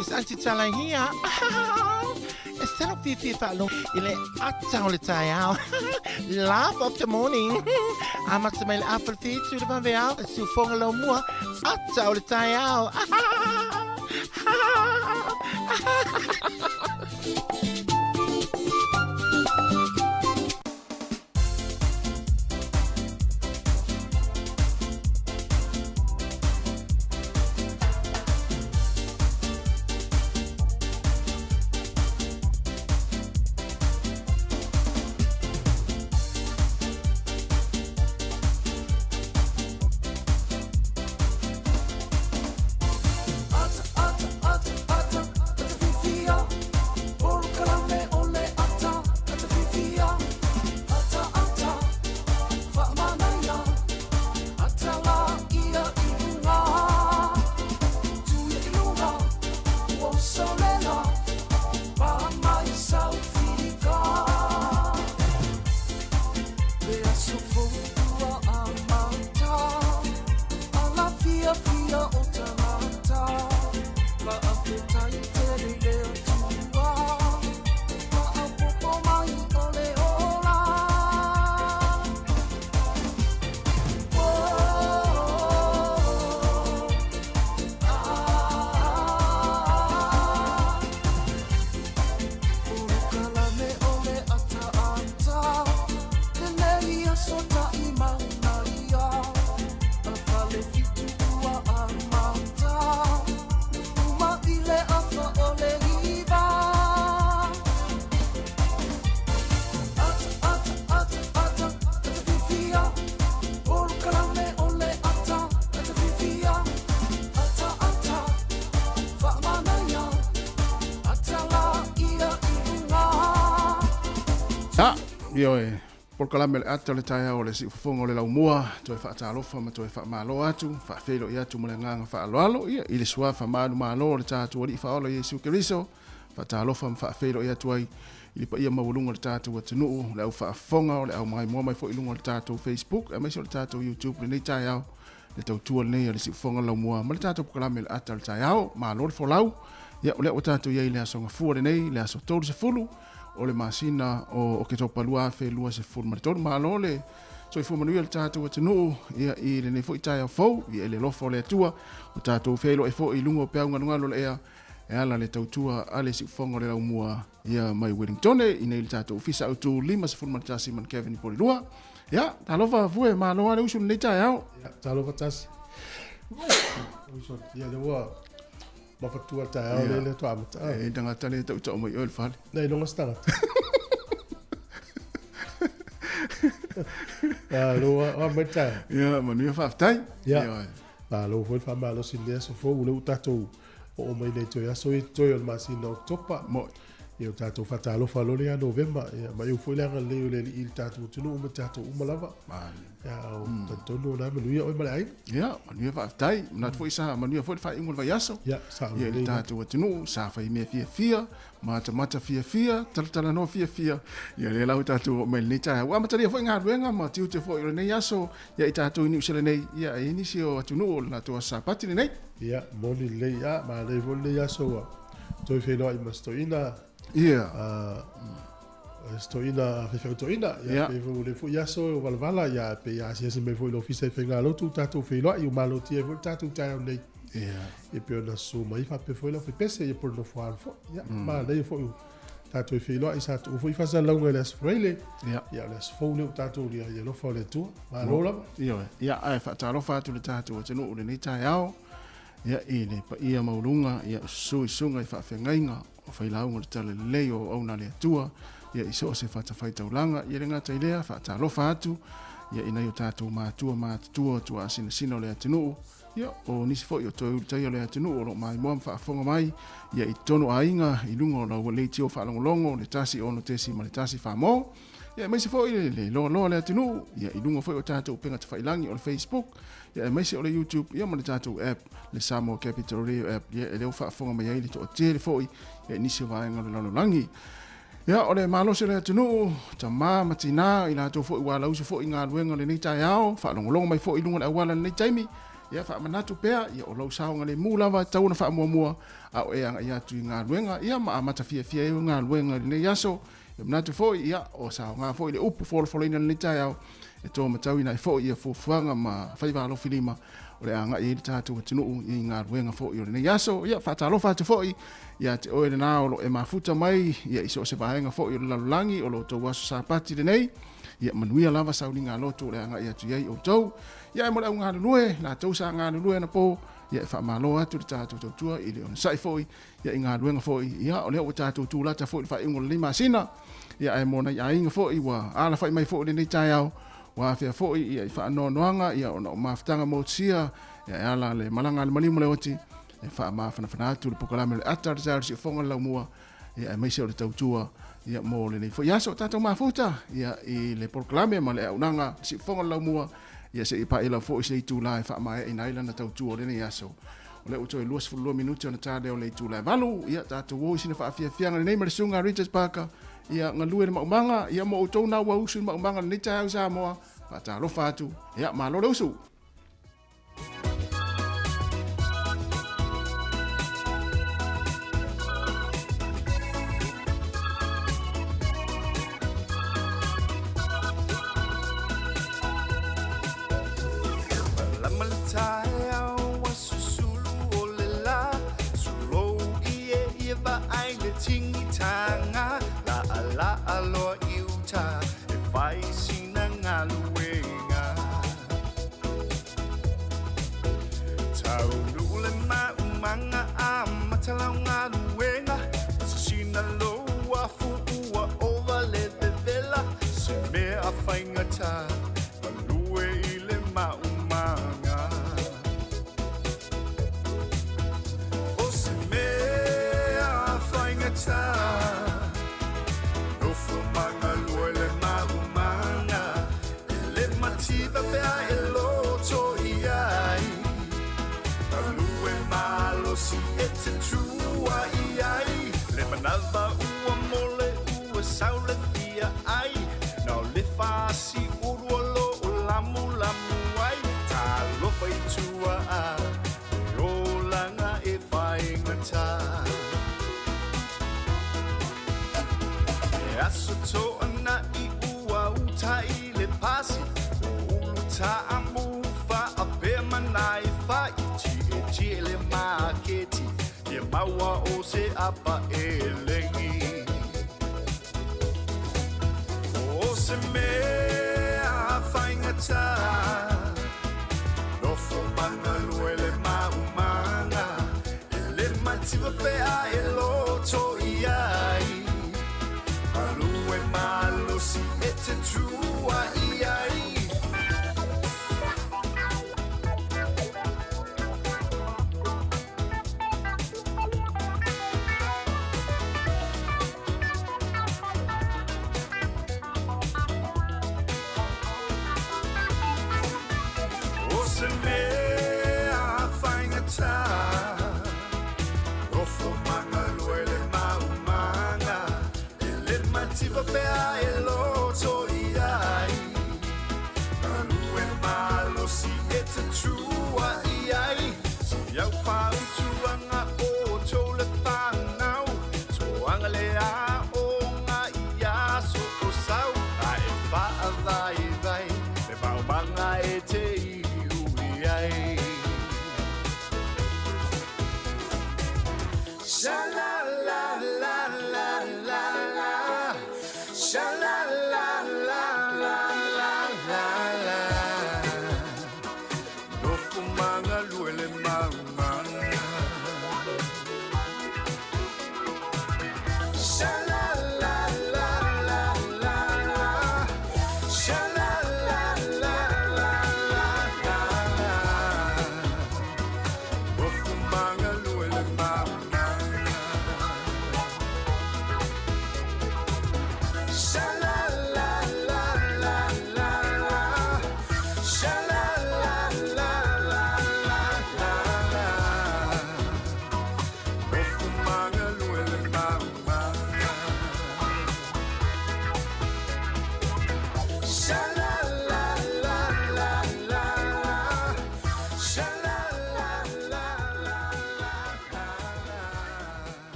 It's Aunty Tala here. E sa lou fiafia e faalogo i le ata o le taeao. Laugh of the morning. Amata mai le afa le fitu le vaveao, le siufoga laumua, ata o le taeao. Ia, ioe, polokalame le ata o le taeao o le siufofoga o le laumua, toe faatalofa ma toe faamalo atu, faafeiloai atu ma le agaga faaaloalo, ia, i le suafa manumalo o le tatou Alii Faaola Iesu Keriso, faatalofa ma faafeiloai atu ai i le paia maualuga o le tatou atunuu, le au faafofoga o le au maimoa mai foi i luga o le tatou Facebook aemaise o le tatou YouTube i lenei taeao, le tautua lenei a le Siufofoga Laumua ma le tatou polokalame le ata o le taeao. Malo le folau. Ia, o lea ua tatou i ai i le aso Gafua lenei, le aso 30 o le masina o Oketopa 2023. Malo le soifua manuia le tatou atunuu ia, i lenei foi taeao fou, ia, i le alofa o le Atua, ua tatou feiloai foi i luga o peau galugalu o le ea e ala le tautua a le Siufofoga o le Laumua ia mai Wellington i nei le tatou ofisa autu 51 man Kevin Polilua. Ia, talofa fue, malo lava le usu lenei taeao. Ia, talofa tasi. Usu, ia le ua mafatua le taeao le le toa amata. E tangata le tau tau mai oe le fale. Nei longa se tagata. Ia, lo a mai taeao. Ia, manuia faafetai. Ia. Malo foi le faamalosi i lenei aso fou, o lea ua tatou oo mai nei toe aso ia totoe o le masina o Oketopa. Ia o tatou faatalofa loa lea ia Novema, ia ma eu foi le agalelei o le Alii i le tatou atunuu ma tatou uma lava. Ia o talitonu o lena e manuia oe ma le aiga. Ia, manuia faafetai. Manatu foi sa manuia foi le faaiuga o le vaiaso. Ia, sao Ia i le tatou atunuu, sa fai mea fiafia, matamata fiafia, talatalanoa fiafia. Ia lea la ua tatou oo mai i lenei taeao. Ua amatalia foi galuega ma tiute foi o lenei aso ia i tatou i Niu Sila nei, ia e i ai nisi o atunuu o le latou aso Sapati lenei. Ia, moni lelei, a, manaia foi lenei aso ua toe feiloai ma si toeaina. Ia. Si toeaina faifeau toeaina. Ia, pei foi o lenei foi aso e valavala, ia, pei a asiasi mai foi i le ofisa i Faigalotu tatou feiloai, ua malotia ai foi le tatou taeao nei. Ia. Ia, pei ona susu mai faapea foi le aufaipese, ia po o le nofoaalo foi. Ia, manaia foi tatou e feiloai, sa tuu foi faasalalauga i le Aso Faraile. Ia. Ia, o le aso fou lea ua tatou lia, i alofa o le Atua. Malo lava. Ioe. Ia, ae faatalofa atu le tatou atunuu i lenei taeao, ia, i le paia maualuga, ia, susu i susuga i faafeagaiga o failauga o le Talalelei o Auauna a le Atua, ia, i so o se fatafaitaulaga, ia le gata i lea, faatalofa atu, ia, i nai o tatou matua matutua, tuaasinasina o le atunuu, Ia, o nisi foi o toe ulutaia o le atunuu o lo o maimoa ma faafofoga mai ia i totonu o aiga i luga o lau leitio faalogologo le 1 6 ma le 1 4 mo. Ia, aemaise foi le, le loaloa o le atunuu ia i luga foi o tatou upega tafailangi o le Facebook, ia aemaise o le YouTube ia ma le tatou app, le Samoa Capital Radio app, ia e lea ua faafofoga mai ai le toatele foi ia i nisi o vaega o le lalolagi. Ia, o le malosi o le atunuu, tama ma tina, i latou foi ua alausu foi i galuega o lenei taeao, faalogologo mai foi i luga o le auala i lenei taimi. Ia faamanatu pea, ia o lou saogalemu lava e tatau ona faamuamua, a o e agai atu i galuega, ia ma amata fiafia ai galuega i lenei aso. Ia manatu foi, ia o saoga foi le upu folafolaina i lenei taeao, e to matauina ai foi ia fuafuaga ma faiva alofilima o le agai ai le tatou atunuu i galuega foi o lenei aso. Ia faatalofa atu foi ia te oe lena o lo e mafuta mai ia i so o se vaega foi o le lalolagi o lo outou aso Sapati lenei. Ia manuia lava sauniga loto o le agai atu i ai outou. Ia e mo le au galulue, latou sa galulue anapo, ia e faamalo atu le tatou tautua i le onosai foi, ia i galuega foi, ia o lea ua tatou tulata foi i le faaiuga o lenei masina, ia ae mo nai aiga foi ua alafai mai foi i lenei taeao, ua afea foi ia i faanoanoaga ia ona o mafutaga motusia, ia e ala le malaga a le maliu ma le oti, e faamafanafana atu le polokalame o le ata o le taeao i le siufofoga o le laumua, ia aemaise o le tautua ia mo lenei foi aso o tatou mafuta ia i le polokalame ma le auaunaga siufofoga o le laumua ia se i paia lava foi se itula e faamaeaina ai lana tautua o lenei aso. O lea ua toe 22 minute ona ta lea o le itula e 8, ia tatou o i sina faafiafiaga lenei ma le susuga a Richard Parker, ia galue le maumaga, ia mo outou na ua usu i le maumaga lenei taeao i Samoa, faatalofa atu, ia malo le usu.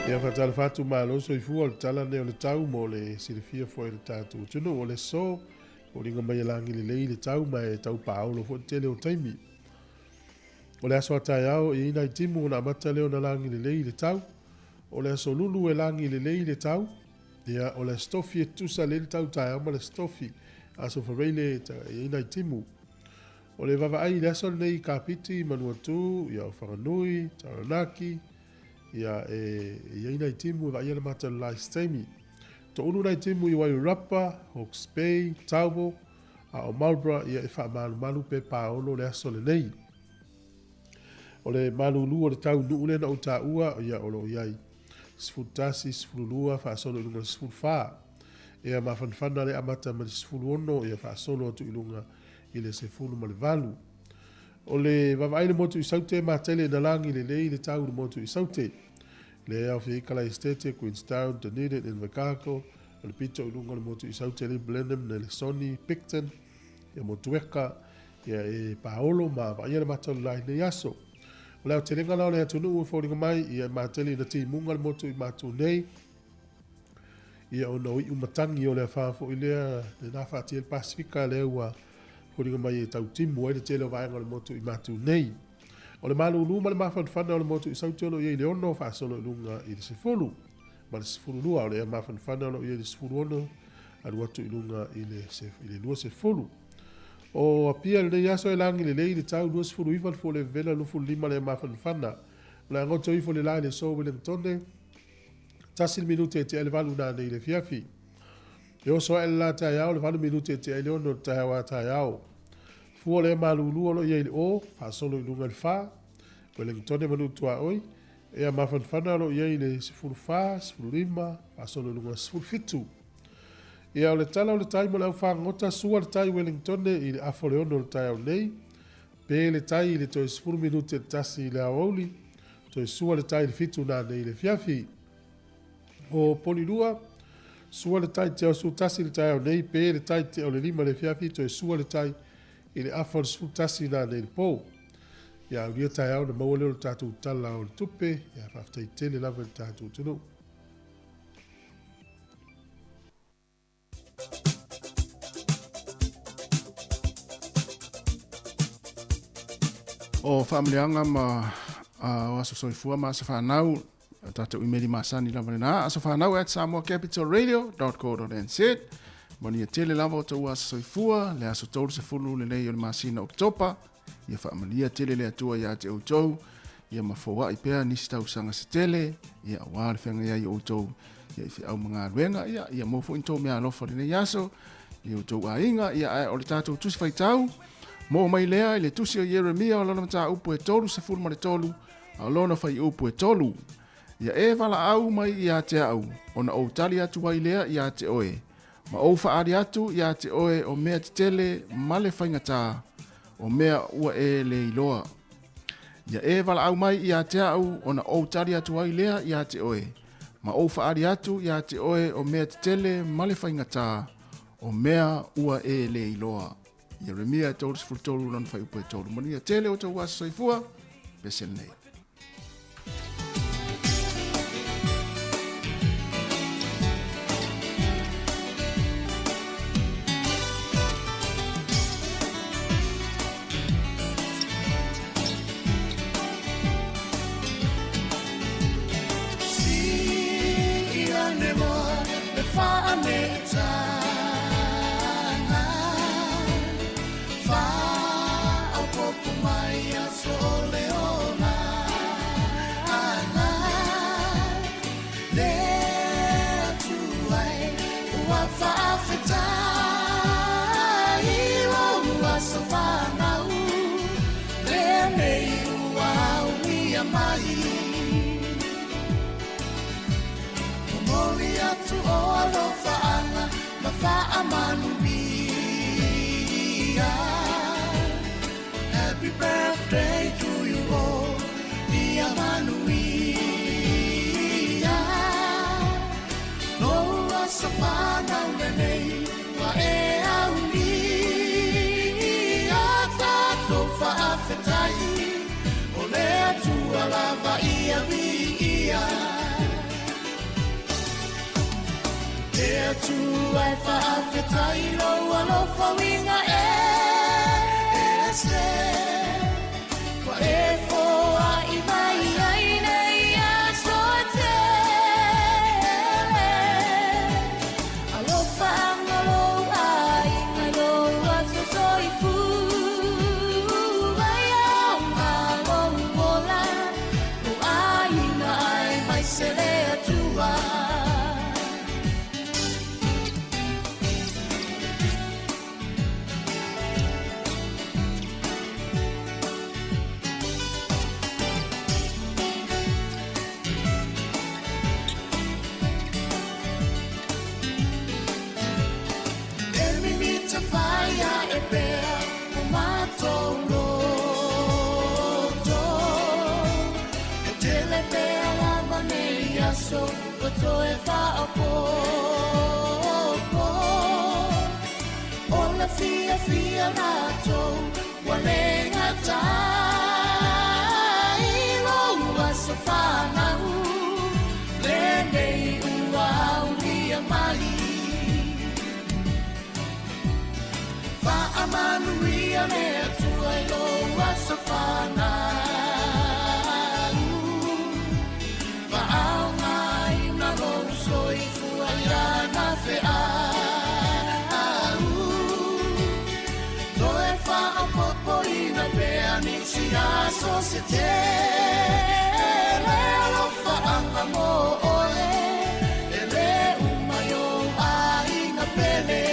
Ia faatalofa atu malo soifua o le tala lenei o le tau mo le silafia foi e le tatou atunuu. O le aso foliga mai e lagi lelei le tau ma e tau paolo foi le tele o taimi. O le aso a taeao e i ai nai timu ona amata lea ona lagi lelei le tau. O le aso Lulu e lagi lelei le tau. Ia, o le aso Tofi e tutusa lelei le tau taeao ma le aso Tofi. Aso Faraile e i ai nai timu. O le vaavaai i le aso lenei i Kapiti, Manuatu, ia o Whanganui, Taranaki, ia e i ai nai timu e vaaia le mata o le la i se taimi. Toulu nai timu i Wairarapa, Hawke's Bay, Taupo, a o Marlborough ia e faamalumalu pe paolo le aso lenei. O le malulu o le tau nuu lea na ou taua, ia o lo o i ai 11, 12, faasolo i luga i le 14. Ia mafanafana le amata mai le 16, ia faasolo atu i luga i le 18. O le vaavaai i le motu i Saute, matele ina lagi lelei le tau i le motu i Saute. Lea e aofia ai Kalaesetete, Queenstown, Dunedin, Invercargill, o le pito i luga o le motu i Saute le Blenheim, Nelesoni, Picton, ia Motueka, ia e paolo ma vaaia le mata o le la i lenei aso. O le aotelega la o le atunuu e foliga mai, ia e matele ina timuga le motu i matu nei, ia ona o iu matagi o le afa foi lea, lena faatia le Pasifika lea ua foliga mai e tau timu ai le tele o vaega o le motu i matu nei. O le malulu ma le mafanafana o le motu i Saute o lo o i ai i le 6 faasolo i luga i le 10 ma le 12. O le ea mafanafana o lo o i ai i le 16 alu atu i luga i le 20. O Apia i lenei aso e lagi lelei le tau 29 le fua le vevela 25 le ea mafanafana. O le a goto ifo le la i le aso Wellingtone, 1 le minute e tea i le 8 nanei i le afiafi. E oso ae le la taeao le 8 minute e tea i le 6 o le taeao a taeao. Fua le malulu o lo o i ai i le o, faasolo i luga i le 4, Wellingtone ma Nuu Tuaoi, ea mafanafana o lo o i ai i le 14, 15, faasolo i luga i le 17. Ia, o le tala o le tai mo le au fagota, sua le tai Wellingtone i le afa o le 6 o le taeao nei, pe le tai i le toe 10 minute le 1 i le aoauli, toe sua le tai i le 7 nanei i le afiafi. O Polilua, sua le tai te o 11 i le taeao nei, pe le tai te o le 5 i le afiafi, toe sua le tai i le afa o le 11 nanei i le po. Ia, aulia taeao na maua lea o le tatou tala o le tupe, ia faafetai tele lava i le tatou atunuu. O faamaliaga ma o aso soifua ma aso fanau, tatou imeli masani lava lena, asofanau@samoacapitalradio.co.nz. Manuia tele lava o tou aso soifua, le aso 30 lenei o le masina Oketopa. Ia faamanuia tele le Atua ia te outou, ia ma foai pea nisi tausaga se tele, ia aua le feagai ai o outou ia i feau ma galuega, ia ia maua foi ni tou meaalofa i lenei aso i outou aiga, ia ae o le tatou tusi faitau moo mai lea i le tusi o Ieremia o lona mataupu e 33 a o lona fuaiupu e 3. Ia e valaau mai ia te au, ona ou tali atu ai lea ia te oe, ma ou faaali atu ia te oe o mea tetele ma le faigata, o mea ua e le iloa. Ia e valaau mai ia te au, ona ou tali atu ai lea ia te oe, ma ou faaali atu ia te oe o mea tetele ma le faigata, o mea ua e le iloa. Ieremia 33 lona fuaiupu e 3. Manuia tele o tou aso soifua, pese lenei. Happy birthday to you all, ia manuia. Lou aso fanau lenei, ua e aulia. Tatou faafetai, o le Atua lava ia viia. Atua e faafetai lou alofa uiga ese Ua e foai mai ai nei aso e tele Alofa anga lou aiga i lou aso soifua Ai aoga lou ola, lou aiga aemaise le Atua. E mimita whaia e pea o mātou loto. E tele pea lava nei aso ua toe faaopoopo. O le fiafia matou ua le gata i lou aso fanau lenei ua aulia mai. Faamanuia le Atua i lou aso fanau. Faaaogaina lou soifua i lana feau. Toe faaopoopoina pea nisi aso se tele. Alofaanga mo oe e le uma i ou aiga pele.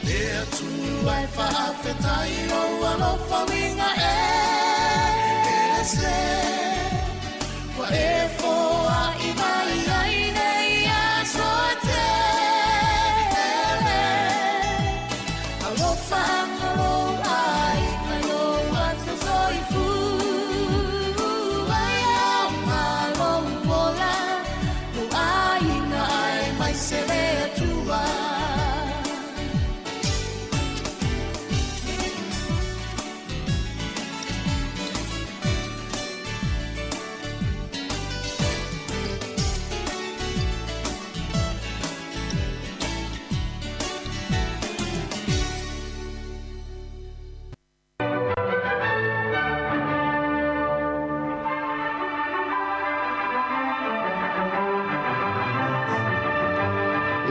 Le Atua e faafetai lou alofa uiga ese Ua e foai mai ai nei aso e tele. Alofa anga lou aiga i lou aso soifua. Ai aoga lou ola, lou aiga aemaise le Atua.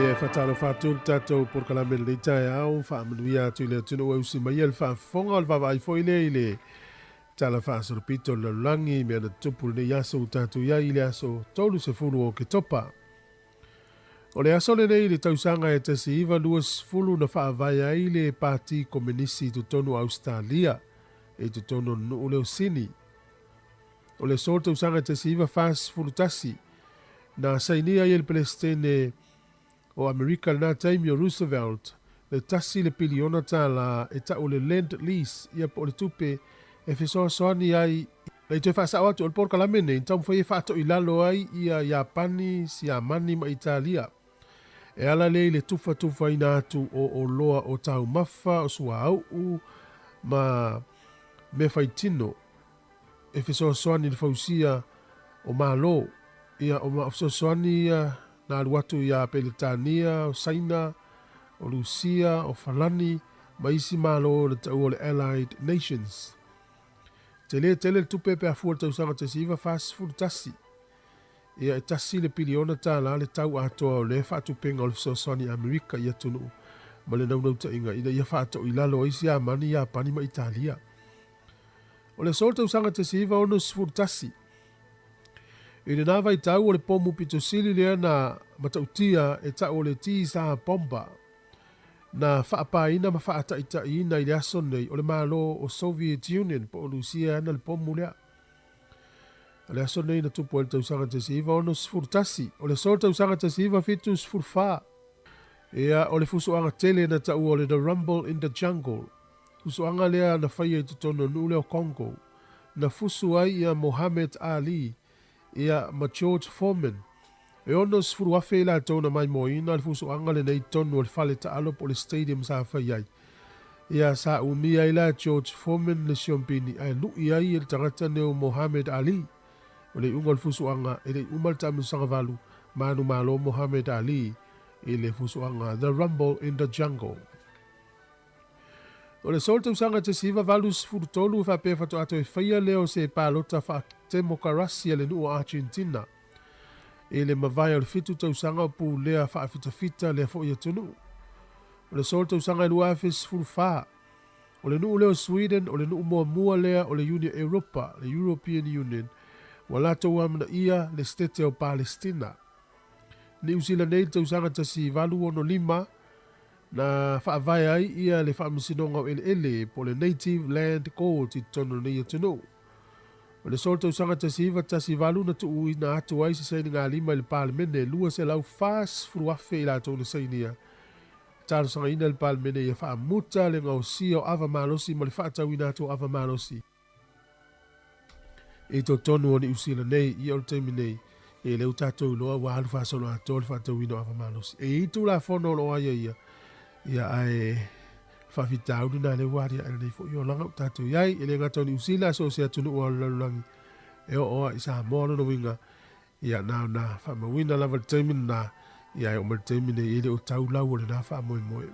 Ia e faatalofa atu le tatou polokalame i lenei taeao, faamanuia atu i le atunuu e usi mai ai le faafofoga o le vaavaai foi lea i le Tala Faasolopito o le Lalolagi i mea na tutupu i lenei aso ua tatou i ai i le aso 30 o Oketopa. O le aso lenei i le tausaga e 1920 na faavae ai le Pati Komenisi i totonu o Ausetalia i totonu o le nuu lea o Sini. O le aso o le tausaga e 1941 na sainia ai e le Peresetene o Amerika i lena taimi o Roosevelt le tasi le piliona tālā e ta'u o le Lend Lease ia po o le tupe e fesoasoani ai i toe faasa'o atu o le polokalame nei na taumafai e faatoilalo ai ia Iapani, Siamani ma Italia e ala lea i le tufatufaina atu o oloa o taumafa, o suauu ma mea faitino e fesoasoani i le fausia o Malo. Ia, o fesoasoani ia na alu atu iā Peretania, o Saina, o Rusia, o Falani ma isi Malo na taua o le Allied Nations. Tele tele le tupe pe a fua i le tausaga 1941. Ia, e tasi le piliona tālā le tau atoa o lea faatupenga o le fesoasoani a Amerika i atunuu ma le naunautaiga ina ia faatoilalo ai Siamani, Iapani ma Italia. O le aso o le tausaga 1961, i lena vaitau o le pomu pito sili lea na matautia e ta'u o le Tsar Bomba, na faapaina ma faataitaiina i le aso nei o le Malo o Soviet Union po o Lusia e ana le pomu lea. O le aso nei na tupu ai le tausaga 1961, o le aso o le tausaga 1974, ia o le fusoaga tele na ta'ua o le The Rumble in the Jungle, Fusuaga lea na faia i totonu o le nuu lea o Congo, na fusu ai ia Mohamed Ali ia ma George Foreman. E 60,000 i latou na maimoaina le fusuaga lenei i totonu o le fale taalo po o le stadium sa fai ai. Ia sa umia ai la George Foreman le siompini ae lui ai e le tagata nei o Mohamed Ali. O le iuga o le fusuaga e le i uma le taamilosaga valu Manumalo Muhammad Ali i le fusuaga The Rumble in the Jungle. O le aso o le tausaga 1983 e faapea faatoa toe faia lea o se palota faatemokarasi a le nuu o Argentina i le mavae o le fitu tausaga o pulea faafitafita lea foi atunuu. O le aso o le tausaga 2014, o le nuu lea o Sweden o le nuu muamua lea o le Iuni Europa, le European Union, ua latou amanaia le Setete o Palestina. Niu Sila nei i le tausaga 1865, na faavae ai ia le Faamasinoga o Eleele po o le Native Land Court i totonu o lenei atunuu. O le aso o le tausaga 1918 na tuuina atu ai se sainigalima i le Palemene 240,000 i latou na sainia. Talosagaina le Palemene ia faamuta le gaosia o ava malosi ma le faatauina atu o ava malosi i totonu o Niu Sila nei. Ia o le taimi nei, e lea ua tatou iloa ua alu faasolo atoa le faatauina o ava malosi. E i ai Tulafono o lo o aiaia, ia ae faafitauli na lea ua aliae lenei foi olaga ua tatou i ai. E le gata o Niu Sila, a so o se atunuu lava o le lalolagi e oo lava i Samoa. O lona uiga, ia na ona faamauina lava le taimi lena, ia ae oo mai le taimi nei e le o tau lau o lena faamoemoe.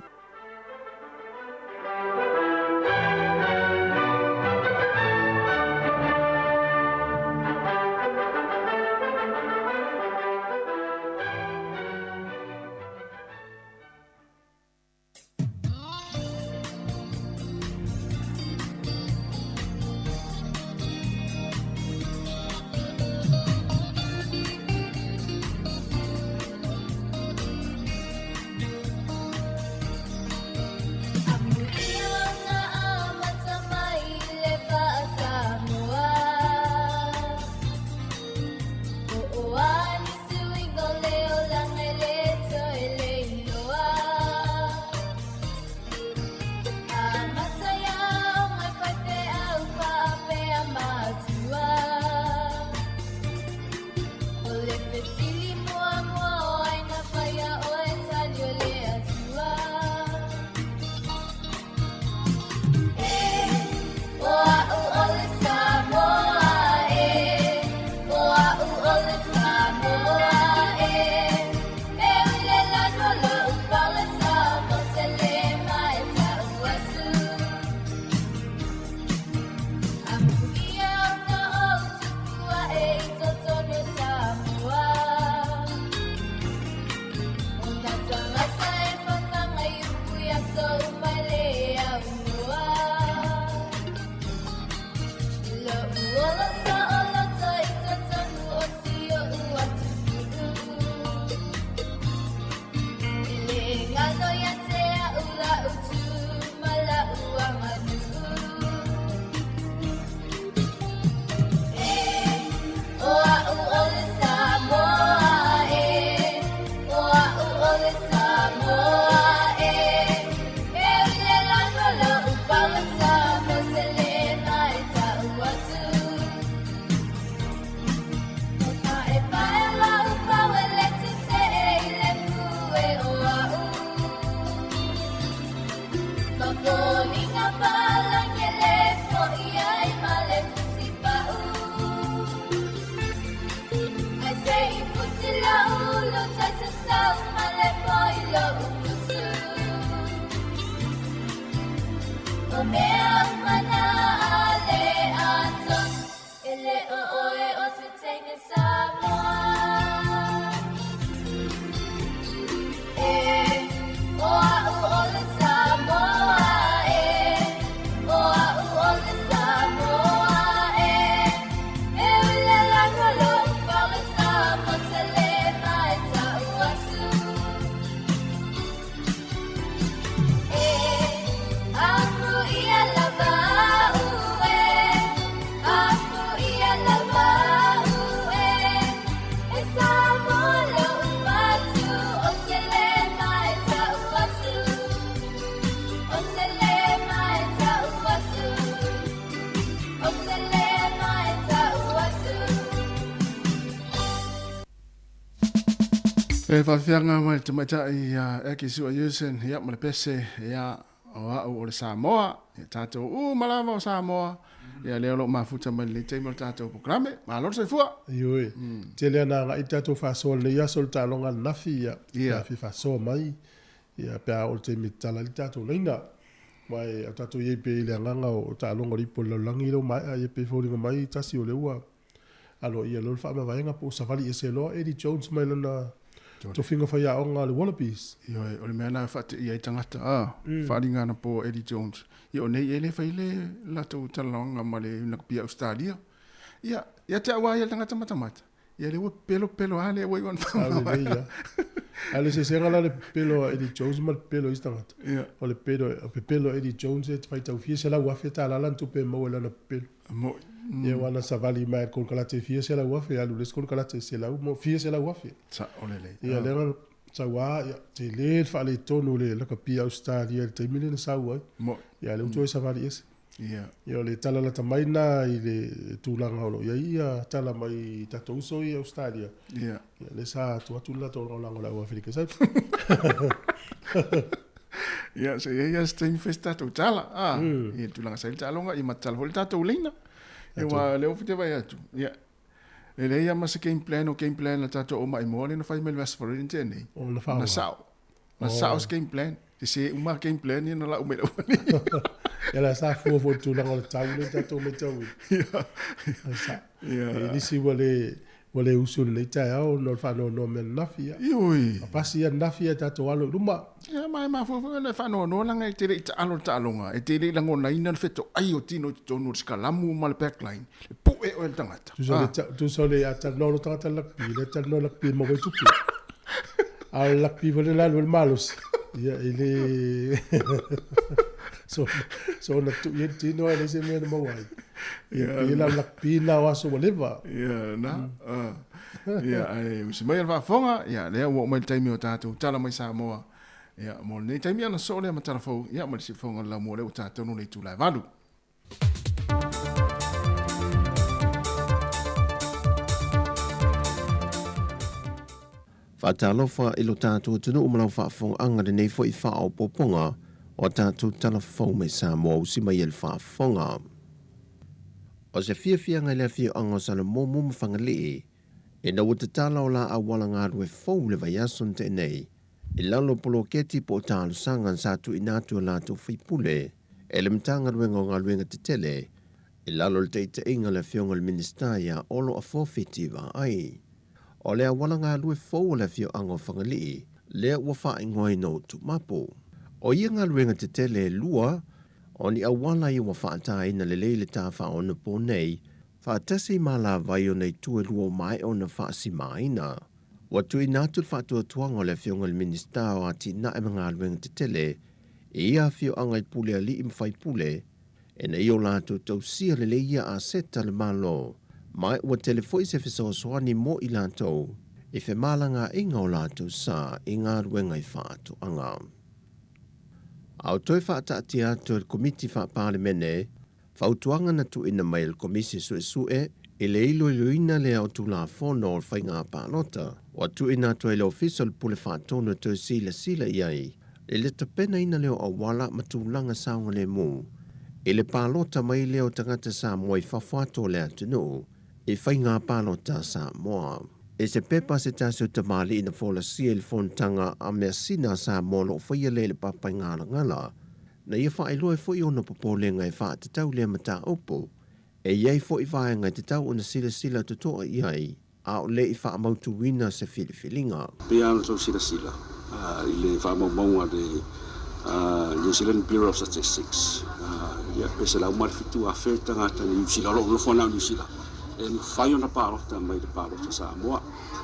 E faafeaga mai le tamaitai ia Eki Sua Yusen, ia ma le pese, ia o au o le Samoa, ia tatou uma lava o Samoa. Ia lea o lo o mafuta mai lenei taimi o le tatou polokalame. Malo le soifua. Ioe. Tele ana agai le tatou faasoa i lenei aso i le taaloga ananafi, ia, pe a fia faasoa mai, ia, pe a oo i le taimi e tatala ai le tatou laina. Aua e, a tatou i ai pea i le agaga o taaloga o le ipu a le lalolagi lea ua maea, ia pei e foliga mai tasi o lea ua aloaia loa le faamavaega po o savali ese loa Eddie Jones mai lana tofiga faiaoga a le Wallabies. Ioe, o le mea lena e faateia ai tagata, a, faaaliga anapo a Eddie Jones. Ia o nei e le fai le latou talanoaga ma le Rugby a Ausetalia. Ia, ia te au lava ia le tagata matamata, ia lea ua pelopelo lava lea ua iu ona faamavae. Lelei lava. A o le eseesega la o le pepelo a Eddie Jones ma le pepelo a isi tagata, o le pepelo a Eddie Jones e faitau fia $100,000 lana tupe e maua i lana pepelo. Mo'i. Ia aua na savali mai e le konekarate e fia $100,000, alu i le isi konekarate e selau ma fia $100,000. Sa'o lelei. Ia lea na sau lava, ia, tele le faaletonu o le lakapi a Ausetalia i le taimi lea na sau ai. Mo'i. Ia lea ua toe savali ese. Ia. Ia o le tala lata mai lena i le tulaga o lo o i ai ia tala mai tatou uso ia i Ausetalia. Ia. Ia lea sa tuu atu le latou lagolago i le au Aferika i Saute. Ia, se i ai lava se taimi fai se tatou tala, a, i le tulaga sa i le taaloga, ia ma tatala foi le tatou laina. Ia, aua o lea ou te vaai atu, ia, e leai lava ma se game plan o game plan a tatou omaimoa lea na fai mai le Vasa Florida na tea nei. O, na faaaoga. Na sao. Na sao se game plan. Sese uma game plan ia na lau mai le aualii. Ia la sa fua foi i le tulaga o le tau lea tatou matauina. Ia. Na sao. Ia. E nisi ua le ua le usu i lenei taeao ona o le faanoanoa mai ananafi. Ia. Ioe. A pasi ananafi ia tatou alo i luma. Ia ma e mafua foi ona e faanoanoa leaga e te le i taalo i le taaloga, e te le i lagonaina le fetoai o tino i totonu o le sikalamu ma le backline, e pue oe e le tagata. Tusa o le, tusa o le a talanoa lo tagata i le lakpi, le talanoa lakpi e maua ai tupe. A o le lakpi foi lea alu ai le malosi, ia e le so, so na tuu i ai le tino ae leai se mea na maua ai. Ia, pei la o le lakpi na o aso ua leva. Ia, na. Ia, ae usi mai le faafofoga, ia, lea ua oo mai le taimi o tatou tala mai Samoa. Ia, mo lenei taimi ona soo lea ma tala fou, ia, ma le siufofoga o le laumua lea ua ta tonu le itula e 8. Faatalofa i lo tatou atunuu ma lau faafofogaaga lenei foi faaopoopoga o a tatou tala fou mai Samoa usi mai e le faafofoga. O se fiafiaga i le afioaga o Salamumu ma Fagalii ina ua tatala o la auala galue fou le vaiaso na tea nei i lalo o poloketi po o talosaga sa tuuina atu e latou faipule e le Matagaluega o Galuega Tetele i lalo o le taitaiga a le Afioga i le Minisita ia Olo Afoa Fiti Vaai. O le auala galue fou o le afioaga o Fagalii lea ua faaigoaina o Tumapu. O ia galuega tetele e lua, o ni auala ia ua faataina lelei le ta faaonapo nei, faatasi ma alavai o nei itu e lua ua maea ona faasimaina. Ua tuuina atu le faatuatuaga o le Afioga i le Minisita o Atinae ma Galuega Tetele i ia afioaga i pulealii ma faipule ina ia o latou tausia lelei ia aseta a le Malo, ma ua tele foi se fesoasoani mo i latou i femalagaaiga o latou sa i galuega i faatoaga. A o toe faataatia atu e le Komiti Faa-Palemene fautuaga na tuuina mai e le Komisi Suesue i le iloiloina lea o Tulafono o le Faiga Palota, ua tuuina atu ai le Ofisa o le Pule Faatonu e toe silasila i ai i le tapenaina lea o auala ma tulaga saogalemu i le palota mai lea o tagata Samoa i fafo atu o le atunuu i faiga palota a Samoa. I se pepa a se tasi o tamalii na folasia i le fonotaga a measina a Samoa o lo o faia lea i le Papaigalagala, na ia faailoa ai foi ona popolega e faatatau lea mataupu e i ai foi vaega e tatau ona silasila totoa i ai a o le i faamautuina se filifiliga. Pei lava ona outou silasila i le faamaumauga a le New Zealand Bureau of Statistics, ia, pe 107,000 tagata Niu Sila o lo o nofo ana o Niu Sila e mafai ona palota mai le palota Samoa.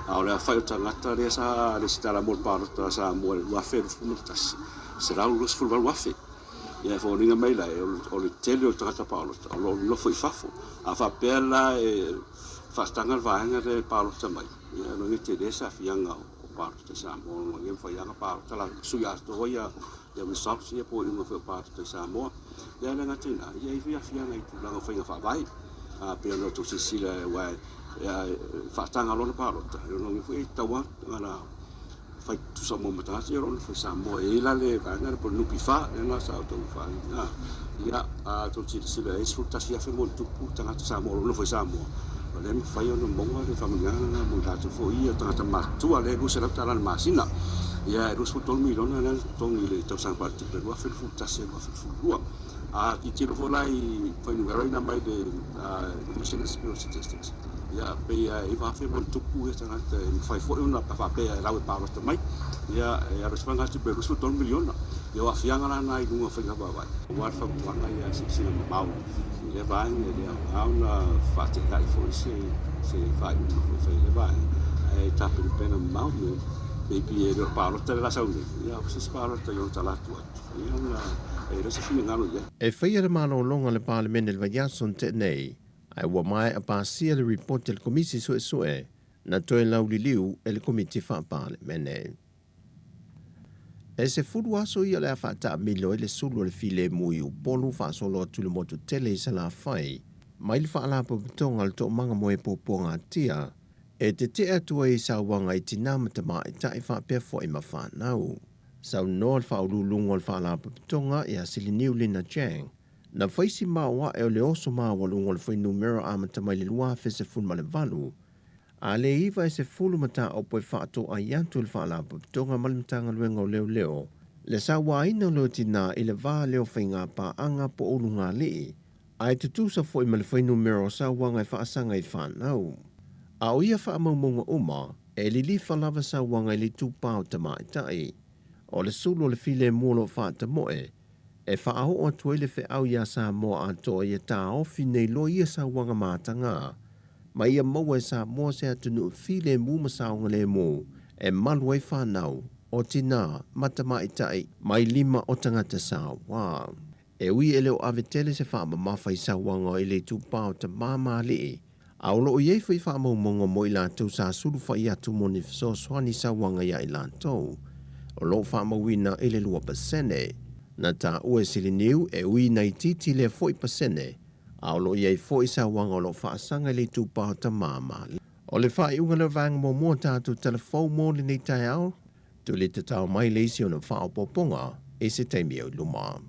A o le aofai o tagata lea sa resitala mo le palota Samoa i le 2021, 128,000. Ia e foliga mai la, o le tele o tagata palota o lo o nofo i fafo. A faapea la e faataga le vaega lea e palota mai, ia e logo tele se aafiaga o palota i Samoa, ona e le mafai lava ona palota la sui atoa ia results ia po o iuga foi o palota i Samoa. Ia e le gata i lena, ia e i ai foi aafiaga i tulaga o faiga faavae, a pei ona outou silasila aua e faataga loa le palota, e logo foi e tatau lava ona fai tutusa uma ma tagata ia o lo o nofo i Samoa. E i ai la le vaega lea po o le NPF lea na sa outou faaaogaina. Ia, a outou silasila i ai, 11,000 ma ona tupu tagata Samoa o lo o nofo i Samoa, o lea e mafai ona maua le faamanuiaga lena mo i latou foi ia, tagata matutua lea e $200 i le masina. Ia, e $23 miliona lea na totogi i le tausaga faaletupe 2021/2022. A tilotilo foi la i fuainumera ia na aumai le New Zealand Bureau of Statistics, ia pei e 9,000 ma ona tupu ia tagata e mafai foi ona faapea e lau e palota mai, ia e alu ai se vaegatupe e 23 miliona. Ia o aafiaga la na i luga o faiga faavae. Aua le fautuaga ia silasila mamao i lea vaega, e le aoga ona faate'ea'i foi se se faaiuga foi e fai i lea vaega, ae tapenapena mamao me maybe e le o le palota le la sau nei, ia o se isi palota i ona talaatu atu, ia ona e le o se finagalo i ai. E faia le malologa a le Palemene i le vaiaso na tea nei, ae ua maea pasia le ripoti a le Komisi Suesue na toe lauliliu e le Komiti Faa-Palemene. E 10 aso ia o le a faataamilo ai le sulu o le filemu i Upolu faasolo atu i le motu tele i Salafai mai le Faalapotopotoga o le Toomaga mo e Puapuagatia e tetee atu ai i sauaga i tinā ma tamaitai faapea foi ma fanau. Saunoa le faauluuluga o le Faalapotopotoga ia Siliniu Lina Chang, na faisi maoae o le oso maualuga o le fuainumera amata mai le 2018, a le iva e sefulu mataupu e faatoai atu e le Faalapotopotoga ma le Matagaluega o Leoleo le sauaina o leo tinā i le va lea o faiga paaga po o ulugalii, ae tutusa foi ma le fuainumera o sauaga e faasaga i fanau. A o ia faamaumauga uma, e lilifa lava sauaga i le itupa o tamaitai. O le sulu o le filemu o lo o faatamoe, e faaoo atu ai le feau iā Samoa atoa ia taofi nei loa ia sauaga matagā, ma ia maua e Samoa se atunuu filemu ma saogalemu e malu ai fanau, o tinā ma tamaitai mai lima o tagata sauā. E ui e le o ave tele se faamamafa i sauaga i le itupa o tamā ma alii, a o lo o i ai foi faamaumauga mo i latou sa sulufai atu mo ni fesoasoani sauaga iā i latou, o lo o faamauina i le 2%. Na taua e Siliniu e ui ina itiiti lea foi pasene, a o lo o i ai foi sauaga o lo o faasaga i le itupa o tamā ma alii. O le faaiuga lea o vaega muamua o tatou tala fou mo lenei taeao, Tuli tatao mai le isi ona faaopoopoga i se taimi au i luma.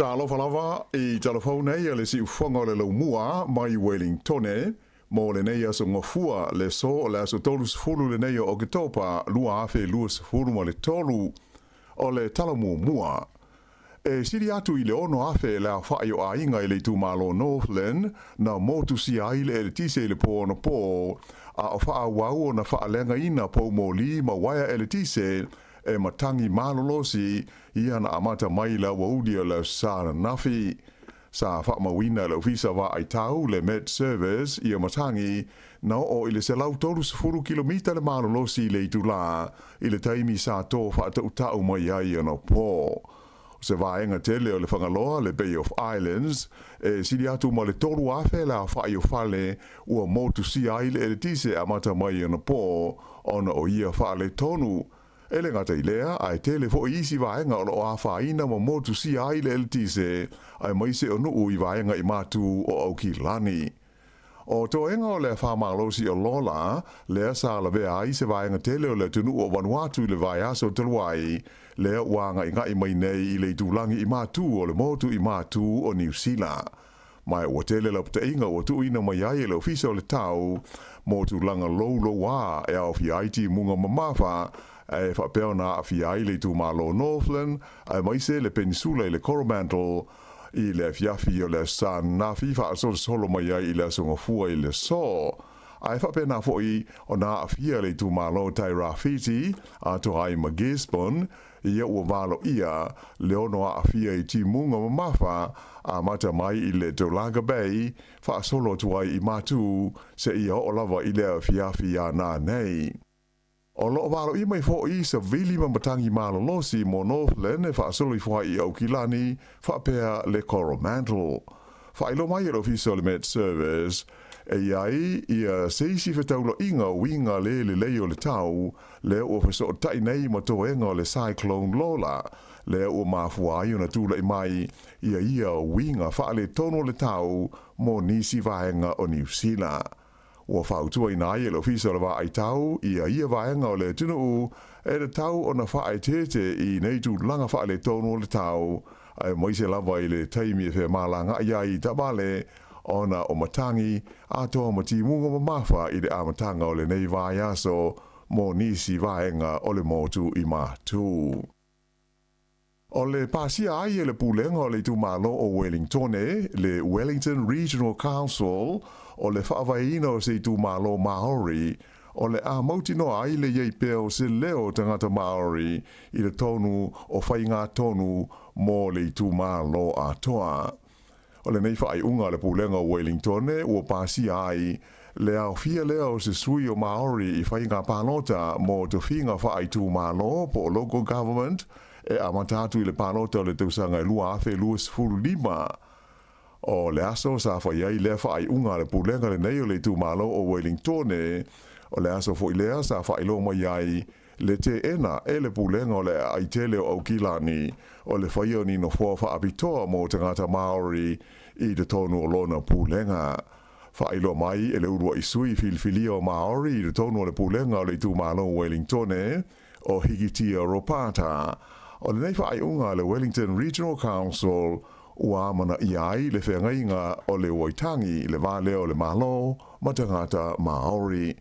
Talofa lava i talafou nei a le siufofoga o le laumua mai Wellingtone mo lenei aso gafua le aso o le aso 30 lenei o Oketopa 2023. O le tala muamua, e sili atu i le 6,000 le aofai o aiga i le itumalo Northland na motusia ai le eletise i le pō anapō, a o faaauau ona faaleagaina pou moli ma uaea eletise e matagi malolosi ia na amata mai le aoauli o le Aso Sa ananafi. Sa faamauina e le Ofisa Vaai Tau, le Met Service, ia matagi na oo i le 130 kilomita le malolosi i le itulā i le taimi sa tō faatautau mai ai anapo. O se vaega tele o le Fagaloa, le Bay of Islands, e sili atu ma le 3,000 le aofai o fale ua motusia ai le eletise amata mai anapo ona o ia faaletonu. E le gata i lea, ae tele foi isi vaega o lo o afaina ma motusia ai le eletise, aemaise o nuu i vaega i matu o Aukilani. O toega o le afa malosi o Lola, lea sa lavea ai se vaega tele o le atunuu o Vanuatu i le vaiaso talu ai, lea ua agaigai mai nei i le itulagi i matu o le motu i matu o Niu Sila. Ma ua tele lapataiga ua tuuina mai ai e le Ofisa o le Tau mo tulaga loulouā e aofia ai timuga mamafa e faapea ona aafia ai le itumalo Northland aemaise le Penisula i le Coromandel i le afiafi o le Aso Sa ananafi faasolosolo mai ai i le Aso Gafua i le aso. Ae faapena foi ona aafia le itumalo Tai Rāwhiti atoa ai ma Gisborne Ia ua valoia le ono aafia i timuga mamafa amata mai i le Tolaga Bay faasolo atu ai i Matu seia oo lava i le afiafi a nanei. O lo o valoia mai foi savili ma matagi malolosi mo Northland e faasolo ifo ai i Aukilani faapea le Coromandel. Faailoa mai e le Ofisa o le Met Service, e i ai ia se isi fetaulaiga o uiga le lelei o le tau, lea ua fesootai nei ma toega o le Cyclone Lola, lea ua mafua ai ona tulai mai ia ia uiga faaletonu o le tau mo nisi vaega o Niu Sila. Ua fautuaina ai e le Ofisa o le Vaai Tau ia ia vaega o le atunuu e tatau ona faaeteete i nei tulaga faaletonu o le tau, aemaise lava i le taimi e femalagaai ai i taavale ona o matagi atoa ma timuga mamafa i le amataga o lenei vaiaso mo nisi vaega o le motu i Matu. O le pasia ai e le Pulega o le Itumalo o Welingtone, le Wellington Regional Council, o le faavaeina o se itumalo Māori, o le a mautinoa ai le i ai pea o se leo o tagata Māori i le tonu o faigatonu mo le itumalo atoa. O lenei faaiuga a le Pulega o Welingtone ua pasia ai le aofia lea o se sui o Māori i faiga palota mo tofiga faaitumalo po o local government e amata atu i le palota o le tausaga e 2025. O le aso sa fai ai lea faaiuga a le Pulega lenei o le itumalo o Welingtone, o le aso foi lea sa faailoa mai ai le teena e le Pulega o le Aai Tele o Aukilani o le faia o ni nofoa faapitoa mo tagata Māori i totonu o lona Pulega. Faailoa mai e le uluai sui filifilia o Māori i totonu o le Pulega o le itumalo o Wellingtone, o Hikitia Ropata, o lenei faaiuga a le Wellington Regional Council ua amanaia ai le feagaiga o le Waitangi i le va lea o le Malo ma tagata Māori.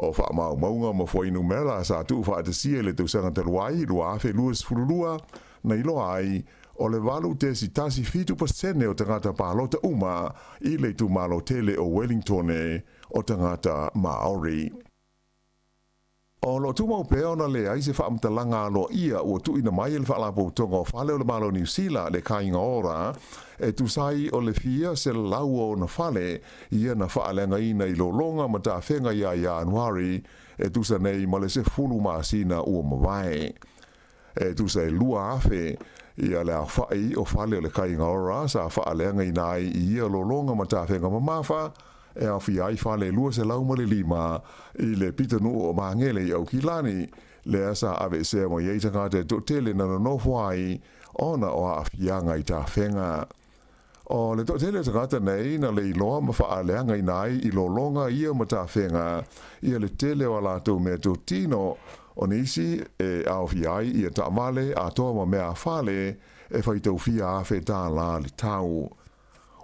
O faamaumauga ma fuainumera sa tuufaatasia i le tausaga talu ai 2022, na iloa ai, o le 8.17 pasene o tagata palota uma i le itumalo tele o Wellingtone o tagata Māori. O lo o tumau pea ona leai se faamatalaga aloaia ua tuuina mai e le Faalapotopotoga o Fale o le Malo o Niu Sila, le Kāinga Ora, e tusa ai o le fia selau o ona fale ia na faaleagaina i lologa ma tafega ia Ianuari e tusa nei ma le 10 masina ua mavae. E tusa e 2,000 ia le aofai o fale o le Kāinga Ora sa faaleagaina ai i ia lologa ma tafega mamafa, e aofia ai fale e 205 i le pitonuu o Magele i Aukilani, lea sa aveesea mai ai tagata e toatele na nonofo ai ona o aafiaga i tafega. O le toatele o tagata nei na leiloa ma faaleagaina ai i lologa ia ma tafega ia le tele o a latou meatotino, o nisi e aofia ai ia taavale atoa ma mea a fale e faitau fia afe tālā le tau.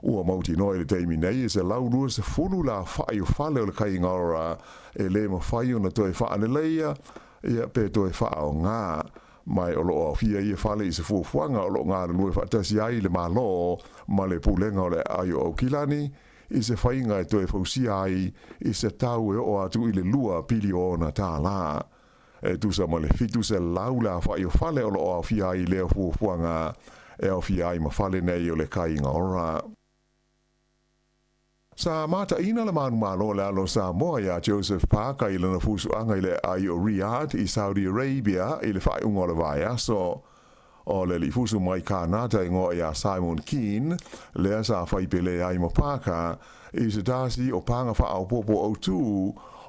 Ua mautinoa i le taimi nei e 120 le aofai o fale o le Kāinga Ora e lē mafai ona toe faaleleia ia pe toe faaaogā. Mai o lo o aofia ia fale i se fuafuaga o lo o galulue faatasi ai le Malo ma le Pulega o le Aai o Aukilani i se faiga e toe fausia ai i se tau e oo atu i le $2 piliona. E tusa ma le 700 le aofai o fale o lo o aofia ai i lea fuafuaga e aofia ai ma fale nei o le Kāinga Ora. Sa mataina le manumalo o le alo o Samoa iā Joseph Parker i lana fusuaga i le aai o Riyadh i Saudi Arabia i le faaiuga o le vaiaso. O le alii fusu mai Kānata igoa iā Simon Kean, lea sa fai pele ai ma Parker i se tasi o paga faaopoopo autū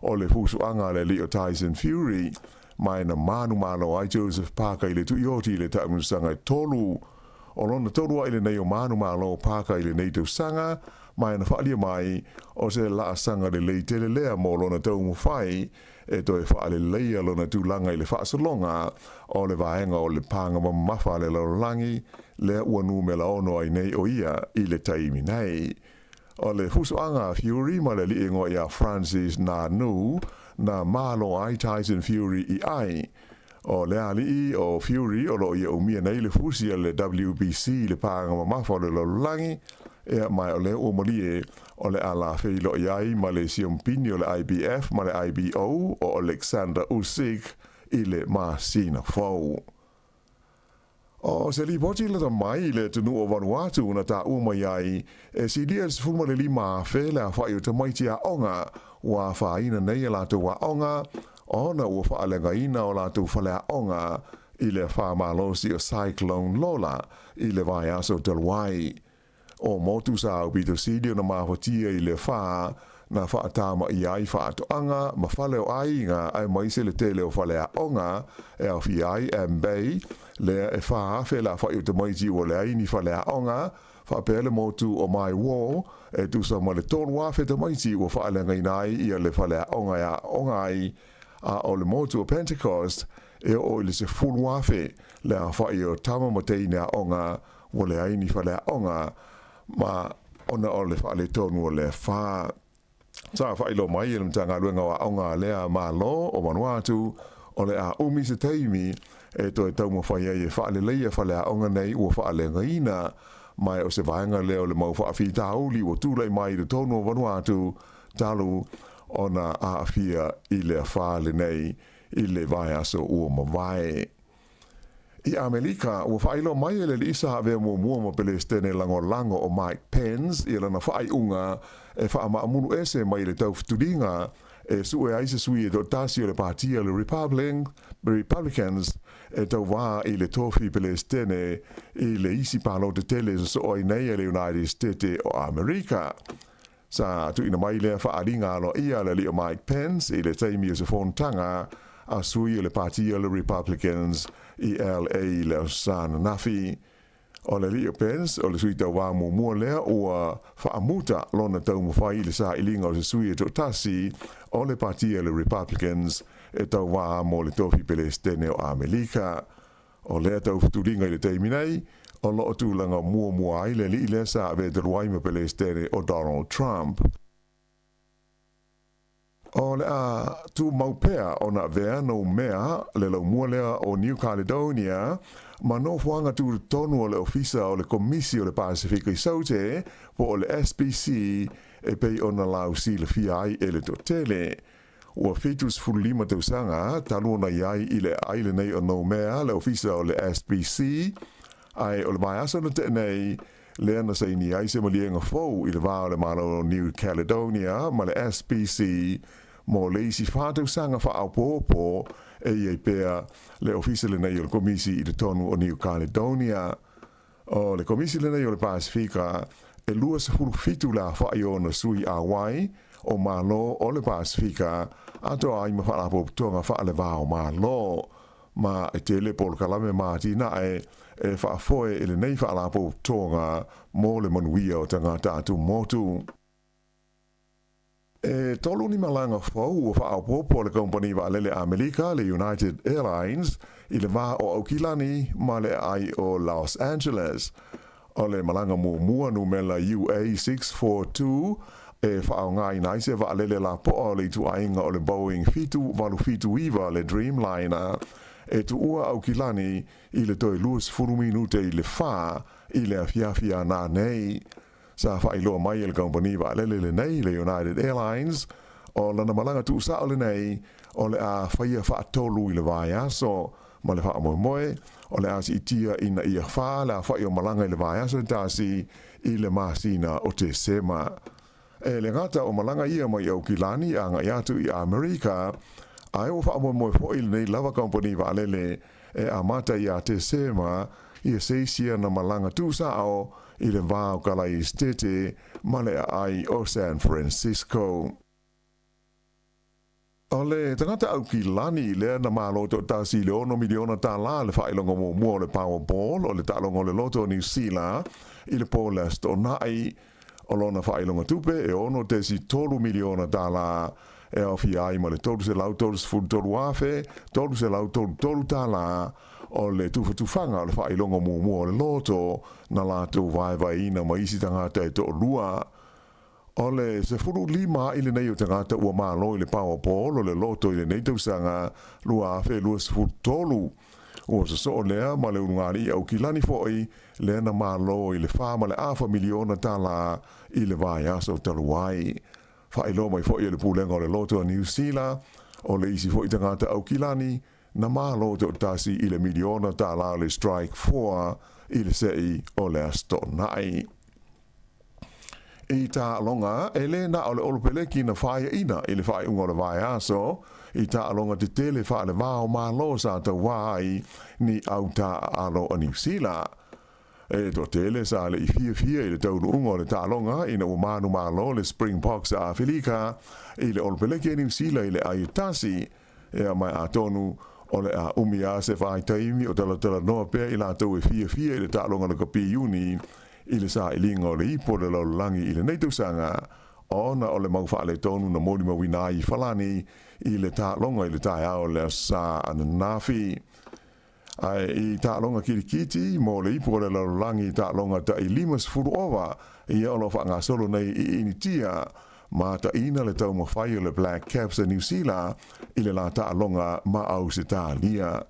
o le fusuaga a le alii o Tyson Fury, ma e na manumalo ai Joseph Parker i le tuioti i le taamilosaga e tolu. O lona tolu aʻi lenei o manumalo o Parker i lenei tausaga, ma e na faalia mai o se laasaga lelei tele lea mo lona taumafai e toe faaleleia lona tulaga i le faasologa o le vaega o le paga mamafa a le lalolagi lea ua numera ono ai nei o ia i le taimi nei. O le fusuaga a Fury ma le alii igoa iā Francis Ngannou na malo ai Tyson Fury i ai. O le alii o Fury o lo o ia umia nei le fusi a le WBC i le paga mamafa o le lalolagi, ea mai o lea ua malie o le a la feiloai ai ma le siompini o le IBF ma le IBO o Oleksandr Usyk i le masina fou. O se lipoti lata mai i le atunuu o Vanuatu na taua mai ai e silia i le 15,000 le aofai o tamaiti aoga ua afaina nei a latou aoga ona ua faaleagaina o latou faleaoga i le afa malosi o Cyclone Lola i le vaiaso talu ai. O motu sa aupito sili ona mafatia i le afa na faatamaia ai faatoaga ma fale o aiga aemaise le tele o faleaoga e aofia ai Ambay, lea e 4,000 le afa'i o tamaiti ua leai ni faleaoga, faapea le motu o Maiwar e tusa ma le 3,000 tamaiti ua faaleagaina ai ia le faleaoga e aooga ai, a o le motu o Pentecost e oo i le 10,000 le afa'i o tama ma teine aoga ua leai ni faleaoga ma ona o le faaletonu o le afa. Sa faailoa mai e le Matagaluega o Aoga a lea Malo o Vanuatu, o le a umi se taimi e toe taumafai ai e faaleleia faleaoga nei ua faaleagaina, ma o se vaega lea o le mau faafitauli ua tulai mai i totonu o Vanuatu talu ona aafia i le afa lenei i le vaiaso ua mavae. I Amelika, ua faailoa mai e le alii sa avea muamua ma Pelesitene Lagolago o Mike Pence ia lana faaiuga e faamaamulu ese mai le taufetuliga e sue ai se sui e toatasi o le patia o le Republicans e tauva i le tofi Pelesitene i le isi palota tele e sosoo ai nei a le United Stete o Amerika. Sa tuuina mai lea faaaliga aloaia a le alii o Mike Pence i le taimi o se fonotaga a sui o le Patia o le Republicans i LA i le Aso Sa ananafi. O le alii o Pence o le sui tauva muamua lea ua faamuta lona taumafai i le sailiga o se sui e toatasi o le Patia o le Republicans e tauva mo le tofi Pelesitene o Amelika. O lea taufutuliga i le taimi nei, o lo o tulaga muamua ai le alii lea sa avea talu ai ma Pelesitene o Donald Trump. O le a tumau pea ona avea Noumea le laumua lea o New Caledonia ma nofoaga tutotonu o le Ofisa o le Komisi o le Pasefika i Saute po o le SPC e pei ona lausilafia ai e le toatele. Ua 75 tausaga talu ona i ai i le aai lenei o Noumea le ofisa o le SPC, ae o le vaiaso na tea nei lea na saini ai se maliega fou i le va o le Malo o New Caledonia ma le SPC mo le isi fa tausaga faaopoopo e i ai pea le ofisa lenei o le Komisi i totonu o New Caledonia. O le Komisi lenei o le Pasefika e 27 le afa'i o ona sui auai o Malo o le Pasefika atoa ai ma faalapotopotoga faaleva o Malo, ma e tele polokalame ma atinae e faafoe e lenei faalapotopotoga mo le manuia o tagata atumotu. E tolu ni malaga fou ua faaopoopo a le kamupani vaalele Amelika le United Airlines i le va o Aukilani ma le aai o Los Angeles. O le malaga muamua numela UA642 e faaaogaina ai se vaalele lapoa o le ituaiga o le Boeing 779 le Dreamliner e tuua Aukilani i le toe 20 minute i le fa i le afiafi a nanei. Sa faailoa mai e le kamupani vaalele lenei, le United Airlines, o lana malaga tuusao lenei o le a faia faatolu i le vaiaso, ma le faamoemoe o le a siitia ina ia fa le afa'i o malaga i le vaiaso e tasi i le masina o Tesema. E le gata o malaga ia mai Aukilani agai atu i Amerika, ae ua faamoemoe foi lenei lava kamupani vaalele e amata iā Tesema ia se isi ana malaga tuusao i le va o Kalaistete ma le aai o San Francisco. O le tagata Aukilani lea na malo toatasi i le ono miliona tālā le faailoga muamua o le Powerball o le taaloga o le loto o Niu Sila i le po o le Aso Toonai. O lona faailoga tupe e 6.3 miliona tālā e aofia ai ma le $333,333 tālā o le tufatufaga o le faailoga muamua o le loto na latou vaevaeina ma isi tagata e toalua. O le 15 a'i lenei o tagata ua malo i le Powerball o le loto i lenei tausaga 2023. Ua sosoo lea ma le ulugalii Aukilani foi lea na malo i le $4.5 miliona tālā i le vaiaso talu ai. Faailoa mai foi e le Pulega o le Loto a Niu Sila, o le isi foi tagata Aukilani na malo toatasi i le miliona tālā o le Strike 4 i le se'i o le Aso Toonai. I taaloga, e le na o le Olopeleki na faiaina i le faaiuga o le vaiaso, i taaloga tetele faaleva o Malo sa tauā ai ni autaaalo a Niu Sila. E toatele sa le'i fiafia i le taunuuga o le taaloga ina ua manumalo le Springboks a Afelika i le Olopeleki a Niu Sila i le ai e tasi. Ea mai atonu o le a umi a se vaitaimi o talatalanoa pea i latou e fiafia i le taaloga lakapi Iuni i le sailiga o le ipu o le lalolagi i lenei tausaga ona o le mau faaletonu na molimauina ai i Falani i le taaloga i le taeao o le Aso Sa ananafi. Ae i taaloga kilikiti mo le ipu o le lalolagi i taaloga ta'i 50 ova, ia o lo o faagasolo nei i Initia, mataina le taumafai o le Black Caps a Niu Sila i le la taaloga ma Ausetalia.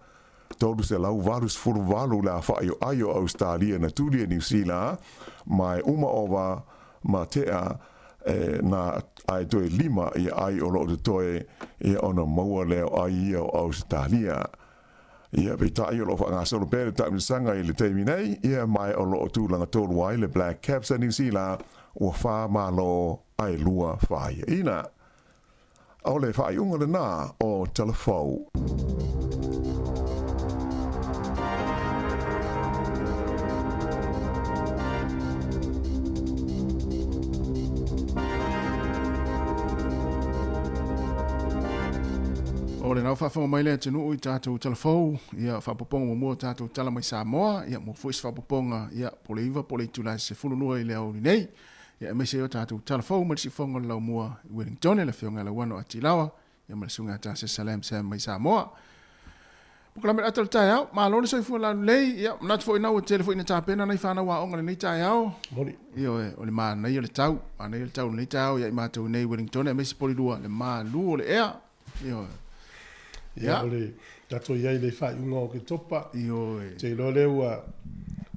388 le afa'i o ai o Ausetalia na tuli e Niu Sila, ma e uma ova ma tea e na ae toe lima ia ai o lo o totoe ia ona maua lea o ai ia o Ausetalia. Ia, peitai o lo o faagasolo pea le taamilosaga i le taimi nei, ia ma o lo o tulaga tolu ai le Black Caps a Niu Sila, ua fa malo ae lua faiaina. O le faaiuga lena o Talafou. O le nau faafofoga mai le atunuu i tatou tala fou, ia faapopoga muamua o tatou tala mai Samoa, ia mo foi se faapopoga, ia po le 9 po le itula e 12 i le aoauli nei. Ia aemaise ai o tatou tala fou mai le siufofoga o le Laumua i Wellington, le afioga ia Lauano Atilawa, ia ma le susuga ia Tasesa Lam Sam mai Samoa. Polokalame le ata o le taeao, malo le soifua lalulei, ia manatu foi ina ua tele foi ina tapena nai fanau aoga i lenei taeao. Moni. Ioe, o le manaia o le tau, manaia le tau i lenei taeao ia i matou nei i Wellington aemaise Polilua, le malu o le ea. Ioe. Ia, o le tatou i ai i le faaiuga o Oketopa. Ioe. Te iloa lea ua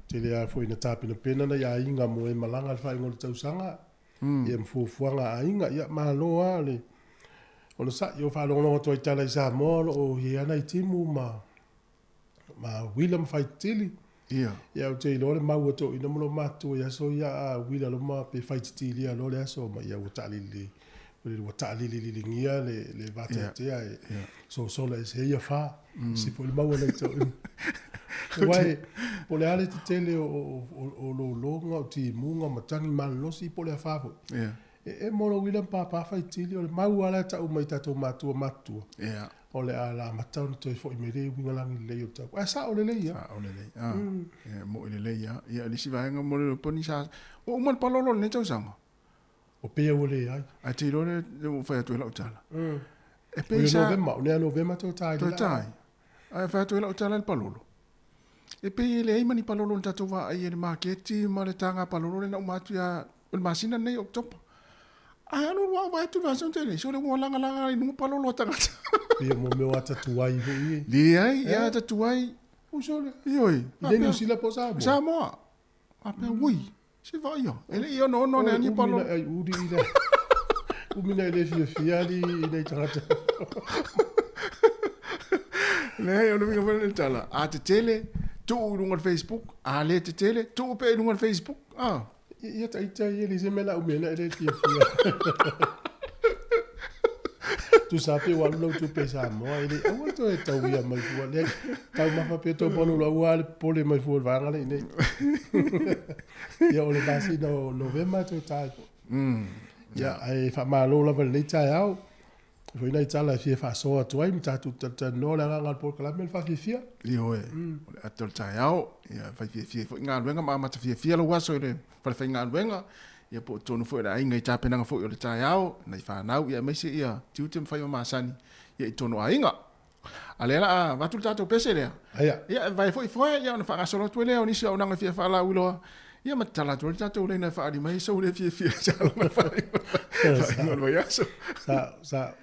tele lava foi ina tapenapena nai aiga mo e malaga i le faaiuga o le tausaga. Ia ma fuafuaga a aiga. Ia malo lava le onosai. O faalogologo atu ai i tala i Samoa o lo o i ai lava nai timu ma ma uila ma faititili. Ia. Ia ou te iloa le mau a toeaiina ma loomatutua i aso ia a uila loa ma pe faititilia loa le aso ma ia ua taalili ua taalililigia le le vateatea e sosola ese ai ia fa. Ese foi le mau a nai toeaiina. Aua e po o le a le tetele o lologa, o timuga, o matagi malolosi po o le afa foi. Ia. E emo lou uila ma pāpā faitili, o le mau lava la e tau mai i tatou matua matutua. Ia. O le a amata ona toe foi mai le uiga lagi lelei o le tau. Ae sao lelei lava. Sao lelei. Ah. Ia, mo'i lelei lava. Ia, le isi vaega mo le poni sa ua uma le palolo o lenei tausaga. O pea ua leai. Ae te iloa le ua fai atu ai lau tala. E pei sa Novema, o lea Novema toe tai. Toe tai. Ae fai atu ai lau tala le palolo. E pei e leai ma ni palolo na tatou vaai ai i le maketi ma le taga palolo lea na uma atu ia o le masina lenei o Oketopa. Ae alu alu lava vaai atu i le masina tele, sole ua lagalaga i luga palolo a tagata. Pei o mea o ata tuai foi e. Leai, ia ata tuai. Ui sole. Ioe. I le Niu Sila po o Samoa? Samoa. Faapea, ui, se vaaia, e le i onoono ane ani palolo. Umi na ai uri i le, umi na i le fiafia ali i nei tagata. Leai, o le uiga foi le tala, a tetele, tuu i luga o le Facebook, a le tetele, tuu pea i luga o le Facebook. Ah. Ia taita ia le se mea la umi ai na e le fiafia. Tusa pe ua alu lau tupe i Samoa e le aua le toe tauia mai fua lea taumafa pe tau ponu lau ua le popole mai fua o le vaega lea i nei. Ia o le masina o Novema e toe ta ai foi. Ia ae faamalo lava i lenei taeao. Foi nai tala e fia faasoa atu ai ma tatou talatalanoa le agaga o le polokalame le faafiafia. Ioe, o le ata o le taeao, ia fai fiafia ai foi galuega ma amata fiafia lou aso i le falefaigaluega, ia po o totonu foi o le aiga i tapenaga foi o le taeao, nai fanau, ia aemaise ia tiute ma faiva masani ia i totonu o aiga. A lea la a avatu le tatou pese lea. Aia. Ia e vae foi foe, ia ona faagasolo atu ai lea o nisi o auaunaga e fia faalauiloa, ia ma tatala atu ai le tatou laina e faaali mai sou le fiafia i taaloga faaiuga o le vaiaso. Sa, sa.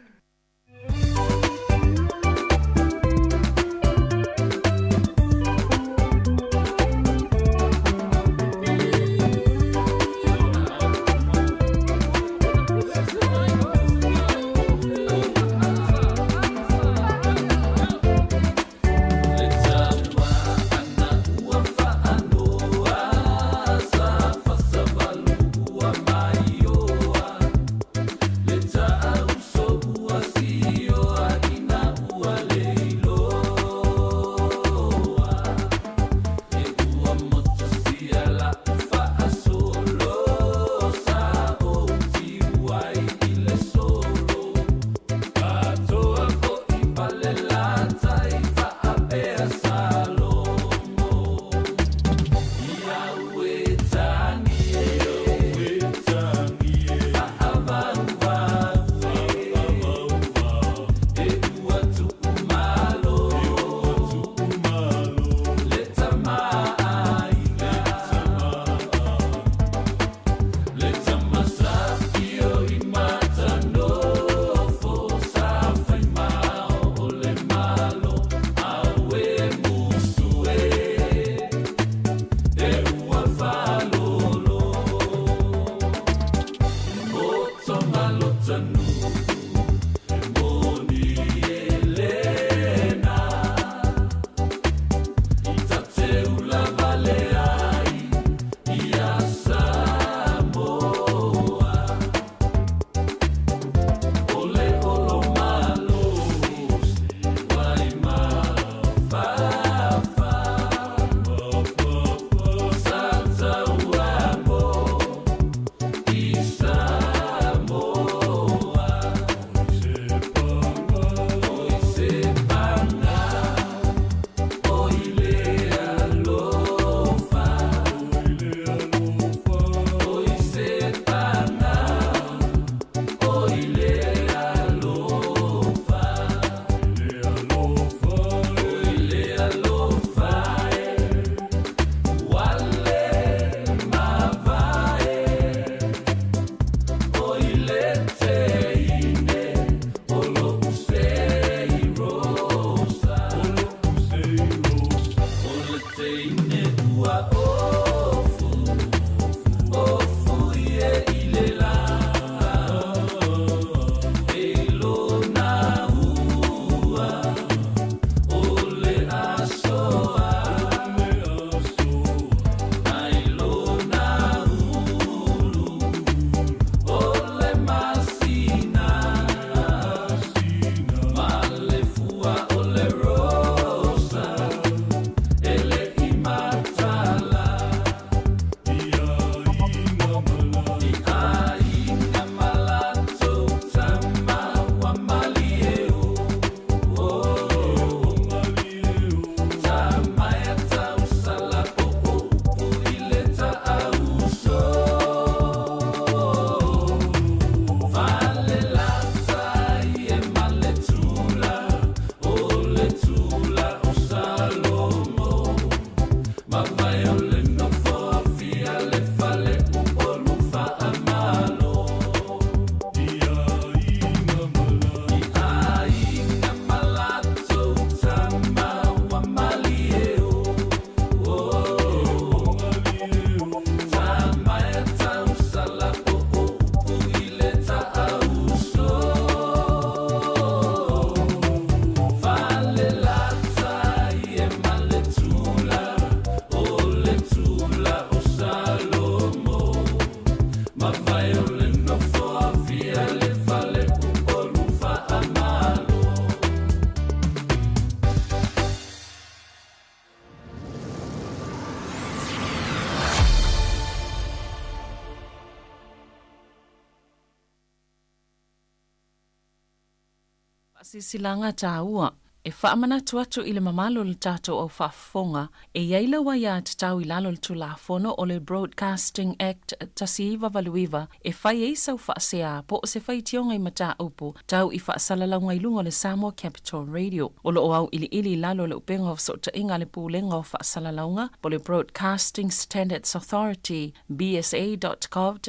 Faasilasilaga taua e faamanatu atu i le mamalu o le tatou au faafofoga e i ai lau aiatatau i lalo o le Tulafono o le Broadcasting Act 1989 e fai ai sau faasea po o se faitioga i mataupu tau i faasalalauga i luga o le Samoa Capital Radio. O lo o auiliili i lalo o le Upega o Fesootaiga a le Pulega o Faasalalauga po o le Broadcasting Standards Authority, bsa.govt.nz,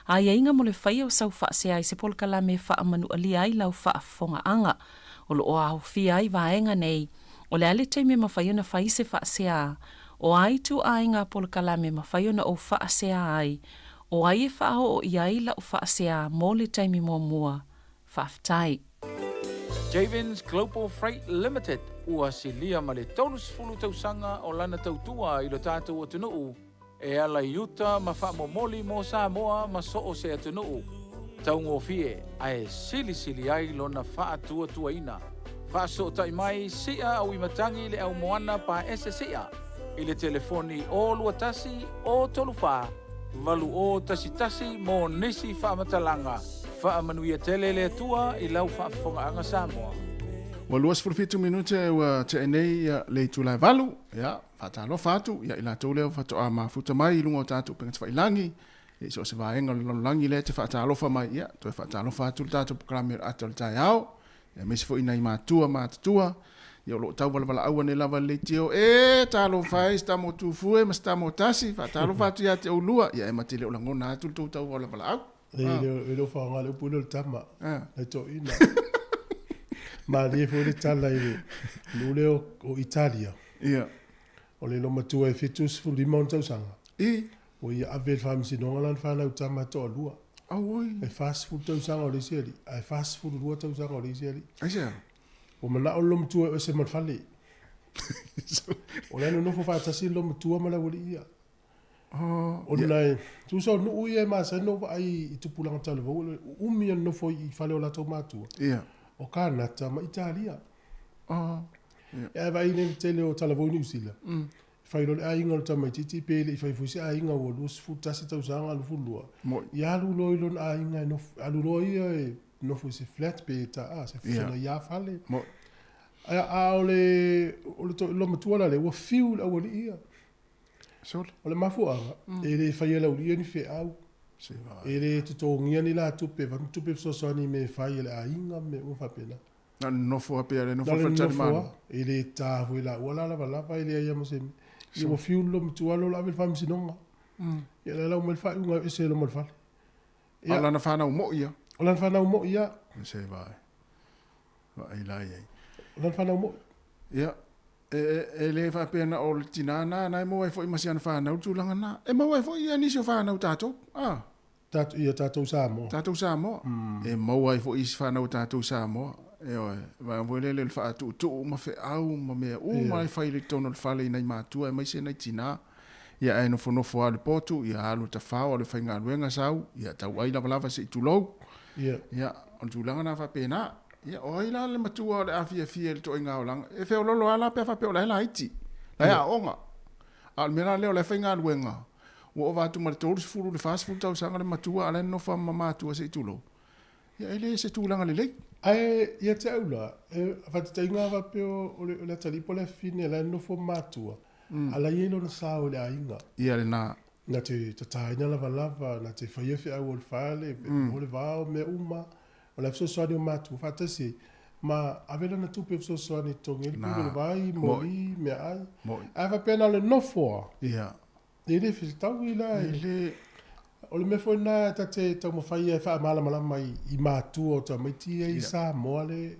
Aiaiga mo le faia o sau faasea i se polokalame e faamanualia ai lau faafofogaaga. O lo o aofia ai vaega nei, o le a le taimi e mafai ona fai se faasea, o a ituaiga polokalame e mafai ona ou faasea ai, o ai e faaoo i ai lau faasea mo le taimi muamua. Faafetai. Javens Global Freight Limited ua silia ma le 30 tausaga o lana tautua i lo tatou atunuu e ala i uta ma faamomoli mo Samoa ma so o se atunuu taugofie ae silisili ai lona faatuatuaina. Faasootai mai Sia Auimatagi i le au moana paese Sia i le telefoni 021 034 8011 mo nisi faamatalaga. Faamanuia tele le Atua i lau faafofogaaga Samoa. Ua 27 minute ua tea nei le itula e 8, ia, faatalofa atu ia i latou lea ua faatoa mafuta mai i luga o tatou upega tafailagi, ia i so o se vaega o le lalolagi lea e te faatalofa mai, ia, toe faatalofa atu le tatou polokalame o le ata o le taeao, ia aemaise foi nai matua matutua, ia o lo o tauvalavalaau ane lava le leitio, e talofa e, se tama o Tufue ma se tama o Tasi, faatalofa atu ia te oulua, ia e ma te le o lagona atu le tou tauvalavalaau. E le o faaaoga le upu lea o le tama, nai toeaiina. Malie foi le tala i le nuu lea o Italia. Ia. O le loomatua e 75 ona tausaga. I. Ua ia ave i le faamasinoga lana fanau tama e toalua. Auoi. E 40 tausaga o le isi alii, ae 42 tausaga o le isi alii. Aisea? Ua manao le loomatua e o ese ma le fale. O la e nonofo faatasi le loomatua ma le aualii ia. Ona e tusa o nuu ia e masani ona ou vaai i tupulaga talavou, o le umi o le nofo i fale o latou matua, o Kanata ma Italia. Ae vaai nei i le tele o talavou i Niu Sila, e fai loa le aiga o le tamaitiiti pe le i fai foi se aiga ua 21 tausaga, 22, ia alu loa i lona aiga e nofo, alu loa ia e nofo i se flat pe se ia fale. A o le loomatua la lea, ua fiu i le aualii ia. Sole. O le mafuaaga, e le faia e le aualii ia ni feau, e le totogia ni la tupe, avatu tupe fesoasoani i mea e fai a le aiga ma mea uma faapena. Na o le nonofo lava pei o le nofo i le faletalimalo. E le ta foi laua la lavalava e leai lava ma se mea. Ia ua fiu le loomatua alu ave i le faamasinoga. Ia o la e lau mai le faaiuga e ese loa ma le fale. A o lana fanau moi ia. O lana fanau moi ia. Se vaai. Vaai la i ai. O lana fanau moi. Ia, E le faapea na o le tinā na, na e maua ai foi ma si ana whānau le tulaga na. E maua ai foi ia nisi o whānau tātou. Ah. Tātou, ia tātou Samoa. Tātou Samoa. E maua ai foi isi whānau tātou Samoa. E oe, vai voi lele le whaatuutuu ma wheau ma mea uma e whai le tonu le whale i nei mātua e mai se nei tinā. Ia e nofonofo a le potu, ia alu tawhao, alu whaingaluenga sau, ia tau ai lava lava se i tulou. Ia. Ia, o le tulaga na whapena. Ia, o ai la le matua o le a fiafia i le ituaiga olaga? E feoloolo lava la pe a faapea o la e laiti, la e aoga. A o le mea la lea o la e faigaluega, ua ova atu ma le 30 i le 40 tausaga le matua a o la e nonofo lava ma matua se i tulou. Ia, e le se tulaga lelei. Ae ia te au la, e faataitaiga lava faapea o le atalii po o le afafine o la e nonofo ma matua, a o la e i ai lona sao i le aiga. Ia lena. Na te tataina lavalava, na te faia feau o le fale, mo le vao, mea uma. O le fesoasoani o matua faatasi ai, ma ave lana tupe fesoasoani e totogi ai le pili o le vai, moli, meaai. Ae faapea na o le nofo lava, e le fetaui la. E le. O le mea foi lena ta te taumafai ai e faamalamalama i matua o tamaiti ia i Samoa le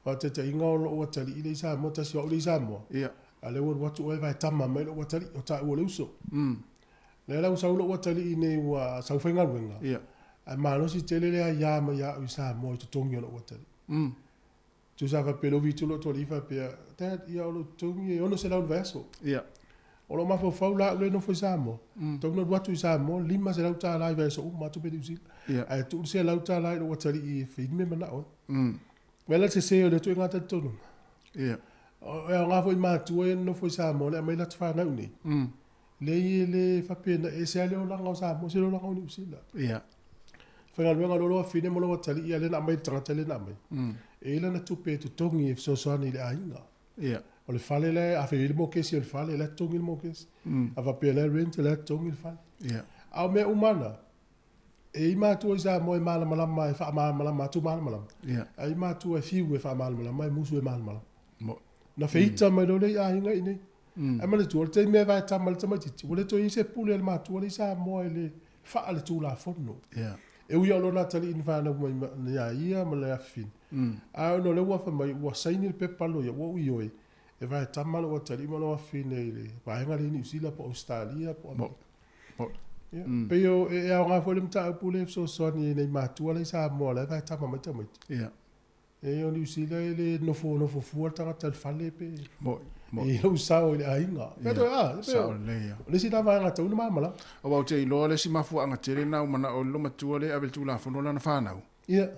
faataitaiga o lou atalii lea i Samoa, tasi o au lea i Samoa. A o lea ua alu atu oe vae tama mai lou atalii, o taua o le uso. Lea la ua sau lou atalii nei ua sau faigaluega, ae malosi tele le aia mai ia au i Samoa i totogi o lou atalii. Tusa faapea lou vitu lou atalii faapea, Dad, ia o lou totogi e $600 i le vaiaso. O lou mafaufau la au lea e nofo i Samoa, tatau ona alu atu i Samoa $500 i vaiaso uma atu pe Niu Sila. Ae tuu le $100 i lou atalii e fai ni mea manao ai. Vaai la le sese o lea ituaiga talitonuga. E aoga foi i matua ia e nonofo i Samoa le aumai latou fanau i inei. Leai e le faapena, e ese lava le olaga o Samoa, ese le olaga o Niu Sila. Ia. Faigaluega loa lou afine ma lou atalii a lea na aumai le tagata lea na aumai. E i ai lana tupe e totogi e fesoasoani i le aiga. O le fale la e, afai e i ai le mokesi o le fale, o la e totogi le mokesi. A faapea o la e rent, o la e totogi le fale. A o mea uma na, e i ai matua i Samoa e malamalama e faamalamalama atu malamalama. Ae i ai matua e fiu e faamalamalama e musu e malamalama. Na feita mai loa lea i aiga i inei. Ae manatua, o le taimi e vaetama ai le tamaitiiti, ua le toe i ai se pule a le matua lea i Samoa i le faaletulafono. E ui lava o lona atalii na fanau mai ia ia ma le afafine, ae ona o lea ua fai mai ua saini le pepa loia, ua ou ioe, e vaetama lou atalii ma lou afafine i le vaega lea i Niu Sila po o Ausetalia po o Amerika. Ia, pei o, e aoga foi le mataupu lea e fesoasoani i nai matua la i Samoa la e vaetama mai tamaiti. E o Niu Sila e le nofo nofo fua le tagata i le fale pe Mo'i. E i lou sao i le aiga. Ia, Pe toe, ah, pe sao lelei ia. O le isi la vaega tau na malamalama. Aua ou te iloa le isi mafuaaga tele lena ua manao ai le matua lea e ave i le Tulafono lana fanau. Ia.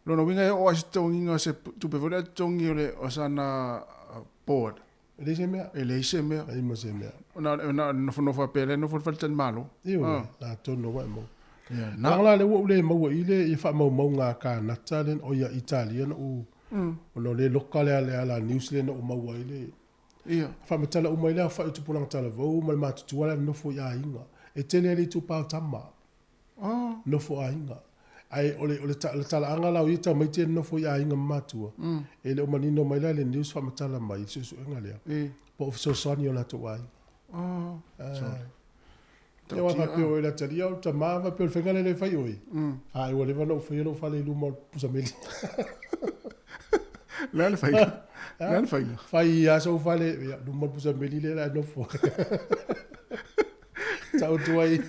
Lona uiga e oo lava i se totogiga o se tupe foi lea e totogi o le o sana board. E leai se mea. E leai se mea. Leai ma se mea. Na o le nofonofo lava pea lea e nofo i le faletalimalo. Ioe, atonu ua e maua. Ia, na. Leaga la lea ua ou le maua i le faamaumauga a Kanata lea, oi a Italia na ou, ona o lea loka le ala news lea na ou maua ai le, Ia. faamatala uma ai le aofai o tupulaga talavou ma le matutua la e nonofo i aiga. E tele lava le itupa o tama. Oh. Nofo aiga. Ae o le, o le, le talaaga la o ia tamaiti e nonofo i aiga ma matua, e le o manino mai la i le news faamatala mai i le suesuega lea, po o fesoasoani i o latou aiga. Oh. Sorry. Ia aua faapea o oe le atalii au tama faapea o le faiga lea le fai oe. Ae ua leva ona ou faia lou fale i luma o le pusameli. Le a le faiga? Le a le faiga? Fai lava sou fale, ia, luma o le pusameli lea la e nofo. Taoto ai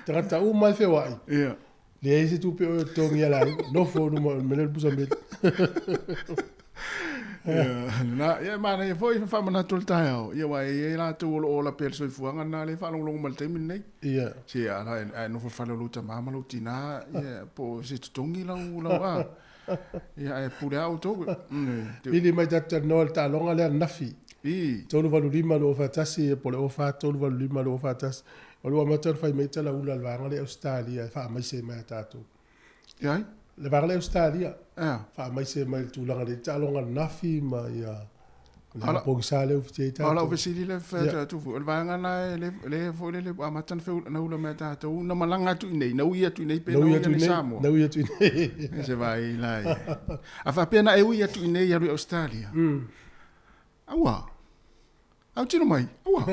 tagata uma e feoai. Ia. Leai se tupe o e totogi a le aiga. Nofo luma o le mea lea o le pusameli. Ia, lena, ia, e manaia foi le faamanatu o le taeao, ia, aua e i ai latou o lo o ola pea i le soifuaga lena lea e faalogologo mai i le taimi lenei. Ia. Se, a, a e nofo i le fale o lou tama ma lou tina, ia, po o se totogi lau, lau, a. Ia, ae pule lava outou. Vili mai tatou talanoa i le taaloga lea ananafi. I. 385 241 po o le 04 385 241. O lea ua amata ona fai mai talaula a le vaega lea i Ausetalia e faamaise mai ia tatou. I ai? Le vaega lea i Ausetalia. Ea. Faamaise mai i le tulaga lea i le taaloga ananafi ma ia le pogisa lea ua fitia ai tatou. O lau fesili lea e fai atu foi, o le vaega lena e le foi lele ua amata ona ula mai ia tatou, na malaga atu i inei, na ui atu i inei pe na ui atu i Samoa? Na ui atu i inei. Se vaai la ia. A faapea na e ui atu i inei e alu i Ausetalia? Aua. Autilo mai, aua.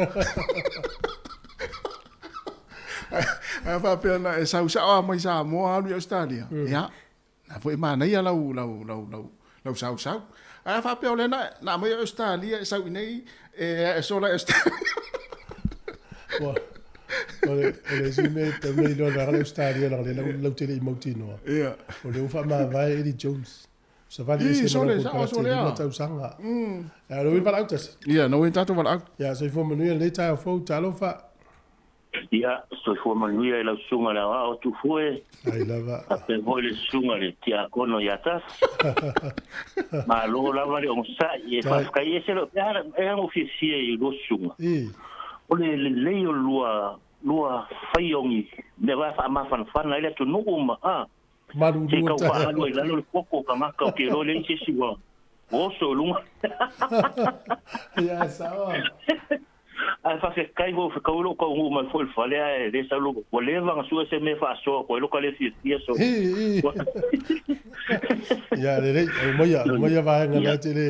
Ae faapea na e sau sao lava mai Samoa alu i Ausetalia, ia, Na foi e manaia lau, lau, lau, lau, lau sausau. Ae a faapea o lea na, na aumai e Ausetalia e sau i nei, e, e sola i Ausetalia. Ua, o le, o le isi mea e tatau ona iloa i le vaega lea Ausetalia leaga o lea lau, lau te le i mautinoa. Ia. O lea ua faamavae Eddie Jones. Savali Ii, ese ma sole, lau sao, konekarate sole lima a. tausaga. Ia, o lea ua i valaau tasi. Ia, na ua i tatou valaau. Ia, soifua manuia lenei taeao fou, talofa. Ia, soifua manuia i lau susuga i le aoao Tufue, Ai lava. faapea foi le susuga i le tiakono ia Tasi. Malo lava le onosai, e faafetai ese lou, e ala e ala ou fiafia i lua susuga. O le lelei o le lua lua fai o ni mea vae faamafanafana ai le atunuu ma a. Malulu Se i tau faaalu ai i lalo le koko o tagata ou te iloa e leai se isi ua oso i luga. Ia, sao. Ae faafetai foi ua fetaui lou taunuu mai foi i le fale ae le sau lou ua leva ona sue se mea e faasoa atu ai lou ka le fiafia so. Ia, lelei, aumaia, aumaia vaega na e te le.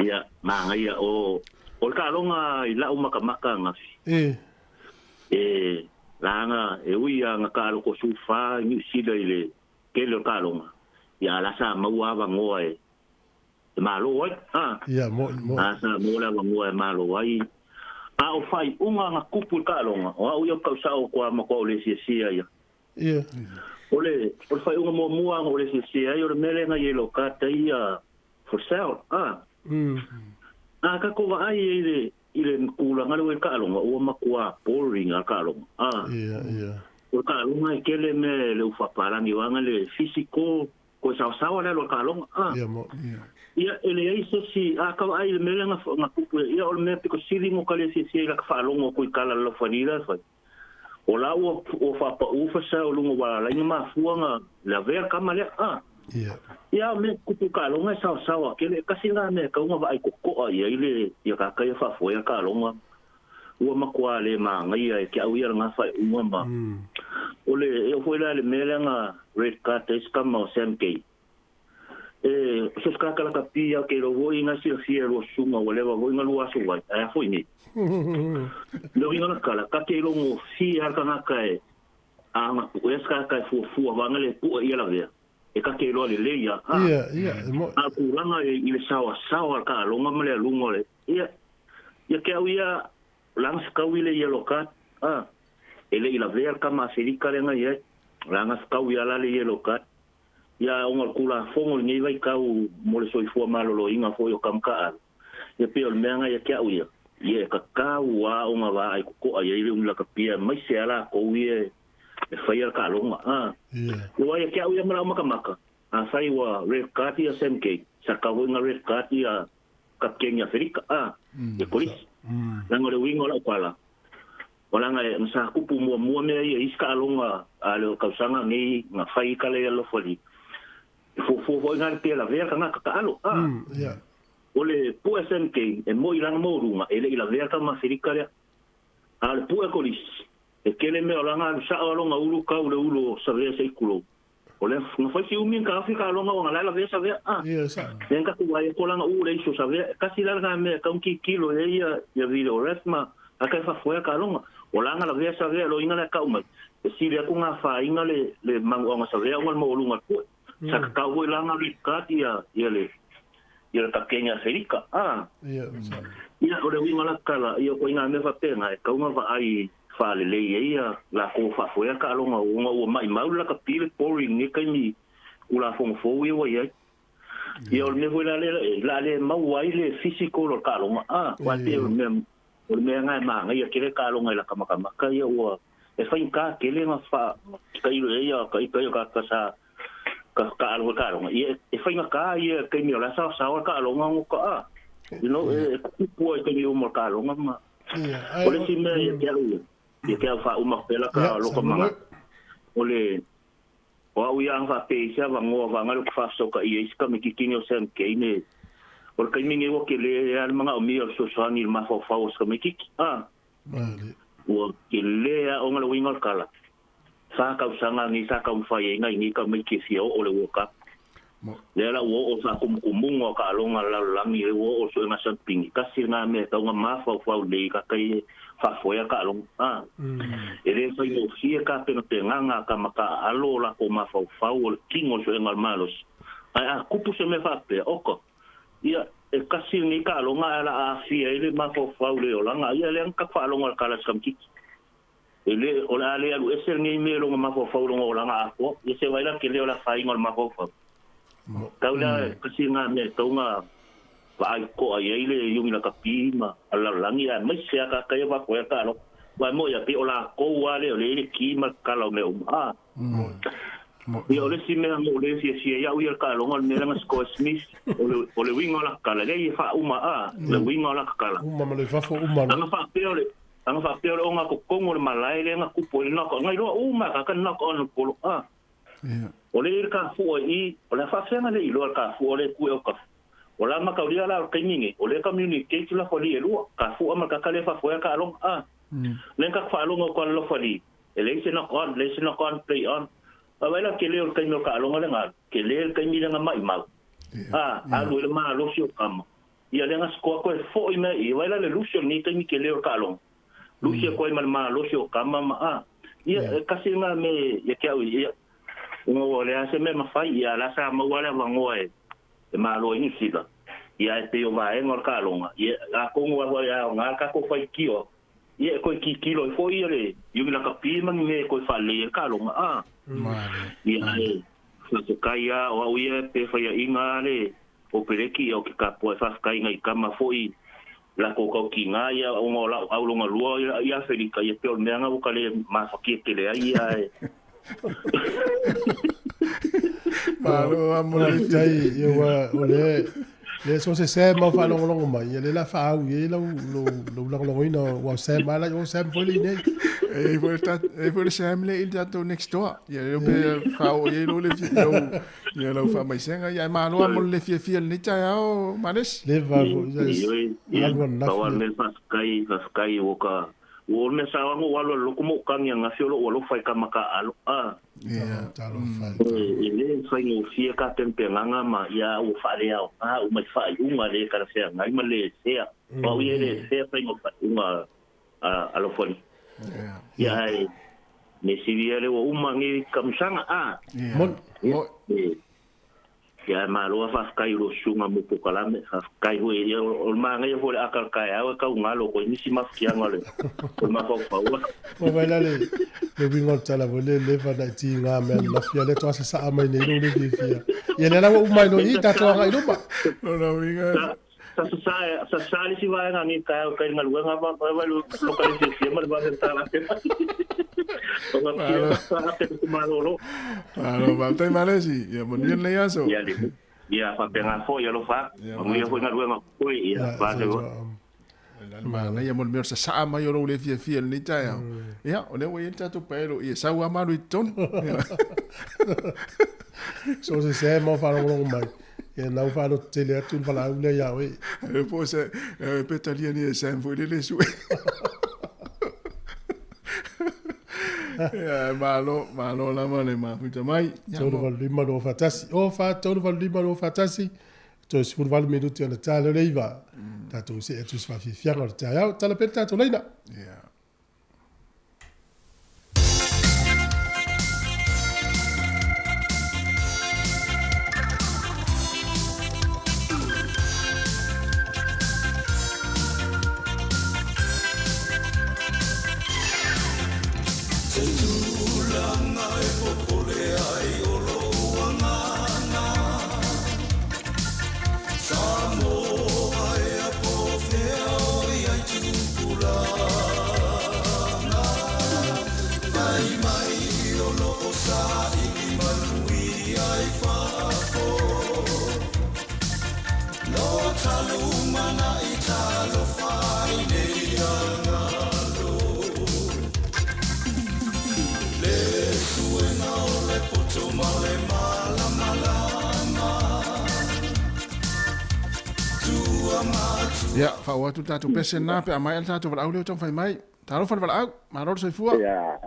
Ia, manaia o o le taaloga i lau makamaka ananafi. E laga e ui lava na taalo tosu fa i Niu Sila i le tele o le taaloga, ia a la sa maua avanoa e malo ai. A, Ia, mo'i, mo'i. a sa maua le avanoa e malo ai. A o faaiuga na tupu i le taaloga, o au ia ou te tausao atu lava matua ou le fiafia ia. Ia. O le, o le faaiuga muamua na ou le fiafia ai, o le mea lea na i ai lou tata ia Forsell, a. A tatou vaai i le, i le tulaga lea ua i ai le taaloga, ua matua boring lava le taaloga, a. Ia, ia. O le taaloga e tele mea e le ufapalagi vaega le physical, toe saosaoa le alu a le taaloga, a. Ia, moni. Ia, e leai se isi, a tau vaai i le mea lea na tupu, ia o le mea pito sili ona ou ka le fiafia i lata faalogo atu i tala a le laufali la e fai. O la ua ua faapaʻu fasa o luga ua alai na mafua na lavea le kama lea a. Ia. Ia o mea tutupu i taaloga e saosaoa tele e tasi lena mea e tatau ona vaai totoa i ai le ia tagata ia faafoea taaloga ua matuā le manaia e te au ia lena faaiuga ma o le e oo foi la i le mea lea na red card ai se tama o Sam Gay e so se tagata lakapi lava ou te iloa foi na silafia e lua susuga ua leva foi na lua aso ai ae a foi nei le uiga o le tala ta te iloa gofie lava le tagata e a na puea se tagata e fuafua vaega le pue ia lavea e ta te iloa lelei a a Ia, ia, e mo. A o tulaga i le saoasaoa o le taaloga ma le aluga o le ia ia te au ia lana fetaui le yellow card a e le i lavea le tama Afelika lea na i ai lana fetaui a la le yellow card ia ona o le Tulafono i lenei vaitau mo le soifua maloloina foi o tama taaalo ia pei o le mea na ia te au ia ia e tatau a ona vaai totoa i ai le umi-lakapia aemaise a latou ia e faia le taaloga a. Ua ia te au ia ma lau makamaka, afai ua red card ia Sam Gay, sa tatau foi ona red card ia Kapiteni Aferika a, ia Kolisi. Leaga o le uiga o lau pala, ua leaga e, sa tupu muamua mea ia i isi taaloga a le tausaga nei na fai i tala i Alofa-alii. E fuafua foi na le pe lavea le tagata taalo a. O le pue Sam Gay e moi lana maualuga e le i lavea le tama Aferika lea. A o le pue Kolisi, E tele mea o lana alu sao alo na ulu kau le ulu o Savea se i kulou. O le na fai si umi ka afi ka alonga o na laila vea Savea a. Ia sa. Le ka ku ai ko lana u le iso Savea e kasi la na mea ka unki kilo e ia ia video ref ma a ka fa foea ka alonga. O lana la vea Savea lo inga le ka umai. E sili aku ngā whāinga le, le mangu o ngā Savea o ngā maualunga le pue. Sa ka kau hoi lana le ka ia, ia le, ia le kapkeni a Ferika. A. Ia, sa. Ia, o le uiga la kala, ia ko inga mea faapena, e tau na vaai faalelei ai ia lakou faafoea taaloga ona ua maimau le lakapi le pori i lenei taimi Tulafono fou ia ua i ai. Ia o le mea foi la lea la le maua ai le physical o le taaloga, a, aua e pei o le mea o le mea lena e manaia tele taaloga i lata matamata ia ua e faigata tele ona faa tailo i ai ia ka ita ia tagata sa ka taalo foi taaloga ia e faigata ia taimi o la e saosaoa le taaloga ona ka a you know e kupu ai taimi uma o le taaloga ma O le isi mea ia te au ia, ia te au faauma pela ka loka manga, o le, o au ia anga faapea i se avanoa vaega le faafesootaia i se kamikikini o Sam Cane, o le taimi nei ua tele lava le manaomia o le fesoasoani i le mafaufau o se tamaititi, a, ua tele lava ona le uiga o le tala, fa tausaga nei sa taumafai ai nai nei tamaiti e fia oo le World Cup. Lea la ua oo le faakumukumuga o taaloga a le lalolagi, lea ua oo le suega sampingi, tasi lena mea e tatau ona mafaufau lelei ka tai e faafoea taaloga. A, e le faigofie tapenapenaga a tama taaalo o latou mafaufau o le tino o le suega o le malosi. Ae a tupu se mea faapea, oka, ia, e tasi lenei taaloga ae o le a aafia ai le mafaufau i le olaga. Ia lea na tatou faalogo i le tala a si tamaitiiti. E le, o le a le alu ese lenei mea i lona mafaufau i lona olaga atoa. Ia se vaai la tele o le afaina o le mafaufau. Tau lea, kasi lena mea e tatau ona vaai totoa i ai le Iuni Lakapi ma le lalolagi aemaise lava tagata ia faafoea taaloga. Aua e moni lava, pei o latou lava lea o lea e i ai le ki ma le tatala o mea uma. A. Ia o le isi mea na ou le fiafia ai au ia i le taaloga o le mea lea na score Smith, o le, o le uiga o laka tala, lea ia faauma a, le uiga o laka tala. Uma ma le fafo uma. Ana faapea o le, Ana faapea o le ogatotonu o le malae lea na tupu ai le knock on, na iloa uma e tagata le knock on o le polo a. O lea i le kafua i i, o le a faafefea na le iloa le kafua o lea e tu e o kafu. O la mataulia la o le taimi nei, o lea e communicate lafali e lua, kafua ma le tagata lea e faafoea taaloga a. Lea na tatou faalogo atu lava le lafali, e leai se knock on, leai se knock on, play on. Vaai la tele o le taimi o le taaloga lea na alu, tele le taimi lea na maimau. A, alu ai le malosi o tama. Ia lea na sikoa koe foi mai i vai la le lusi o lenei taimi tele o le taaloga. Lusi atu ai ma le malosi o tama ma a. Ia e kasi lena me ia te au ia. Ona ua leai se mea mafai ia la sa maua le avanoa e e malo ai Niu Sila. Ia e pei o vaega o le taaloga. Ia atonu lava e aoga le tatou faitio. Ia e toe tilotilo ai foi ia le Iuni Lakapi ma ni mea e toe faalelei ai le taaloga a. Ia e faafetai a o au ia pe faiaina le O Peleki, o ke kapua e faafetai nai tama foi lakou kau kina ia ona o lau au lona lua i Afelika ia pei o le mea na ua ka le mafatia tele ai ia e Malo a mo le Faafetai, ia ua o le le so se se mau faalogologo mai, ia le la faaau i ai lau lou lou lagolagoina ua Sam ala o Sam foi le nei. E foi ta e foi le Sam le i tatou next door. Ia le pe fa o ia lo le fi lo ia lo fa mai senga ia ma lo mo le fia fia le ta o manes. Le va oi ia pa wa me fa kai fa kai o ka o me sa wa wa lo lo mo kangi nga fi lo wa lo fai ka maka alo a ia talo fai e le fai no fia ka tempe nganga ma ia o fa le au a o mai fa unga le ka fea ngai ma le sea o ia le sea fai no fa unga a alo fo ia ai me si via le o uma ngi kamsanga a mon mo ia ma lo fa kai lo sunga mo po kalame fa kai ho ia o ma ngai ho le akal kai au ka unga lo ko ni si ma fia ngale o ma fa fa wa o vai la le le wingo tala vo le le va na ti nga me na fia le to sa sa mai nei lo le fia ia le la o mai no i ta to nga i luma no no winga sa sa sa sa le si va nga ni ka ka nga lu nga va va lo lo ka le fia ma va ta la o va fia sa te ku ma lo Alo, va tai malesi. Ia mo ni le aso. Ia le. Ia fa penga fo ia lo fa. Mo ia fo nga lu nga ko ia va te Ma na ia mo me sa sa mai o le fia fia ni ta ia. Ia, o le o ia tatou pelo ia sa wa malu i tonu. So se se mo fa lo mai. Ia nau fa lo tele atu fa la ule ia we. E po se petalia ni se mbo le su. Ia malo malo la male ma futa mai. Tolu valu lima lo fatasi. O fa tolu valu lima lo fatasi. To sifuru valu minuti o le talo le iva. Tatou se atu se faafiafiaga o le taeao. Tala pea le tatou laina. Ia. Ia, wha atu tātou pese nā pe a mai al tātou wala au leo tau whai mai. Tāro whare wala au, māroro soifua. Ia,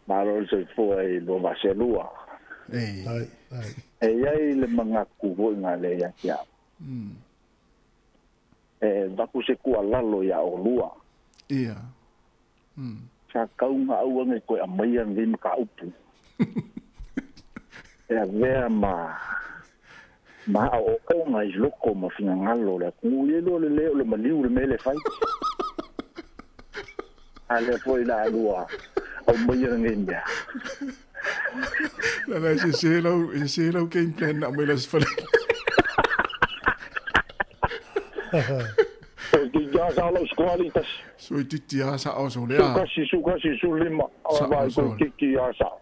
māroro soifua i lo vaselua. Ei. E iai le mangaku hoi ngā le ia kia. E vaku se kua lalo ia o lua. Ia. Sa kaunga au ange koe a mai ange ma ka upu. E a vea ma... Ma o onga i loko ma fingangalo le ku ye lo le le o le maliu le mele fai. A le foi la lua o mai ngi nya. La la se se lo se lo game plan na mai las fale. Ki ja sa lo squalitas. So ti ti a sa o so le a. Su kasi su lima o vai ko ki ki a sa.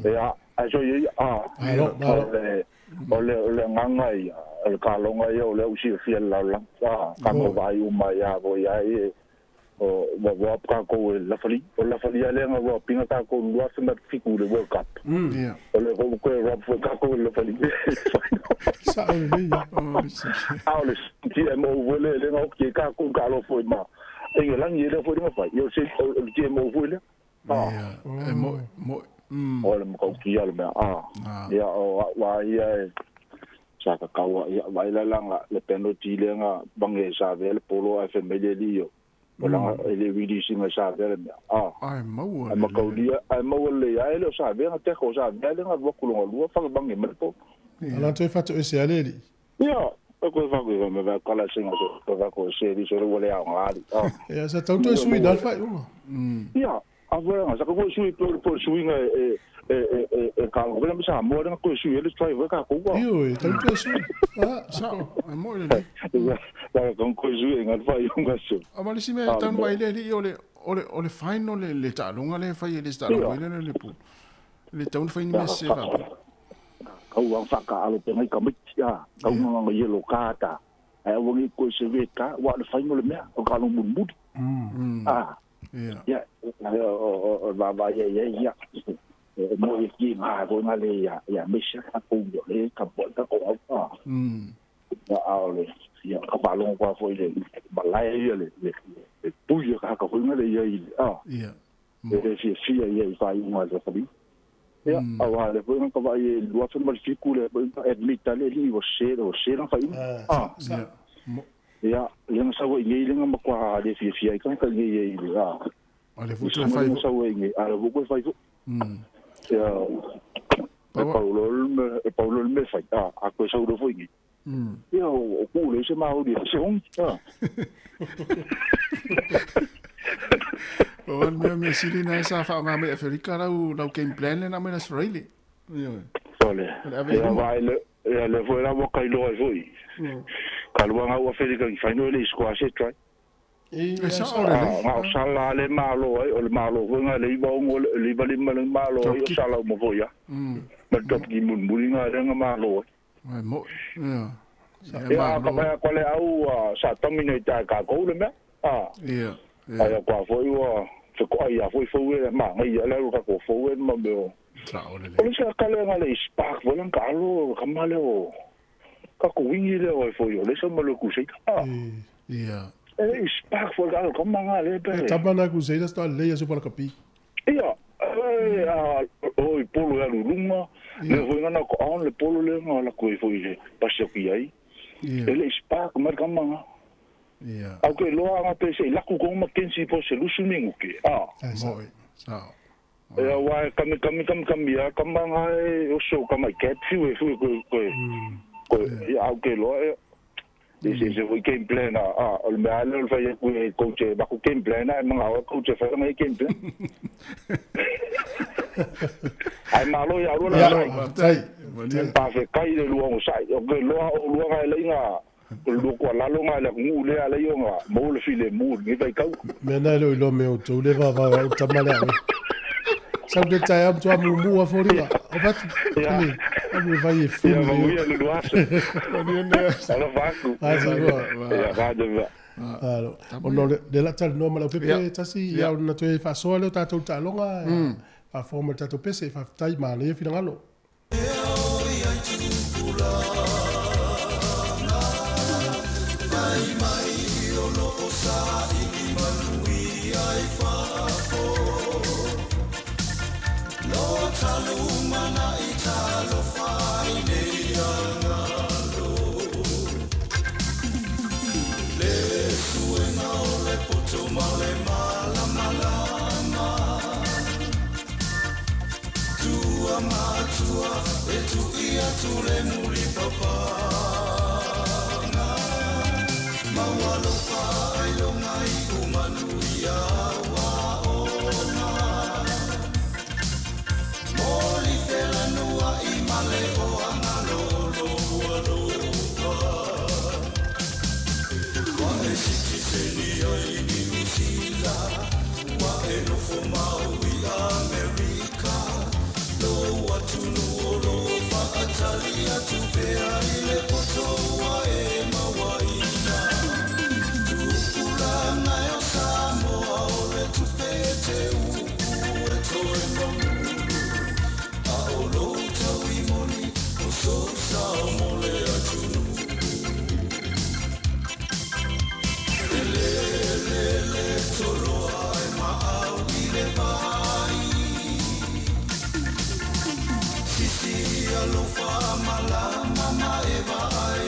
Ya a so ye a. Alo malo. O le nganga ia, o le kalonga ia, o le usi fia la la. Ka mo vai uma ia vo ia e o wa ka ko la fali, o la fali ale nga wa pinga ka ko lua se ma fiku le World Cup. Yeah. O le ko ko rob fo ka ko le fali. Sa o le ia. A o le ti mo vo le le ngo ke ka ko ka lo fo ma. E le langi le fo ma fa. Yo se o ti mo vo le. Ah. E mo mo O le mokau kia le mea a. Ia o wa ia e sa ka kaua ia vai la langa le penalty le nga bange sa ve le polo a family li yo. O langa ele wili singa sa ve le mea a. Ai maua. Ai makaulia ai maua le ai le sa ve nga te ko sa ve le nga voku longa lua fa bange me po. Ala toi fatu e se ale li. Ia o ko fa ko me va kala singa so va ko se li so le a nga li. Ia sa tau toi sui dal fa uma. Ia a voilà, sa ko sui por sui nga e e ka ko le sa mo nga ko sui le try ka ko wa. Io e tau toi sui. Ah, sa e mo le. La ko ko sui nga fa yo nga su. A ma le si me tan wa ile li o le o le final le le ta longa le fa le sta lo le le pu. Le tau fa ni me se va. Ka wa fa ka alo pe ngai ka mit ya. Ka nga nga ye lo ka ta. Ai wa ngi ko se ve ka wa le final le me o ka lo mut. Ah. Ia o va ia ia ia e mo i ki ngā ko ngā le ia ia me sa ka ko le ka po ka ko au pa ia a o le ia ka palongo kwa foi le malae ia le le puia ka ka foi le ia i a ia e fia fia ia i fai unga le fabi ia awa le foi ka vai e lua fe mal fiku le admit le li o se na fai a ia le nga sa i le nga makwa le fia fia i ka ka ia i le a a le futu fai sa i a le futu fai ia e Paulo me fai a a ko sa uro foi ia o ku le se mau di se hon a O mea mea sili na sa fa nga me Afrika lau lau game plan le na me Australia. Ia. Ole. Ia vai le ia le foi la mo kai lo ai foi. Ka lua ngau Afrika i fai no le squash try. E sa ore le. Nga o sala le malo ai o le malo foi nga le iwa ngo le iwa le malo malo ai o sala mo foi ya. Ma top ki mun muri nga le nga malo ai. Ai mo. Ia. Ia ka vai ko le au sa dominate ka ko le me. Ah. Ia. Ai kwa foi ua se ko ai foi foi le ma ngai le ka ko foi ma me o. Sa ore le. O le sa ka le nga le spark volan ka lo ka ma le o. Ka ko wingi le o foi o le sa ma le ku se. Ah. Ia. E spark foi ka ka ma nga le pe. Tama na ku se sta le ya so pala kapi. Ia. E a o i polo ya lulunga. Le foi nga na ko on le polo le nga la ko foi le pasio ki ai. E le spark ma ka ma nga. Ia. Au ke loa nga pe se laku ko ma kensi po se lusu mingu ke. Ah. Moi. Sa. E wa kami kami kami kami ya kama nga e o so kama ke fiu e fiu ko ko. Ko ya au ke loa e se se foi game plan a o me ale o fai ku e coach ba ku game plan a mga o coach fa nga game plan. Ai malo ya ro la. Tai. Pa fe kai le lua o sai o ke loa o lua ga le nga lu ko la longa le ngu le ala yo nga mo le file mu ni vai kau me na lo lo me o tu le va va o tamale sa de tai am tu mu mu a fori va o va ni am vai e fu ya mu ya lu aso ala va ku ya va de va alo o no le la tal no ma la pepe tasi ya na tu fa so le ta ta longa fa forma ta to pese fa tai ma le fi ngalo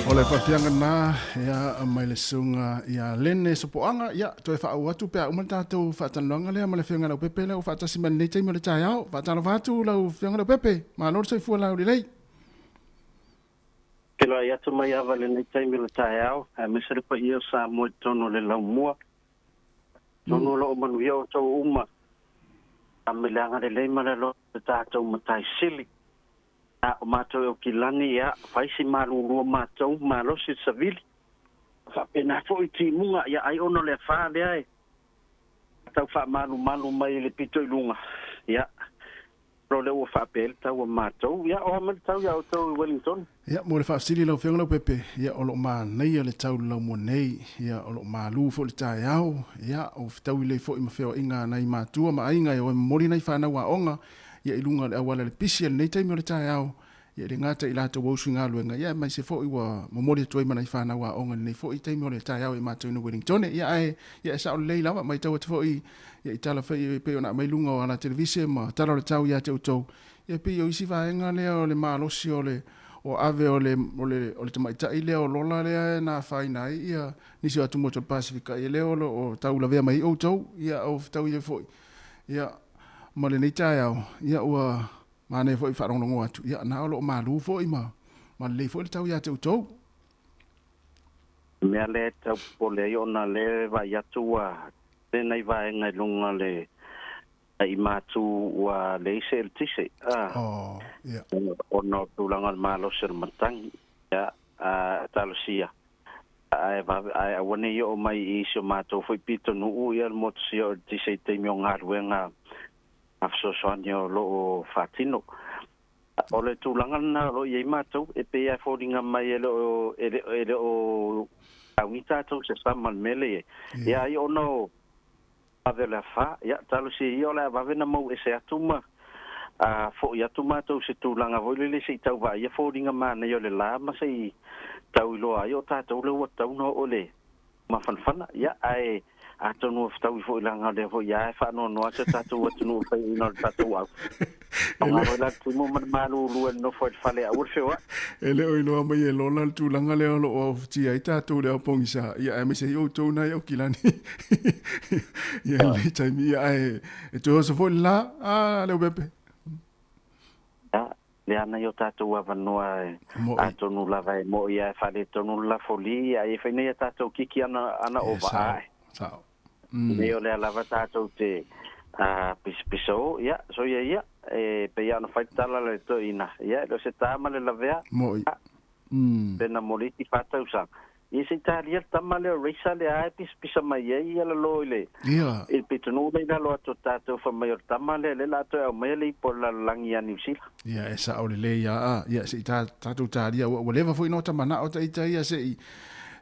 O le whawhianga nā, ia mai le sunga ia lene sopoanga, ia toe whaau atu pea uma tātou whaatanloanga lea ma le whianga lau pepe lau whaatasi mani nei taimi o le taeao, whaatalo atu lau whianga lau pepe, ma lor soifua lau lelei. Te loa i atu mai ava le nei taimi o le taeao, a mese le pa ia sa moe tono le lau mua, tono lo o manuia o tau uma, a me leanga le lei ma le lo le tātou matai sili. A o mātou e o kilani ia, whaisi mālulua mātou, mālosi savili. Whapena foi timunga, ia ai ono le wha lea e. Tau wha malu malu mai le pito i lunga. Ia, Lo lea ua faapea ai le tau a matou. Ia, o a mai le tau iā outou i Wellington? Ia, mo le faafesili lau Afioga Leaupepe, ia, o lo o manaia le tau i le laumua nei, ia, o lo o malu foi le taeao, ia, ua fetaui lelei foi ma feoaiga a nai matua ma aiga e o e momoli nai fanau aoga, ia, i luga o le auala i le pisi i lenei taimi o le taeao, ia, e le gata i latou ausu i galuega, ia, aemaise foi ua momoli atu ai ma nai fanau aoga i lenei foi taimi o le taeao i matou i New Wellingtone. Ia, ae, ia, e sao lelei lava, matau atu foi, ia, i tala foi e pei ona aumai i luga o ala televise ma tala o le tau ia te outou, ia, pei o isi vaega lea o le malosi o le o ave o le, o le, o le tamaitai lea o Lola lea na afaina ai ia nisi o atumotu o le Pasefika, ia lea o lo o tau lavea mai ai outou, ia, o fetaui ai foi, ia, ma lenei taeao, ia, ua Manaia foi faalogologo atu, ia na o lo o malu foi ma ma lelei foi le tau ia te outou. Mea lea e tau popole ai ona lea e vaai atu ua tele nai vaega i luga o le i matu ua leai se eletise a Oh, ia. Ona o tulaga o le malosi o le matagi, ia, a talosia ae vave ae aua ne i oo mai i isi o matou foi pitonuu ia le motusia o eletise i taimi o galuega a fesoasoani o lo o faatino. O le tulaga lena o lo o i ai matou, e pei lava e foliga mai e le o, e le, e le o tauni tatou i se sama i le mea lea i ai. Ia ai ona o vave o le afa, ia talosia ia o le a vave ona mau ese atu ma a foi atu matou i se tulaga foi lele se i tau vaaia foliga manaia o le la ma se i tau iloa ai o tatou lea ua tatau ona oo i le mafanafana, ia, ae atonu ua fetaui foi leaga o lea foi ia e faanoanoa si o tatou atunuu i le faiaina o le tatou au. Aoga foi la le timu ma le malulu e nofo ai i le fale aua le feoai. E le o iloa mai e Lola le tulaga lea o lo o aofatia ai tatou i le ao pogisa, ia aemaise ai outou na i Aukilani ia i lenei taimi, ia ae e toe oso foi le la, a Leaupepe. Ia, Le ana i o tatou avanoa e atonu lava e moʻi a e faaletonu le lafoli a e fai nei a tatou kiki ana ana o vaa ae. Sao. Nei o lea lava tatou te a pisapiso ia so ia ia e pei ona fai tala le toeaina ia e le o se ta ma le lavea. Moʻi. Pena mo le isi 4 tausaga. Ia se i talia le tama lea o Racer lea e pisapisa mai ai ia lalo i le i le pitonuu lea i lalo atu o tatou fai mai o le tama lea lea o le a toe aumaia le ipu o le lalolagi ia Niu Sila. Ia e sao lelei ia a ia se i tatou talia ua leva foi ona ota manao ita ia se i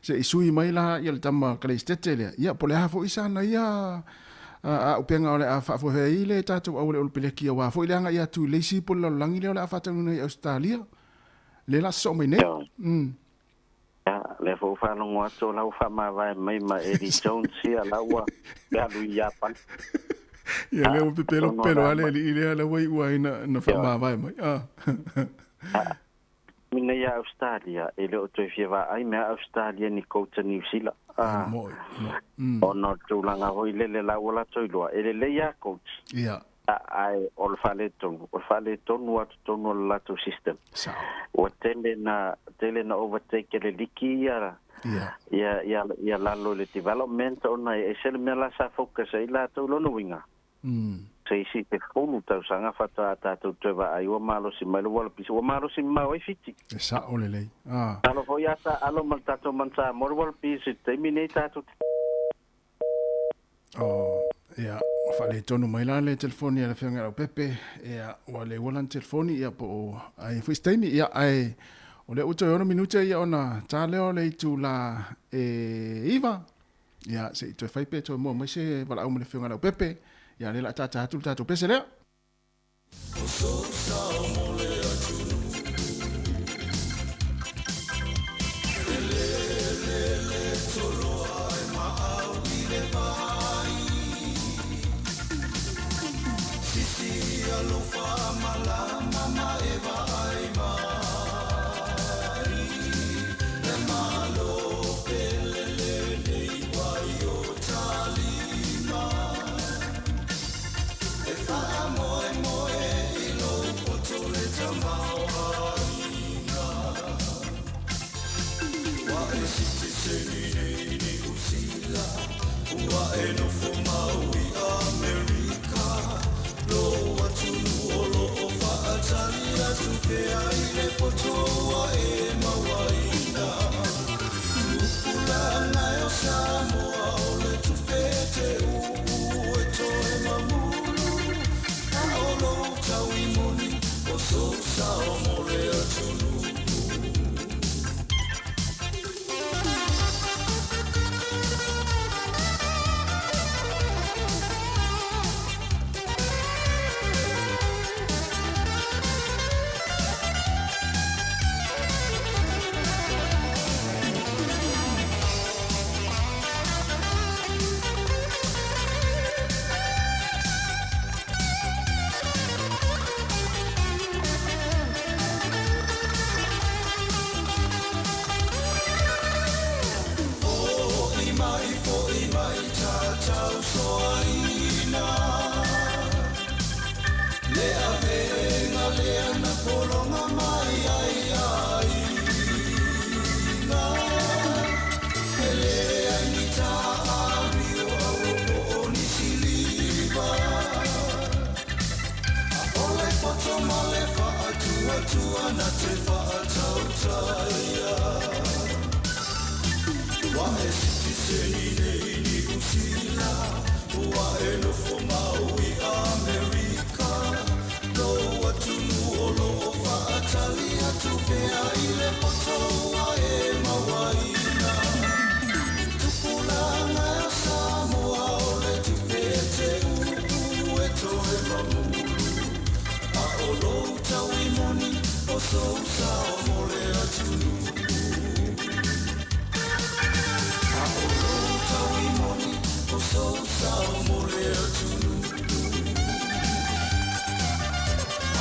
se i sui mai la ia le tama Kaleistete lea ia po o le a foi sana ia auupega o le a faafoefoe ai le tatou au o le Olopeleki aua foi le agai atu i le isi ipu o le lalolagi lea o le a faataunuuina i Ausetalia lea o le a sosoo mai nei. Ia, lea foi ua faalogo atu o la ua faamavae mai ma Eddie Jones ia, la ua alu i Iapani. Ia, lea ua pepelo pepelo lava le alii lea, la ua iu ai na faamavae mai. Ah. Mina ia Australia, e le o toe fia vaai mea Australia ni coach a Niu Sila. Ah. Moi, moi. Ona o le tulaga foi lele la ua latou iloa, e lelei lava coach. Ia. Ae o le faaletonu, o le faaletonu lava totonu o le latou system. Sao. Ua tele na, tele na overtake e le liki ia, ia, ia, ia lalo i le development ona e ese le mea la sa focus ai latou lona uiga. Se isi 10 tausaga faatoa tatou toe vaai ua malosi mai le Wallabies, ua malosi mamao ai Fiti. E sao lelei. Ah. Alo foi a taalo ma le tatou manu Samoa le Wallabies i le taimi nei tatou te. Oh, ia, ua faaletonu mai la le telefoni a le Afioga ia Leaupepe, ia, ua le ua lana telefoni, ia, po o ai foi se taimi, ia, ae o lea ua toe 6 minute ia ona ta lea o le itula e 9, ia, se i toe fai pe toe mua mai se valaau ma le Afioga ia Leaupepe, ia, lea o le a tata atu le tatou pese lea. lea na pologa mai ai aiga. E leai ni taavio aua po o ni siliva. A o le poto ma le faatuatua na te faatautaia. Ua e sitiseni nei i Niu Sila, ua e nofo mau i Amerika. Lou atunuu o lo o faatali atu pea i le poto ua e mauaina. Tupulaga e o Samoa o le tupe e te upu e toe mamulu. A o lou taui moni o sou sao mo le atunuu. A o lou taui moni o sou sao mo le atunuu.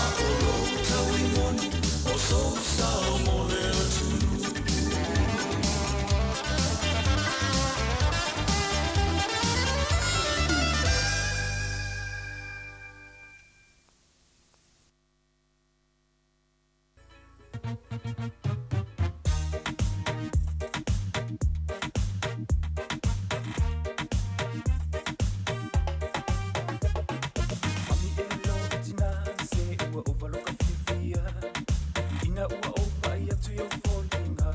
A o lou taui moni o sou sao mo le atunuu. Mami e lo tina se ua ova lo ka fiafia ina ua ou paʻi atu i ou foliga.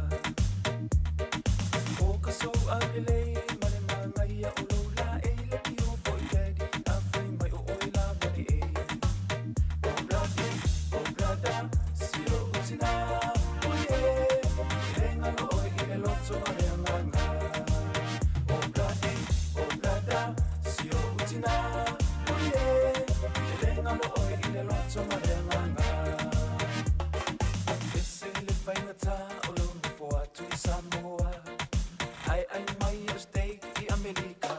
O ka sou aulelei ma le magaia o lou laei le pio foi daddy afai mai o oe lava le e. Obladi, oblada, si o utina, oie, e ngalo oe i le loto ma le agaga. Obladi, oblada, si o utina, oie, e ngalo oe i le loto ma le agaga. Ese le faigata o lou nofo atu i Samoa, ae ai mai o steak i Amerika.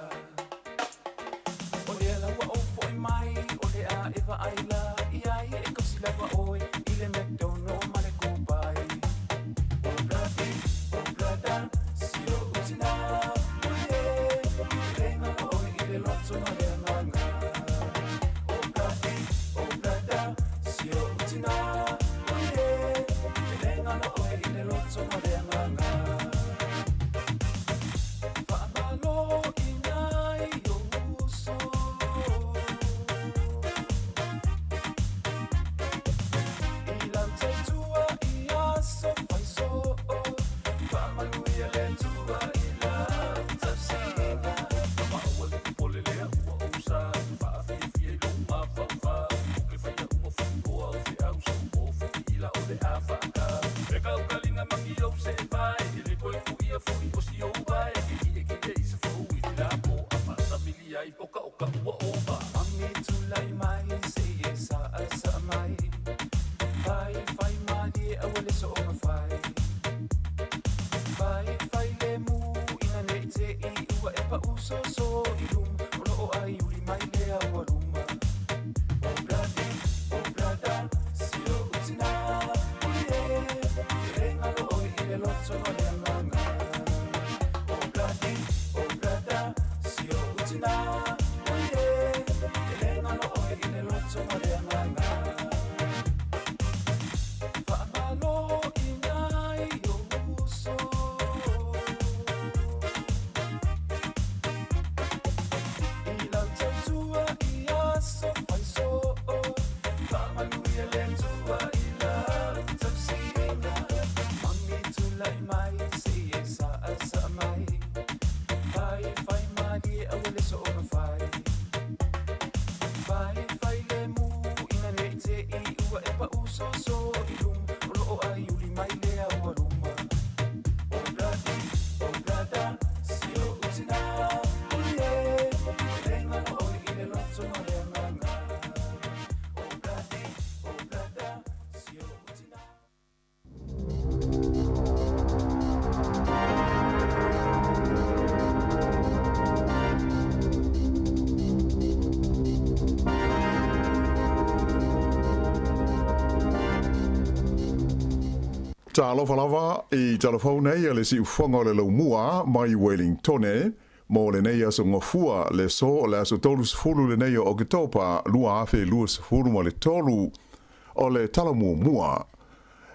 O lea la ua ou fo'i mai, o le a e vaai la i ai e kausi lava oe i le McDonald ma le Kopai. Obladi, oblada, si o utina, oie, e ngalo oe i le loto ma le agaga. Obladi, oblada, si o utina, oie, e ngalo oe i le loto ma le agaga. Faamalo i nai o uso. I lau tautua i aso faiso. Faamanuia le Atua i lau tausiga. Maua le popole lea ua ou sa faafiafia i lou mafaufau. O ke faia uma fuigoa o feau sa o fuiila o le a faakau. E kaukaliga magi ou seevae e le toe tuia foi o si ou vae. Ke kiʻekiʻe i se fou i le lapo a faasamili ai o ka o ka ua ova. Mami tulai mai se i e saʻasaʻa mai. Fai fai malie aua le soonga fai. Fai fai le mu ina nei te i ua e pau soso i luma o loo ai uli mai le au luma. Obladi, oblada, si o utina, oie, e ngalo oe i le loto ma le agaga. Obladi, oblada, si o utina, oie, e ngalo oe i le loto ma le agaga. Faamalo i nai o uso. I lau tautua i aso faiso. Faamanuia le Atua i lau tausiga. Mami tulai mai se i e saʻasaʻa mai. Fai fai malie aua le soonga fai. Fai fai le mu ina nei te i ua e pau soso i luma o loo ai uli mai le au luma. Obladi, oblada, si o utina, oie, e ngalo oe i le loto ma le agaga. Obladi, oblada, si o utina. Talofa lava i talafou nei a le siufoga o le laumua mai Wellingtone mo lenei aso Gafua le so o le aso 30 lenei o Oketopa 2023. O le tala muamua.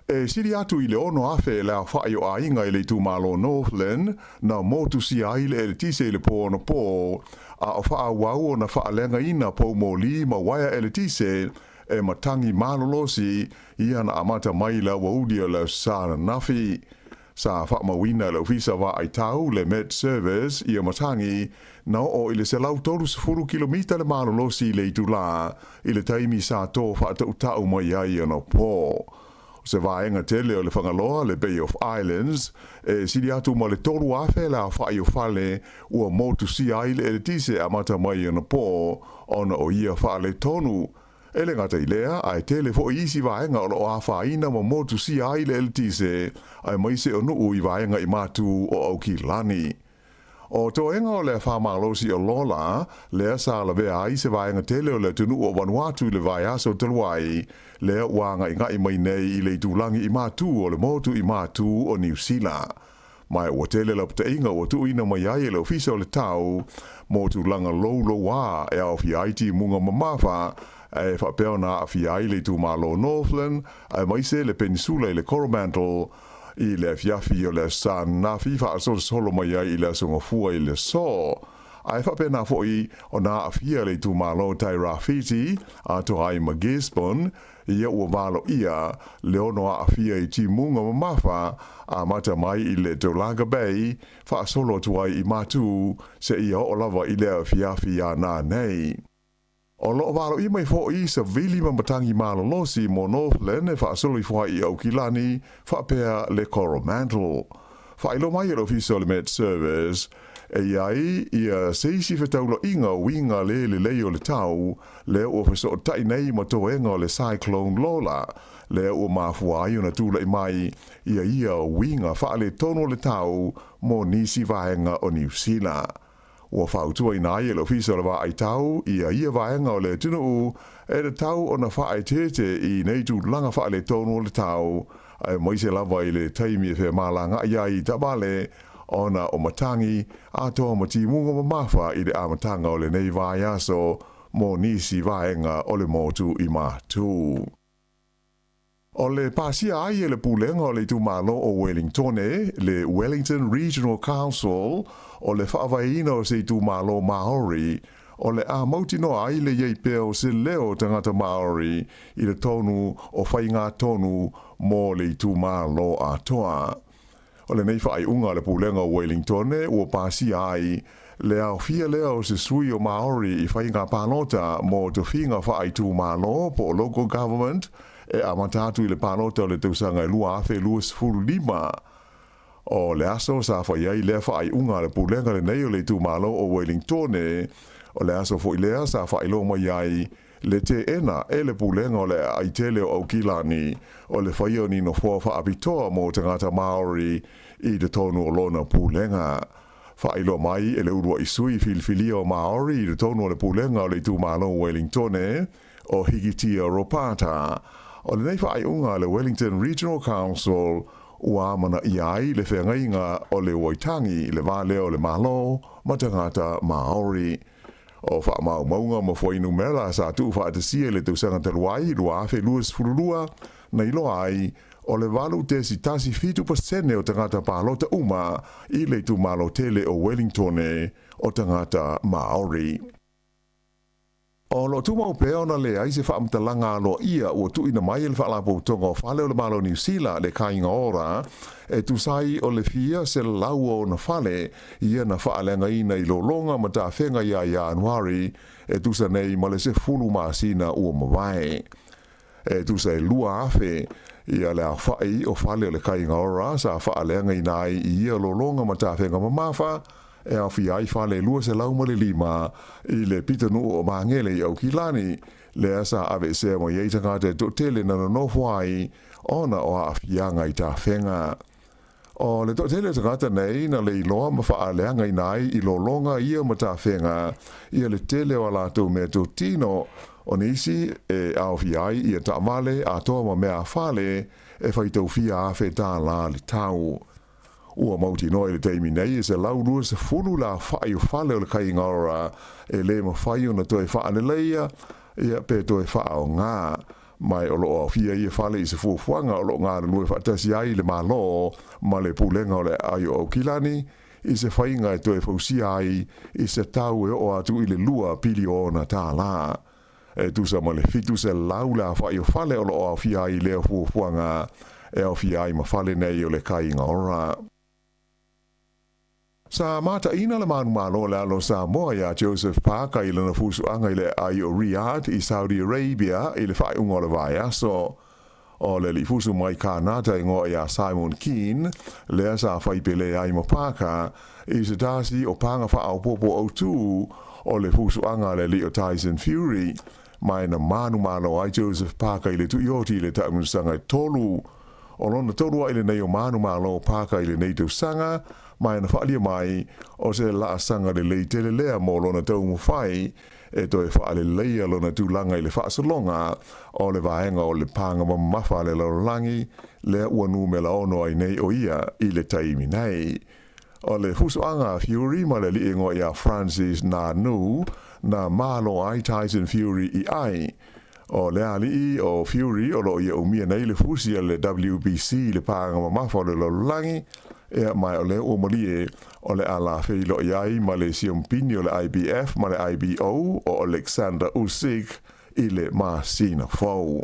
E sili atu i le 6,000 le aofa'i o aiga i le itumalo Northland na motusia ai le eletise i le pō anapō, a o faaauau ona faaleagaina poumoli ma uaea eletise e matagi malolosi ia na amata mai i le aoauli o le Aso Sa ananafi. Sa faamauina e le Ofisa Vaai Tau, le Met Service, ia matagi na oo i le 130 kilomita le malolosi i le itulā i le taimi sa tō faatautau mai ai anapō. O se vaega tele o le Fagaloa, le Bay of Islands, e sili atu ma le 3,000 le aofa'i o fale ua motusia ai le eletise amata mai anapō ona o ia faaletonu. E le gata i lea, ae tele foi isi vaega o lo o afaina ma motusia ai le eletise, aemaise o nuu i vaega i matu o Aukilani. O toega o le afa malosi o Lola, lea sa lavea ai se vaega tele o le atunuu o Vanuatu i le vaiaso talu ai, lea ua agaigai mai nei i le itulagi i matu o le motu i matu o Niu Sila. Ma ua tele lapataiga ua tuuina mai ai e le Ofisa o le Tau mo tulaga loulouā e aofia ai timuga mamafa e faapea ona aafia ai le itumalo Northland aemaise le Penisula i le Coromandel i le afiafi o le Aso Sa ananafi faasolosolo mai ai i le Aso Gafua i le aso. Ae faapena foi ona aafia le itumalo Tairāwhiti atoa ai ma Gisborne Ia ua valoia le ono aafia i timuga mamafa amata mai i le Tolaga Bay faasolo atu ai i Matu seia oo lava i le afiafi ana nei. O lo o valoia mai foi savili ma matagi malolosi mo Northland e faasolo ifo ai i Aukilani faapea le Coromandel. Faailoa mai e le Ofisa o le Met Service, e i ai ia se isi fetaulaiga uiga le lelei o le tau, lea ua fesootai nei ma toega o le Cyclone Lola, lea ua mafua ai ona tulai mai ia ia uiga faaletonu o le tau mo nisi vaega o Niu Sila. Ua fautuaina ai e le Ofisa o le Vaai Tau ia ia vaega o le atunuu e tatau ona faaeteete i nei tulaga faaletonu o le tau, aemaise lava i le taimi e femalagaai ai i taavale ona o matagi atoa ma timuga mamafa i le amataga o lenei vaiaso mo nisi vaega o le motu i Matu. O le pasia ai e le Pulega o le Itumalo o Wellingtone, le Wellington Regional Council, o le faavaeina o se itumalo Māori, o le a mautinoa ai le i ai pea o se leo o tagata Māori i le tonu o faigatonu mo le itumalo atoa. O lenei faaiuga a le Pulega o Wellingtone ua pasia ai le aofia lea o se sui o Māori i faiga palota mo tofiga faaitumalo po o local government e amata atu i le palota o le tausaga e 2025. O le aso sa fai ai lea faaiuga a le Pulega lenei o le itumalo o Wellingtone, o le aso foi lea sa faailoa mai ai le teena e le Pulega o le Aai Tele o Aukilani o le faia o ni nofoa faapitoa mo tagata Māori i totonu o lona Pulega. Faailoa mai e le uluai sui filifilia o Māori i totonu o le Pulega o le itumalo o Wellingtone, o Hikitia Ropata, o lenei faaiuga a le Wellington Regional Council ua amanaia ai le feagaiga o le Waitangi i le va lea o le Malo ma tagata Māori. O faamaumauga ma fuainumera sa tuufaatasia i le tausaga talu ai 2022, na iloa ai, o le 8.17 pasene o tagata palota uma i le itumalo tele o Wellingtone o tagata Māori. O lo o tumau pea ona leai se faamatalaga aloaia ua tuuina mai e le Faalapotopotoga o Fale o le Malo o Niu Sila, le Kāinga Ora, e tusa ai o le fia selau o ona fale ia na faaleagaina i lologa ma tafega ia Ianuari e tusa nei ma le 10 masina ua mavae. E tusa e 2,000 ia le aofa'i o fale o le Kāinga Ora sa faaleagaina ai i ia lologa ma tafega mamafa, e aofia ai fale 205 i le pitonuu o Magele i Aukilani, lea sa aveesea mai ai tagata e toatele na nonofo ai ona o aafiaga i tafega. O le toatele o tagata nei na leiloa ma faaleagaina ai i lologa ia ma tafega ia le tele o a latou meatotino, o nisi e aofia ai ia taavale atoa ma mea a fale e faitau fia afe tālā le tau. Ua mautinoa i le taimi nei e 120 le aofai o fale o le Kāinga Ora e le mafai ona toe faaleleia, ia, pe toe faaaoga. Ma o loo aofia ia fale i se fuafuaga o loo galulue faatasi ai le Malo ma le Pulega o le Aai o Aukilani i se faiga e toe fausia ai i se tau e oo atu i le $2 piliona. E tusa ma le 700 le aofai o fale o loo aofia ai i lea fuafuaga, e aofia ai ma fale nei o le Kāinga Ora. Sa mataina le manumalo le alo Samoa ia Joseph Parker i lana fusuaga i le aai o Riyadh i Saudi Arabia i le faaiuga o le vaiaso. O le lifusu mai Kanata igoa ia Simon Kean, lea sa faipele ai ma Parker i se tasi o paga faaopoopo autū o le fusuaga a le alii o Tyson Fury. Ma na manumalo ai Joseph Parker i le tuioti i le taamilosaga e tolu. O lona tolu ai lenei o manumalo o Parker i lenei tausaga, ma na faalia mai o se laasaga lelei tele lea mo lona taumafai e toe faaleleia lona tulaga i le faasologa o le vaega o le paga mamafa a le lalolagi, lea ua numera 6 ai nei o ia i le taimi nei. O le fusuaga a Fury ma le alii igoa ia Francis Ngannou na malo ai Tyson Fury i ai. O le alii o Fury o loo ia umia nei le fusi a le WBC, le paga mamafa o le lalolagi, ea ma o le ua malie o le a feiloai ai ma le siampini o le IBF ma le IBO o Alexander Usyk i le masina fou.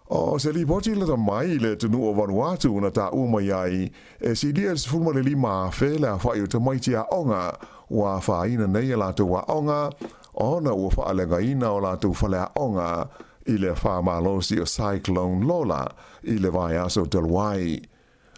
O se lipoti lata mai i le atunuu o Vanuatu na taua mai ai e silia le 15,000 le aofai o tamaiti aoga ua afaina nei e latou aoga ona ua faaleagaina o latou faleaoga i le afa malosi o Cyclone Lola i le vaiaso talu ai.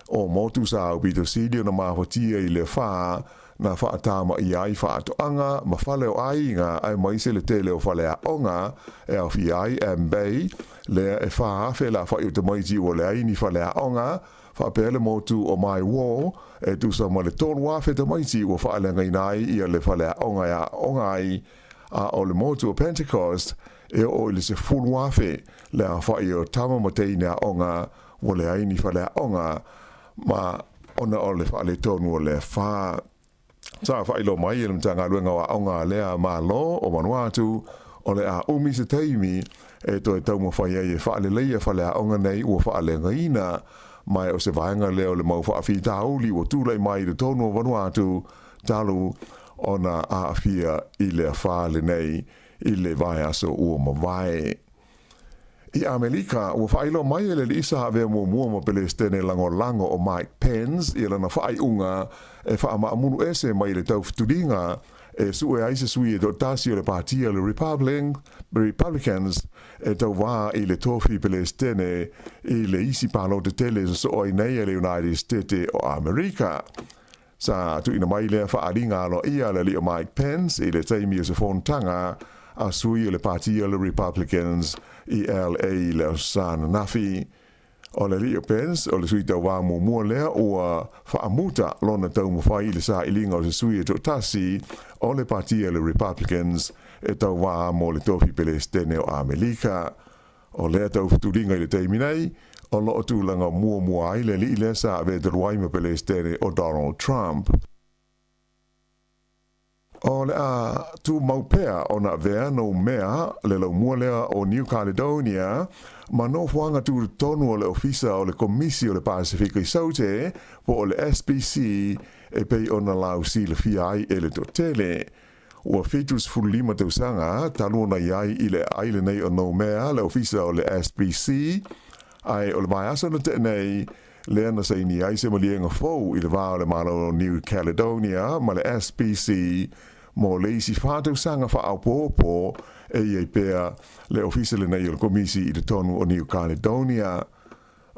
O motu sa aupito sili ona mafatia i le afa na faatamaia ai faatoaga ma fale o aiga aemaise le tele o faleaoga, e aofia ai Ambae, lea e 4,000 le aofai o tamaiti ua leai ni faleaoga, faapea le motu o Maiwar, e tusa ma le 3,000 tamaiti ua faaleagaina ai ia le faleaoga e aooga ai, a o le motu o Pentecost e oo i le 10,000 le aofai o tama ma teine aoga ua leai ni faleaoga ma ona o le faaletonu o le afa. Sa faailoa mai e le Matagaluega o Aoga lea Malo o Vanuatu o le a umi se taimi e toe taumafai ai e faaleleia faleaoga nei ua faaleagaina, ma o se vaega lea o le mau faafitauli ua tulai mai i totonu o Vanuatu talu ona aafia i le afa lenei i le vaiaso ua mavae. I Amerika, ua faailoa mai e le alii sa avea muamua ma Pelesitene Lagolago o Mike Pence ia lana faaiuga e faamaamulu ese mai le taufetuliga e sue ai se sui e toatasi o le patia le Republicans e tauvā i le tofi Pelesitene i le isi palota tele sosoo ai nei a le United States o Amerika. Sa tuuina mai lea faaaliga aloaia a le alii o Mike Pence i le taimi o se fonotaga a sui o le patia le Republicans i LA i le aso Sa ananafi. O le alii o Pence o le sui tauvā muamua lea ua faamuta lona taumafai i le sailiga o se sui e toatasi o le patia le Republicans e tauvā mo le tofi Pelesitene o Amerika. O lea taufetuliga i le taimi nei, o loo tulaga muamua ai le alii lea sa avea talu ai ma Pelesitene o Donald Trump. O le a tumau pea ona avea Noumea, le laumua lea o New Caledonia, ma nofoaga tutotonu o le Ofisa o le Komisi o le Pasefika i Saute, po o le SPC, e pei ona lausilafia ai e le toatele. Ua 75 tausaga talu ona i ai i le aai lenei o Noumea le ofisa o le SPC, ae o le vaiaso na tea nei lea na saini ai se maliega fou i le va o le Malo o New Caledonia ma le SPC mo le isi 4 tausaga faaopoopo e i ai pea le ofisa lenei o le Komisi i totonu o New Caledonia.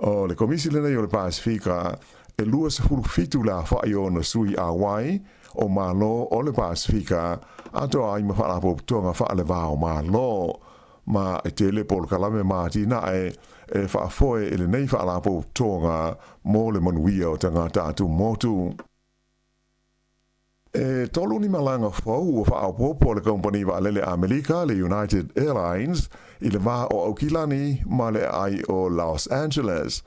O le Komisi lenei o le Pasefika e 27 le aofai o ona sui auai o Malo o le Pasefika atoa ai ma faalapotopotoga faalevā o Malo, ma e tele polokalame ma atinae e faafoe e lenei faalapotopotoga mo le manuia o tagata atumotu. E tolu ni malaga fou ua faaopoopo le kamupani vaalele Amerika le United Airlines i le va o Aukilani ma le aai o Los Angeles.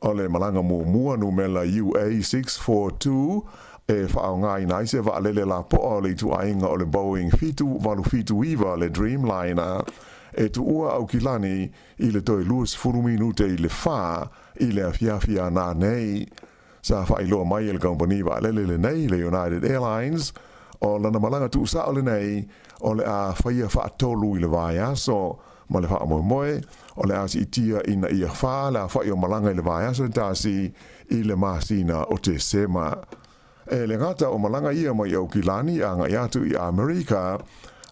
O le malaga muamua numera UA642 e faaaogaina ai se vaalele lapoa o le ituaiga o le Boeing 787 le Dreamliner. e tuua Aukilani i le toe 20 minute i le 4 i le afiafi a nanei. Sa faailoa mai e le kamupani vaalele lenei, le United Airlines, o lana malaga tuusao lenei o le a faia faatolu i le vaiaso, ma le faamoemoe o le a siitia ina ia 4 le aofai o malaga i le vaiaso e tasi i le masina o Tesema. E le gata o malaga ia mai Aukilani agai atu i Amerika,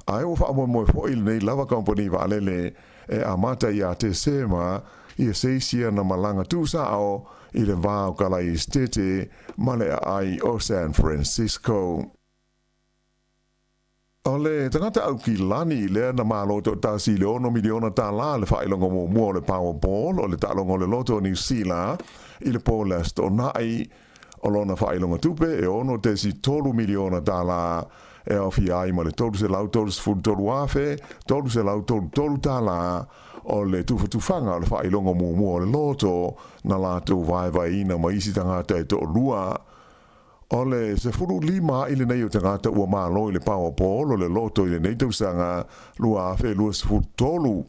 ae ua faamoemoe foi lenei lava kamupani vaalele e amata ia Tesema ia se isi ana malaga tuusao i le va o Kalaesetete ma le aai o San Francisco. O le tagata Aukilani lea na malo toatasi i le $6 miliona tālā le faailoga muamua o le Powerball o le taaloga o le loto o Niu Sila i le po o le Aso Toonai. O lona faailoga tupe e $6.3 miliona tālā e aofia ai ma le $333,333 tālā o le tufatufaga o le faailoga muamua o le loto na latou vaevaeina ma isi tagata e toalua. O le 15 aʻi lenei o tagata ua malo i le Powerball o le loto i lenei tausaga 2023.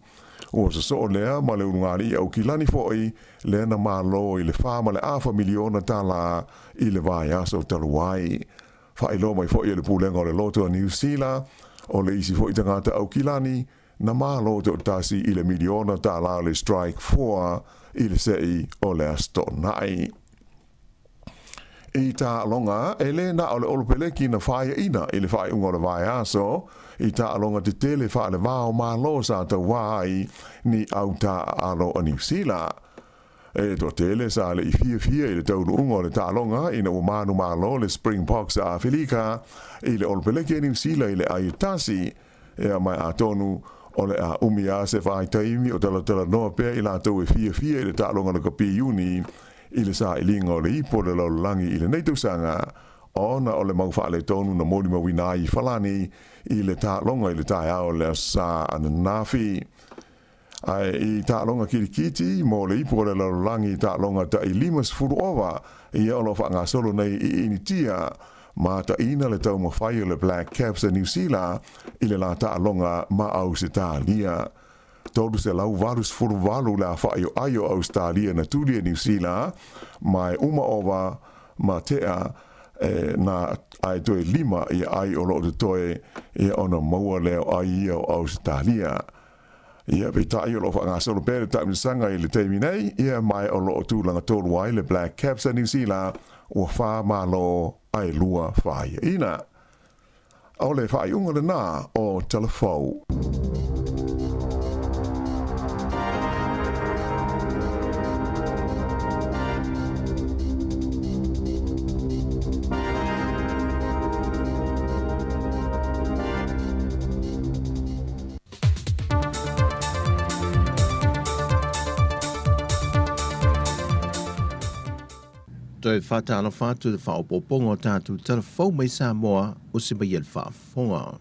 Ua sosoo lea ma le ulugalii Aukilani foi lea na malo i le $4.5 miliona tālā i le vaiaso talu ai. Faailoa mai foi e le Pulega o le Loto a Niu Sila, o le isi foi tagata Aukilani na malo toatasi i le miliona tālā o le Strike 4 i le seʻi o le Aso Toonai. I taaloga, e le na o le Olopeleki na faiaʻina i le faaiuga o le vaiaso, i taaloga tetele faale-va o Malo sa tauā ai ni au taaalo a Niu Sila. E toatele sa le i fiafia i le taunuuga o le taaloga ina ua manumalo le Springboks a Afelika i le Olopeleki a Niu Sila i le ai e tasi. Ea mai atonu o le a umi lava se vaitaimi o talatalanoa pea i latou e fiafia i le taaloga lakapi Iuni i le sailiga o le ipu o le lalolagi i lenei tausaga ona o le mau faaletonu na molimauina ai i Falani i le taaloga i le taeao o le Aso Sa ananafi. Ae i taaloga kilikiti mo le ipu o le lalolagi i taaloga taʻi 50 ova ia o lo o faagasolo nei i Initia, mataʻina le taumafai o le Black Caps a Niu Sila i le la taaloga ma Ausetalia. 388 le afaʻi o ai o Ausetalia na tuli e Niu Sila, ma e uma ova ma tea e na ae toe lima ia ai o lo o totoe ia ona maua lea o ai ia o Ausetalia. Ia, peitai o lo o faagasolo pea le taamilosaga i le taimi nei, ia mae o lo o tulaga tolu ai le Black Caps a Niu Sila ua 4 malo ae 2 faiaina. O le faaiuga lenā o Tala Fou. Toe faatalofa atu i le faaopoopoga o tatou tala fou mai Samoa o se mai e le faafofoga.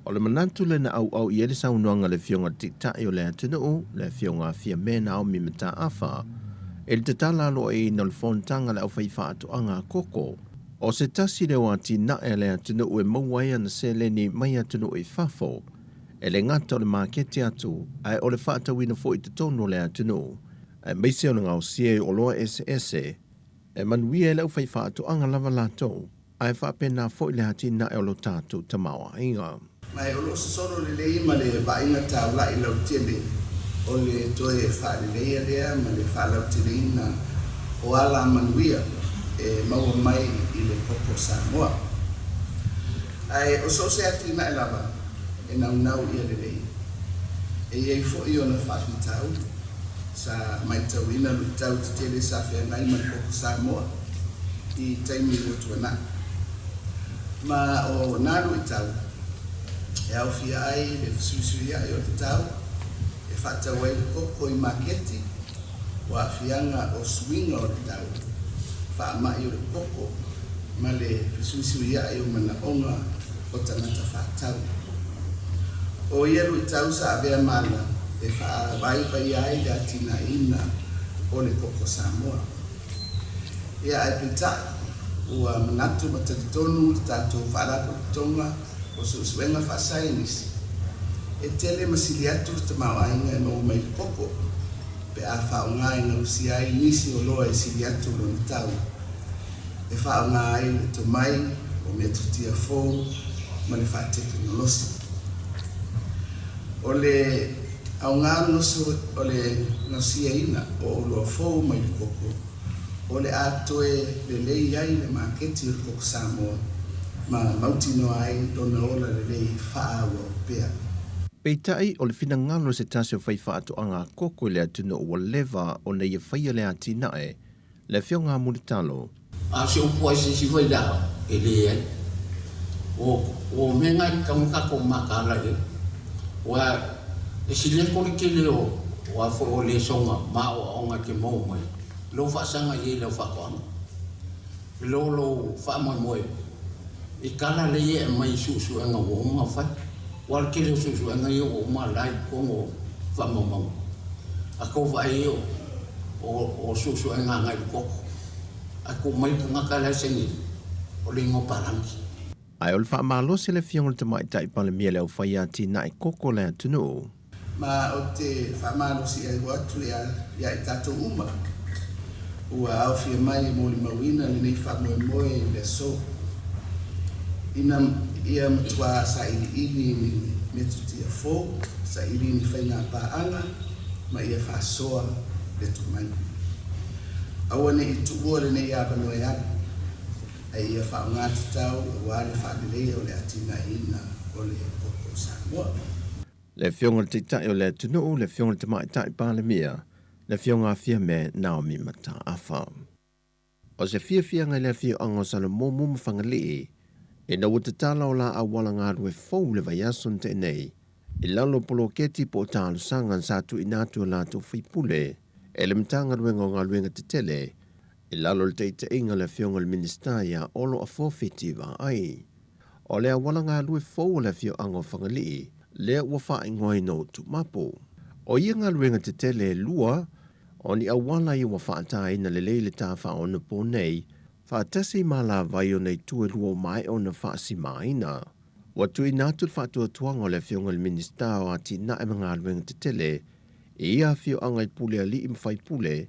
O le manatu lea na auau i ai le saunoaga a le Afioga i le Taitai o le atunuu, le Afioga a Fiame Naomi Mataafa, i le tatala aloaia o le fonotaga a le aufaifaatoaga a koko. O se tasi lea o atinae a le atunuu e maua ai ana seleni mai atunuu i fafo, e le gata o le maketi atu, ae o le faatauina foi i totonu o le atunuu, aemaise o le gaosia i oloa eseese, e manuia ai le aufaifaatoaga lava latou, ae faapena foi le atinae o lo tatou tamaoaiga. Ma o lo o sosolo lelei ma le vaaiga taulaʻi lautele o le toe faaleleia lea ma le faalauteleina o ala manuia e maua mai i le koko Samoa. Ae o so o se atinae lava e naunau ia lelei, e i ai foi ona faafitauli. Sa matauina luitau tetele sa feagai ma le koko Samoa i taimi ua tuanai. Ma o nā luitau e aofia ai le fesuisuiaʻi o le tau e faatau ai le koko i maketi, o aafiaga o suiga o le tau, faamaʻi o le koko ma le fesuisuiaʻi o manaʻoga o tagata faatau. O ia luitau sa avea ma ala e faavaivaia ai le atinaeina o le koko Samoa. Ia ae peitai, ua manatu ma talitonu le tatou Faalapotopotoga o Suesuega Faasaienisi, E tele ma sili atu le tamaoaiga e maua mai i le koko pe a faaaoga e gausia ai nisi oloa e sili atu lona tau, e faaaoga ai le tomai o metotia fou ma le faatekonolosi. O le aoga o le gausiaina o oloa fou mai le koko, o le a toe lelei ai le maketi o le koko Samoa ma mautinoa ai lona ola lelei faaauau pea. Peitai, o le finagalo o se tasi o faifaatoaga koko i le atunuu ua leva ona ia faia le atinae, le Afioga a Mulitalo. A o se upu a se isi foi la, e leai. O, o mea na e tatau ona tatou mataala i ai. Aua e sileko le tele o, o a foi o lesona ma aoaoga e te maua mai, lou faasaga i ai i lau faatoaga. I lo lou faamoemoe i tala lea e aumai i suesuega ua uma ona fai. Aua o le tele o suesuega ia ua uma la i totonu o faamaumauga. A tou vaai i o suesuega agai i le toto, ae tuu mai le tagata la e saini ai, o le igoa palagi. Ae o le faamalosi a le Afioga i le Tamaitai Palemia i le aufai atinae koko o le atunuu. Ma ou te faamalosiaiua atu ia i tatou uma ua aofia mai e molimauina lenei faamoemoe i le aso, ina ia matuā sailiili ni metotia fou, saili ni faiga paaga ma ia faasoa le tomai. Aua ne i tuua lenei avanoa e alu, a ia faaaoga tatau aua le faaleleia o le atinaeina o le koko Samoa. Le Afioga i le Taitai o le atunuu, le Afioga i le Tamaitai Palemia, le Afioga a Fiame Naomi Mataafa. O se fiafiaga i le afioaga o Salamumu ma Fagalii, ina ua tatala o la auala galue fou i le vaiaso na tea nei, i lalo o poloketi po o talosaga sa tuuina atu e latou faipule e le Matagaluega o Galuega Tetele i lalo o le taitaiga a le Afioga i le Minisita ia Olo Afoa Fiti Vaai. O le auala galue fou o le afioaga o Fagalii lea ua faaigoaina o Tumapu. O ia galuega tetele e lua, o ni auala ia ua faataina lelei le ta faaonapo nei, faatasi ma alavai o nei itu e lua o maea ona faasimaina. Ua tuuina atu le faatuatuaga o le Afioga i le Minisita o Atinae ma Galuega Tetele i ia afioaga i pulealii ma faipule,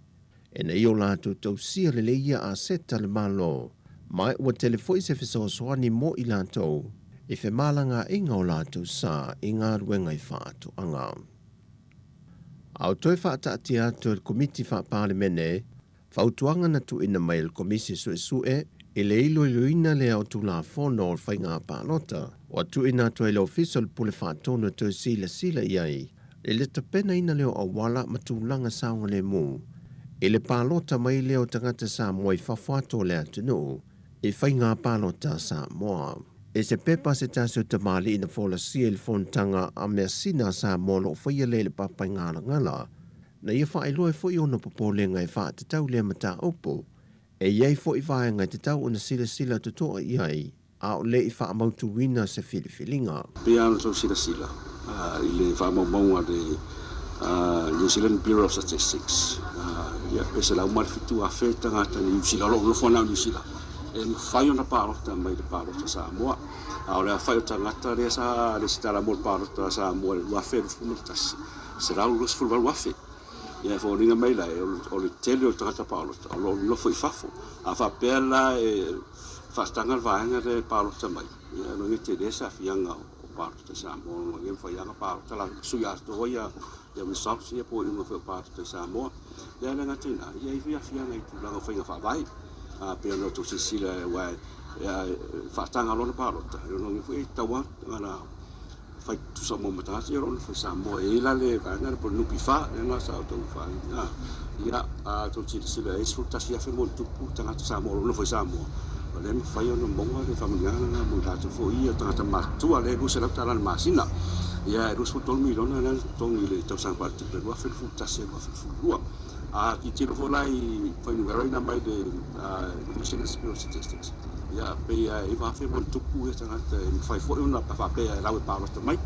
Ina ia o latou tausia lelei ia aseta a le Malo, ma ua tele foi se fesoasoani mo i latou i femalagaaiga o latou sa i galuega i faatoaga. A o toe faataatia atu e le Komiti Faa-Palemene fautuaga na tuuina mai e le Komisi Suesue i le iloiloina lea o Tulafono o Faiga Palota, ua tuuina atu ai le Ofisa o le Pule Faatonu e toe silasila i ai i le tapenaina lea o auala ma tulaga saogalemu i le palota mai lea o tagata Samoa i fafo atu o le atunuu i faiga palota a Samoa. I se pepa a se tasi o tamalii na folasia i le fonotaga a measina a Samoa o lo o faia lea i le Papaigalagala, na ia faailoa ai foi ona popolega e faatatau lea mataupu e i ai foi vaega e tatau ona silasila totoa i ai a o le i faamautuina se filifiliga. Pei lava ona outou silasila i le faamaumauga a le New Zealand Bureau of Statistics, ia, pe 107,000 tagata Niu Sila o lo o nofo ana o Niu Sila e mafai ona palota mai le palota Samoa. A o le aofai o tagata lea sa resitala mo le palota Samoa i le 2021, 128,000. Ia e foliga mai la o le tele o tagata palota o lo o nofo i fafo. A faapea la e faataga le vaega lea e palota mai, ia e logo tele se aafiaga o palota i Samoa, ona e mafai lava ona palota la sui atoa ia results ia po o iuga foi o palota i Samoa. Ia e le gata i lena, ia e i ai foi aafiaga i tulaga o faiga faavae, a pei ona outou silasila aua e faataga loa le palota, e logo foi e tatau lava ona fai tutusa uma ma tagata ia o lo o nofo i Samoa. E i ai la le vaega lea po o le NPF lea na sa outou faaaliga. Ia, a outou silasila i ai, 11,000 ma ona tupu tagata Samoa o lo o nofo i Samoa, o lea e mafai ona maua le faamanuiaga lena mo i latou foi ia tagata matutua lea e $200 i le masina. Ia, e $23 miliona lea na totogi i le tausaga faaletupe 2021/2022. A tilotilo foi la i fuainumera ia na aumai i le New Zealand Bureau of Statistics, ia pei e 9,000 ma ona tupu ia tagata e mafai foi ona faapea e lau e palota mai,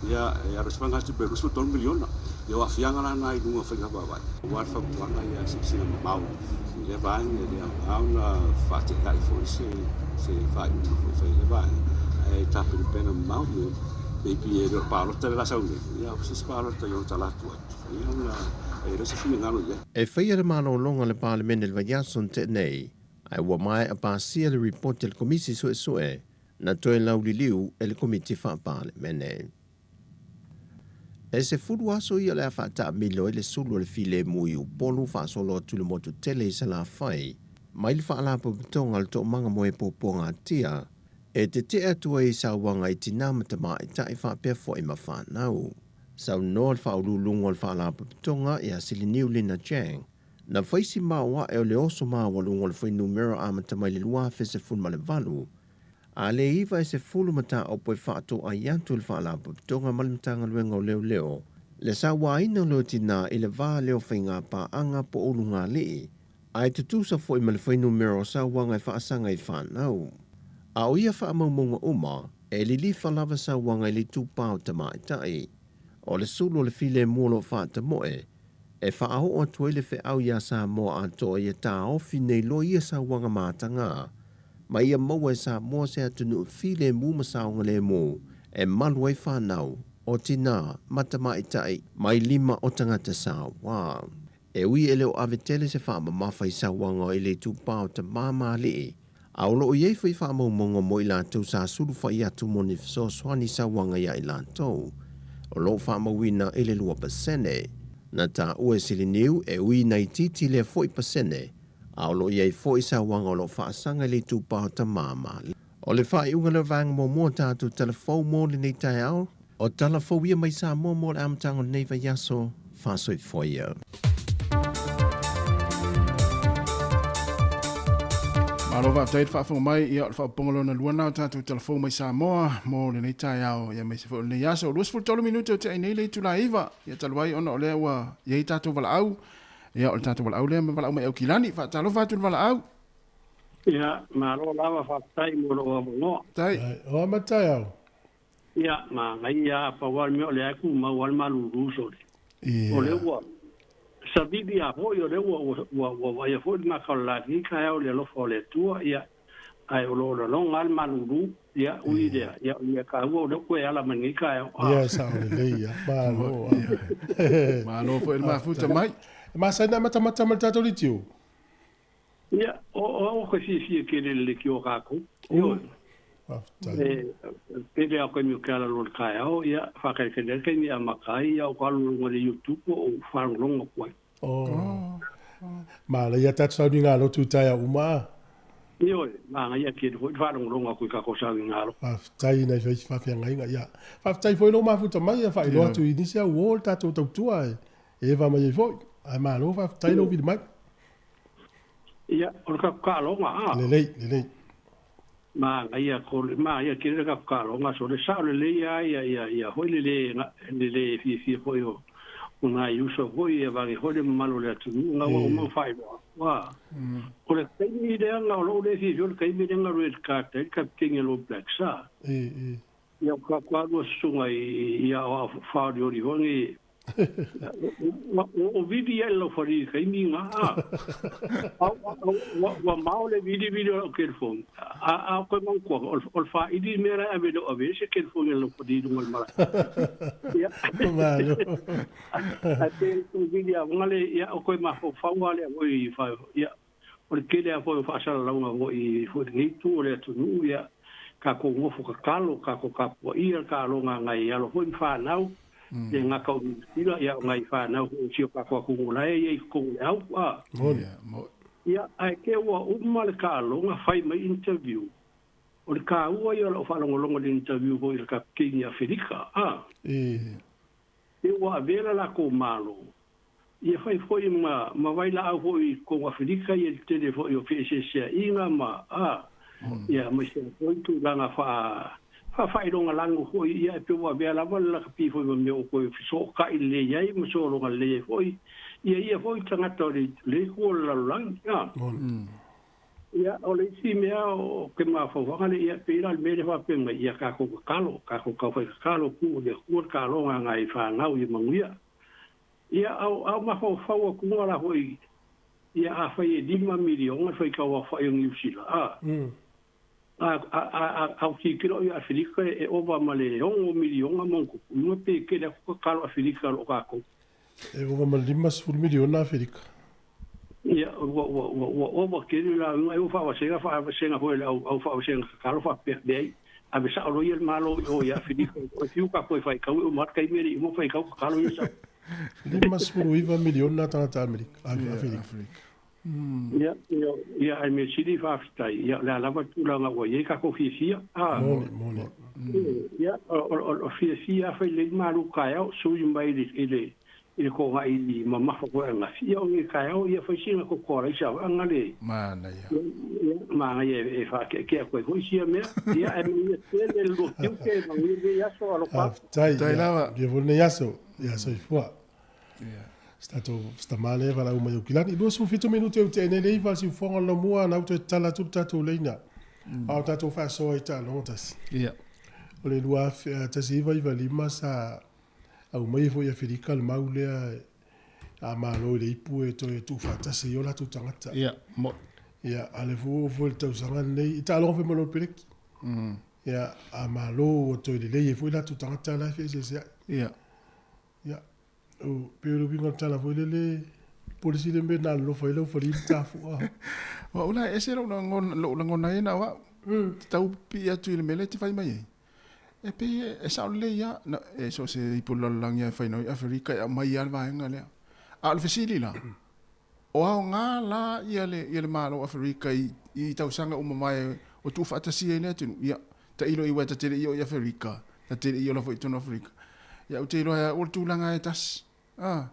ia e alu ese vaegatupe e 23 miliona. Ia o aafiaga la na i luga o faiga faavae. Aua le fautuaga ia silasila mamao i lea vaega, e le aoga ona faate'ai foi se faaiuga foi e fai i lea vaega, ae tapenapena mamao Maybe e le o le palota le la sau nei, ia o se isi palota i ona talatu atu, ia ona e le o se finagalo i ai. E faia le malologa a le Palemene i le vaiaso na tea nei, ae ua maea pasia le ripoti a le Komisi Suesue na toe lauliliu e le Komiti Faa-Palemene. E 10 aso ia o le a faataamilo ai le sulu a le filemu i Upolu faasolo atu i le motu tele i Salafai mai le Faalapotopotoga a le Toomaga mo e Puapuagatia e tetee atu ai i sauaga i tinā ma tamaitai faapea foi ma fanau. Saunoa le faauluuluga o le Faalapotopotoga ia Siliniu Lina Chang, na faisi maoae o le oso maualuga o le fuainumera amata mai le 2018, a le iva e 10 mataupu e faatoai atu e le Faalapotopotoga ma le Matagaluega o Leoleo le sauaina o leo tinā i le va lea o faiga paaga po o ulugalii, ae tutusa foi ma le fuainumera o sauaga e faasaga i fanau. A o ia faamaumauga uma, e lilifa lava sauaga i le itupa o tamaitai. O le sulu o le filemu o lo o faatamoe, e faaoo atu ai le feau iā Samoa atoa ia taofi nei loa ia sauaga matagā, ma ia maua e Samoa se atunuu filemu ma saogalemu e malu ai fanau, o tinā, ma tamaitai, mai lima o tagata sauā. E ui e le o ave tele se faamamafa i sauaga i le itupa o tamā ma alii, a o lo o i ai foi faamaumauga mo i latou sa sulufai atu mo ni fesoasoani sauaga iā i latou, o lo o faamauina i le 2%. Na taua e Siliniu e ui na itiiti lea foi pasene, a o lo o i ai foi sauaga o lo o faasaga i le itupa o tamā ma alii. O le faaiuga lea o vaega muamua o tatou tala fou mo lenei taeao. O tala fou ia mai Samoa mo le amataga o lenei vaiaso. Faasoifoia ia. Malo faafetai le faafofoga mai, ia o le faaopoopoga lona lua lena o tatou tala fou mai Samoa mo lenei taeao, ia aemaise foi o lenei aso. 23 minute o tea ai nei le itula e 9, ia talu ai ona o lea ua i ai tatou valaau, ia o le tatou valaau lea ma valaau mai Aukilani. Faatalofa atu i le valaau. Ia, malo lava faafetai mo lou avanoa. Tai. O a mataeao. Ia, manaia a pau lava le mea o lea e tumau lava le malulu sole. Ia. O lea ua savili a foi, o lea ua ua ua vaaia foi le maka o le la i lenei taeao i le alofa o le Atua, ia, ae o lo o laloga lava le malulu, ia, ui i lea, ia, o le mea taua o lea ua toe ala mai lenei taeao. Ia, e sao lelei ia. Malo. Malo foi le mafuta mai. E masani na matamata ma le tatou litio. Ia, o au ou te fiafia tele i le leitio a tatou. Ioe. Faafetai. E pele a taimi o ke ala loa i le taeao, ia, faatalitali ai le taimi e amata ai, ia, o ka alu i luga o le YouTube o ou faalogologo atu ai. Oh. Manaia tatou sauniga lotu i taeao uma a. Ioe, manaia tele foi le faalogologo atu i tatou sauniga lotu. Faafetai i nai faafeagaiga. Ia, faafetai foi lou mafuta mai ia faailoa atu i nisi au uo le tatou tautua e eva mai ai foi. Ae malo faafetai lou vili mai. Ia, o le tatou taaloga, a. Lelei, lelei. Manaia ko manaia tele le tatou taaloga, so le sao lelei lava ia ia ia foi le le le le fiafia foi o o nai uso foi ia vaeane foi le mamalu o le atunuu na ua uma ona faailoa atu, a. O le taimi lea na o lou le fiafia o le taimi lea na red card ai le kapiteni a le All Blacks, a. E, e. Ia, o tatou lua susuga i i aoao faaolioli foi nei Ua vili ai lau fali i le taimi lena, a ua mao le vilivili o lau telefoni, a o koe manatua, o le faili le mea la e ave lou ave ai se telefoni a lau fali i luga o le malae. Ia. Malo. Ae pe tu vili a le, ia, o koe mafaufau lava lea foi, ia, o le tele lava foi o faasalalauga foi i lenei itu o le atunuu, ia, tatou nofo tatalo, tatou tapuaia le taaloga a nai alo foi ma fanau, le gata o Niu Sila, ia, o nai fanau foi o si o tatou atunuu la e i ai i totonu o le au, a. Ia, ae te ua uma le taaloga, fai mai interview, o le taua ia o lau faalogologo i le interview foi i le Kapiteini ia Afelika, a. Te ua avea le latou Malo Ia fai foi ma ma vailaau foi i totonu o Afelika ia le tele foi o feeseeseaiga ma a ia aemaise ai foi tulaga faa faafailogalago foi ia e pei ua avea lava le lakapi foi ma mea ua toe fesootai lelei ai ma sologa lelei ai foi ia ia foi tagata o le le itu o le lalolagi a. Ia o le isi mea o ke mafaufauga lea ia pei la o le mea lea faapea mai ia tatou tatalo tatou taufai tatalo tuu i le Atua le taloga a nai fanau ia manuia. Ia, a o mafaufau atu la foi, ia afai e $5 miliona le faitau aofai o Niu Sila, a, A a tilotilo i Aferika e ova ma le 6 miliona ma ona tupu i luga pe tele atu tatalo Aferika o loo tatou. E ova ma le 50 miliona Aferika. Ia, ua ua ua ua ova tele la uiga ai ua faavasega faavasega foi e le au au faavasega tatalo faapea, leai, ave sao loa ia le Malo i o i Aferika e fiu tatou e faitau e uma atu taimi e le i uma ona faitau tatalo ia sao. 59 miliona tagata Amerika, Aferika. Ia, ia, ia, ae mea sili faafetai, ia, o le a lava le tulaga ua i ai tatou fiafia, a. Moni, moni. Ia, o fiafia a fai lelei malu taeao, sui mai i le, i le, i le togai i mamafa foi ananafi, ia, o nei taeao, ia, fai sina toto alaisa foi le. Manaia. Ia, manaia e faakeakea atu ai foi sia mea, ia, ae manuia tele le lua tiute, manuia lenei aso, alofa atu. Faafetai. Faafetai lava. Manuia foi lenei aso. Ia, soifua. Se tatou se tama lea e valaau mai Aukilani. 27 minute ua tea nei le 9 a le siufofoga o le Laumua, na ua toe tatala atu le tatou laina. A o tatou faasoa i taaloga tasi. O le 1995 sa aumai ai foi i Aferika le mau lea a Malo i le ipu e toe tuufaatasi ai o latou tagata. Ia, a o lea foi ua oo foi i le tausaga lenei, i taaloga foi ma le Peleki. Ia, a Malo ua toe lelei ai foi latou tagata la e feeseeseai. Ia, o, pei o le uiga o le tala foi lele, polisi le mea na alolofa ai lau fali ma tafua. O au la e ese lou lagona, lou lagona ai na o au. Te tau pipii atu i le mea lea e te fai mai ai. E pei e sao lelei lava, na, e so o se ipu o le lalolagi lava e fai nei i Aferika e aumai lava le vaega lea. A o le fesili la, o aoga la ia le, ia le Malo o Aferika i, i tausaga ua mavae o tuufaatasia ai le atunuu? Ia, tailo i uaea ta te le i oo i Aferika, ta te le i ola foi i totonu o Aferika. Ia ou te iloa e au o le tulaga e tasi. A,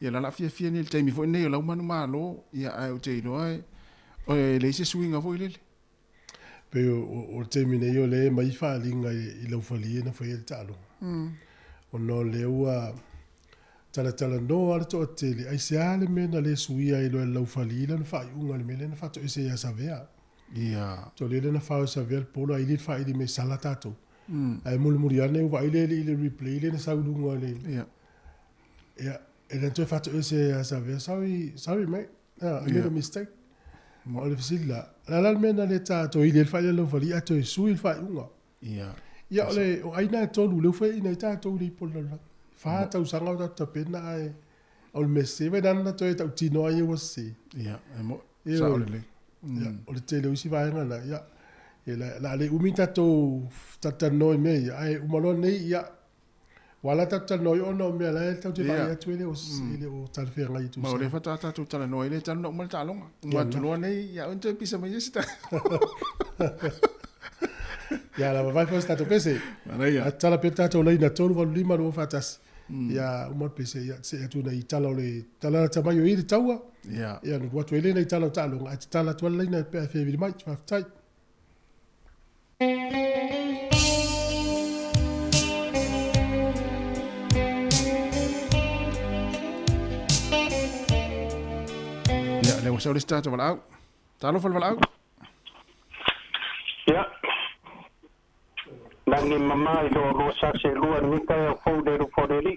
ia la la fiafia nei i le taimi foi lenei o lau manumalo, ia ae ou te iloa e, e leai se suiga foi lele. Pei o le taimi nei o lea e aumai faaaliga i lau falie na fai ai le taaloga. Ona o lea ua talatalanoa lava le toatele, aisea le mea na le suia ai loa e le laufalie lana faaiuga i le mea lea na faatoese ia Savea. Ia. So lea na fao e Savea le polo ae ili le faaili mai sala tatou. Ae mulimuli ane ua vaai le alii i le replay lea na sau i luga o le. Ia. Ia, e le toe faatoese ia Savea, sorry, sorry mate, I made a mistake. O le fesili la, o le a la le mea na le ta toe ili ai le faaili a le laufali ae toe sui le faaiuga? Ia. Ia, o le, o ai na e tolu lea ua faiaina ai tatou i le ipu o le lalolagi. Fa tausaga o tatou tapena ae o le mea sese, vai nana na toe tautino ai ua sese. Ia, e mo, sao lelei. Ia, o le tele o isi vaega na, ia, e la, la le umi tatou talatalanoa i mea ia, ae uma loa nei, ia, ua ala tatou talanoa ai ona o mea la e tatou te vaai atu e le o, e le o talafeagai i Ma o lea faatoa tatou talanoa ai le talu na uma le taaloga. Uma atu loa nei, ia aua ne toe pisa mai se isi Ia, la vavae foi se tatou pese. Manaia. A tatala pea le tatou laina 385 241. Ia, uma le pese, ia, see atu nei i tala o le tala lata mai o i le taua. Ia. Ia, ona atu ai lea nei tala o taaloga, ae tatala atu lava le laina pe a e fia vili mai. Faafetai. Ia, lea ua sau le isi tagata valaau. Talofa le valaau. Ia. Lagi mama i loa lua sa se lua ni kai au fou le rufo le li.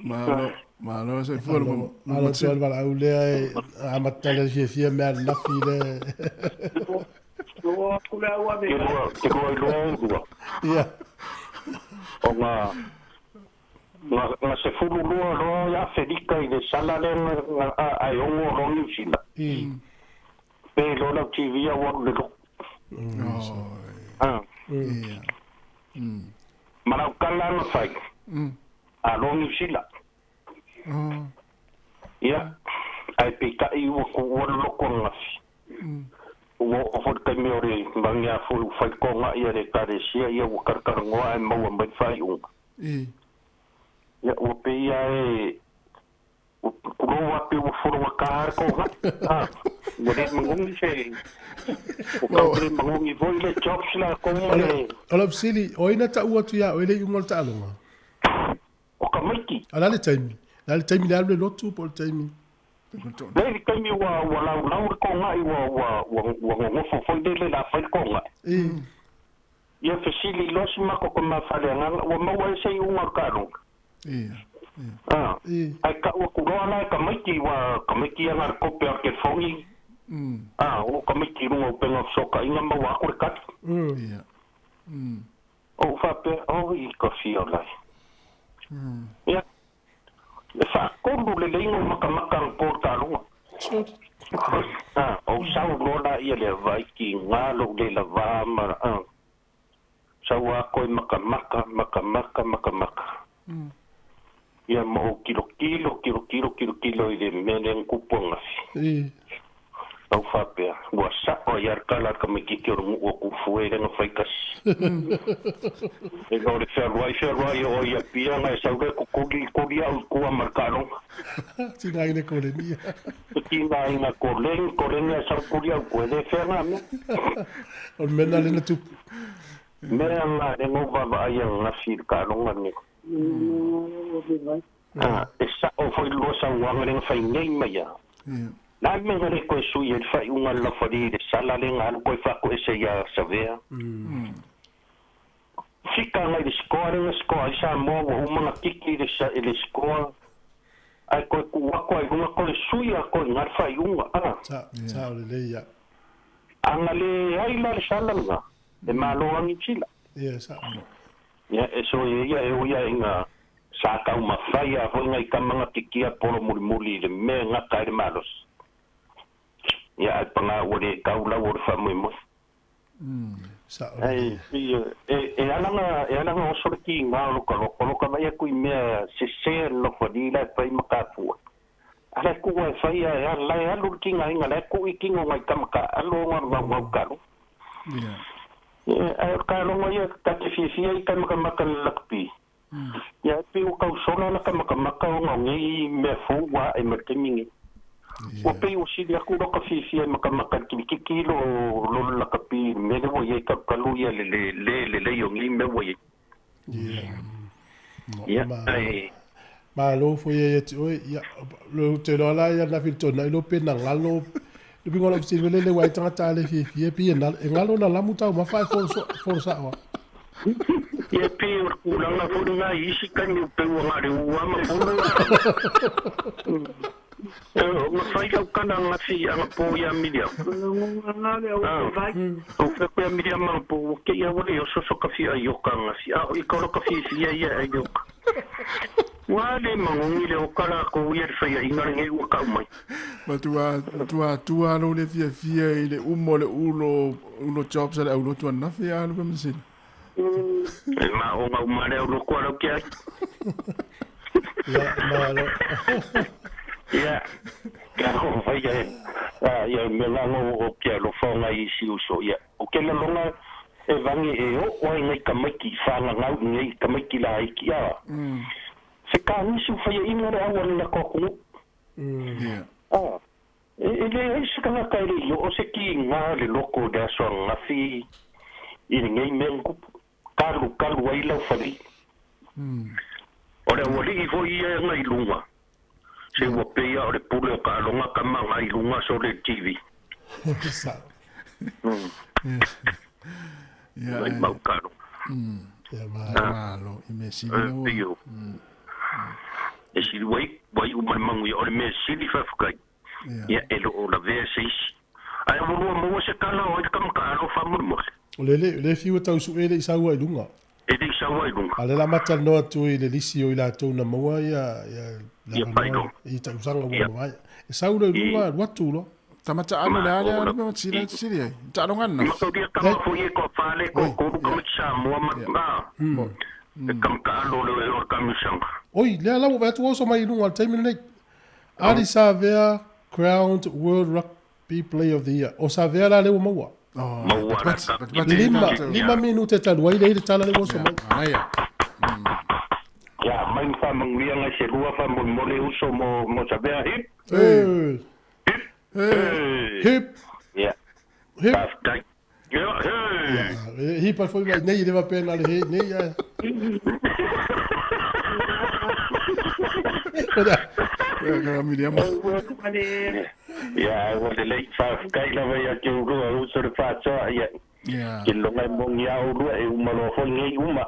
Malo, malo soifua le Malo atu le valaau lea e amata le fiafia mea ananafi lea. Te lua i lua o lua. Ia. O nga nga 12 loa ia Aferika i le sala lea nga ai 6 loa Niu Sila. Pe loa lau TV au alu le loku. Ma lau tala na fai, a loa Niu Sila. Ia, ae peitai ua kuua le loko ananafi. Ua oo foi le taimi o le magia foi ua fai toga'i a le Ekalesia, ia ua talatalanoa ae maua mai le faaiuga. Ia, ua pei lava e Tulou a pei ua fologata le togai. A, ua le manogi se, ua tau le manogi foi le jobs latou ma le. O lau fesili, o ai na tau atu ia oe le iuga o le taaloga? O tamaiti. A o le a le taimi? O le a le taimi le alu le lotu po o le taimi? Leai le taimi ua ua laulau le togai ua ua ua ua nonofo foi lele la fai le togai. Ia fesili loa si matou tama faleagaga ua maua ai se iuga o le taaloga. Ae tau atu loa la e tamaiti, ua tamaiti ia na o le kope o le telefoni, A, o tamaiti i luga o upega o fesootaiga ma ua aku le kali. Ia. Ou faapea, Oi ka fia o lai. Ia, e faatolu leleiga o makamaka anapo o le taaloga. A, ou sau loa laia i le Havaiki, gā lou le lavā ma, a, sau a koe makamaka, makamaka, makamaka. Ia ma ou tilotilo, tilotilo, tilotilo i le mea lea na tupu ananafi. Ou faapea, ua sa'o ai lava le tala a le tamaitiiti o le nuu o Tufue lea na fai tasi. E na o le fealuai fealuai o oe i Apia na e sau lea tutuli tuli au i tua ma le taaloga. Tiga i le koleni. Tiga i na koleni, koleni ae sau tuli au i tua, e le fea na mea. O le mea lena lea na tupu. Mea na lea na ou vaavaai ananafi i le taaloga lenei. E sa'o foi le lua saunoaga lea na fai nei mai lava. Na a le mea na le toe sui ai le faaiuga a le lafali i le sala lea na alu toe faatoese ia Savea? Fika agai i le score lea na score ai Samoa ua uma ona kiki i le score ae toe tuu atu ai i luga toe sui lava toe i ina le faaiuga. Sao lelei ia. A na leai la le sala lena, e malo lava Niu Sila. Ia, sao. Ia, e soia ia e ui ai ina sa taumafai a foi nai tama na tikia polo mulimuli i le mea e gata ai le malosi. Ia, ae paga ua le tau lau o le faamoemoe. Ai, e, e ala na, e ala na oso le kiga o lo ka loko, o lo ka vaai atu i mea sese a le nofoalii la e fai ma kapua. A la e tuu e fai a e ala e alu le tigaina, la e tuu i tino o nai tama taaalo ona o le vaovao talo. Ia, ae o le taaloga ia ta te fiafia ai tamakamaka i le lakapi. Ia, e pei ua tau sola laka makamaka ona o nei mea fou ua ae mai le taimi nei. Ua pei ua sili atu loka fiafia e makamaka i le kilikiki lo lo le lakapi i le mea lea ua i ai talukalu ia le le le lelei o nei mea ua i ai. Ia, ae. Malo foi ia ia te oe. Ia, lo te loa la ia na filitona i lo pe na ngalo. Le pingo la fitili le le wai tangata le fiafia pi e ngalo na lamu tau mafa e foro sa oa. Ia pe o le tulaga foi lena i isi taimi o peu aga le ua ma pulu. Na fai lau tala ananafi anapo ia Miriama. Ou fai atu ia Miriama anapo ua kei a ua le oso so ka fia i oka ananafi. A o i ka ora ka fiafia ia e ai le oka. Ua le magogi le oka lakou ia le faiaʻiga lenei ua kau mai. Ma tua tua tua lou le fiafia i le uma o le ulo ulo jobs a le aulotu ananafi a alu masini. E ma o ngau ma le aulotu a lau ke ai. Ia, malo. Ia, ka ho fai ia ia me lango o ke alofa o ngai isi uso. Ia, o ke lalonga e vangi e oo ai ngai tamaiti i whangangau i nei tamaiti laiti a. Se kānisi o whaiainga le aua le lako atunuu. A, e leai se tangata e le i oo se ki ngā le loko o le aso ananafi i lenei mea na tupu. Kalu kalu ai lau fale. O le aualii foi ia e ngai luga. Se ua pei a o le pule o taaloga tama ngai luga so le TV. Ia, Ngai mau taaloga. Ia, malo. I mea sili E laua. pei o e sili wai, wai uma le manuia. O le mea sili faafetai. Ia, e le o lavea se isi. Ae ua lua maua se tala o ai le tama taalo faamolemole. O le le, le fiu e tau sue le i saua i luga. E le i saua i luga. A le la matalanoa atu i le lisi o i latou na maua ia, ia le Ia avanoa faailoga. i tausaga ua Ia. mavae. E sau lea i luga, alu atu loa. Tama taalo le a lea alu pe matila sili ai. Taalo ngana. Mataulia tama foi e toafa le toatolu tamaiti Samoa ma a e tama taalo le o le kamisaga. Oi, lea la ua vaai atu ua oso mai i luga o le taimi lenei. Ardie Savea crowned World Rugby Player of the Year. O Savea la lea ua maua. Maua la ta Lima, lima minute talu ai lea i le tala lea ua oso mai. Ia, mai ma faamanuia ngai se lua faamolemole uso mo mo Savea. Hip! Hip! Hip! Hip! Ia. Hip! Faafetai. Ia, he! Hip ai foi mai nei le faapea na le he nei ae. Ia, ai ua lelei, faafetai lava ia te ulua uso le faasoa, ia. Ke loga e mogi a ulua e uma loa foi nei uma.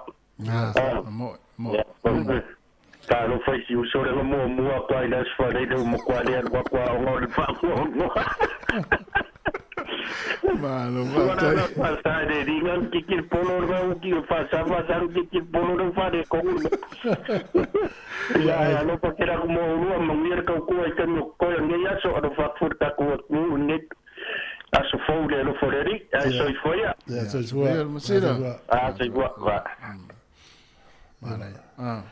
Mo, mo. Ia, Talofa i si uso le muamua atu ai le aso Fanei le ua matua le alu atu aoga o le faamuamua. Malo faafetai. Faasa le liga le kiki le polo le vau ki faasa faasa le kiki le polo le fale kongu le. Ia ai alofa ke la mo ulua manuia le tautua i taimi o totoe o lenei aso alofa atu foi le tatou atunuu i lenei aso fou i le alofa o le Alii. Ae soifua ia. Ia soifua. Masina. Ah soifua. Va. Manaia. Ah.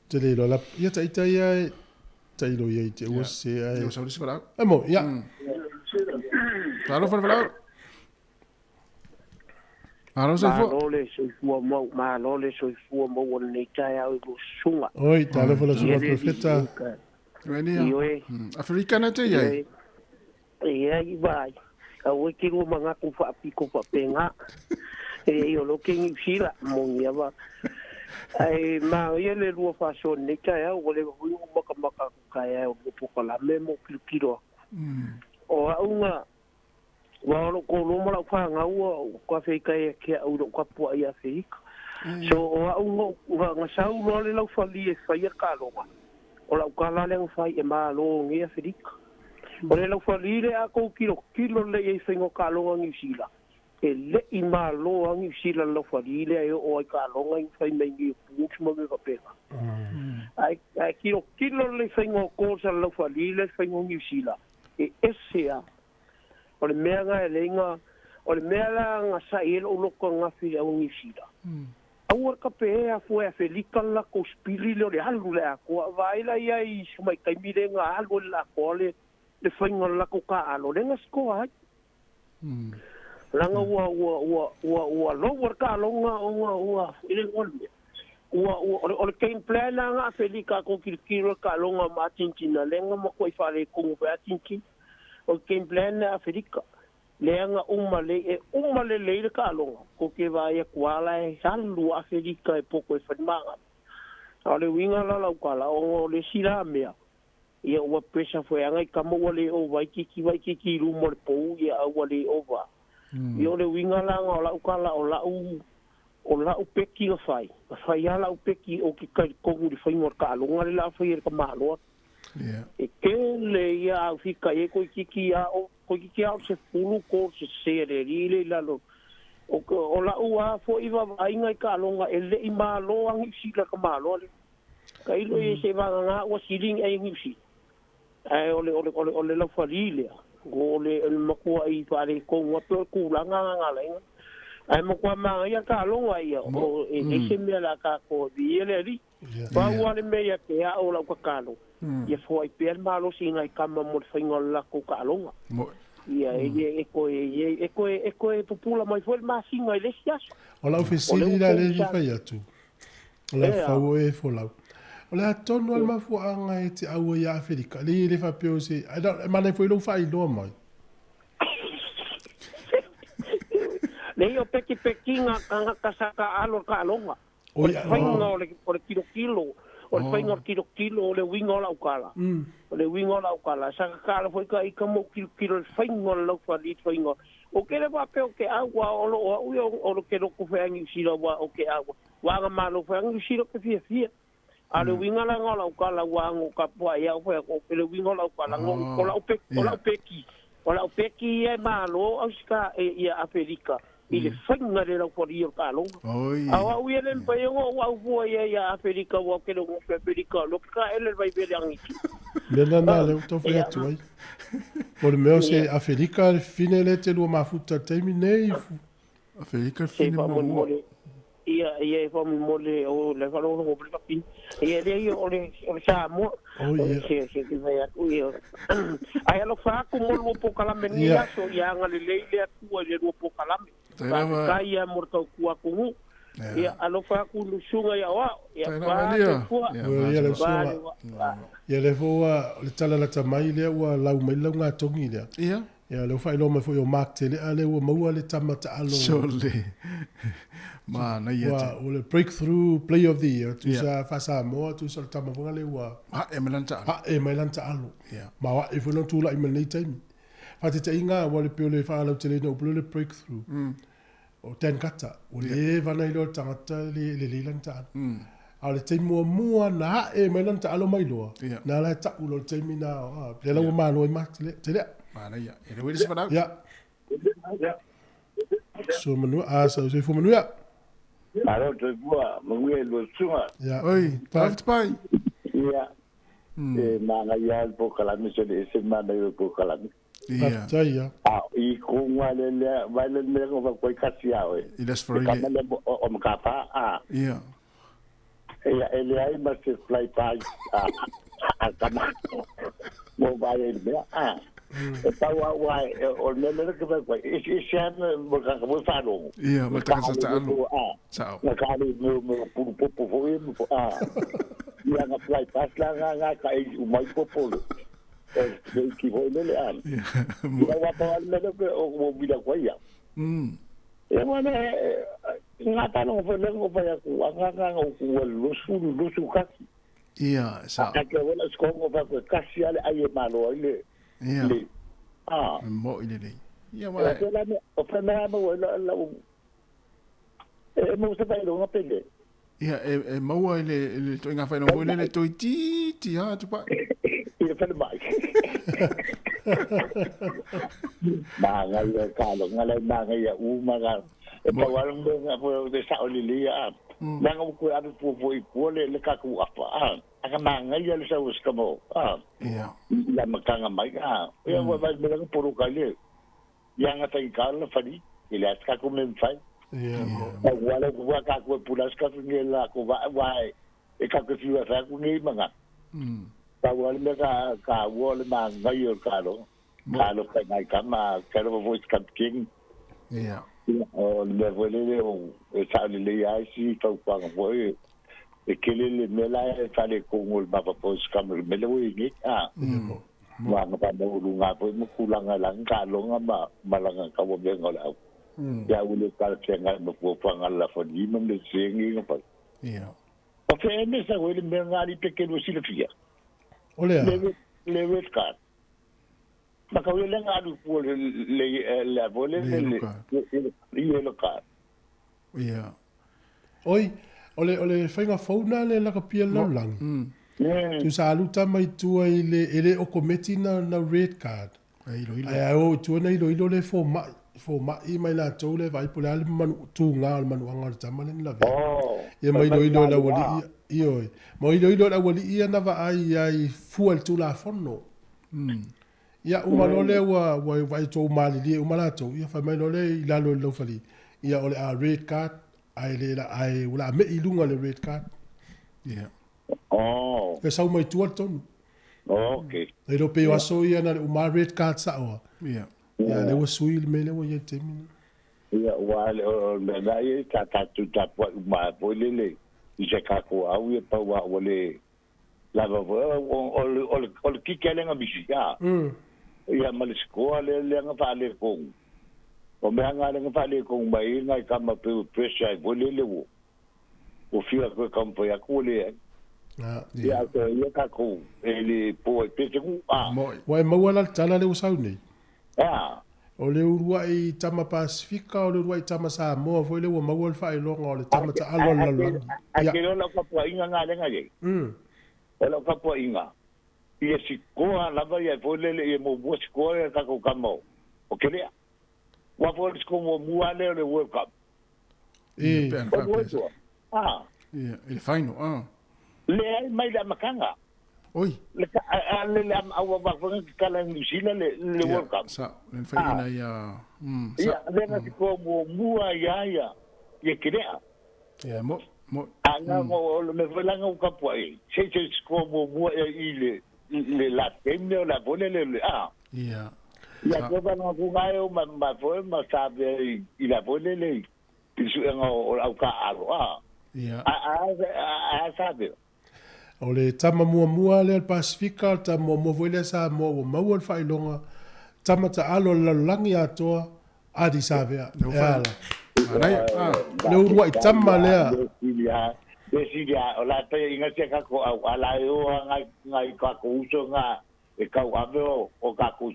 Te le iloa la ia ita ia e tailo ia i te ua se ai. Ia sauli se valaau. E mo, ia. Talofa le valaau. Malo soifua. Malo le soifua mau, malo le soifua maua lenei taeao i lou susuga. Oi, talofa la susuga Profeta. Ioe. Afrika na te iai. Ia i vai. Aua e te rua manatu faapito faapena. E o lo ke Niu Sila, moni lava. Ae manaia le lua faasoa lenei taeao, ua leva foi ona ou matamata atu taeao i lua polokalame ma ou tilotilo atu. O au na, aua o lou toalua ma lau fanau ua tafeitai ia te au i lou tapuai i Aferika. So o au na, na sau loa le laufali e faia taaloga, o lau tala lea na fai e malo nei Aferika. O le laufali lea a tou tilotilo lelei ai i faiga o taaloga Niu Sila, e le i malo a Niu Sila le laufali lea e oo ai taaloga i fai mai nei o boots ma mea faapena. Ae, ae tilotilo lelei i faiga o goals a le laufali lea i faiga o Niu Sila, e ese a. O le mea na e leai na, o le mea la na sa'i ai lo'u loto ananafi i le au Niu Sila, aua le tape ea fua e Afelika le latou sipili lea o le alu i le atoa. Vaai la ia i si tamai taimi lea na alu ai le atoa le, le faiga o le latou taaalo lea na sikoa ai. Leaga ua, ua, ua, ua, ua lower le taaloga ona ua, i le igoa o le mea, ua, ua, o le, o le game plan lava na Afelika a tou tilotilo i le taaloga ma Argentina lea na matuai faaletonu foi Argentina. O le game plan a Afelika lea na uma lelei, e uma lelei le taaloga, tou te vaai atu lava la e alu a Afelika e poto e fai magalo. A o le uiga la o lau tala, ona o le isi la mea, ia ua pressure foi a nai tama ua le ova itiiti vaitiiti i luma o le pou, ia a ua le ova. Ia o le uiga la na o lau tala, o lau, o lau peki na fai, na fai lava lau peki ou te talitonu i le faiga o le taaloga le la fai e le tamaloa. E tele ia au fika i ai toeitiiti a o, toeitiiti a o le 10 ko sese a le alii lea i lalo. O, o la'u a fo'i vaavaaiga i taaloga e le i malo a Niu Sila ka malo lea. Tailo ia se vagana ua siling ai Niu Sila. Ae o le, o le, o le, o le laufali lea, o le, o le matua'i faaletonu atu o le tulaga gagalaina. Ae matua manaia taaloga ia, o, e leai se mea o le a tatou viia le alii. Pau lava le mea ia te a'u o lau tatalo, ia foai pea le malosi i nai tama mo le faiga o le latou taaloga. Ia e le e toe e toe e toe pupula mai foi le masina i le isi aso. O lau fesili la lea e fia fai atu, o le fau oe e folau. O le a tonu lava le mafuaaga e te au ai ia Afelika? Leai e le faapea o se, e manaia foi lou faailoa mai. Leai o pekipekiga tagata sa taaalo le taaloga. O le faiga o le, o le tilotilo, o le faiga o le tilotilo, o le uiga o lau tala. O le uiga o lau tala, sa tatalo foi ta ita ma ou tilotilo i le faiga o le laufali, le faiga. Ou te le faapea ou te au, aua o lo o au ia o lo te loto feai Niu Sila aua ou te au, ua agamalu foi a Niu Sila ou te fiafia. A o le uiga la o lau tala ua ago tapuai au fai atu, o le uiga o lau tala, o lau o lau peki, o lau peki ia e malo Ausika, ia Afelika i le faiga le laufali o le taaloga. A o au ia le mafai ona ou au fua ia ia Afelika aua ou te le o nofo i Afelika, o ke taele le vaivele angitu. Mea lena lea ua tau fai atu ai. O le mea o se Afelika le fine lea te lua mafuta i le taimi nei. Afelika le fine muamua. Ia, ia e faamolemole o le faalogologo mai le fafine. Ia leai o le o le Samoa. Oh ia. Se se ke fai atu ia. Ae alofa atu mo le lua polokalame lenei aso ia agalelei le Atua i le lua polokalame. Faafetai ia mo le tautua atunuu. Ia alofa atu i le susuga ia Aoao. Ia pa soifua. Ia lau susuga. Ia lea foi ua o le tala lata mai lea ua lau mai le laugatogi lea. Ia. Ia, lea ua faailoa mai foi o Mark Tele'a lea ua maua le tama taalo. Sole. Manaia te. Ua, o le breakthrough player of the year, tusa faa-Samoa, tusa o le tama foi lea ua. Ha'e mai lana taalo. Ha'e mai lana taalo. Ia. Ma o a'e foi lona tula'i mai lenei taimi. Faataitaiga, ua le pei o le faalauteleina o upu lea o le breakthrough. O Dan Carter, ua leva ona iloa e le tagata e lelei lana taalo. A o le taimi muamua na a'e mai lana taalo mai loa, na la e ta'u loa le taimi na, lea la ua malo ai ma telea. Manaia. E le uele se falau. Ia. So manuia, a sa soifua manuia. Malo soifua, manuia i lua susuga. Ia. Oi, faafetai. Ia. E magaia le polokalame se le ese manaia o le polokalame. Faafetai ia. A i kuga le lea, vai le mea ngo fa koi kasi a oe. I le Le kama lea o Makapa, a. Ia. Ia, e leai ma se fly by a kama. Mo vai e le mea, a. E pau a ua, o le mea lea ke vai koi. E se ana mo ka ka mo whalongo. Ia, ma taka sa taalo. Sao. Nga ka ale mo mo pulu popo fo e mo a. Ia nga fly pass la nga nga ka e umai popo le. E e ki fo le le an. Ia wa pa al mele ke o mo bila kwa ia. Ia mo ne nga ta no fo le ngo pa ya ku nga nga nga ku wa lusu lusu kasi. Ia, sao. A ke wala sko ngo pa ko kasi ale ai e malo ai le. Ia. Le. A. Mo i le lei. Ia wa. wa. E la me o fa me mo la la e mo se pa lo nga pele. Ia, e maua i le toi ngā whainga mo le toi ti ti ha tu pa. I le whale mai. Manga ia kalo, ngala manga ia uma ga. E pa wala mo nga po de sa oli li a. Nanga mo ku abe pu pu i ku le le ka ku apa a. Aka manga ia le sa us ka mo. A. Ia. Ia makanga mai a. Ia wa vai me nga puru ka le. Ia nga tai ka le fali. I le ka ku me fai. Ia. A wala ku wa ka ku pula ska ku nge la ku wa wa e ka ku fi wa fa ku nge manga. Pa wala me ka ka wala manga ia ka lo. Ka lo pa ngai ka ma ka lo voice cup king. Ia. O le vole le o e sa le le ai si fa pa ngo e e ke le le me la e fa le ko ngol ba pa voice cup me le o ngi a. Ma nga pa mo lu nga po mo kulanga lang ka lo nga ma malanga ka wo be ngola. Ia ule ka te nga mo po pa nga la fo ni mo le sengi nga pa. Ia. O fe me sa wele me nga li pe ke lo si le fia. Ole a. Le red card. Ma ka wele nga lu po le le vole le le yellow card. Ia. Oi, ole whainga fauna le laka pia laulangi. Tu sa alu tama i tua i le ele o kometi na red card. Ai ilo ilo. Ai ai o tua na ilo ilo le fo mai mai la tau le vai pole ale manu tu ngā o le manu anga o le tama le ni la vea. Ia mai ilo ilo la wali ia oi. Ma ilo ilo la wali ia na va ai ai fua le tū la fono. Ia uma lole ua vai tō umalilie uma la tau. Ia whai mai lole i lalo i laufali. Ia ole a red card ai le la ai ula me i lunga le red card. Ia. Oh. E sau mai tua tonu. Okay. E lo pe aso ia na uma red card sa oa. Ia. Ia le ua sui le mele ua ia te mina. Ia ua le o me na ia ta ta tu ta po ma po le le i se ka ko au ia pa ua o le la va o o o ki ke le nga misi ia. Ia ma le skoa le le nga fa le ko. O me nga le nga fa le ko mai nga ka ma pe pressure ai le le wo. O fia ko kampo ia ko le. Ia ko ia ka ko e le po e pe ku a. Wai maua la tala le usau nei. A. O le urua i tama Pasifika, o le urua i tama Samoa, foi le ua maua le whaelonga o le tama ta alo la lalagi. A ke lola ka pua inga ngā lenga ye. O la ka pua inga. Ia si koa lava ia foi le ia mo mua si koa ia kako kamo. O ke lea. Wa foi le siko mo mua le o le World Cup. E. O le tua. A. Ia, e le whaino, a. Le ai mai le amakanga. Oi. Le le le awa wa kala New Zealand le World Cup. Sa, le whaina ia. Ia, le nga si koa mo mua ia ia. Ia ke lea. Ia, mo. A nga mo le velanga u kapua e. Se se si koa mo mua ia i le le la teme o la vole le a. Ia. Ia ko ba nga ku ngai o ma foi ma sa be i la vole le i su nga o au ka alo a. Ia. A sa be. O le tama mua le Pasifika, o le tama mua foi le Samoa, ua maua le whailonga, tama ta alo le lalagi atoa, a di savea. E ala. Le urua i tama lea. Le silia, o la te inga te kako au, ala e o ngai kako uso ngā, e kau ave o kako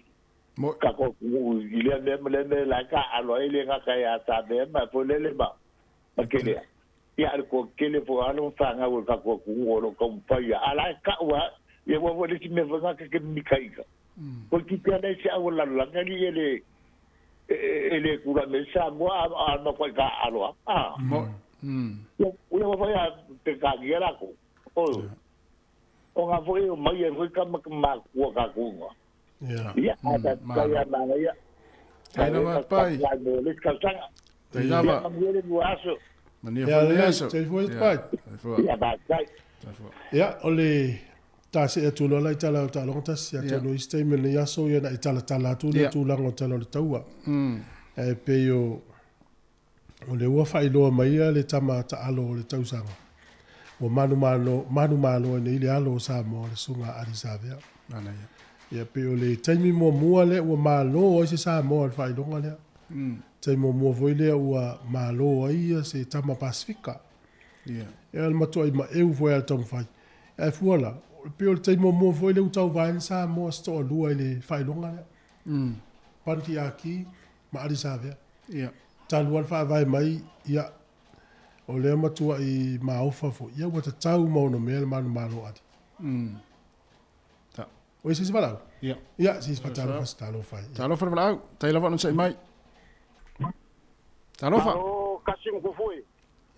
kako i le me le me la ka alo e le ngā kai a savea, ma po le le ma, ma ke lea. Ia, a le toatele foi o alo ma fanau a le tatou atunuu o lo o taumafai ia, a o la e tau lava, ia aua foi le isi mea foi lena ta te mimitaina. Toeitiiti lava leai se au a le lalolagi alii e le e le tulai mai ai Samoa a o le matuai taaalo lava. A. Ia, aua foi a Peretania latou. Oi. O nga foi e omai ai foi tama matutua o tatou i ina. Ia, ae faafetai ia manaia. Tai lava pai. Mo le isi tausaga. Tai lava. Ia manuia le lua aso. Manuia foi le aso. Tai foi pai. Ia, faafetai. Ia, o le ta see atu loa la i tala o taaloga tasi, atonu i isi taimi o lenei aso ia na i talatala atu lea tulaga o tala o le taua. Ae pei o O lea ua faailoa mai ia le tama taalo o le tausaga ua manumalo, manumalo ai nei le alo o Samoa le Susuga a Adi Savea. Manaia. Ia pei o le taimi muamua lea ua malo ai se Samoa i le faailoga lea. Taimi muamua foi lea ua malo ai ia se tama Pasefika. Ia. Ia o le matuai maeu foi lava le taumafai. Ae fua la, pei o le taimi muamua foi lea ua tauva ai le Samoa se toalua i le faailoga lea. Bunty Aki ma Adi Savea. Ia. Talu lava le faavae mai, ia, o lea matuai maofa foi, ia ua tatau ma ono mea le manumalo ali. Ta. Oi se isi valaau? Ia. Ia, se isi faatalofa se talofa ai. Talofa le valaau. Tai lava ona sai mai. Talofa. Malo Kasim Kufui.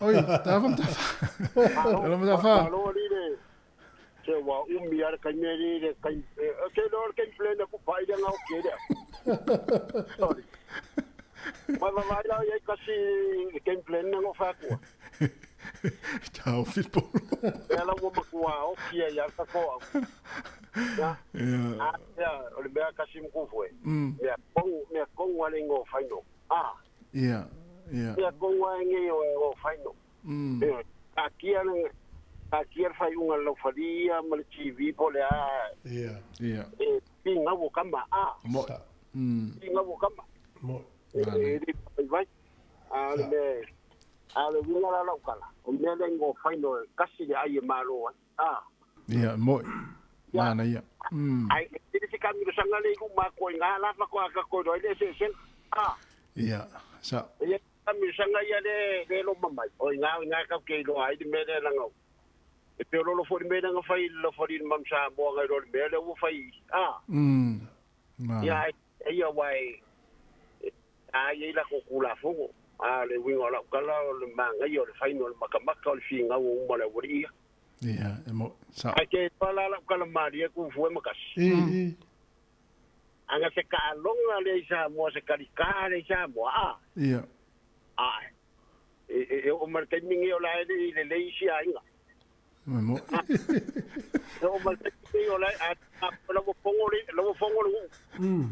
Oi, tafa matafa. Talofa matafa. Malo ali le se ua umi ale kai mea li le kai ke lo le kai plane ku pai le ngau ke le. Sorry. Mai va vai la ia kasi le game plan na ngo fa ku. Tau fit polo. Ia la ua makua o kia ia ka ko au. Ya. Ia. A ia o le mea kasi mkufue. Mea kong mea kong wale ngo faino. Ah. Ia. Ia. Mea kong wale nge o o faino. E ka kia le ka kia le faaiuga le laufali ia ma le TV po o le a Ia. Ia. e pigau o kama a. Mo. Pigau o kama. Mo. E le vaivai. A o le mea a o le uiga la lau tala, o mea lea i gofaino e kasi le ai e malo ai. A. Ia, mo. Mana ia. Ai e tele se kamilosaga le i luma atu ai gā la faatoa tatou iloa ai le eseesega. A. Ia, sa. E i ai kamilosaga ia le le loma mai, o i gā o i gā tatou te iloa ai le mea lea leaga e pei o lolo foi le mea lea na fai i le laufali i le Manu Samoa na iloa le mea lea ua fai i, a. Mana. Ia, ai ia aua e a i ai latou Tulafono. A o le uiga o lau tala o le manaia o le faina o le makamaka o le finau o uma o le aualii ia. Ia, e mo, sa. Ae ke iloa la lau tala malie ku fue ma kasi. Ana se taaloga lea i Samoa, se talikā lea i Samoa, a. Ia. Ae. E, e, e oo mai le taimi lenei o la e le i lelei isi aiga. E mo. E oo mai le taimi lenei o la e, a, a, la ua fogo le, la ua fogo le nuu.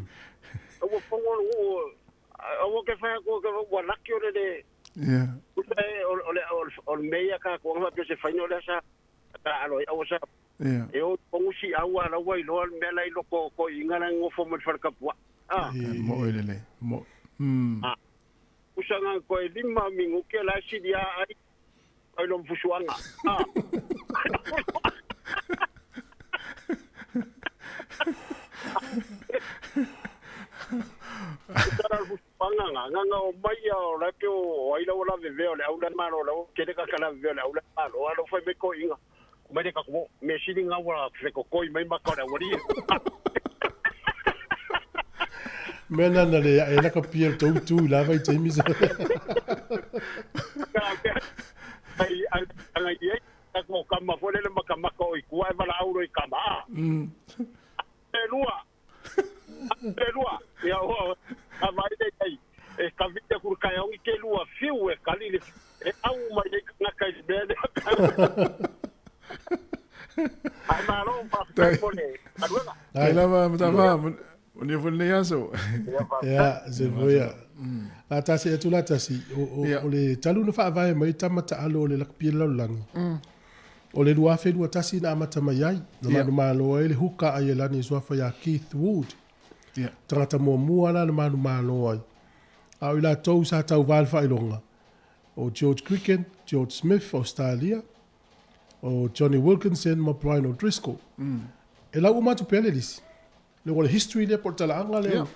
La ua fogo le nuu, aua ke fai atu, ua laki o le le, Ia. Uta e, o, o, le, o, le, o le mea ia ka kuanga faapea se faina o lea sa taalo ai aua sa. Ia. E o pongu si au a lau ai loa le mea la i loko o ko inga la ngofo mo le whalekapua. Ah. E mo e lelei. Mo. Ah. Usa nga ko e lima mingu ke la sili a ai ai lo mfusuanga. Ah. Tara fusuanga nga nga nga o mai a o la pe o ai la o la veve o le au la malo la o kele ka kala veve o le au la malo a lo fai me ko inga. Mai le ka ko me sili nga wa fe ko koi mai maka o le wari. Mea nana le ae la ka pia le tou tu i lava i taimi sa. Ai ai ai ai ka ko kama fo le maka maka o i kua e wala auro i kama. A. E lua. E lua. Ia o a vai le ai. E ka vite kur kai ongi ke lua fiu e kali le e au mai le nga kai be le. Ai malo pa Tai. mo le. Aluega. Tai lava matafa. O ni foi lenei aso. Ia, se foi ia. La tasi atu la tasi, o, o, o le talu na faavae mai tama taalo o le lakapia le lalolagi. O le 2021 na amata mai ai, na manumalo ai le huka a Ielani i suafa ia Keith Wood. Ia. Tagata muamua la na manumalo ai. A o i latou sa tauvā le faailoga, o George Cricken, George Smith, Australia, o Johnny Wilkinson ma Brian O'Driscoll. E lau uma atu pea le lisi. Le o le history lea po o le talaaga lea.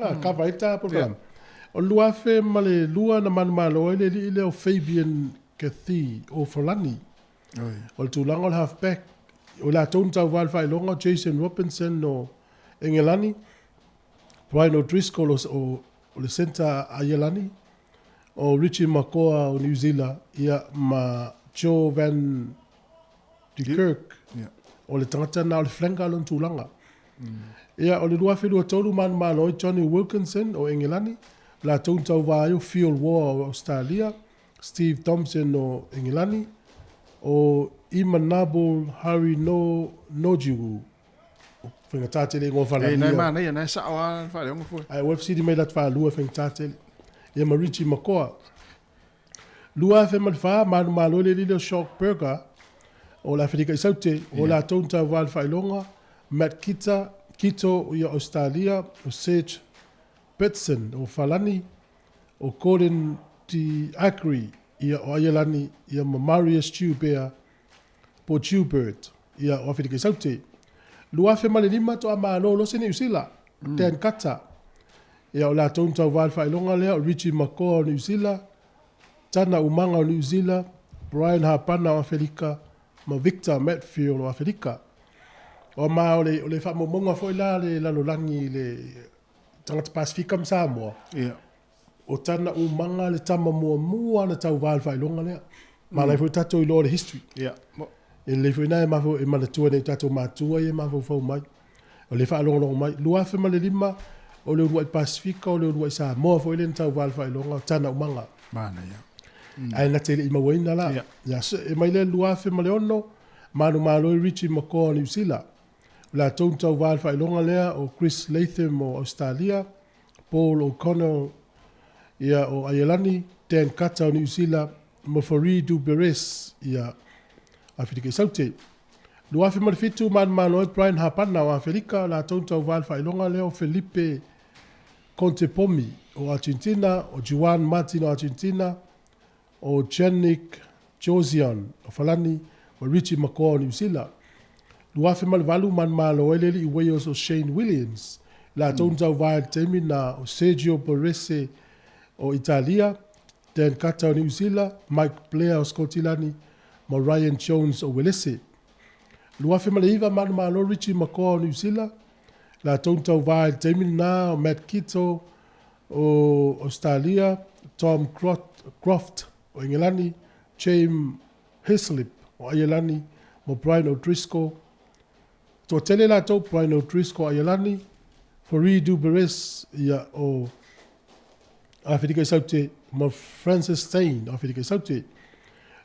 Ah, kava ai ta po o le kalama. O le 2002 na manumalo ai le alii lea o Fabian Cathy o Falani. O le tulaga o le halfback, o i latou na tauva i le faailoga o Jason Robinson o Engelani, Brian O'Driscoll o, o le centre a Aielani, o Richie McCaw o Niu Zila, ia ma Joe Van de Kerk, o le tagata lena o le flanker lona tulaga. Ia, o le 2023 manumalo ai Jonny Wilkinson o Engelani, latou na tauva ai o Phil Waugh o Ausetalia, Steve Thompson o Engelani, o Imanabul Harry No Nojiwu, o faigata tele igoa Ei, nai manaia, nai sao lava le faaleoga foi. Ae ua fesili mai le atu faalua e faigata tele. Ia ma Richie McCaw. 2004, manumalo ai le alii lea o Schalk Burger o le Aferika i Saute, o latou na tauva i le faailoga, Matt Kita, Kito ia Ausetalia, o Serge Betsen o Falani, o Gordon D'Acre ia o Aielani, ia ma Marius Joubert po Joubert ia o Aferika i Saute. 2005 to'a malolo se Niu Sila, Dan Carter. Ia o latou na tauva i le faailoga lea o Richie McCaw o Niu Sila, Tana Umaga o Niu Sila, Brian Hapana o Aferika ma Victor Matfield o Aferika. O ma o le, o le faamaumauga foi la a le lalolagi i le tagata Pasefika ma Samoa. Ia. O tana umaga le tama muamua na tauva i le faailoga lea. Ma la foi tatou iloa le history. Ia. E lelei foi na e mafau e manatua nei tatou matua ia e mafaufau mai. O le faalogologo mai 2005 o le uluai Pasefika o le uluai Samoa foi lea na tauva i le faailoga o tana umaga. Manaia. Ae na te le i mauaina la. Ia, e mai lea 2006 manumalo ai Richie McCaw o Niu Sila. O latou na tauva i le faailoga lea o Chris Latham o Ausetalia, Paul O'Connell ia o Aielani, Dan Carter o Niu Sila ma Fourie du Beres ia Aferika i Saute. 2007 manumalo ai Brian Hapana o Aferika, latou na tauva i le faailoga lea o Felipe Contepomi o Argentina, o Juan Martin o Argentina, o Jannik Jauzion o Falani ma Richie McCaw o Niu Sila. 2008 manumalo ai le alii Wales o Shane Williams, latou na tauva i le taimi na o Sergio Parisse o Italia, Dan Carter o Niu Sila, Mike Blair o Skotilani ma Ryan Jones o Uelese. 2009 manumalo Richie McCaw o Niu Sila, latou na tauva i le taimi lena o Matt Giteau o Ausetalia, Tom Croft o Engelani, James Heaslip o Aielani ma Brian O'Driscoll. Toatele latou, Brian O'Driscoll Aielani, Fourie du Beres ia o Aferika i Saute ma Francis Steyn o Aferika i Saute.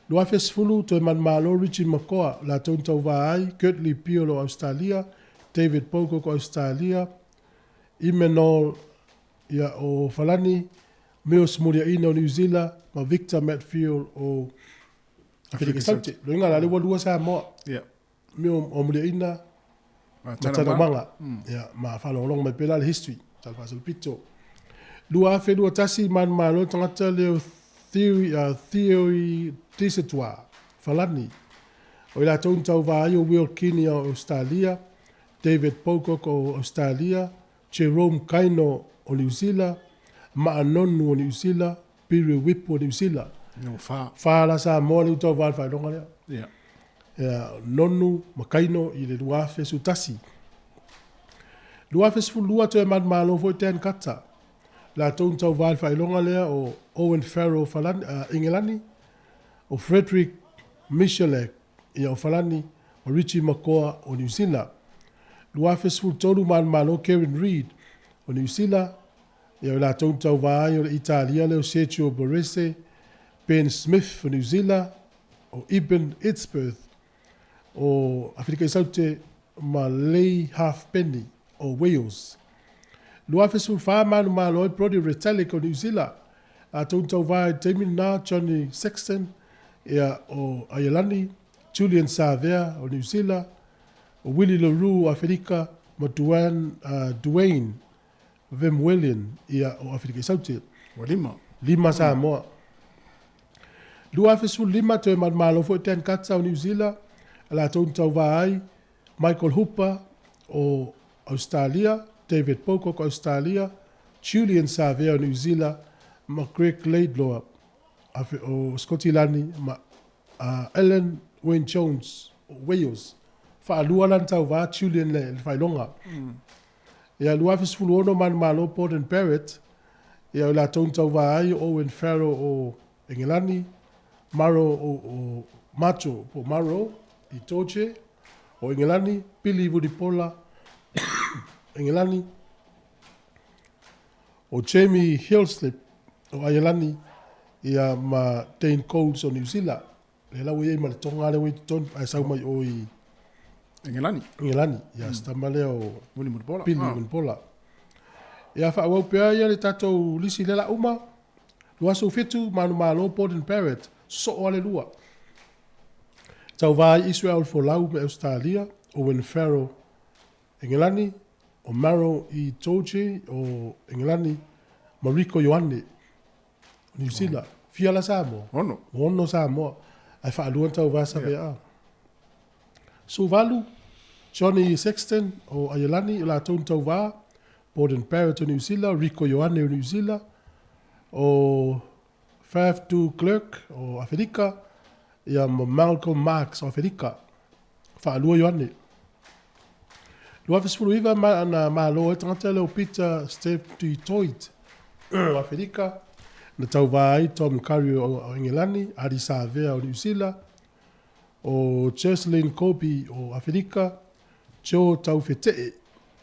2010, toe manumalo Richie McCaw, latou na tauva ai, Kurtley Beale o Ausetalia, David Pocock o Ausetalia, Imanol ia o Falani, Mills Muriaina o Niu Zila ma Victor Matfield o Aferika i Saute. Loiga la le ua lua Samoa. Yeah. Mea o Muliaina ma Tana Umaga. Ia, ma faalogologo mai pea la le history, tala faasolopito. 2021 manumalo tagata leo Theory, Theory Dusautoir, Falani. O i latou na tauva ai o Will Kinney o Australia, David Pocock o Australia, Jerome Kaino o Niu Sila, Ma'a Nonu o Niu Sila, Piri Weepu o Niu Sila. No, fa. Fa la Samoa le utau va le faailoga lea. Yeah. Ia, Nonu ma Kaino i le 2011. 2012 toe manumalo foi Dan Carter. Latou na tauva i le faailoga lea o Owen Farrell o Falani, Engelani, o Frederick Michalak ia o Falani ma Richie McCaw o Niu Sila. 2013 manumalo Kieran Read o Niu Sila, ia o latou na tauva ai o le Italia lea o Sergio Parisse, Ben Smith o Niu Sila, o Eben Etzebeth o Aferika i Saute ma Leigh Halfpenny o Wales. 2014 manumalo ai Brodie Retallick o Niu Sila, latou na tauva ai i le taimi lena Johnny Sexton ia o Aielani, Julian Savea o Niu Sila, o Willie le Roux o Aferika ma Duane, Duane Vermeulen ia o Aferika i Saute. Ua lima. Lima Samoa. 2015 toe manumalo foi Dan Carter o Niu Sila, a latou na tauva ai Michael Hooper o Ausetalia, David Pocock o Ausetalia, Julian Savea o Niu Sila ma Greg Laidlaw afe o Sikotilani ma Ellen Wayne Jones o Wales. Faalua la na tauvā Julian le faailoga. Ia 2016 manumalo Gordon Barrett, ia o i latou na tauvā ai o Owen Farrell o Engelani, Maro o, o Macho po o Maro Itoje o Engelani, Billy Vunipola Engelani, o Jamie Heaslip o Aielani, ia ma Dane Coles o Niu Sila. Lea la ua i ai ma le Tonga lea ua i totonu ae sau mai o i Engelani. Engelani, ia si tama lea o Vunipola. Billy Vunipola. Ia faaauau pea ia le tatou lisi lea la uma. 27 manumalo Beauden Barrett, sosoo lava le lua. Tauva ai Israel Folau me Ausetalia, Owen Farrell Engelani, o Maro Itoje o Engelani ma Rieko Ioane o Niu Sila. Fia la Samoa? Ono. Ono Samoa. Ae faalua na tauva sa yeah. 18, Johnny Sexton o Aielani, o latou na tauva, Beauden Barrett o Niu Sila, Rieko Ioane o Niu Sila, o Faf du Klerk o Aferika, ia ma Malcolm Marx o Aferika. Faalua Ioane. 2019 ma, na malo ai tagata lea o Peter Steve du Toit o Aferika, na tauvā ai Tom Curry o Engelani, Ardie Savea o Niu Sila, o Cheslin Kolbe o Aferika, Joe Taufete'e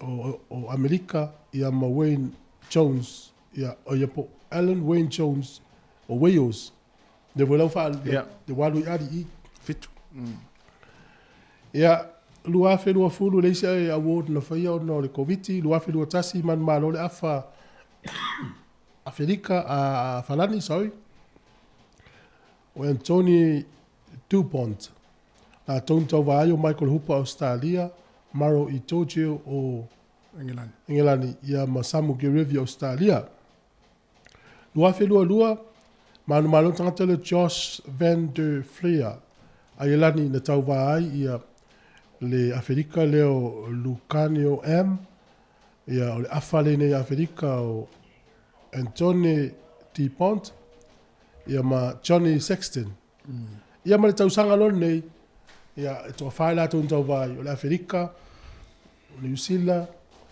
o Amerika, ia ma Wayne Jones, ia, o ia po Alan Wayne Jones o Wales. Le foi lau faa, le walu i ali i. Fitu. Ia, 2020 le isi award na faia ona o le Koviti, 2021 manumalo le afa Aferika, a Falani, sorry, o Anthony Dupont. Latou na tauva ai o Michael Hooper Ausetalia, Maro Itoje o Engelani, Engelani ia ma Samu Kerevi Ausetalia. 2022, manumalo tagata le Josh van der Flier, Aielani na tauvā ai ia le Aferika lea o Lukhanyo Am, ia o le afa lenei Aferika o Anthony Dupont, ia ma Johnny Sexton. Ia ma le tausaga loa lenei, ia e toafa i latou na tauvā ai, o le Aferika, o Niu Sila,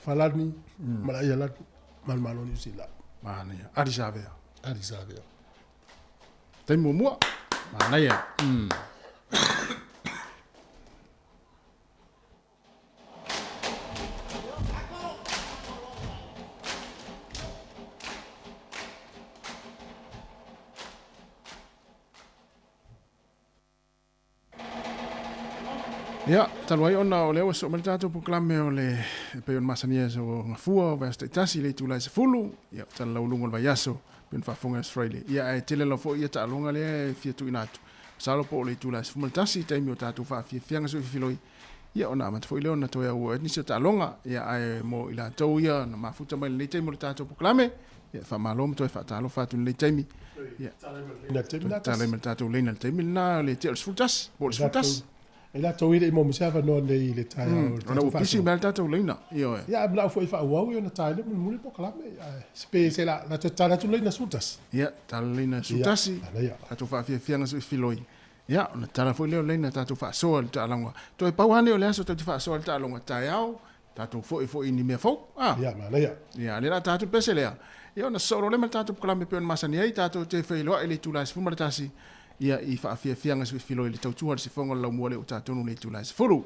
Falani, ma le Aialani, ma le Malo o Niu Sila. Manaia. Ardie Savea. Ardie Savea. Taimi muamua. Manaia. Ia, talu ai ona o lea ua soo mai le tatou polokalame o le e pei ona masani ai o Gafua o vaiaso taitasi i le itula e 10, ia o tala laualuga o le vaiaso, pei ona faafofoga i Aso Faraile. Ia, ae tele lava foi ia taaloga lea e fia tuuina atu. Masalo po o le itula e 11 i taimi o tatou faafiafiaga soififiloi, ia ona amata foi lea ona toe auau ai nisi o taaloga. Ia, ae mo i latou ia na mafuta mai i lenei taimi o le tatou polokalame, ia faamalo ma toe faatalofa atu i lenei taimi. Ia, toe tatala ai ma le tatou leina i le taimi lena o le tea o le 11, po o le 11. E latou e le i maua mai se avanoa nei i le taeao o le Ona tatou ua pisi faasoa. mai lava le tatou leina, ioe. Ia, ae manao foi e faaauau ia ona ta ai lea mulimuli polokalame. Ae pe se la, la toe tatala atu le leina 11. Ia, tatala le leina 11, tatou faafiafiaga soifiloi. Ia, ona tatala foi lea o le leina tatou faasoa i le taaloga. Toe pau lava nei o le aso tatou te faasoa i le taaloga taeao, tatou foi foi i ni mea fou. A? Ia, manaia. Ia, lea la ta atu le pese lea. Ia, ona sosoo loa lea ma le tatou polokalame e pei ona masani ai, tatou te feiloai i le itula e 11, ia, i faafiafiaga soifiloi i le tautua a le sifoga o le laumua lea ua ta tonu i le itula e 10.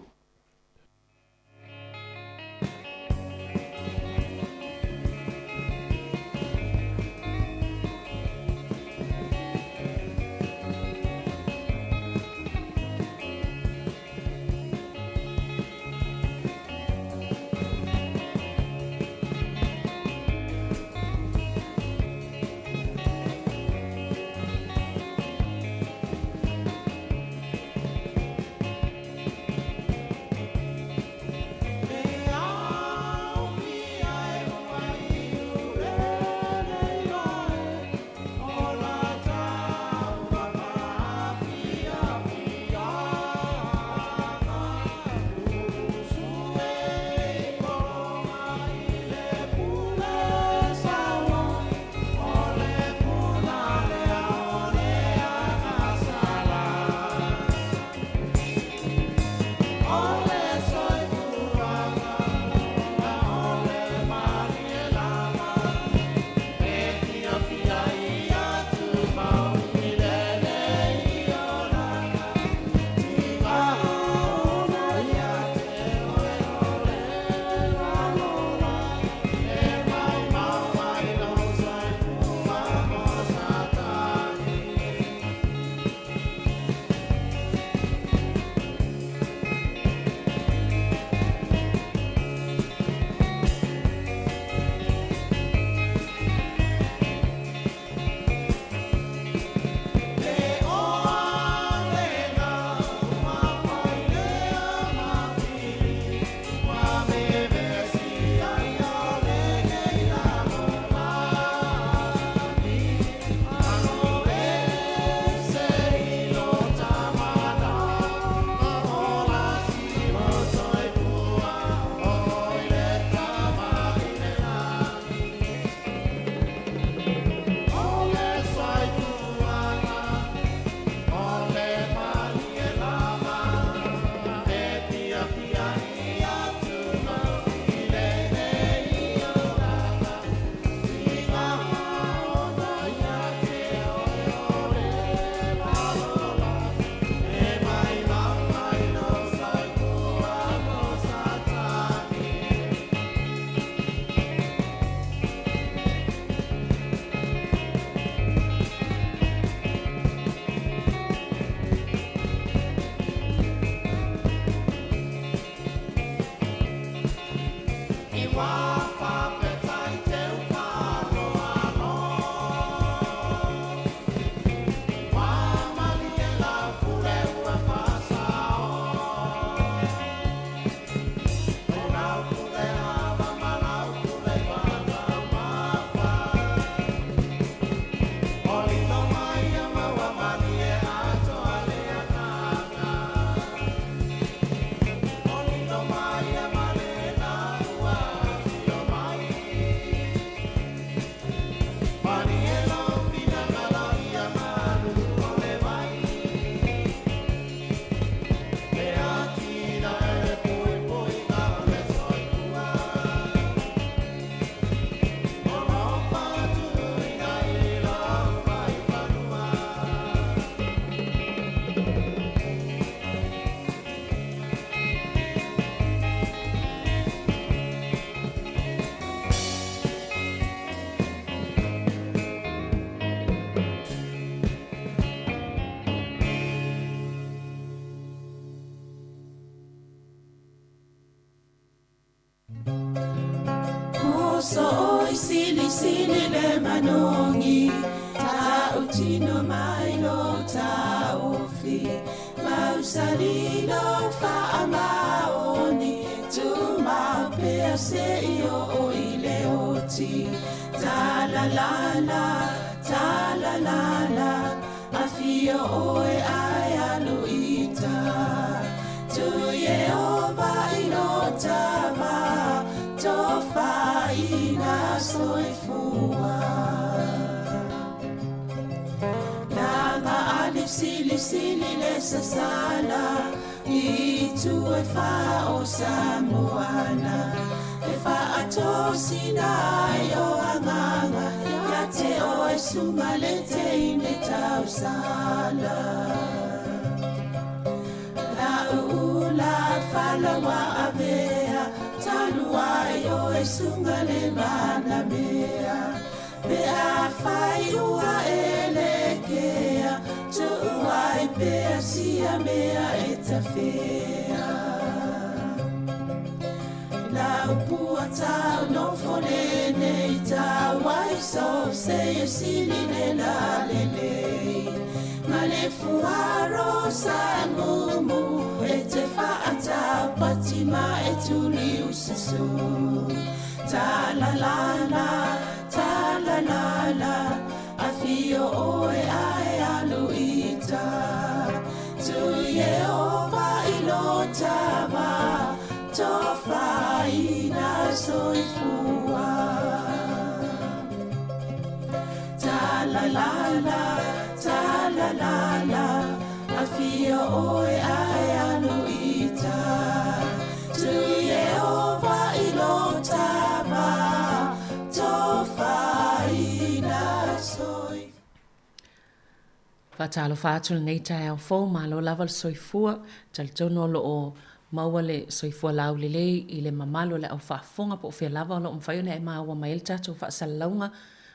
Faatalofa atu lenei taeao fou, malo lava le soifua, talitonu o lo o maua le soifua laulelei i le mamalu o le au faafofoga po o fea lava o lo o mafai ona e maua mai ai le tatou faasalalauga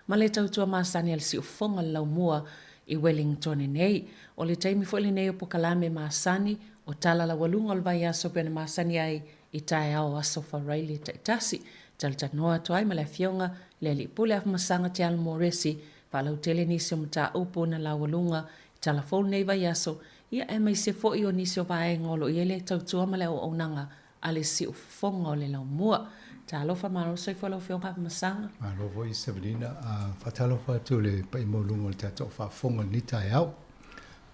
ma le tautua masani a le siufofoga o le laumua i Wellington nei. O le taimi foi lenei o pokalame masani o tala laualuga o le vaiaso pei ona masani ai i taeao o Aso Faraile taitasi. Talatalanoa atu ai ma le Afioga i le Alii Pule Afamasaga Te Alo Moresi faalautele nisi o mataupu na laualuga i tala fou lenei vaiaso, ia aemaise foi o nisi o vaega o lo o i ai le tautua ma le auaunaga a le siufofoga o le laumua. Talofa, malo soifua lau Afioga Afamasaga. Malo foi Sevelina. Faatalofa atu i le paia maualuga o le tatou faafofoga i lenei taeao.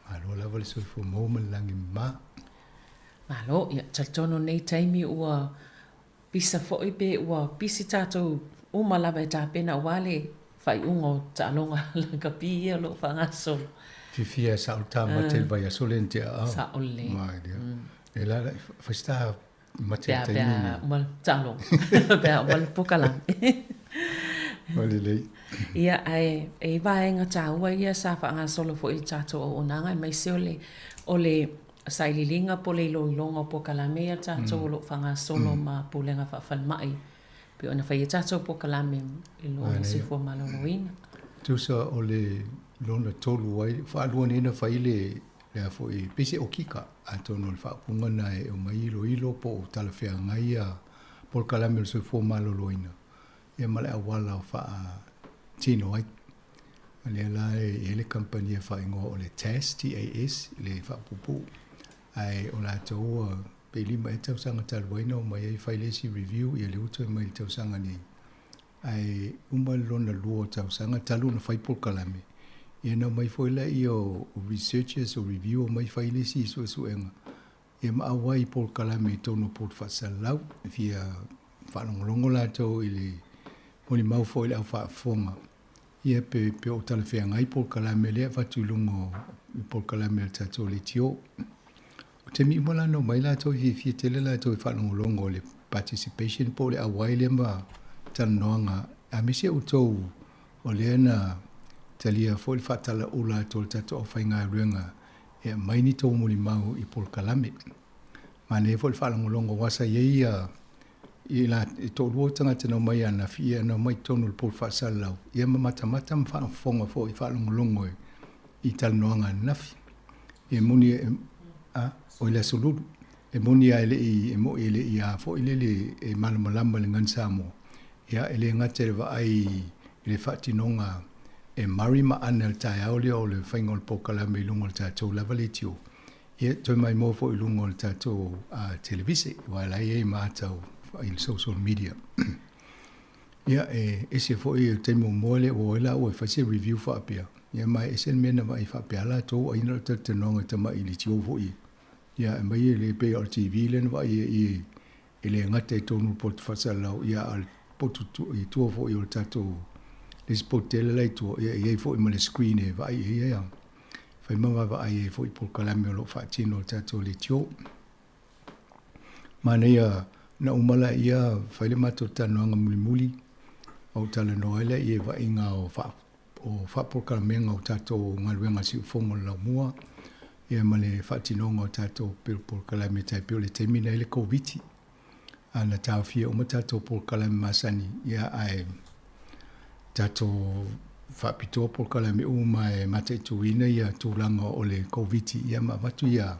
Malo lava le soifua maua ma le lagi mama. Malo, ia talitonu lenei taimi ua pisa foi pe ua pisi tatou uma lava e tapena aua le faaiuga o taaloga lakapi ia o lo o faagasolo. Fiafia e sao le ta mate i le vaiaso lea na tea a. Sao lelei. Mai lea. E la la fai se ta mate i le taimi lenei. Pe a uma le taaloga. Pe a uma le pokalame. Mai lelei. Ia, ae e i vaega taua ia sa faagasolo foi i le tatou auaunaga aemaise o le o le sailiiliga po o le iloiloga o pokalame ia tatou o lo o faagasolo ma pulega faafalemai pei ona fai ai tatou pokalame i lo le soifua maloloina. Tusa o le lona tolu ai, faalua nei ona fai le le a foi, pei se okika, atonu o le faaupuga lena e aumai iloilo po o talafeagai ia polokalame o le soifua maloloina ia ma le auala o faatino ai. O lea la e i ai le kamupani e faaigoa o le TAS, TAS, le faapuupuu, ae o latou ua pe 5 ea tausaga talu ai na omai ai fai le isi review, ia lea ua toe mai i le tausaga nei. Ae uma le lona lua o tausaga talu ona fai polokalame, ia na omai foi laia o researchers, o review omai fai le isi suesuega, ia ma auai i polokalame i totonu o poto faasalalau, e fia faalogologo latou i le molimau foi i le au faafofoga, ia pe pe o talafeagai polokalame lea e avatu i luga o polokalame a le tatou leitio. O taimi uma la na omai latou e fiafia tele latou e faalogologo i le participation po o le auai lea ma talanoaga aemaise outou o lea na talia foi le faatalaula atu o le tatou aufaigaluega e aumai ni tou molimau i polokalame. Manaia foi le faalogologo aua sa i ai ia i la e toalua tagata na omai ananafi ia na omai i totonu o le polo faasalalau ia ma matamata ma faafofoga foi faalogologo i talanoaga ananafi. E moni a o i le Aso Lulu. E moni lava e le i e moi e le i a foi lele e malamalama i le Gagana Samoa. Ia e le gata i le vaai i le faatinoga e Murray ma Anne i le taeao lea o le faiga o le polokalame i luga o le tatou lava leitio, ia toe maimoa foi i luga o le tatou televise, aua o la e i ai ma ata i le social media. Ia e ese foi o le taimi muamua lea ua o ai laua e fai se review faapea, ia ma e ese le mea na vaai faapea latou ai na o le talatalanoaga i tamai leitio foi. Ia aumai e le pei o le TV lea na vaai ai i E le gata i totonu o le poto faasalalau, ia a o le poto i tua foi o le tatou le isi poto tele la i tua, ia e i ai foi ma le screen e vaai ai ia fai ma vaavaai ai foi i polokalame o lo o faatino e le tatou leitio. Manaia na uma laia fai le matou talanoaga mulimuli, ou talanoa ai lea i vaaiga o faa o faapolokalamega o tatou galuega siufofoga o le laumua, ia ma le faatinoga o tatou polokalame tai pei o le taimi na i le Koviti. A na taofia uma tatou polokalame masani, ia ae tatou faapitoa polokalame uma e mataituina ia tulaga o le Koviti, ia ma avatu ia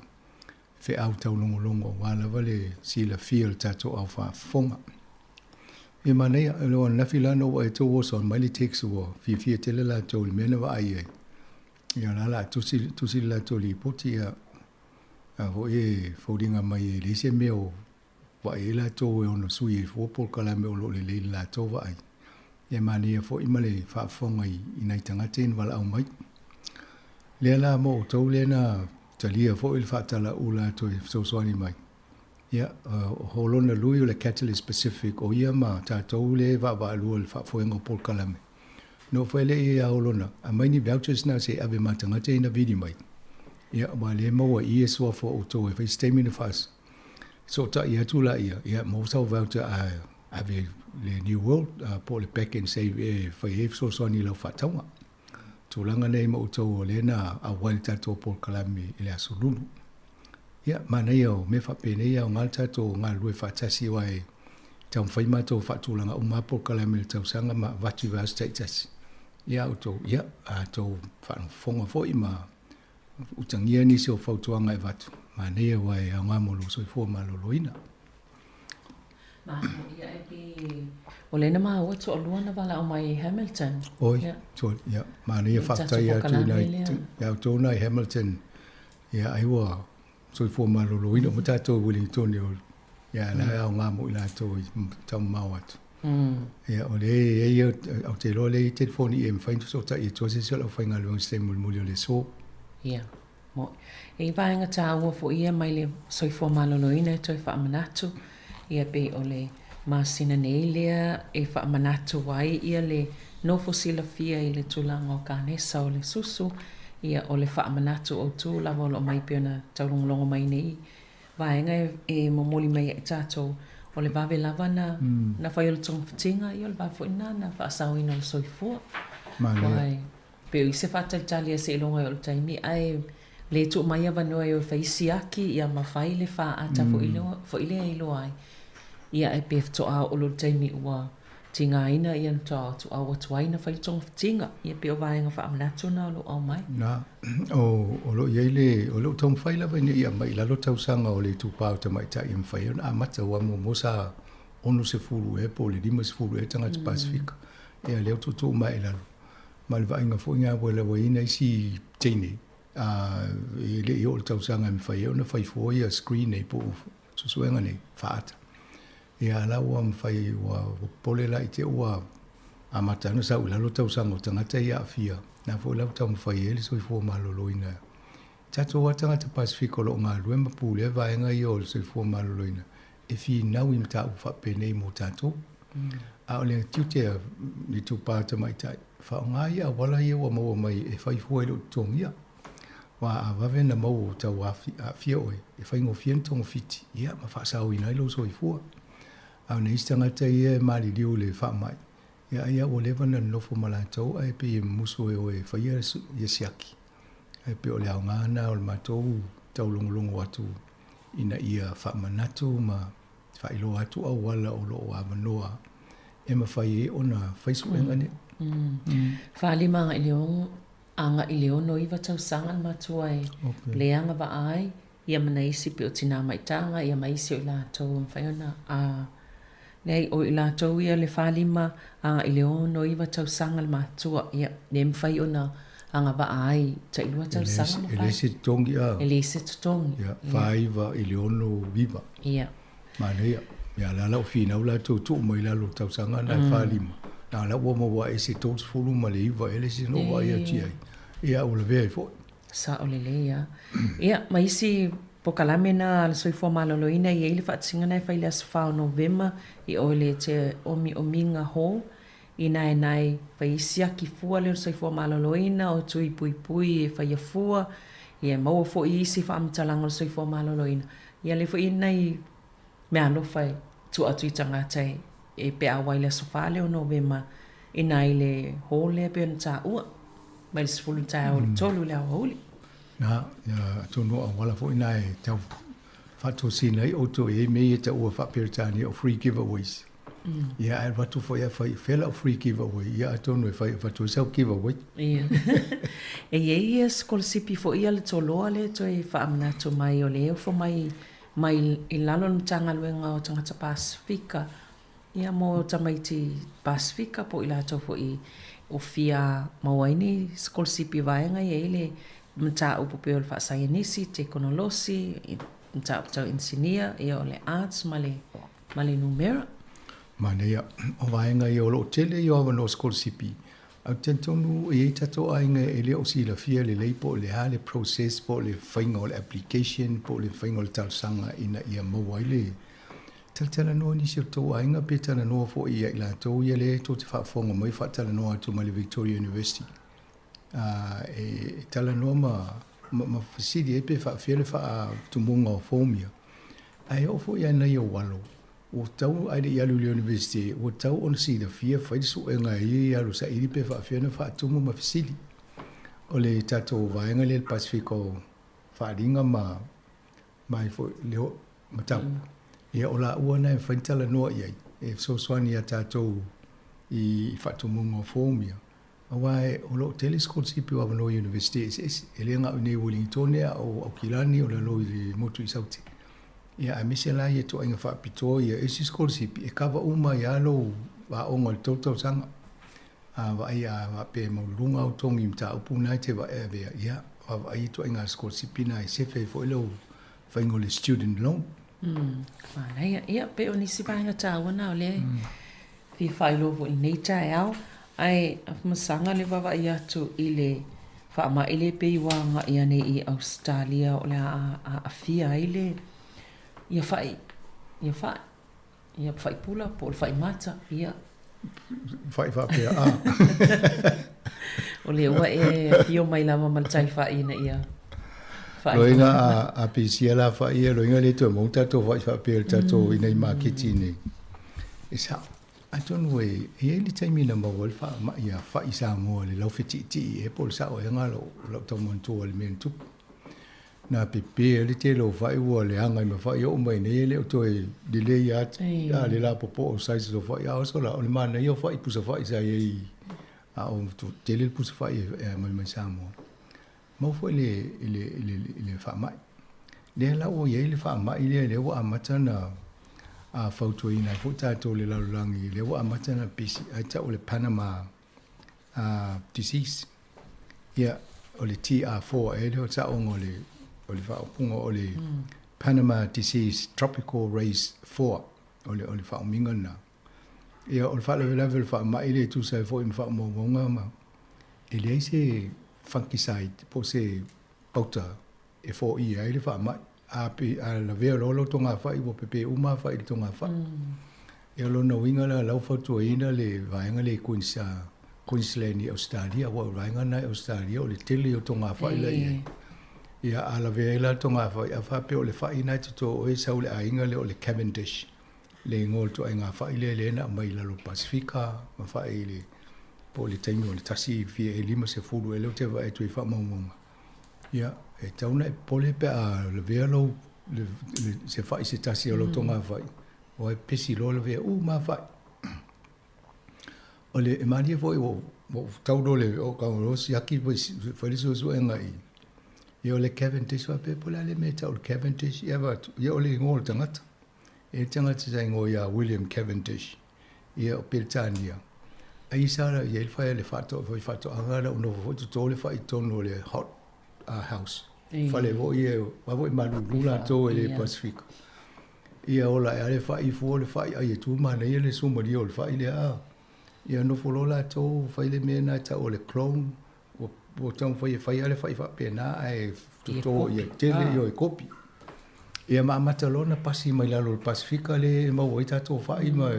feau taulogologo aua lava le silafia o le tatou au faafofoga. Ia manaia, o le ananafi la na ou vaai atu ua oso mai le text ua fiafia tele latou i le mea na vaai ai. Ia o la o le a tusi, tusi le latou lipoti ia a foi e foliga mai e leai se mea o vaai ai latou e ono sui ai fua polokalame o lo o lelei i le latou vaai. Ia manaia foi ma le faafofoga i nai tagata ia na valaau mai. Lea la mo outou lea na talia foi le faatalaula atu e fesoasoani mai. Ia, o Holona Lui o le Catalyst Pacific, o ia ma tatou lea e vaavaalua i le faafoega o polokalame. Na oo foi lea ia Holona, aumai ni vouchers na se i ave ma tagata ia na vili mai. Ia, aua o lea e maua i i e suafa o outou e fai se taimi ona faasootai atu laia, ia maua sau voucher a ave i le New World po o le Pack and Save ea e fai ai fesoasoani i lau faatauga. Tulaga nei ma outou o lea na auai le tatou polokalame i le Aso Lulu. Ia, manaia o mea faapenei e aoga le tatou galulue faatasi aua e taumafai matou faatulaga uma lava polokalame i le tausaga ma avatu i vaiaso taitasi. Ia a outou, ia, a outou faafofoga foi ma utagia nisi o fautuaga e avatu, manaia aua e aoga mo lou soifua maloloina. Malo, ia e pe o lea na maua toalua na valaau mai i Hamilton. Oi, yeah. to, yeah. Manaia faafetai atu i nai, ia outou nai Hamilton. Ia, ai ua soifua maloloina uma tatou i Wellington o ia la aoga mo i latou i taumamao atu. Ia, o lea e i ai, ou te iloa o lea e i ai telefoni e mafai ona fesootai atu ai se isi o le aufaigaluega i se taimi mulimuli o le aso. Ia. E i vaega tāua foi ia mai le soifua maloloina e toe faamanatu, ia pei o le masina nei lea e faamanatu ai ia le nofo silafia i le tulaga o kanesa o le susu, ia o le faamanatu autu lava o lo o mai pei ona taulogologo mai nei vaega e momoli mai ai tatou, o le vave lava na na fai o le togafitiga, ia o le vave foi lena na faasaoina o le soifua. Manaia. Pei o i se faatalitali a seiloga i o le taimi ae le tuu mai avanoa e o e fai siaki ia ma fai le faata foi lea foi lea e iloa ai ia ae pe faatoa oo loa i le taimi ua tigaina ia na toa atu atu ai na fai le togafitiga ia pei o vaega faamanatu na o lo o aumai. Na, o, o lo o i ai le, o lo o taumafai lava ina ia aumai i lalo tausaga o le itupa o tamaitai e mafai ai ona amata aua muamua sa 60 ea po o le 50 ea tagata Pasefika. Ia lea ua tuutuu mai i lalo. Ma le vaaiga foi lena ua lauaina isi teine e le i oo i le tausaga e mafai ai ona fai fua ia screen nei po o suesuega nei faaata. Ia a la ua mafai ua popole la i te ua amata ona sau i lalo tausaga o tagata ia aafia, na foi la ua taumafai ai le soifua maloloina. Tatou lava tagata Pasefika o lo o galulue ma pulea vaega ia o le soifua maloloina e finau i mataupu faapenei mo tatou. A o le tiute a le itupa tamaitai, faaaoga ia auala ia ua maua mai e fai fua i lou totogia. Aua a vave ona maua ua tau aafia oe, e faigofie ona togafiti, ia ma faasaoina ai lou soifua. A o nai isi tagata ia e maliliu i le faamai, ia ai lava ua leva ona nonofo ma latou ae pei e musu e o e faia ia siaki. Ae pei o le aoga lena o le matou taulogologo atu ina ia faamanatu ma faailoa atu auala o lo o avanoa e mafai ai ona fai suega nei. 45 agai i le 69 tausaga le matua e le agavaa ai ia ma nai isi pei o tinā maitaga ia ma isi o i latou e mafai ona leai o i latou ia le 45 agai i le 69 tausaga le matua ia le mafai ona agavaa ai tailua tausaga ma E leai se totogi a. E leai se totogi. Ia, 49 i le 69. Ia. Manaia. Ia, la la ua finau latou tuu mai lalo o tausaga na e 45. Na la ua maua ae se 39 ea le isi na ou vaai atu i ai. Ia, ua lavea ai foi. Sao lelei lava. Ia, ma isi polokalame na a le Soifua Maloloina e i ai le faatinoga na e fai i le aso 4 o Novema i o i le Te Omiomiga Hall i naenae fai ai siaki fua lea o le Soifua Maloloina, o tui puipui e faia fua, ia e maua foi isi faamatalaga o le Soifua Maloloina. Ia lea foi e i ai nai meaalofa e tua atu i tagata e pe a wai le aso 4 lea o Novema i na i le hall lea pei ona taua mai le 10 i le taeao i le 3 i le aoauli. Na, ia, atonu o auala foi na e tau faatosina ai outou e i ai mea ia e taua faa-Peretania o free giveaways. Ia, ae alu atu foi a fai, fea lau free giveaway, ia atonu e fai avatu ai sau giveaway. Ia. E i ai ia sikolasipi foi a le Toloa lea e toe faamanatu mai o le ofo mai mai i lalo o le Matagaluega o Tagata Pasefika, ia mo tamaiti Pasefika po o i latou foi o fia maua ai ni sikolasipi vaega ia i le mataupu pei o le faasaienisi, tekonolosi, mataupu tau inisinia, ia o le arts ma le ma le numera. Manaia, o vaega ia o lo o tele ia o avanoa sikolasipi Ou te talitonu e i ai tatou aiga e le o silafia lelei po o le a le process po o le faiga o le application po o le faiga o le talosaga ina ia maua ai le talatalanoa nisi o tou aiga pe talanoa foi ia i latou ia lea tou te faafofoga mai faatalanoa atu mai le Victoria University e talanoa ma ma fesili ai pe faafefea le faatumuga o form ia. Ae oo foi ia nai ou alo Ua tatau, ae le i alu i le University, ua tatau ona silafia, fai le suega e ia i alu saili pe faafefea ona faatumu ma fesili. O le tatou vaega lea i le Pasefika o Faaaliga ma ma ai foi leo mataupu. Ia o laua na e mafai ona talanoa i ai, e fesoasoani ia tatou i faatumuga o form ia. Aua o lo o tele sikolasipi o avanoa i University eseese, e le na o i inei i Uelingitone a o Aukilani o lalo i le motu i Saute. Ia aemaise la ia ituaiga faapitoa ia isi sikolasipi e kava uma ai lava lou aoga i le tolu tausaga. A vaai a faapea e maualuluga au togi i mataupu na e te avea, ia vaavaai ituaiga sikolasipi na e sefe ai foi lou faiga o le student loan. Manaia. Ia, pei o nisi vaega taua na o lea e fia faailoa foi i lenei taeao. Ae masaga le vaavaai atu i le faamai lea pei ua agai ane i Ausetalia o le a aafia ai le ia fa'i ia fa'i ia fa'i pula po o le fa'i mata ia fa'i faapea a o lea ua e afio mai lava ma le tai fa'i ina ia fa'i Loiga a pisia la fa'i ia loiga le toe maua tatou fa'i faapea i le tatou inei maketi nei. E sa'o. Atonu e i ai le taimi na maua ai le faamai a fa'i Samoa i le laufetiitii ea po o le sa'o ea lou tau manatua i le mea na tupu. Na pepe ai le tele o fa'i ua leaga ai ma fa'i oo mai nei e le o toe lelei lava le lapopoa o sizes o fa'i. A oso la, o le manaia o fa'i pusa fa'i sa i ai a o tele le pusa fa'i e aumai mai Samoa. Maua foi i le faamai. Lea la ua i ai le faamai lea, lea ua amata ona Fautuaina ai foi tatou i le lalolagi lea ua amata ona pisi ae tau o le Panama disease. Ia, o le TR4 ea lea o le saoga o le, o le faaupuga o le Panama disease tropical race 4, o le, o le faaumiga lena. Ia, o le faalavelave o le faamai lea e tusa ai foi ma faamaumauga ma e leai se fungicide po o se pauta e foia ai le faamai. A, pe, a lavea loa lou togafai ua pepe uma lava fai i le togafai. Ia o lona uiga la, la ua fautuaina le vaega lea i Queens, Queensland i Ausetalia, aua o le vaega lena i Ausetalia o le tele o togafai la i ai. Ia a lavea ai la le togafai, a faapea o le fai lena e toto oe e sau i le aiga lea o le Cavendish, le igoa o le ituaiga fai lea lea na aumai i lalo o le Pasefika ma fai i le, po o le taimi o le 1550 ea lea ou te vaai atu i faamaumauga. Ia, e tatau ona e popole pe a lavea lou, le, le, se fai se tasi o lou togafai, aua e pesi loa lavea uma lava fai. O le, e malie foi ua ou tau loa le, o kau loa siaki fai le suesuega i, ia o le Cavendish faapea po o le a le mea e tau o le Cavendish, ia avatu, ia o le igoa o le tagata. E le tagata sa igoa ia William Cavendish, ia o Peretania. Ai sa i ai le fai a le faato, fai faatoaga la u nofo foi toto le fai i totonu o le hot house. Fale foi e, wa foi malulu latou e le Pasifika. Ia ola ae lava le fai fua le fai ai e tu manaia le sumalia o le fai lea a. Ia nofo loa latou fai le mea lena e tau o le clone ua ua taumafai e fai lava le fai faapena ae toto ia tele ia e kopi. Ia ma amata loa ona pasi mai lalo o le Pasifika lea e maua ai tatou fai ma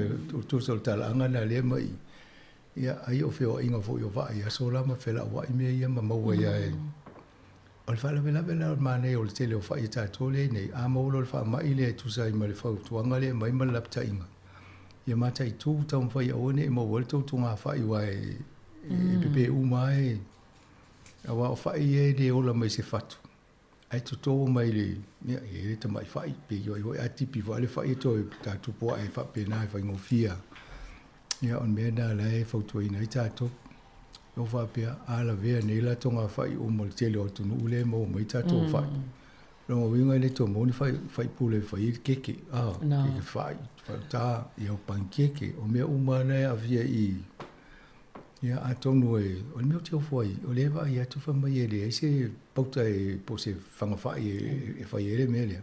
tusa o le talaaga lena lea ma i ia ai o feoaiga foi o vaa i aso la ma felauai mea ia ma maua ai lava e O le faalavelave la o le manaia o le tele o fai a tatou lea i nei, a maua loa le faamai lea e tusa ai ma le fautuaga lea e aumai ma le lapataiga, ia mataitu taumafai aua ne i maua ai le tou togafai aua e pepe uma lava e, aua o fai ia e le ola mai se fatu, ae toto mai le, ia e i ai le tamai fai, pe i ai a tipi foi le fai e toe tatupu ae faapena e faigofie lava. Ia o le mea lena o la e fautuaina ai tatou. Ua faapea, a lavea nei la togafai uma o le tele o atunuu lea e maua mai tatou fai. Lona uiga e le toe maua ni fai, faipule e fai ai le keke, a, no. Keke fai, faiuta, ia o panikeke, o mea uma na e aafia i ia atonu e, o le mea ou te ofo ai, o lea e vaai atu fai mai e leai se pauta e, po o se fagafai e, e fai ai le mea lea.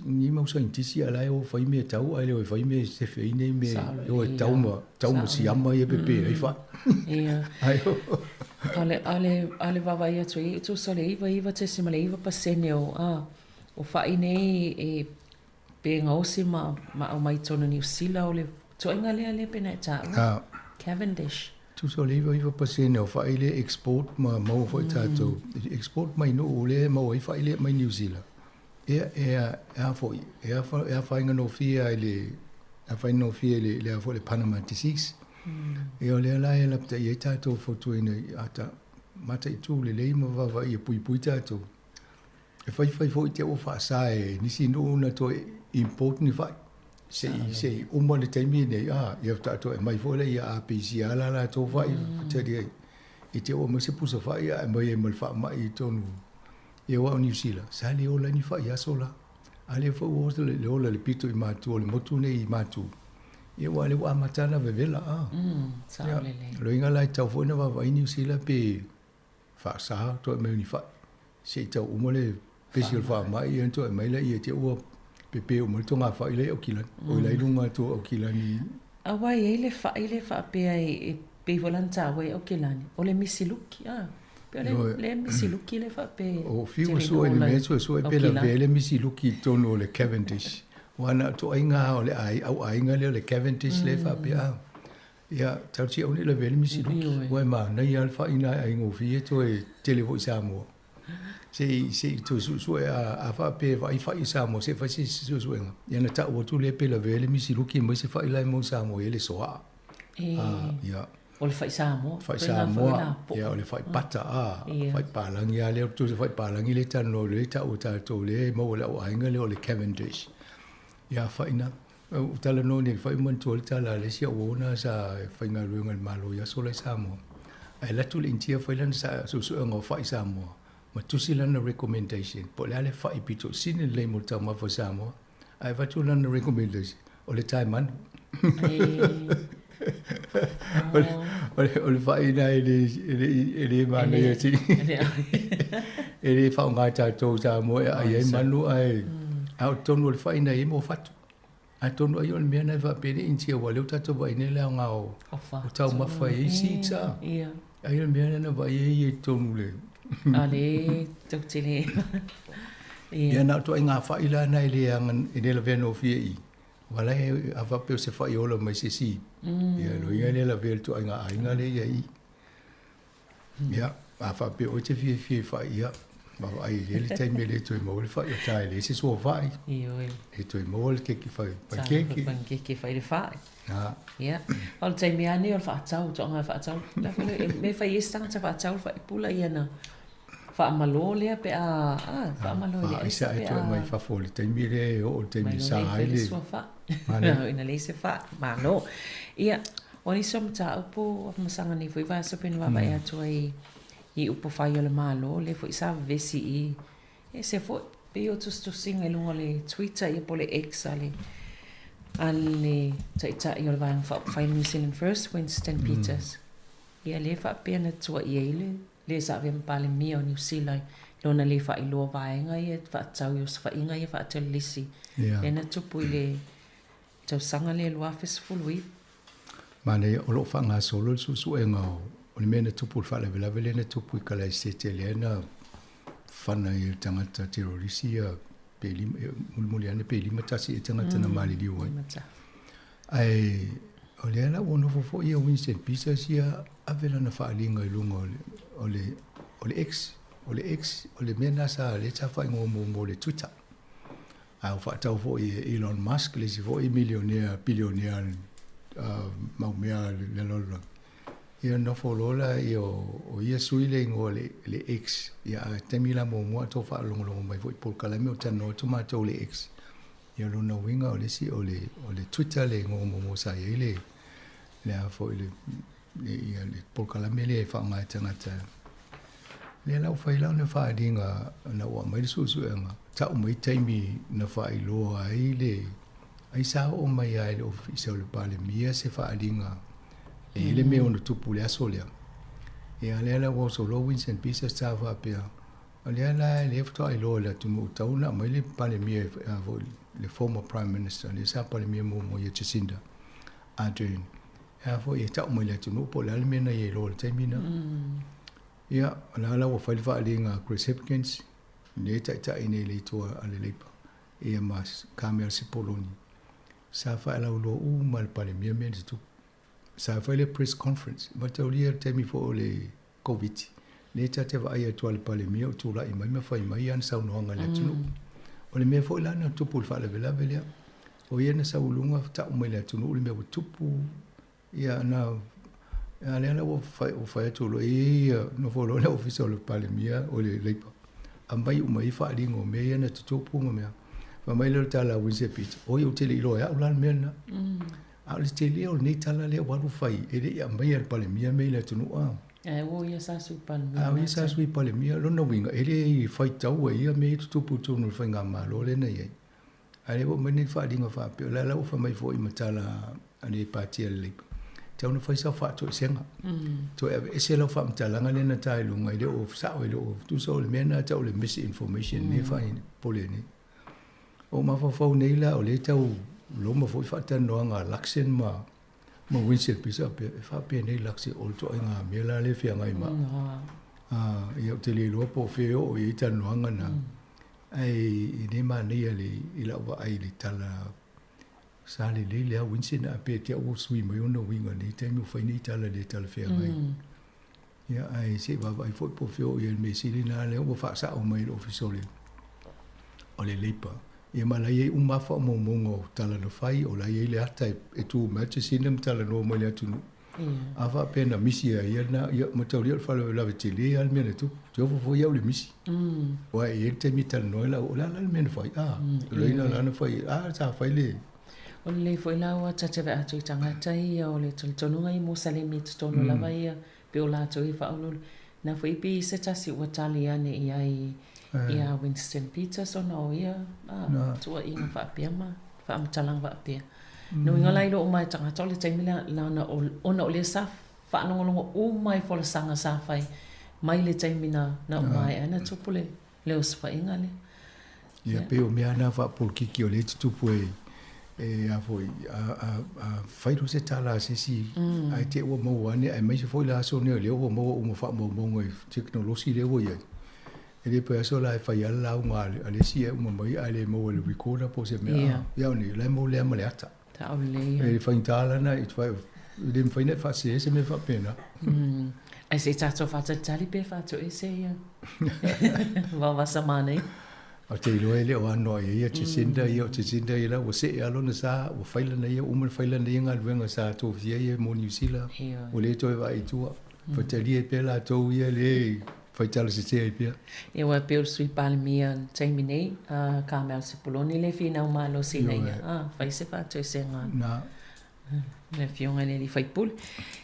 Ni mau saienitisi a la e o fai mea tau ae le o e fai mea e sefe ai nei mea e o e tau ma tau ma siama ia pepe ai fai. Ia. Ai o le a le a le vaavaai atu ai tusa o le 99.9% o a o fai nei e pe gaosi ma ma aumai i totonu o Niu Sila o le ituaiga lea lea pe na e taua. Cavendish. Tusa o le 99% o fai lea export ma maua foi tatou export mai nuu lea e maua ai fai lea mai Niu Sila. Ia, e a foi, e afaina gofie lava i le, afaina gofie i le, le a foi le Panama disease. Ia o lea la e lapatai ai tatou fautuaina i ata mataitu lelei ma vaavaai e puipui tatou. E faifai foi te ua faasa e nisi nuu na toe import ni fai. Se i, se i uma le taimi nei, a, ia tatou e mai foi lea ia APC a la latou fai tali ai. I te ua mai se pusa fai a e mai ai ma le faamai i totonu. Ia aua o Niu Sila, sa le ola ai ni fai i aso la. A lea foi ua oso le ola i le pito i Matu o le motu nei i Matu. Ia aua o lea ua amata ona vevela a. Sao lelei. O le uiga la e tatau foi ona vaavaai Niu Sila pe faasa toe aumai o ni fai. Se i tau uma le pesi o le faamai ia ona toe aumai lea te i ua pepe uma le togafai la i Aukilani. Oi la i luga atu o Aukilani. Aua e i ai le fai lea faapea e pei foi la na taua i Aukilani, o le misiluki a. Pe o le, le misiluki le faapea. O fiu ua sue le mea suesue pe lavea le misiluki i totonu o le Cavendish. Aua na o ituaiga o le au aiga lea o le Cavendish lea faapea a. Ia, talu te aua ne i lavea le misiluki. Aua e manaia lava le fai lena e aigofie toe tele foi i Samoa. Se i, se i toe suesue a, a faapea e vaai fai i Samoa, se i fai se suesuega. Ia ona tau atu lea pe lavea le misiluki aemaise fai la e maua i Samoa e i ai le soaa. Ia. O le fai Samoa. Fai Samoa, ia o le fai pata, a, fai palagi lava lea, tusa fai palagi lea e talanoa lea e tau e tatou lea e maua e le au aiga lea o le Cavendish. Ia fai na, ua talanoa nei i le fai manatua le tala a le isi au uo na sa faigaluega i le Malo i aso la i Samoa. Ae alu atu le Initia fai lana suesuega o fai Samoa ma tusi lana recommendation po o le a le fai pito sili lelei mo le taumafa o Samoa. Ae avatu lana recommendation, o le tae manu. O le fa'i lena e le, e le, e le manaia tini. E le faaaoga e tatou Samoa e aai ai manu ae, a o totonu o le fa'i na i ai mo fatu. Atonu ai o le mea lena e faapea le Initia aua o lea ua tatou vaai nei le aoga o, o taumafa e i ai seeds a. Ia. Ai o le mea lena na vaai ai i totonu le... A le tou te le... Ia. Ia na o ituaiga fa'i la na e le aga, e le lavea gofie i i. Aua la e, a faapea o se fa'i ola mai se isi, ia lona uiga e le lavea i le ituaiga aiga lea i ai i. Ia, a faapea oe te fiafia i fa'i, ia, vaavaai e i ai le taimi e le toe maua le fa'i o ta e leai se sua fa'i. Ioe. E toe maua le keki fai pankeke. Pankeke fai le fa'i. Ha. Ia. O le taimi lava lenei o le faatau, toaga e faatau. La foi le mea e fai ai se tagata faatau le fa'i pula ia na faamalō lea pe a, a, faamalō i le aisa pe a. Faaisa e toe mai fafo i le taimi lea e oo i le taimi e sa ai le. Sua fa'i. Ina leai se fa'i, malo. Ia, O nisi o mataupu masaga nei foi vaiaso pei ona vaavaai atu ai i upu fai o le Malo, lea foi sa vevesi i ese foi pei o tusitusiga i luga o le Twitter ia po o le X a le a le Taitai o le Vaega Faaupufai New Zealand First, Winston Peters. Ia lea faapea na tuuaia ai le le sa avea ma Palemia o Niu Sila i lona le faailoa vaega ia faatatau i osofaiga ia faatelelisi lea na tupu i le tausaga lea 2019. Manaia, o lo o faagasolo le suesuega o le mea na tupu, le faalavelave lea na tupu i Kalaisete lea na fana ai e le tagata terorisi ia pe lima, mulimuli ane pe 51 ea tagata na maliliu ai. Ae o lea la ua nofo foi ia Winston Peters ia ave lana faaaliga i luga o le, o le, o le X, o le X, o le mea lena sa lea sa faaigoa muamua o le Twitter. A ua faatau foi e Elon Musk le isi foi milionea, bilionea mau mea le lalolagi. Ia nofo loa la ia o ia sui le igoa le, le X. Ia a taimi la muamua a tou faalogologo mai foi i polokalame o talanoa atu matou le X. Ia lona uiga o le isi o le, o le Twitter le igoa muamua sa i ai le, le a foi le, le, ia, le polokalame lea e faaaoga e tagata. Lea la ua fai la ona faaaliga na ua aumai le suesuega, tau mai taimi na faailoa ai le, ai sa oo mai lava i le ofisa o le Palemia se faaaliga e i ai le mea ono tupu i le aso lea. Ia lea la ua oso loa Winston Peters sa faapea, o lea la lea faatoa iloa e le atunuu tatau ona aumai le Palemia foi le former Prime Minister lea sa Palemia muamua ia Jacinda Ardern. E a foi e tau mai le atunuu po o le a le mea na ia iloa i le taimi na. Ia, o la la ua fai le faaaliga a Chris Hipkins, lea e taitai nei i le itu a le Labour, ia ma Carmel Sepuloni. Sa faalauiloa uma e le Palemia mea na tutupu. Sa fai le press conference, mataulia le taimi foi o le Koviti, lea ta te vaai atu a le Palemia o tulai mai ma fai mai ana saunoaga i le atunuu. O le mea foi la na tupu i le faalavelave lea, o ia na sau i luga tau mai i le atunuu le mea ua tupu, ia na, a lea la ua fai, ua fai atu loa e ia, nofo loa le ofisa o le Palemia o le Labour, aumai uma ai faaaliga o mea ia na tutupu ma mea. Fai mai lea o le tala a Winston Peters, oi ou te le i iloa e au la le mea lena. A o le tele o lenei tala lea ua alu fai, e le i aumaia e le Palemia mea i le atunuu a. Ae ua ia sa Sui Palemia. A o ia sa Sui Palemia, lona uiga, e le i faitau e ia mea ia tutupu i totonu o le faigamalo lea na i ai. A lea ua aumai nei faaaliga faapea, o la la ua fai mai foi ma tala a le Pati a le Labour, tatau ona fai sau faatoesega. Toe aveese lau faamatalaga lea na ta i luga, e le o sao, e le o tusa o le mea lena e tau o le misinformation lea e faapole nei. O mafaufau nei la o lea e tau loma foi faatalanoaga a Luxon ma ma Winston pisa faapea, e faapea nei Luxon o le ituaiga mea la lea e feagai ma au. Ia ou te le iloa po o fea e oo i ai talanoaga na. Ae e le manaia le i lau vaai i le tala sa lelei le a Winston ae pei te au ua sui mai ona uiga i lenei taimi ua fai nei tala le talafeagai. Ia, ae se i vaavaai foi po o fea o i ai le mea sili lena lea ua faasao mai e le Ofisa o le, o le Labour. Ia ma la e i ai uma lava faamaumauga o tala na fai, o la e i ai le ata e, e tu mai a Jacinda ma talanoa mai i le atunuu. A faapea na misi e ia lena, ia mataulia o le faalavelave tele lava le mea na tupu. Te ofo foi au i le misi. Aua e i ai le taimi e talanoa ai lau, o le a la le mea na fai? A, o le ina la na fai, a, sa fai le... O lelei foi la ua tatave atu i tagata ia o le talitonuga i Musalemi i totonu lava ia Pei o latou i faauluulu. Na foi pei se tasi ua tali ane i ai Ia Winston Peters ona o ia tuuaiga faapea ma faamatalaga faapea. Le uiga la i lou uma e tagata o le taimi lea ona o lea sa faalogologo uma i folasaga sa fai mai le taimi na umaea ai ona tupu le osofaiga lea. Ia pei o mea na faapolokiki o lea e tutupu e e a foi a fai loa se tala a se isi ae te i ua maua ane aemaise foi le aso lenei o lea ua maua uma faamaumauga i tekonolosi lea ua i ai. E le toe aso la e fai lava le lauga a le isi ae uma mai ae le maua i le recorder po o se mea. Ia o nei, o la e maua lea ma le ata. E faigata la ona e le mafai ona e faasese se mea faapena. Ae se i tatou faatalitali pe faatoese ia vaovasa manaia. Ou te iloa e le o ano ai ia Jacinda ia, o Jacinda ia la ua see lava lona sa, ua fai lana ia, ua uma ona fai lana ia galuega sa tofia ia mo Niu Sila, ua le toe vaai i tua. Faitalia ai pea latou ia le faitala sese ai pea. Ia aua e pei o le Sui Palemia i le taimi nei, a Carmel Sepuloni lea e finau malosi ina ia fai se faatoesega a le Afioga i le alii faipule.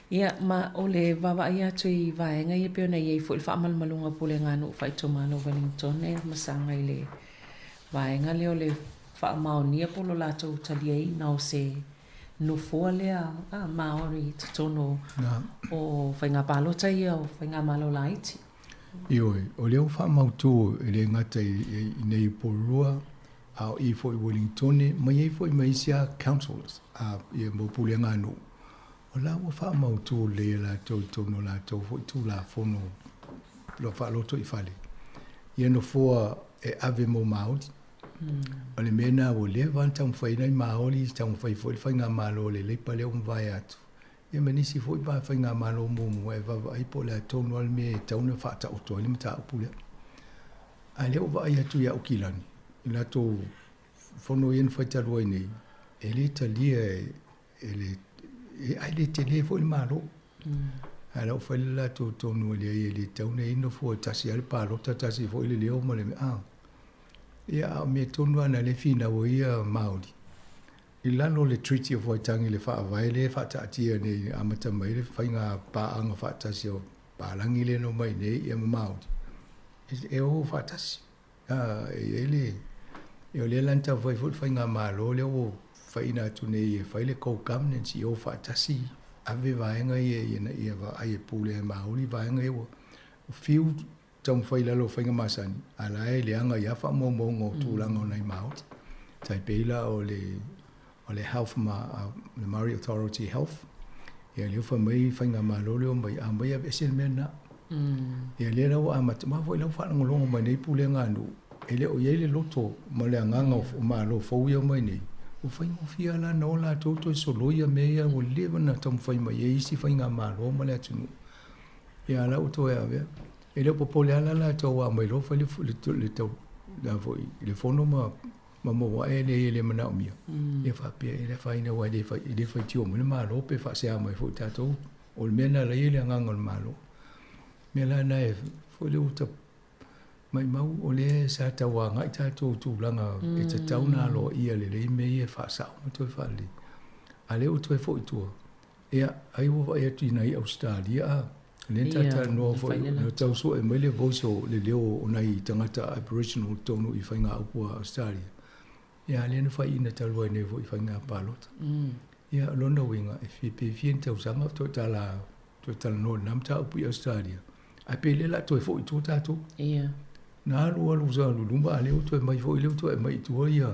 Ia ma o le vaavaai atu i vaega ia pei ona i ai foi le faamalumaluga o pulega a nuu faaitumalo o Wellington e masaga i le vaega lea o le faamaonia po o lo latou taliaina o se nofoa lea a Māori i totonu o faiga palota ia o faigamalo laiti. Ioe, o lea ua faamautu e le gata i nei i Porirua, a o i foi i Wellingtone, ma i ai foi ma isi a councils a ia mo pulega a nuu, o la ua faamautu lelei e latou i totonu o latou foi Tulafono faaloto i fale ia nofoa e ave mo Māori. O le mea lena ua leva ona taumafai ai Māori, taumafai foi le faigamalo a le Leipa lea ua mavae atu, ia ma nisi foi va faigamalo muamua e vaavaai po o le a tonu lava le mea e tatau ona faataoto ai le mataupu lea. A o lea ua vaai atu ia Aukilani, i latou fono ia na fai talu ai nei, e le talia e le, ae le tele foi le Malo. Ae la ua fai le latou tonu e leai e le tatau ona i ai nofoa e tasi lava le palota, tasi foi le leo ma le mea. A, ia a o mea tonu lava na lea e finau ai ia Māori, i lalo o le Treaty of Waitangi le faavae lea e faataatia nei e amata mai ai le faiga paaga faatasi o palagi lea na omai nei ia ma Māori, e o faatasi. A, e i ai le, ia o lea la na taumafai foi le faigamalo lea ua faiina atu nei e fai le co-governance ia o faatasi ave vaega ia ina ia vaai e pulea e Māori vaega ia ua fiu taumafai i lalo o faiga masani, a la e leaga ai lava faamaumauga o tulaga o nai Māori. Tai pei la o le o le Health ma le Māori Authority Health, ia lea ua fai mai faigamalo lea omai, a omai aveese le mea lena. Ia lea la ua amata, ma foi la ua faalogologo mai nei pulega a nuu, e le o i ai le loto ma le agaga o Malo fou ia omai nei, ua faigofie la ona o latou toe soloia mea ia ua leva ona taumafai mai ai isi faigamalo ma le atunuu. Ia a la ua toe avea. E le o popole lava la latou a omai loa fai le fono ma ma maua ae le e le manaomia, ia faapea e le afaina aua e le fai, e le faitio mai le Malo pe faasea mai foi tatou. O le mea lena la i ai le agaga o le Malo. O le mea la lena e foi lea ua ta maimau o lea sa tau agai tatou i tulaga e tatau ona aloaia lelei mea ia e faasao ma toe faalelei. A o lea ua toe foi i tua, Ia, ai ua vaai atu i nai Ausetalia a, lea na ta talanoa foi, na tau sue mai le voice o le leo o nai tagata Aboriginal i totonu i faigaupu a Ausetalia. Ia, a lea na faiina talu ai nei foi i faiga palota. Ia, o lona uiga, e fia, pe fia ni tausaga o toe tala, toe talanoa i lena mataupu i Ausetalia, ae pe le o le a toe foi i tua tatou. Ia. Na alu alu sa alu i luma, a lea ua toe mai foi lea ua toe aumai i tua ia.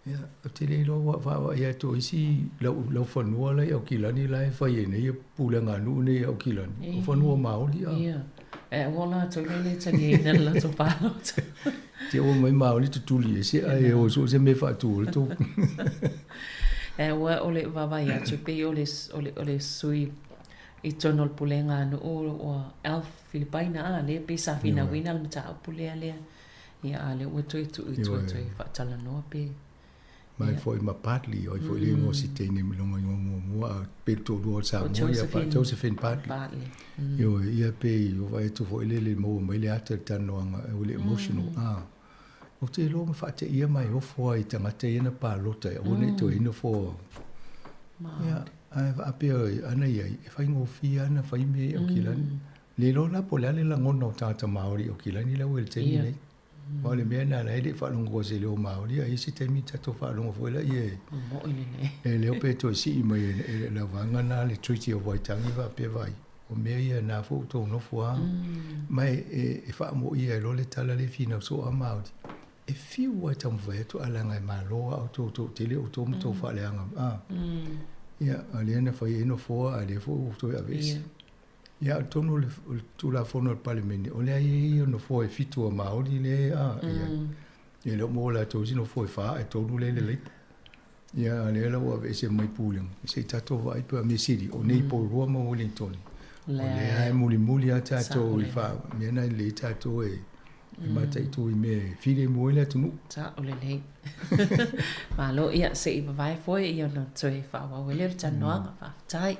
Ia, ou te le iloa ua vaavaai atu o isi lau, laufanua la i Aukilani la e fai ai nei pulega a nuu nei i Aukilani, o fanua Māori a. Ia, e aua latou le le taliaina le latou palota. Te ua mai Māori tutuli ese ae o so o se mea faatu o le tou. E aua o le vaavaai atu pei o le, o le, o le sui i totonu o le pulega a nuu ua Alf Filipaina a, lea pei sa finauina le mataupu lea lea. Ia, a lea ua toe tuu i tua toe faatalanoa pe. Mai foi ma Bartley, oi foi le igoa o si teine mai lona igoa muamua, a pe le toalua o Samoa, ia pa, Josephine Bartley. Bartley. Ioe, ia pe o vaai atu foi lele maua mai le ata i le talanoaga, ua le emotional, a. Ou te iloa ma faateia mai ofo ai i tagata ia na palota e aua ne i toe nofoa. Ia, ae faapea ana i ai, e faigofie lava ona fai mea i Aukilani. Le iloa la po o le a le lagona o tagata Māori i Aukilani lau i le taimi lenei. Aua o le mea lena la e le i faalogo i se leo Māori, a i ai se taimi tatou faalogo foi laia e leo pe toe sii mai e le vaega lena le Treaty of Waitangi faapea vaai, o mea ia na foi ua tou nofo lava. Ma e faamoia ai loa le tala lea e finau soo lava Māori, e fiu lava e taumafai atu ae leaga e malo lava outou toatele outou ma tou faaleaga. Ia, a o lea na fai ai nofoa a o lea foi ua toe aveese. Ia, atonu o le Tulafono a le Palemene, o lea e i ai ia nofoa e fitu a Māori lea e i ai. Ia, e le o maua e latou isi nofoa e fa ae tolu lea e i le Labour. Ia, a o lea la ua aveese mai Pulega, se i tatou vaai pe a mea sili, o nei Porirua ma Wellingtoni, o lea e mulimuli lava tatou i le mea lena e lelei tatou e mataitu i mea e filemu ai le atunuu. Sao lelei. Malo, ia, se i vavae foi ia ona toe faaauau ai lea o le talanoaga. Faafetai.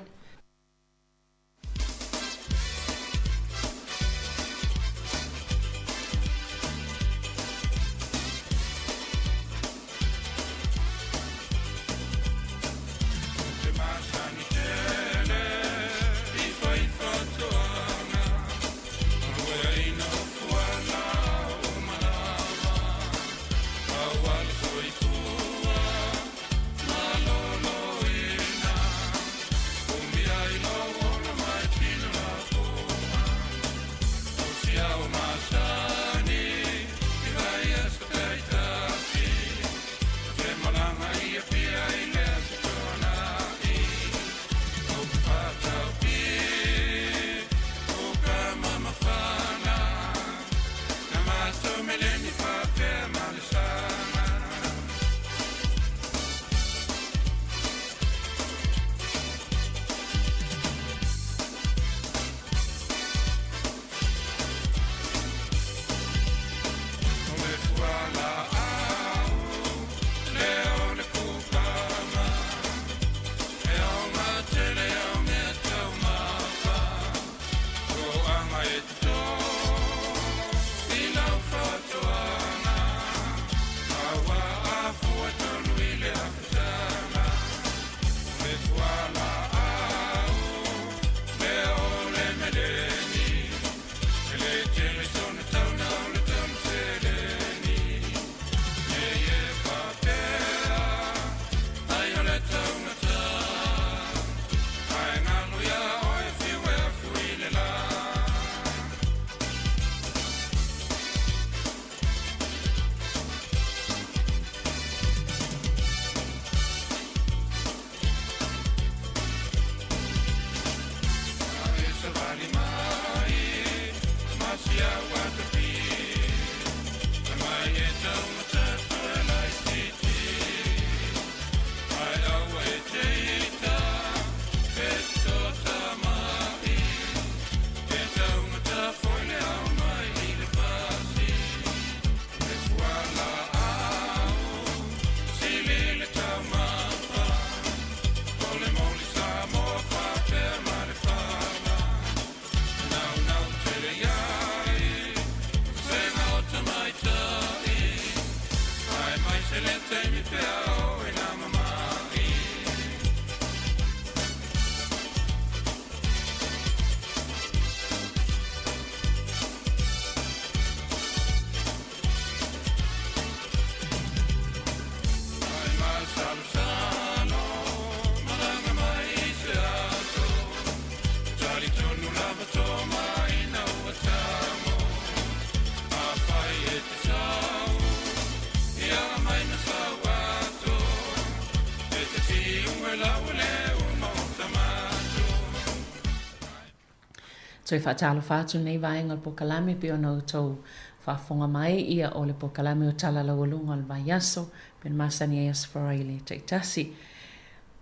Toe faatalofa atu lenei vaega o le polokalame pei ona outou faafofoga mai ia o le polokalame o Tala Laualuga o le Vaiaso pei ona masani ai Aso Faraile taitasi.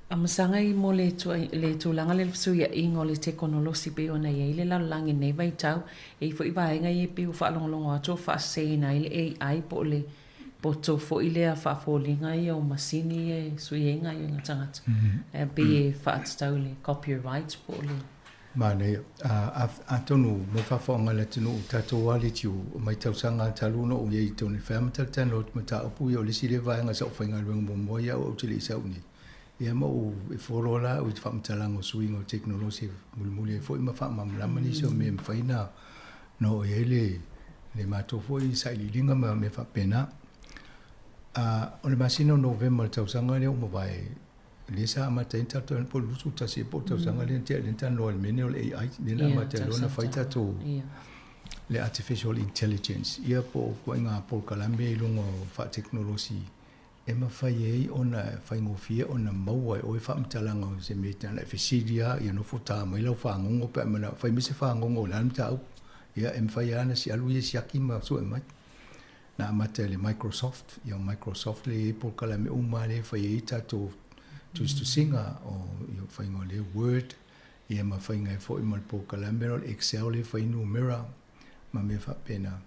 Amasaga i mo le le tulaga lea o le fesuiaiga o le tekonolosi pei ona i ai le lalolagi i lenei vaitau, e i ai foi vaega ia pei ua faalogologo atu o faaseseina ai le AI po o le poto foi lea faafoliga ia o masini ia e sui ai gaoioiga tagata. Ae pei e faatatau i le copyright po o le Manaia. Atonu mo faafofoga a le atunuu, tatou lava letiu mai tausaga talu ona ou i ai i totonu i le fai a ma talatalanoa atu mataupu ia o le isi lea vaega sa ou faigaluega muamua ai au ou te le i sau i inei. Ia ma ou e follow la au i te faamatalaga o suiga o tekonolosi e mulimuli ai foi ma faamalamalama nisi o mea e mafai ona ona oo i ai le le matou foi sailiiliga ma mea faapena. O le masina o Novema o le tausaga lea ua mavae, lea sa amata ai ona tatou po o le 21 ea po o le tausaga lea na tea lea na talanoa i le mea lenei o le AI, lea na amata ai loa ona fai tatou le artificial intelligence, ia po o ituaiga polokalame i luga o faatekonolosi e mafai ai ona faigofie ona maua e oe faamatalaga o se mea e fesili lava ia nofo ta mai lau fagogo pe a manao fai mai se fagogo o le a le mataupu. Ia e mafai lava ona alu ia siaki ma sue mai. Na amata e le Microsoft, ia o Microsoft lea e i ai polokalame uma lea e fai ai tatou tusitusiga o ia faiga o le Word, ia ma faiga ai foi ma le polokalame o le Excel lea e fai numera ma mea faapena.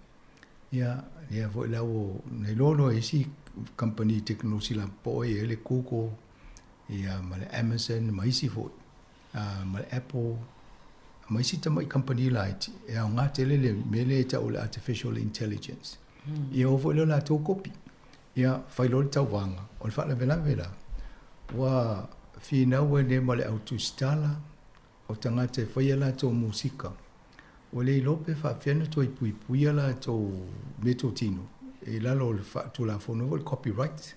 Ia, lea foi la ua na iloa loa e isi kamupani tekonolosi lapopoa e i ai le Google, ia ma le Amazon ma isi foi, ma le Apple, ma isi tamai kamupani laiti, e aoga tele le mea lea e tau o le artificial intelligence. Ia oo foi lea o latou kopi. Ia, fai loa le tauvaga, o le faalavelave la, ua finau ai nei ma le au tusitala, o tagata e fai a latou musika, ua le iloa pe faapefea ona toe puipuia latou meatotino i lalo o le Tulafono foi o le Copyright.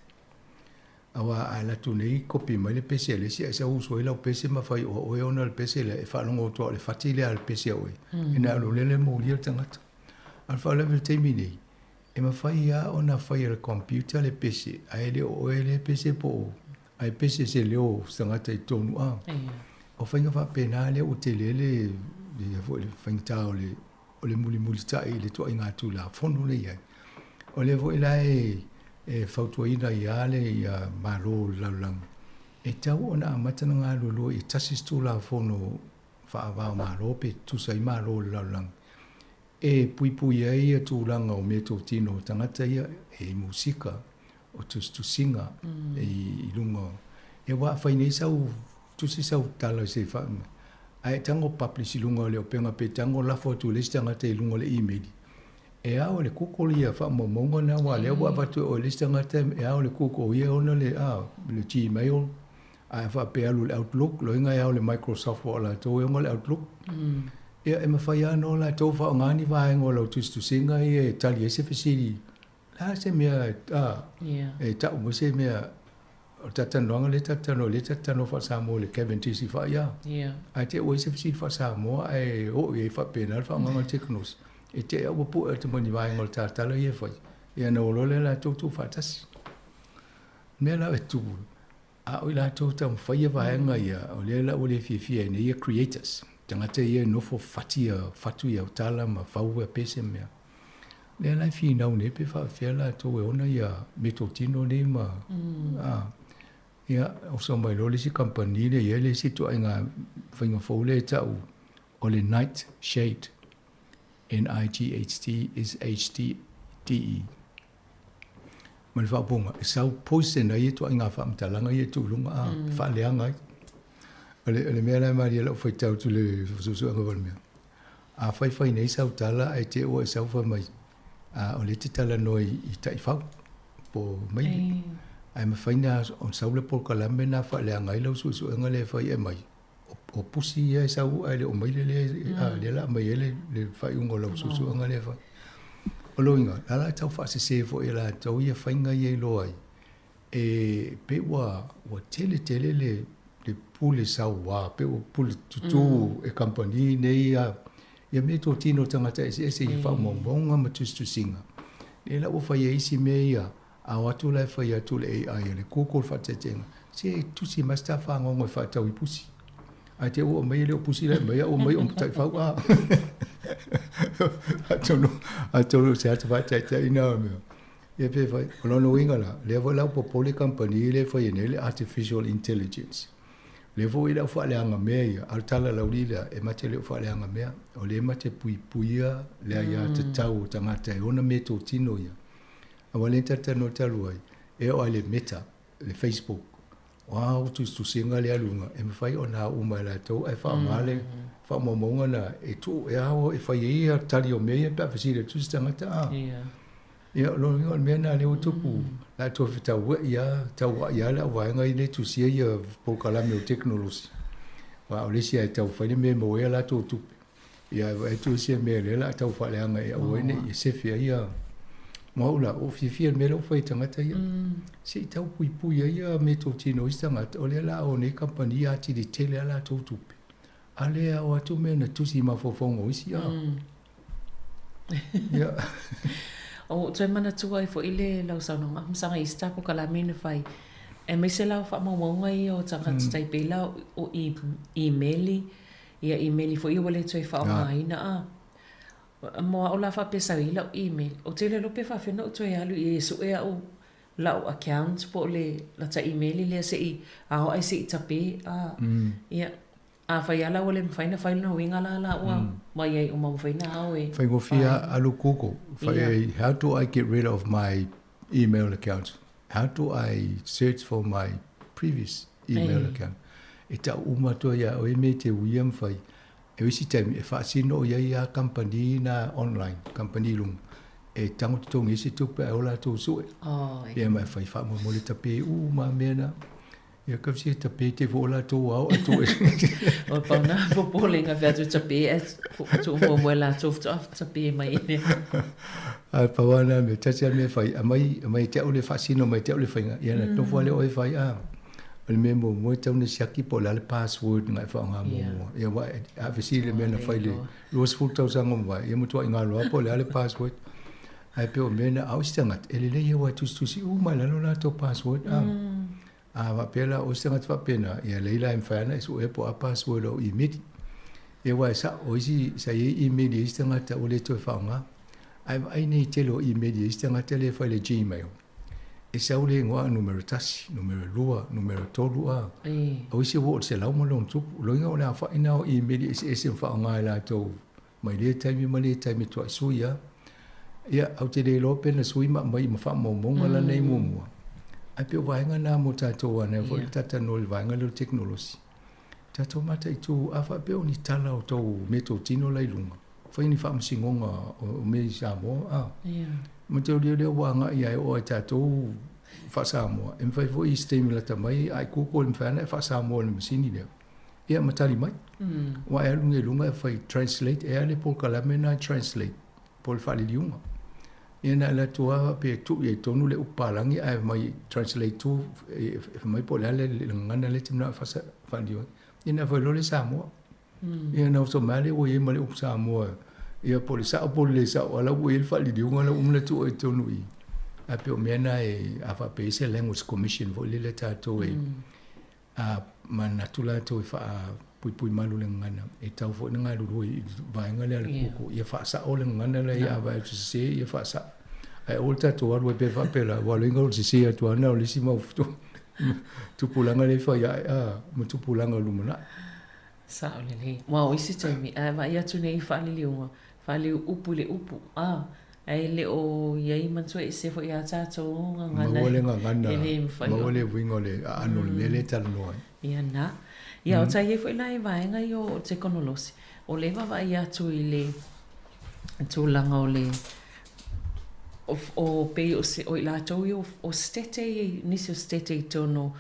Aua a alu atu nei kopi mai le pese a le isi ae sau usu ai lau pese ma fai o oe ona le pese lea, e faalogo atu lava o le fati lea a le pese a oe, ina alu lele molia le tagata. A o le faalavelave i le taimi nei, e mafai lava ona fai e le computer le pese ae le o oe lea pese po o Ae pese se leo o se tagata i totonu a. O faiga faapena lea ua tele le ia foi le faigata o le o le mulimulitai i le ituaiga Tulafono lea e i ai. O lea foi la e e fautuaina ai lava le ia Malo o le lalolagi e tatau ona amata ona galulue i tasi se Tulafono faava-o-Malo pe tutusa ai Malo o le lalolagi e puipui ai ia tulaga o meatotino o tagata ia e i musika, o tusitusiga i luga o, ia aua a fai nei sau tusi sau tala i se faa, ae tago publish i luga o le upega pe tago lafo atu i le isi tagata i luga o le email, e ao e le Google ia faamaumauga na aua o lea ua avatu e oe i le isi tagata e ao e le Google ia ona le, a, le Gmail, ae a faapea e alu i le Outlook, loiga e ao i le Microsoft aua o latou e ona le Outlook. Ia e mafai lava ona latou faaaoga ni vaega o lau tusitusiga ia e tali ai se fesili Le a se mea e tau mai se mea o le talatalanoaga lea talatalanoa lea talatalanoa faa-Samoa i le Kevin Tisi faa-ia. Ae te i ua i ai se fesili faa-Samoa ae oo i ai faapena le faaaogaina o le tekonolosi, e te i lava ua pue atu ma ni vaega o le talatala ia e fai, ia ona o loa lea latou tuufaatasi. O le mea la e tupu, a o i latou e taumafaia vaega ia, o lea la ua le fiafia ai nei ia creators, tagata ia e nofo fati ia fatu ia tala ma fau ia pese ma mea. Lea la e finau nei pe faapefea latou e ona ia meatotino nei ma a ia oso mai loa le isi kamupani lea e i ai le isi ituaiga faiga fou lea e tau o le Night Shade, N-I-G-H-T S H D E. Ma le faaupuga, e sau poison ai ituaiga faamatalaga ia e tuu i luga a, e faaleaga ai. O le, o le mea la e malie lau faitau atu i le suesuega o le mea, a faifai nei sau tala ae te i ua e sau fai mai, a, o lea e te talanoa i taifau po o maile. Ae mafai ona sau le polokalame lena faaleaga ai lau suesuega lea e fai e aumai, o pusi ia e sau ae le o maile lea, a, lea o le a aumai ai le faaiuga o lau suesuega lea e fai. O lona uiga, o la e tau faasese foi e latou ia faiga ia e iloa ai, e pei ua tele tele le pule sauā, pei ua pule tutū e kamupani nei ia meatotino o tagata eseese i faamaumauga ma tusitusiga. Lea la ua fai ai isi mea ia, a o atu la e fai atu le AI a le Google faataitaiga, se tusi mai se ta fagogo e faatau i pusi. Ae te ua aumai e le o pusi la e aumai, a ua aumai o taifau a. Atonu, atonu o se ata faataitaiga o mea. Ia pe fai, o lona uiga la, lea foi la ua popole kamupani lea e faia nei le artificial intelligence. Lea foi e le au faaleaga mea ia, a o le tala lauli lea, e ma te le o faaleaga mea, o lea ma te puipuia le aiatatau o tagata e ona meatotino ia. Aua lea na talatalanoa talu ai, e oo lava i le Meta, le Facebook, o a au tusitusiga lea luga, e mafai ona ao uma e latou ae faaaoga le faamaumauga lena e tuu e ao e fai ai ia tali o mea ia pe a fesili atu se tagata. Ia, o lona uiga o le mea lena lea ua tupu, la e toe fetaua'i lava, taua'i lava le auvaega ia lea e tusia ia polokalame o tekonolosi. Aua o le isi lava e tau fai le mea e maua ai a latou tupe, ia ae vaai atu isi mea lea o le a tau faaleaga e aua ai ne i sefe ai ia. Mo au la, ua ou fiafia i le mea lea ua fai e tagata ia. Se i tau puipui ai ia meatotino o isi tagata, o lea o le a o nei kamupani atili tele a latou tupe, a lea e ao atu mea na tusi i mafaufauga o isi a. Ia. Ua ou toe manatua ai foi le lau saunoaga ma saga i isi tatou kalame na fai, aemaise la o faamaumauga ia o tagata tai pei la o imeli, ia imeli foi ia ua le toe faaaogaina a. Mo au la faapea sa i ai lau email, ou te le iloa pe faapefea ona ou toe alu i ai e sue au lau account po o le lata imeli lea se i ao ae se i tape a. Ia, afai lava la ua le mafai ona fai lona uiga la la ua ua i ai uma mafai ona ao e Faigofie alu Google, fai ai, how do I get rid of my email account? How do I search for my previous email account? E tau uma atu ai ia oe mea e te uia ma fai. E o isi taimi e faasino i ai a kamupani na online, kamupani i luga, e tago totogi ai se tupe ae o latou sue. Ia ma e fai faamolemole tape uma lava mea na. Ia kausi e tape te fo o latou ao atu e. O pau na popolenga fe atu tape e tuu muamua e latou faatoa tape mai e. Ae pau lava na mea, tasi lava le mea e fai, aumai, aumai te au le faasino mai te au le faiga, ia na nofo lava lea oe e fai, a. O le mea muamua e tatau ona siaki po o le a le password na e faaaoga muamua. Ia aua a fesili i le mea na fai i le 20 tausaga ua mavae, ia matuai galo lava po o le a le password. Ae pei o mea na, a o isi tagata, e lelei aua e tusitusi uma i lalo latou password. A, a faapea la o isi tagata faapena, ia lelei la e mafai lava ona e suea po o a password o au imeli. Ia aua e sao, o isi sa i ai imeli a isi tagata ua le toe faaaoga. Ae vaai nei i le tele o imeli a isi tagata lea e fai i le Gmail. E sau le igoa numera tasi, numera lua, numera tolu a. O isi ua oo i le 100 ma lona tupu. O lona uiga o le aofai lena o imeli eseese ma faaaoga e latou mai lea taimi ma lea taimi e toai sui a. Ia, ou te le iloa pe na sui ma aumai ma faamaumauga lana i muamua. Ae pei o vaega na mo tatou a foi le talatalanoa i le vaega lea o le tekonolosi. Tatou mataitu a faapea o ni tala o tou meatotino la i luga, fai ni faamasinoga o mea i Samoa a. Ma te lea ua agai lava e oo lava i tatou faa-Samoa, e mafai foi i se taimi lata mai a e Google e mafai lava ona e faa-Samoa i le masini lea. Ia ma tali mai. Ua e alu nei i luga e fai translate, e a le polokalame lena e translate po o le faaliliuga. Ia na alu atu lava pe tuu i ai tonu le upu palagi ae mai translate tu e fai mai po o le a le gagana lea e te manao e faaliliu ai. Ia na fai loa le Samoa. Ia na oso mai lava lea ua i ai ma le upu Samoa. Ia po o le sao po o le le sao, a la ua i ai le faaliliuga la ua uma ona tuu ai i totonu i i. Ae pei o mea na e, a faapea e i ai se language commission foi lele a tatou e A manatu latou e faapuipui malu le gagana, e tatau foi ona galulue i le vaega lea a le Google, ia faasao le gagana lea ia vaai atu sese, ia faasao. Ae aua le tatou alu ai pea faapela, aua o le uiga o le sese atu lava na o le isi mau tupulaga lea e fai ae a, ma tupulaga o lumanai. Sao lelei. Aua o isi taimi, a e vaai atu nei i faaliliuga, faaliu upu i le upu, a, ae le o i ai manatua ese foi ia tatou gagana. Maua le gagana, e le mafai maua le uiga o le aano o le mea lea e talanoa ai. Ia na. Ia o sa i ai foi la i vaega ia o tekonolosi, o lea e vaavaai atu i le tulaga o le o pei o se o i latou ia o Setete ia nisi o Setete i totonu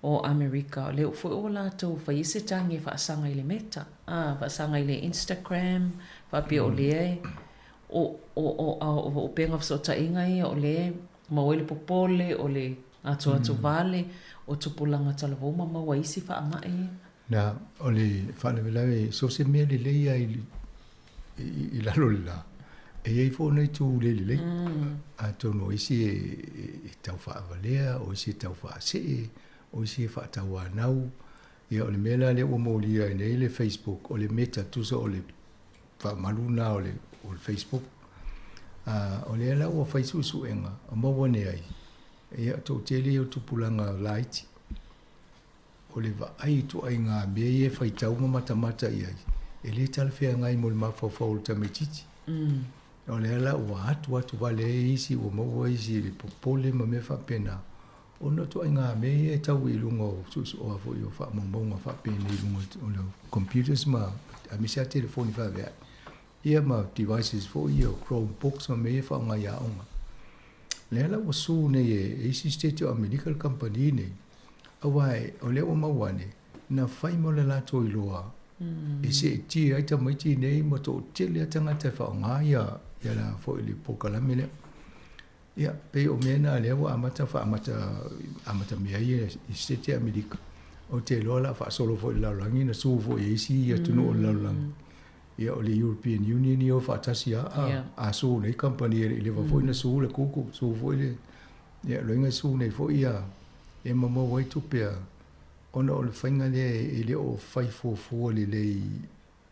o Amerika, o lea foi ua latou fai ai se tagi e faasaga i le Meta, a, faasaga i le Instagram, faapea o lea e o, o, o, o upega fesootaiga ia o lea e maua ai le popole, o le atoato vale, o tupulaga talavou ma maua ai isi faamai ia. Na, o le faalavelave, so o se mea lelei lava i, i, i lalo o le la, e i ai foi ona itu le lelei. Atonu o isi e, e, e tau faavalea, o isi e tau faasee, o isi e faatauanau. Ia, o le mea la lea ua molia ai nei le Facebook, o le meta tusa o le faamalu lena o le, o le Facebook. A, o lea la ua fai suesuega, o maua ane ai, ia, toatele ia o tupulaga laiti, o le vaai i ituaiga mea ia e faitau ma matamata i ai, e le talafeagai mo le mafaufau o le tamaitiiti. O lea la ua atu atu vale ai isi, ua maua isi i le popole ma mea faapena, ona o ituaiga mea ia e tau i luga o suesuoa foi o faamaumauga faapenei i luga o le computers ma aemaise lava telefoni faveai, ia ma devices foi ia o Chromebooks ma mea ia e faaaoga i aoga. Lea la ua sue nei e isi Setete o Amerika le kamupani nei, auā o lea ua maua ane, na fai mo le latou iloa e seetia ai tamaiti nei ma toatele a tagata e faaaoga ia ia la foi le polokalame lea. Ia, pei o mea na lea ua amata faaamata amata mea ia i Setete Amerika. Ou te iloa o le a faasolo foi i le lalolagi na sue foi e isi atunuu o le lalolagi. Ia o le European Union ia o faatasi a a a sue nei kamupani e le i leva foi na sue le Google, sue foi le ia loiga sue nei foi ia e ma maua ai tupe a ona o le faiga lea e le o fai fuafua lelei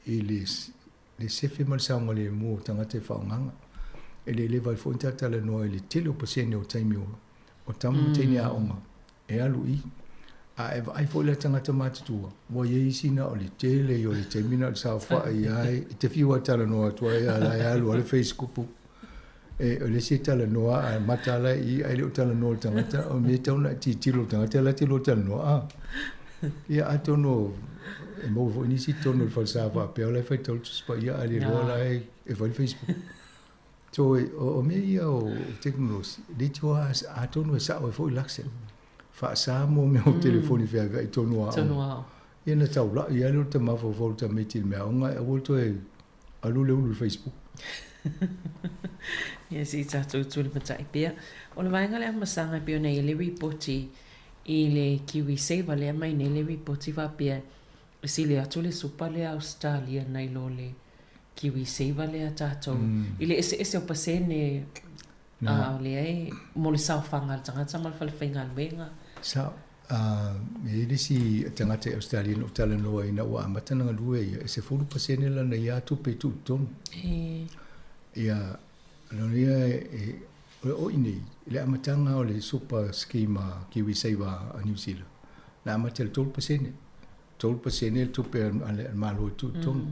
i le le sefe ma le saogalemu o tagata e faaaogaina. E le leva ai foi ona talatalanoa i le tele o pasene o taimi o tama ma teine aoga e alu i. A e vaai foi la tagata matutua, ua i ai isi na o le tele ia o le taimi na o le saofai ai, e te fiu lava e talanoa atu ai, a o la e alu lava le Facebook. E, o le isi e talanoa a mataala i i ae le o talanoa le tagata, o le mea e tatau ona e tilotilo i le tagata la te lua talanoa. A. Ia atonu e maua foi nisi i totonu o le falesa faapea o la e faitau le Tusi Paia ae le iloa la e fai le Facebook. So, o mea ia o tekonolosi, leitioa atonu e sao ai foi Luxon. Faasa mo mea o telefoni feaveai tonu a aoga. Ia na taulai lava lea o le tamafaufau o le tamaiti i le mea aoga, aua le toe alu le ulu i le Facebook. Ia se i tatou tulimatai pea. O le vaega lea masaga e pei ona i ai le ripoti i le KiwiSaver lea mai nei le ripoti faapea e sili atu le supa lea Ausetalia nai lo le KiwiSaver lea a tatou i le eseese o pasene a o lea e mo le saofaga a le tagata ma le fale faigaluega. Sao. E i ai le isi tagata i Ausetalia na ou talanoa ina ua amata ona galue ia, e 10% lana ia tupe e tuu i totonu. Ia, lona ia e, o i nei, i le amataga o le super scheme a KiwiSaver a New Zealand, na amata i le 3%. 3% le tupe a le Malo e tuu i totonu.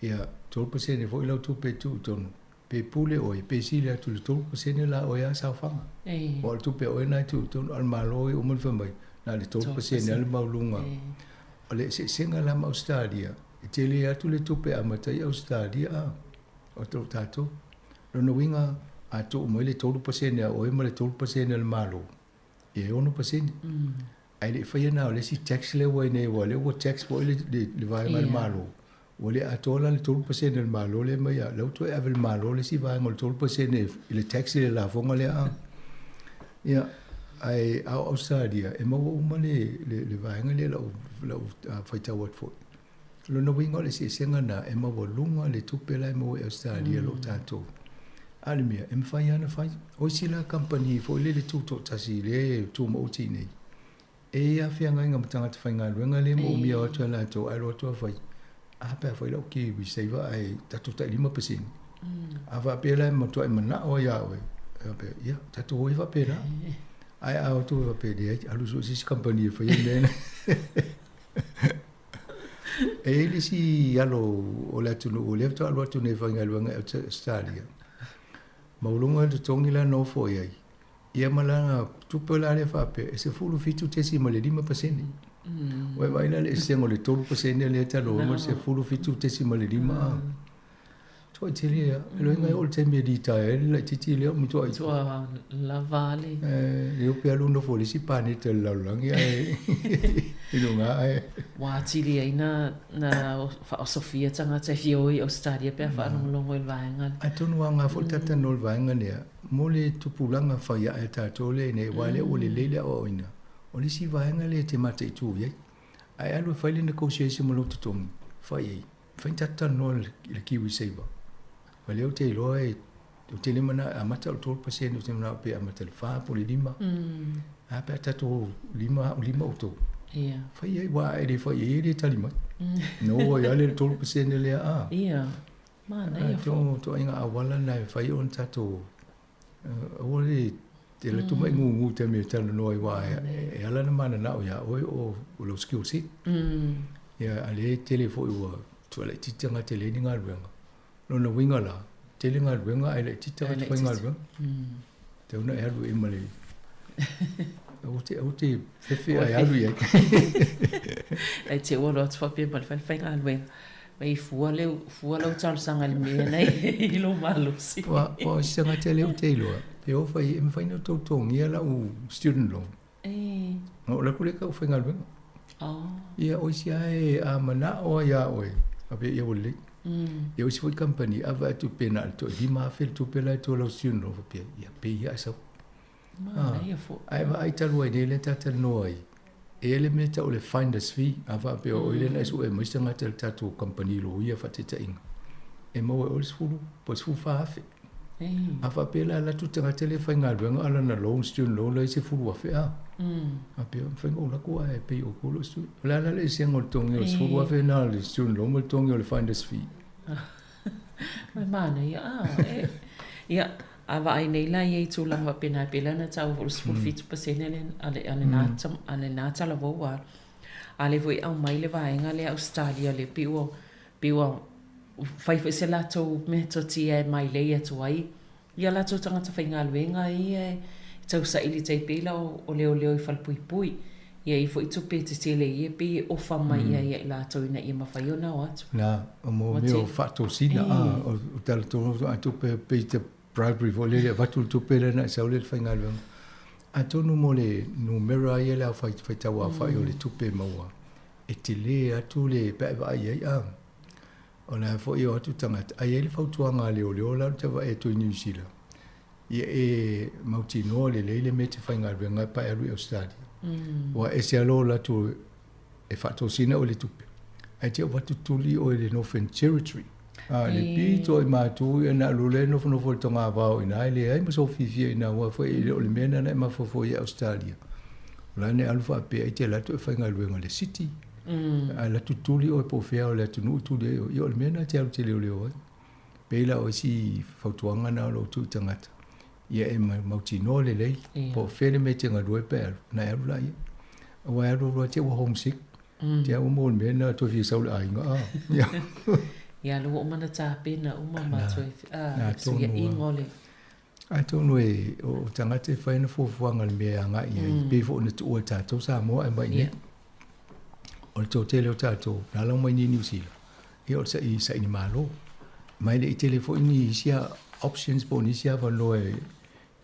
Ia, 3% foi lau tupe e tuu i totonu. Pe pule oe, pe sili atu i le 3% la oe a saofaga. Aua o le tupe a oe lena e tuu i totonu, a o le Malo e uma ona fai mai, na o le 3% lava le maualuga. O le eseesega la ma Ausetalia, e tele atu le tupe e amata ai Ausetalia a o tatou. Lona uiga, a tuu mai le 3% a oe ma le 3% a le Malo, ia e 6%. Ae le i faia na o le isi tax lea ua i nei, aua o lea ua tax foi le, le, le vaega a le Malo. Ua le atoa la le 3% a le Malo lea mai a, lea ua toe ave i le Malo le isi vaega o le 3% i le tax i le lafoga lea a. Ia, ae a o Ausetalia, e maua uma le, le, le vaega lea lau, lau faitau atu foi. O lona uiga o le eseesega lena, e maualuga le tupe la e maua i Ausetalia mm. lo tatou. A le mea, e mafai lava ona fai. O isi la kamupani foi lele tutoatasi lea e tumaoti i nei, e i ai lava feagaiga ma tagata faigaluega lea e moomia atu e latou, ae alu atu lava fai, a pe a fai lau KiwiSaver ae tatou tai 5%. A faapea la e matuai manao ai ia oe, e faapea, ia, tatou o ia faapena. Ae a o atu e faapea, leai, alu sue se isi kamupani e faia le mea lena. E i ai le isi alo o le atunuu o lea faatoa alu atu nei e faigaluega i Ausetalia. Maualuga le totogi la e nofo i ai, ia ma lana tupe la lea faapea e 17.5%. Ua e vaai la i le eseesega o le 3% lea talu ai ma le 17.5%. Tuai tele ia. E loiga e oo i le taimi e litaea ai le laitiiti lea o matuai. Tua lava le. E le pe alu nofo i le isi paneta i le lalolagi ae i luga ae. Ua atili ai na na faaosofia tagata e fia o i Ausetalia pe a faalogologo i le vaega lea. Atonu a aoga foi le talanoa i le vaega lea mo le tupulaga fai ae a tatou lea i inei aua lea ua lelei le aoaoina. O le isi vaega lea e te mataitu i ai. Ae alu e fai le negotiation ma lou totogi, fai ai. Fai ni tatou talanoa i le KiwiSaver. O lea ou te iloa e, ou te le manao e amata o le 3%, ou te manao pe amata i le 4 po o le 5. A pe a tatou 5 au 5 outou. Ia. Fai ai, aua a e le fai ai, e le tali mai. No ai lava le 3% lea a. Ia. Manaia foi. Atonu o ituaiga auala na e fai ona tatou aua le te alu atu ma e gugu i taimi e talanoa ai aua e ala ona mananao ia oe o lou skill set. Ia a lea e tele foi ua tua laitiiti tagata e leai ni galuega. Lona uiga la, tele galuega ae laitiiti tagata faigaluega. Tatau ona e alu i ai ma le aua te aua te fefe ae alu i ai. Ai te ua alu atu faapea ma le falefaigaluega. Mai fua leu, fua lau talosaga i le mea nei i lou malosi. Ua, ua o se tagata lea ou te iloa. Pe o fai e mafai ona outou totogia lau student loan. Ona ou alu atu lea tau faigaluega. Ia o isi lava e a manao lava ia oe, faapea ia ua lelei. Ia o isi foi kamupani a vaai atu pe na o le toe $5,000 le tupe la e tua lau student loan faapea ia pay ia ae sau. Ae vaai talu ai nei lea ta talanoa ai, e i ai le mea e tau o le finder's fee, a faapea o oe lea na e sue mai se tagata i le tatou kamupani loia faataitaiga, e maua e oe le 10 po o le $14,000. A faapea la e alu atu le tagata lea e faigaluega a o lana loan, student loan la e i ai $10,000 a. Faapea, e mafai ona ou alu atu ae pay outou lou student. O le a la le eseesega o le totogi o le $10,000 lena o le student loan ma le totogi o le finder's fee? E manaia, a, ia, a vaai nei la ia i tulaga faapena, e pei la ona taua foi le 17% lea a le, a lena, a lena talavou ua alu. A lea foi e aumai le vaega lea a Ausetalia lea pei ua, pei ua fai foi se latou metotia e mailei atu ai ia latou tagata faigaluega ia e tausaili tai pei la o leoleo i falepuipui. Ia i ai foi tupe tetele ia pei e ofa mai i ai ia i latou ina ia mafai ona o atu. Na, o mo mea o faatosina, a, o tala tonu a tupe pei te bribery foi lele, avatu le tupe lea na e sau lea le faigaluega. Atonu mo le numera ia le au faitau aofai o le tupe maua, e tele atu le pe a e vaai i ai, a. O la foi e o atu tagata, ae i ai le fautuaga a leoleo la ou te vaai atu i Niu Sila, ia e mautinoa lelei le mea e te faigaluega ai pe a e alu i Ausetalia. Aua e ese lava lou alu atu e faatosina oe i le tupe, ae te avatu tuli oe i le Northern Territory. A, le pito i matou ia na alu lea nofonofo i le togavao i ina, e leai ma sou fiafia i ina, aua foi e le o le mea lena na e mafaufau ai i Ausetalia. O la na e alu faapea ai te alu atu e faigaluega i le city, ae alu atu tuli oe po o fea o le atunuu e tuli ai oe. Ia o le mea lena e te alu te leoleo ai. Pei la o isi fautuaga na o lo o tuu i tagata, ia e mautinoa lelei, po o fea le mea e te galue pe alu, ona e alu laia. Aua e alu alu lava te i ua homesick, te au mo le mea lena toe fia sau i le aiga. A. Ia, lea ua uma ona tapena uma ma toe fesuiaiga o le Atonu e o tagata e fai ana fuafuaga i le mea e agai i ai, pei foi ona tuua e tatou Samoa ae mai i inei. O le toatele o tatou na ala mai nei Niu Sila, ia o le saili saili malo. Ma e le i tele foi ni isi options po o nisi avanoa e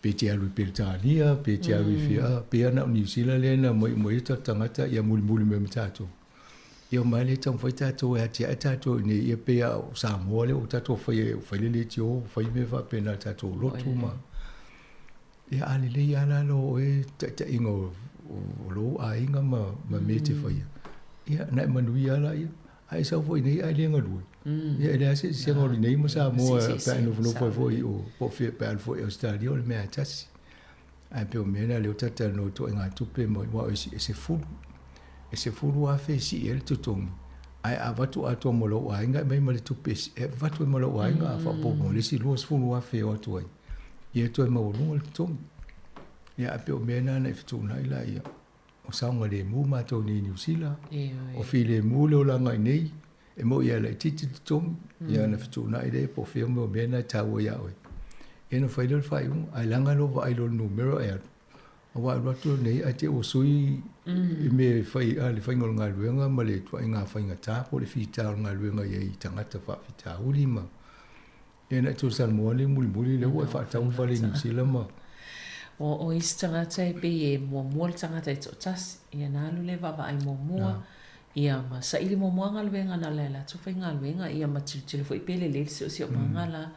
pe te alu i Peretania, pe te alu i fea, pei lava na o Niu Sila lea na omai uma ai o tatou tagata ia mulimuli mai ma tatou. Ia omai lea taumafai tatou e atiae tatou i inei, ia pei lava o Samoa lea ua tatou faia, ua fai le leitio, ua fai mea faapena i tatou lotu ma... Ia a lelei lava la lo oe taitaiga o lou aiga ma mea e te faia, ia na e manuia lava laia. A e sau foi i inei ae le galue, ia e leai se eseesega o inei ma Samoa pe a e nofonofo ai foi i o, po o fea pe a alu foi i Ausetalia, o le mea lava e tasi. Ae pei o mea na lea ua talatalanoa i ituaiga tupe ma aua e 10, e $10,000 e sii ai le totogi, ae a avatu atoa mo lou aiga e aumai ma le tupe e avatu ai ma lou aiga a faaopoopo ma le isi $20,000 e o atu ai, ia e toe maualuga le totogi. Ia ae pei o mea na na i fetuunai laia, o saogalemu matou nei i Niu Sila, o filemu le olaga i nei, E moi ia laitiiti le totogi, ia ona fetuunai lea po o fea mea o mea na e taua ia oe. Ia ona fai lea o le faaiuga, ae leaga lou vaai loa i le numera e alu, aua e alu atu nei ae te i ua sui i mea e fai a le faiga o le galuega ma le ituaiga faigata po o le fita o le galuega i ai i tagata faafitauli ma Ia na e toe salmoa lea mulimuli lea ua e faatau le fale i Niu Sila ma O isi tagata e pei e muamua le tagata e toatasi, ia na alu lea vaavaai muamua, ia ma saili muamua galuega na le latou faigaluega, ia ma tilotilo foi pe lelei le siosiomaga la,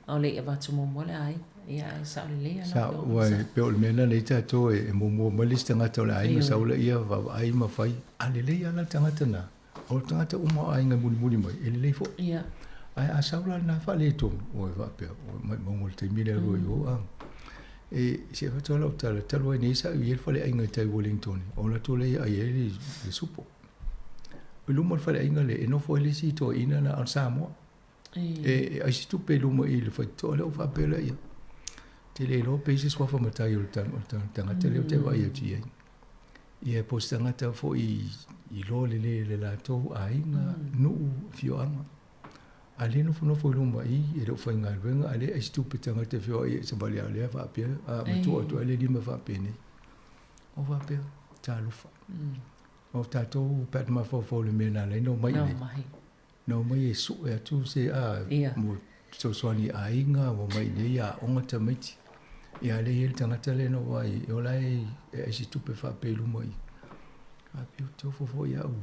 aole i avatu muamua le aiga, ia ae sao lelei lava lau Afioga. Sao, pei o le mea lena nei tatou e muamua mai le isi tagata o le aiga sau laia vaavaai ma fai, a lelei lava la le tagata na. O tagata uma o aiga e mulimuli mai, e lelei foi. Ia. Ae a sau la lena faaletonu, oi faapea, oi maumau le taimi lea rua i o a. E se avatu lava lau tala, talu ai nei sa ou i ai le faleaiga i tai Wellington, o latou lea e ai ai le supo. I luma o le faleaiga lea, e nofo ai le isi toeaina na o le Samoa. E ai se tupe i luma i le faitotoa lea, ou faapea lea, ia, te le iloa pe i ai se suafa matai o le tagata lea ou te vaai atu i ai. Ia po o se tagata foi i iloa lelei e le latou aiga, nuu, afioaga. A lea e nofonofo i luma i i, e le o faigaluega, a lea e ai se tupe tagata e feoai ai i savali a o lea faapea, a matua atu ai le lima faapenei. Ou faapea, talofa. O tatou pe a te mafaufau i le mea na ala ai ona omai i inei. Na omai e sue atu se a mo fesoasoani i aiga, ua omai i inei aoga tamaiti. Ia lea e i ai le tagata lea na ou vaai ai, e ola e e ai se tupe faapea i luma i i. Ae pei ou te ofo foi au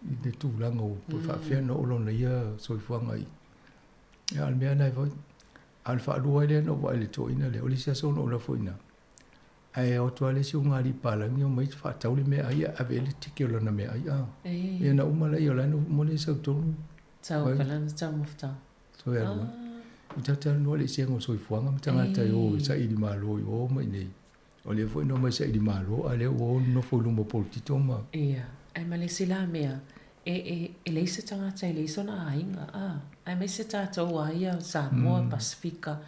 i le tulaga o pe faapefea ona oo lona ia soifuaga i. Ia a o le mea lena e fai. A o le faalua ai lea na ou vaai i le toeaina lea, o le isi aso na ou alu atu ai i ina, ae o atu lava le isi ulugalii palagi omai faatau le meaai ae ave i ai le tike o lana meaai a. Ia na uma lea, o la e na uma lea sau i totonu. Tau kalana taumafataga. Toe alu ai. I tatou talanoa i le eseesega o soifuaga ma tagata e o e saili malo i o ma i inei. O lea foi na omai saili malo, a o lea ua o nonofo i luma o polokito ma. Ia, ae ma le isi la mea, e, e, e leai se tagata e leai sona aiga, a, aemaise tatou a ia Samoa, Pasefika,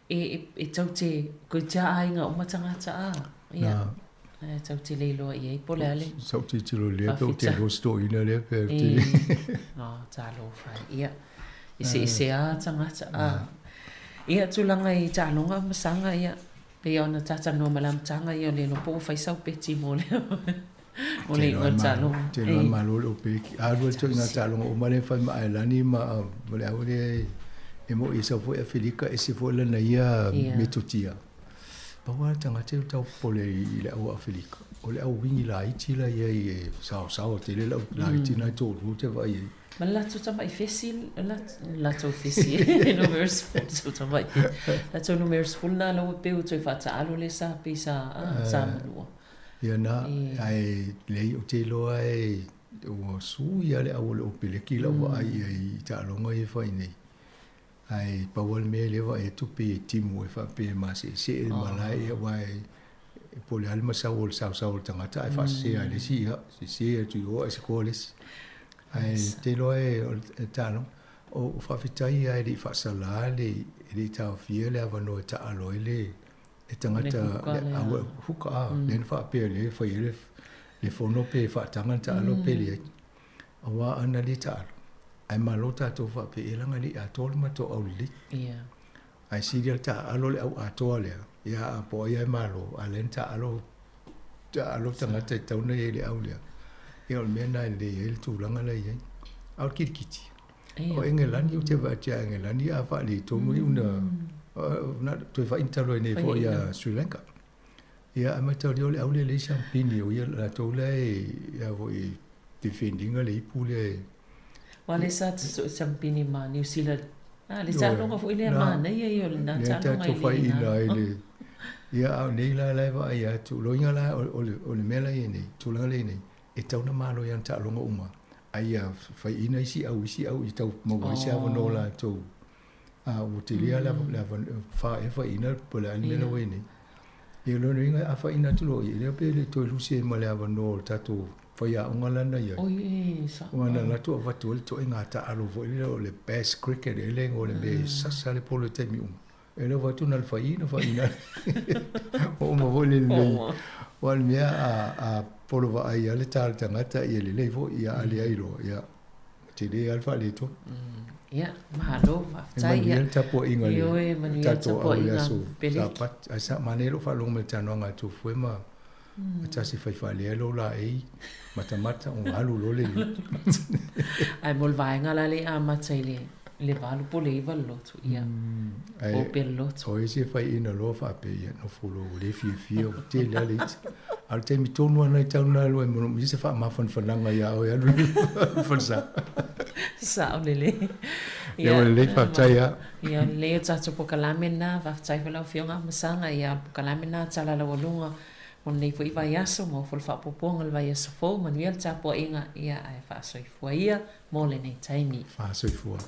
e, e, e tou te, koe te aiga uma tagata, a, ia, ae tou te le iloa i ai po o le a le. Sa ou tilotilo i lea pe ou te iloa se toeaina lea pe ou te. E, no, talofa e, ia, eseese lava tagata, a. Ia, tulaga i taaloga ma saga, ia, Pei ona talatalanoa mai le amataga ia o le iloa po ua fai sau peti mo le mo le iuga o le taaloga. Te iloa e malo le opeki. A alu atu i ngā taaloga uma lea e fai ma Aelani ma ma le au lea e mo'i e sau foi Afelika ese foi lana ia metotia. Pau lava le tagata e tau popole i le au Afelika, o le au wingi laiti la ia e saosaoa tele lau laiti na e toalua ou te vaai ai. Ma le latou tamai fesi, le latou fesi e numera sefulu sou tamai fesi. Latou numera sefulu na la ua pei ua toe faataalo lea sa pei sa, ah, sa manua. Ia na, ae leai ou te iloa e ua sui lava le au o le Opeleki i lau vaai i ai i taaloga ia e fai nei. Ae pau lava le mea lea e vaai atu pei e timu e faapea e maseesee le malae ia aua e po o le a le masau o le saosao o le tagata ae faasese lava e le isi ia sese atu i o ae sikoa le isi. Ae te iloa e o le taaloga. O faafetai lava e le i faasala le e le i taofia le avanoa e taalo ai le le tagata le au huka a lea na faapea lea e fai ai le fono pe faataga le taalo pe leai. Aua ana le taalo, ae malo tatou faapea, e leaga e le i atoa le matou aulelei. Ia. Ae sili le taaalo le au atoa lea, ia a po o ai lava e malo, a o lea na taaalo, taaalo tagata e tatau ona i ai i le au lea. Ia o le mea lena e lelei ai le tulaga la e i ai. A o le kilikiti, o Engelani, ou te vaai atu ia Engelani a faaletonu iu na, na toe fai talu ai nei foi ia Sri Lanka. Ia ae mataulia o le au lea e leai siampini o ia latou la e ia foi defend ina le ipu lea e Aua lea sa sue siampini ma New Zealand. A le taaloga foi lea manaia ia o lena taaloga e le na. Ai le ia a o nei la la e vaai atu loiga la o le o le mea la e i ai nei tulaga lea e i ai nei e tatau ona malo i ana taaloga uma a ia faiina isi au isi au i tau maua ai se avanoa o latou. A ua tele lava le avanoa, fa ea faiina po o le a le mea la ua i ai nei. Ia o lona uiga a faiina atu loa i, lea pe le toe lusi ai ma le avanoa o le tatou faiaoga la na i ai. Oi, sao. Aua na alu atu avatu ai le toaiga taalo foi lea o le Bass Cricket ea le igoa o le mea e sasa le polo i taimi uma. E le vaai atu na o le faiina faiina. Ua uma foi le lelei. Aua o le mea a polo vaai lava le ta o le tagata ia lelei foi, ia a leai loa, ia Tele lava le faaletonu. Ia, malo, faafetai. E manuia le tapuaiga a le Ioe, manuia le tatou au i le tapuaiga aso Peleki. Sapati. Ae sa manaia lou faalogo mai i le talanoaga a Tofue ma tasi fai faalea lou laei matamata ona alu loa le Ae mo le vaega la lea e amata i le le 8 po o le 9 le lotu, ia, Ae ope le lotu. o isi e faiaina loa faapea, ia nofo loa ua le fiafia ua tele lava le iti. A o le taimi tonu lava na i tau na alu ai manaomia se faamafanafanaga ia oe alu i le falesa. Sao lelei. Ia ua lelei, faafetai lava. Ia, lelei o tatou polokalame lena, faafetai foi lau Afioga Afamasaga, ia o le polokalame lena Tala Laualuga mo lenei foi vaiaso, maua foi le faaopoopoga o le vaiaso fou, manuia le tapuaiga, ia ae faasoifua ia mo lenei taimi. Faasoifua.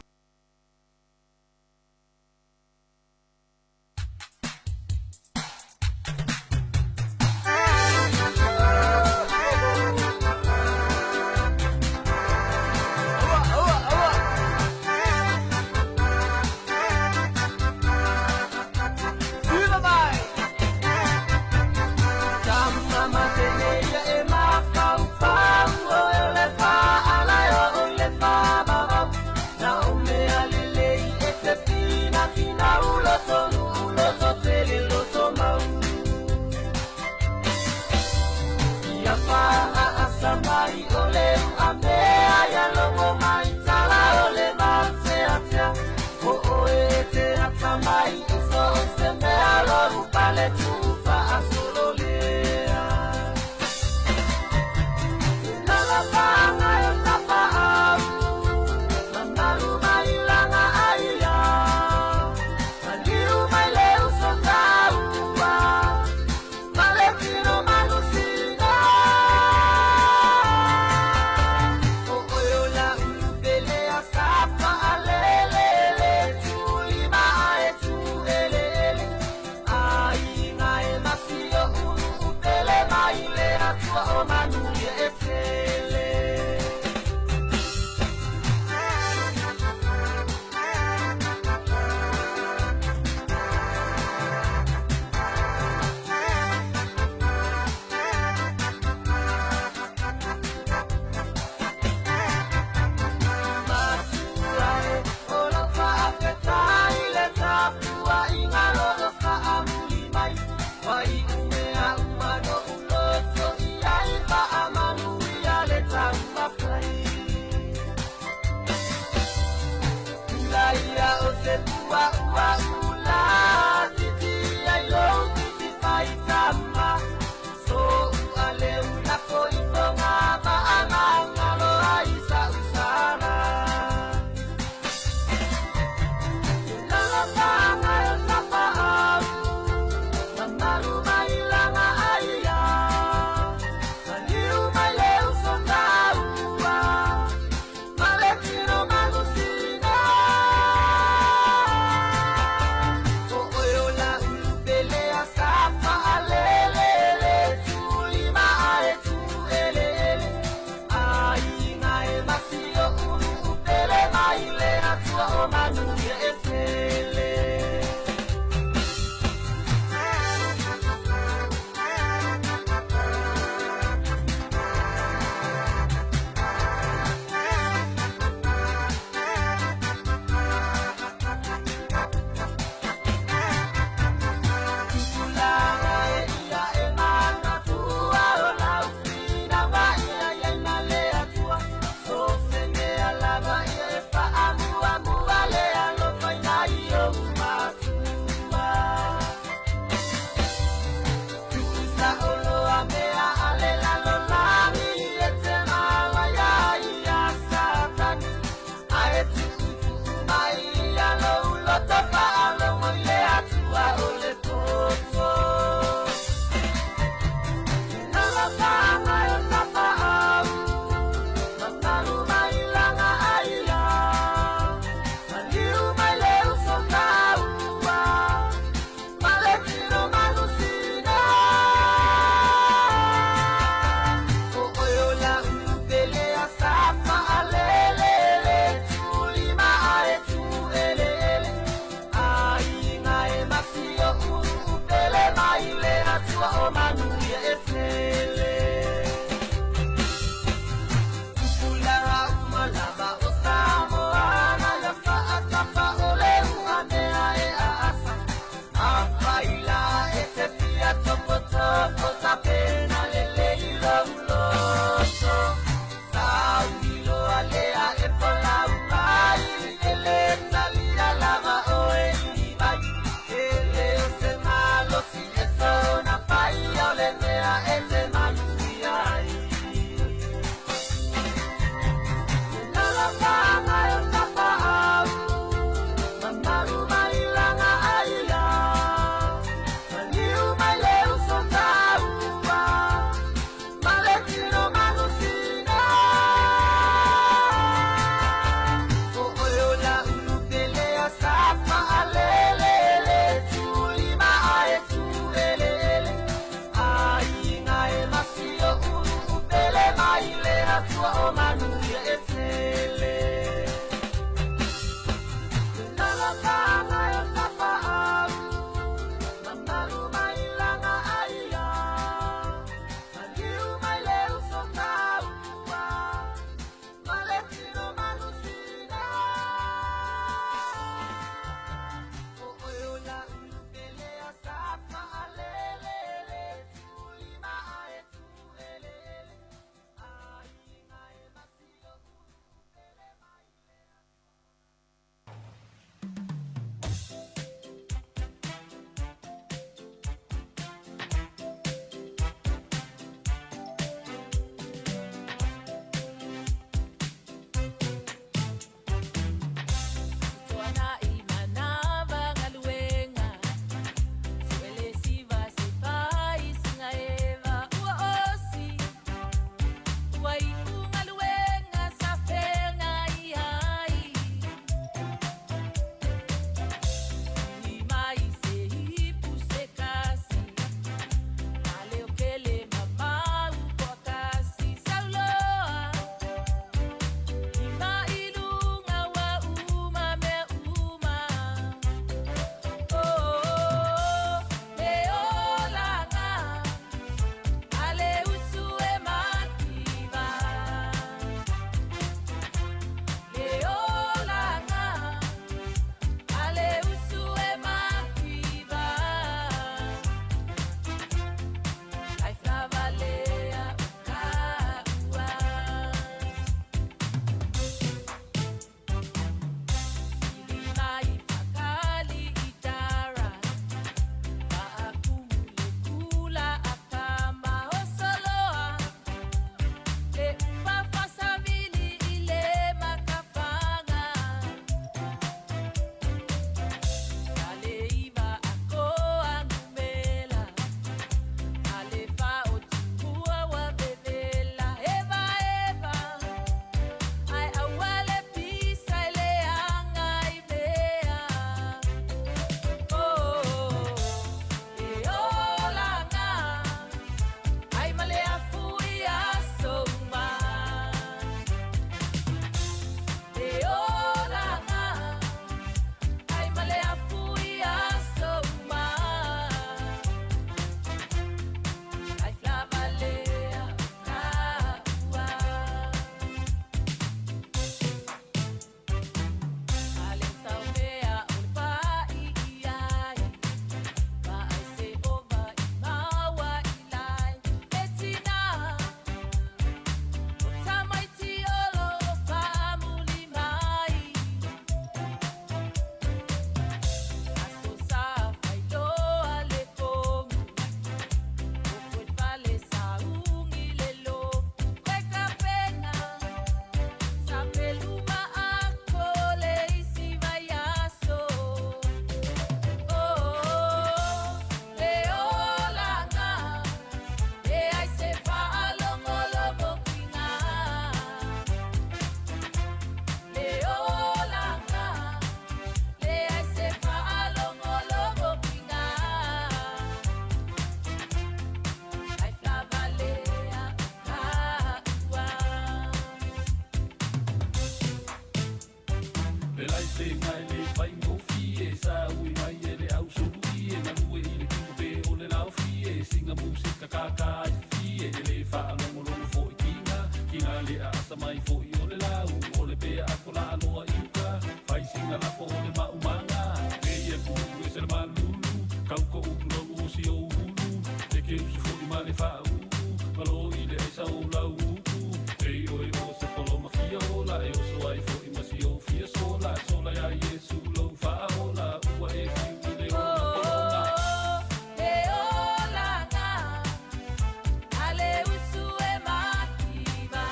Ale usu e mativa.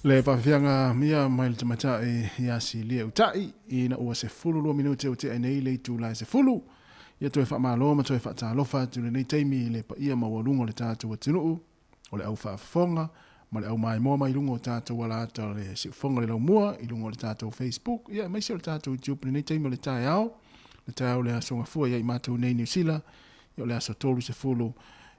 Le faafiafiaga ia mai le tamaitai ia Silia Uta'i ina ua 12 minute ua tea nei le itula e 10. Ia toe faamalo ma toe faatalofa atu i lenei taimi i le paia maualuga o le tatou atunuu, o le au faafofoga ma le au maimoa mai luga o tatou alaata o le siufofoga o le laumua i luga o le tatou Facebook, ia aemaise o le tatou YouTube i lenei taimi o le taeao, le taeao o le Aso Gafua ia i matou nei i Niu Sila, ia o le aso 30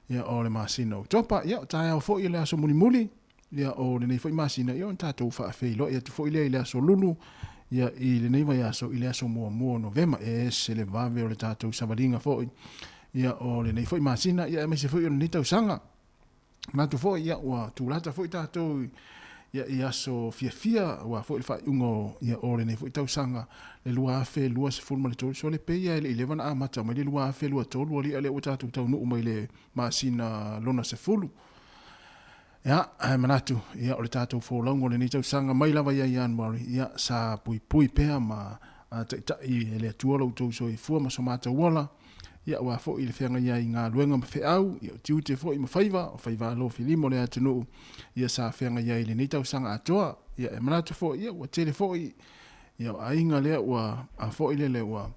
ia o le masina o Oketopa, ia o taeao foi o le aso mulimuli ia o lenei foi masina, ia ona tatou faafeiloai atu foi lea i le aso Lulu, ia i lenei vaiaso i le aso muamua o Novema, e ese le vave o le tatou savaliga foi ia o lenei foi masina, ia aemaise foi o lenei tausaga. Manatu foi ia ua tulata foi tatou ia i aso fiafia aua foi le faaiuga o ia o lenei foi tausaga le 2023. Sole pei lava e le i leva ona amata mai le 2023 alii lea ua tatou taunuu mai le masina lona 10. Ia, ae manatu, ia, o le tatou folauga o lenei tausaga mai lava ia Ianuari, ia, sa puipui pea ma taitai e le Atua lo outou soifua ma so matou ola, ia, aua foi le feagai ai i galuega ma feau, ia, o tiute foi ma faiva, o faiva alofilima o le atunuu, ia, sa feagai ai i lenei tausaga atoa. Ia, e manatu foi, ia, ua tele foi, ia, o aiga lea ua, a foi lele ua,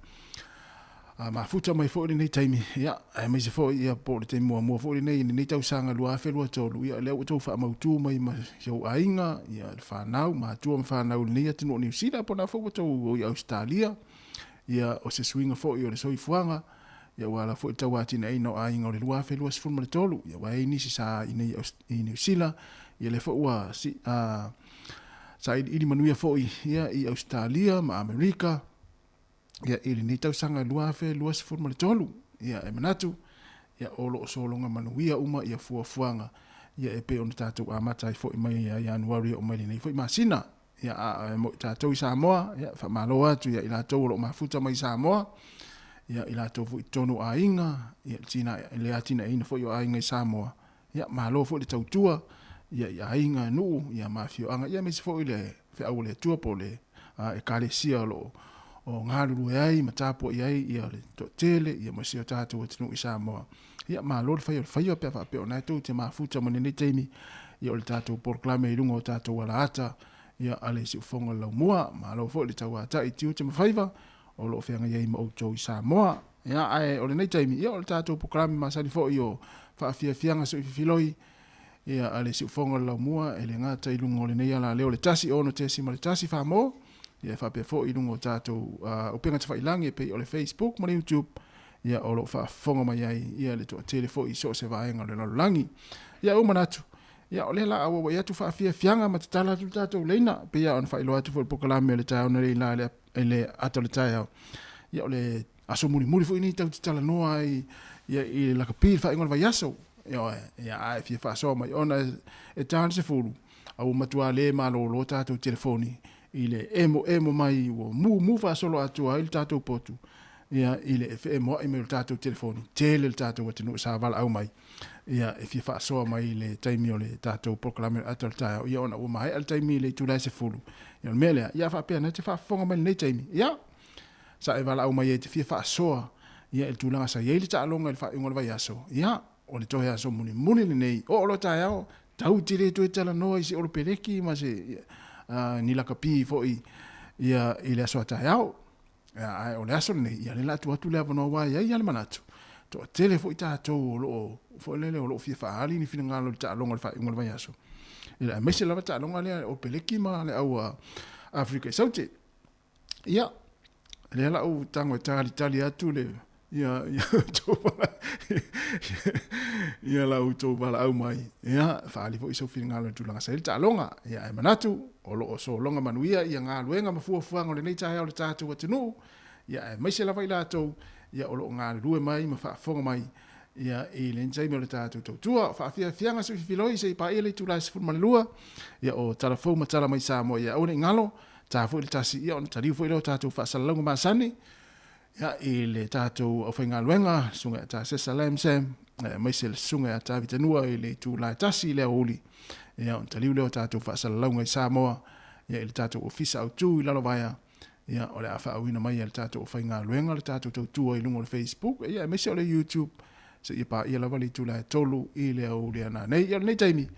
A mafuta mai foi lenei taimi, ia, aemaise foi ia po o le taimi muamua foi lenei i lenei tausaga 2023, ia, lea ua outou faamautu mai ma si ou aiga, ia, le fanau, matua ma fanau i lenei atunuu o Niu Sila, po o lena foi ua outou o i Ausetalia, ia, o se suiga foi o le soifuaga, ia, ua ala foi le tauatinaeina o aiga o le 2023, ia, ua i ai nisi sa i nei i Niu Sila, ia, lea foi ua si, a, sailiili manuia foi, ia, i Ausetalia ma Amerika, ia, i lenei tausaga 2023. Ia, e manatu, ia, o lo o sologa manuia uma ia fuafuaga, ia, e pei ona tatou amata ai foi mai ia Ianuari e oo mai lenei foi masina. Ia, a e moi tatou i Samoa, ia, faamalo atu ia i latou o lo o mafuta mai i Samoa, ia, i latou foi i totonu o aiga, ia, le atinaeina foi o aiga i Samoa, ia, malo foi le tautua, ia, i aiga, nuu, ia, ma afioaga, ia, aemaise foi le feau a le Atua po o le Ekalesia o lo o galulue ai ma tapuai ai ia le toatele ia ma si o tatou atunuu i Samoa. Ia, malo le fai o le faiva pe a faapea o lena tou te mafuta mai lenei taimi ia o le tatou polokalame i luga o tatou alaata ia a le Siufofoga o le Laumua. Malo foi le tauatai i tiute ma faiva o lo o feagai ai ma outou i Samoa. Ia, ae o lenei taimi, ia o le tatou polokalame masani foi o faafiafiaga soififiloi ia a le Siufofoga o le Laumua e le gata i luga o lenei alaleo le 106.1 Famo, ia e faapea foi i luga o tatou upega tafailagi e pei o le Facebook ma le YouTube, ia o lo o faafofoga mai ai ia le toatele foi i so o se vaega o le lalolagi. Ia ua manatu, ia o lea la auauai atu faafiafiaga ma tatala atu le tatou leina, pei lava ona faailoa atu foi i le polokalame o le taeao nei la i le ata o le taeao, ia o le aso mulimuli foi nei tatou te talanoa ai ia i le lakapi i le faaiuga o le vaiaso. Ioe, ia a e fia faasoa mai ona e ta le 10, a ua matua le malolo tatou telefoni i le emoemo mai ua mumu faasoloatoa ai le tatou potu ia i le feemoa'i mai o le tatou telefoni. Tele le tatou atunuu sa valaau mai ia e fia faasoa mai i le taimi o le tatou polokalame o le ata o le taeao, ia ona ua maea le taimi i le itula e 10. Ia o le mea lea, ia faapea na te faafofoga mai i lenei taimi, ia sa e valaau mai ai e te fia faasoa ia i le tulaga sa i ai le taaloga i le faaiuga o le vaiaso, ia o le toe aso mulimuli lenei, oo loa taeao, tau te le toe talanoa i se olopeleki ma se ni lakapi foi ia i le aso a taeao. Ia, ae o le aso lenei, ia lea la tuu atu le avanoa aua e i ai lava le manatu, toatele foi tatou o lo o foi lele o lo o fia faaali ni finagalo i le taaloga o le faaiuga o le vaiaso. Ia, aemaise lava taaloga lea o Peleki ma le au Afrika i Saute. Ia, lea la ou tago e talitali atu le ia ia outou ia la outou valaau mai. Ia, faaali foi sou finagalo i le tulaga sa i ai le taaloga. Ia, ae manatu, o lo o sologa manuia ia galuega ma fuafuaga o lenei taeao i le tatou atunuu, ia aemaise lava i latou ia o lo o galulue mai ma faafofoga mai ia i lenei taimi o le tatou tautua. Faafiafiaga soififiloi se i paia le itula e 12, ia o tala fou ma tala mai Samoa ia aua ne i galo, ta foi le tasi ia ona taliu foi lea o tatou faasalalauga masani ia i le tatou aufaigaluega, susuga ia Tasesa Lamsam, aemaise le susuga ia Tavita Nua i le itula e 1 i le aoauli, ia ona taliu lea o tatou faasalalauga i Samoa ia i le tatou ofisa autu i Lalovaea, ia o le a faauina mai e le tatou aufaigaluega le tatou tautua i luga o le Facebook, ia aemaise o le YouTube, seia paia lava le itula e 3 i le aoauli a nanei. Ia o lenei taimi,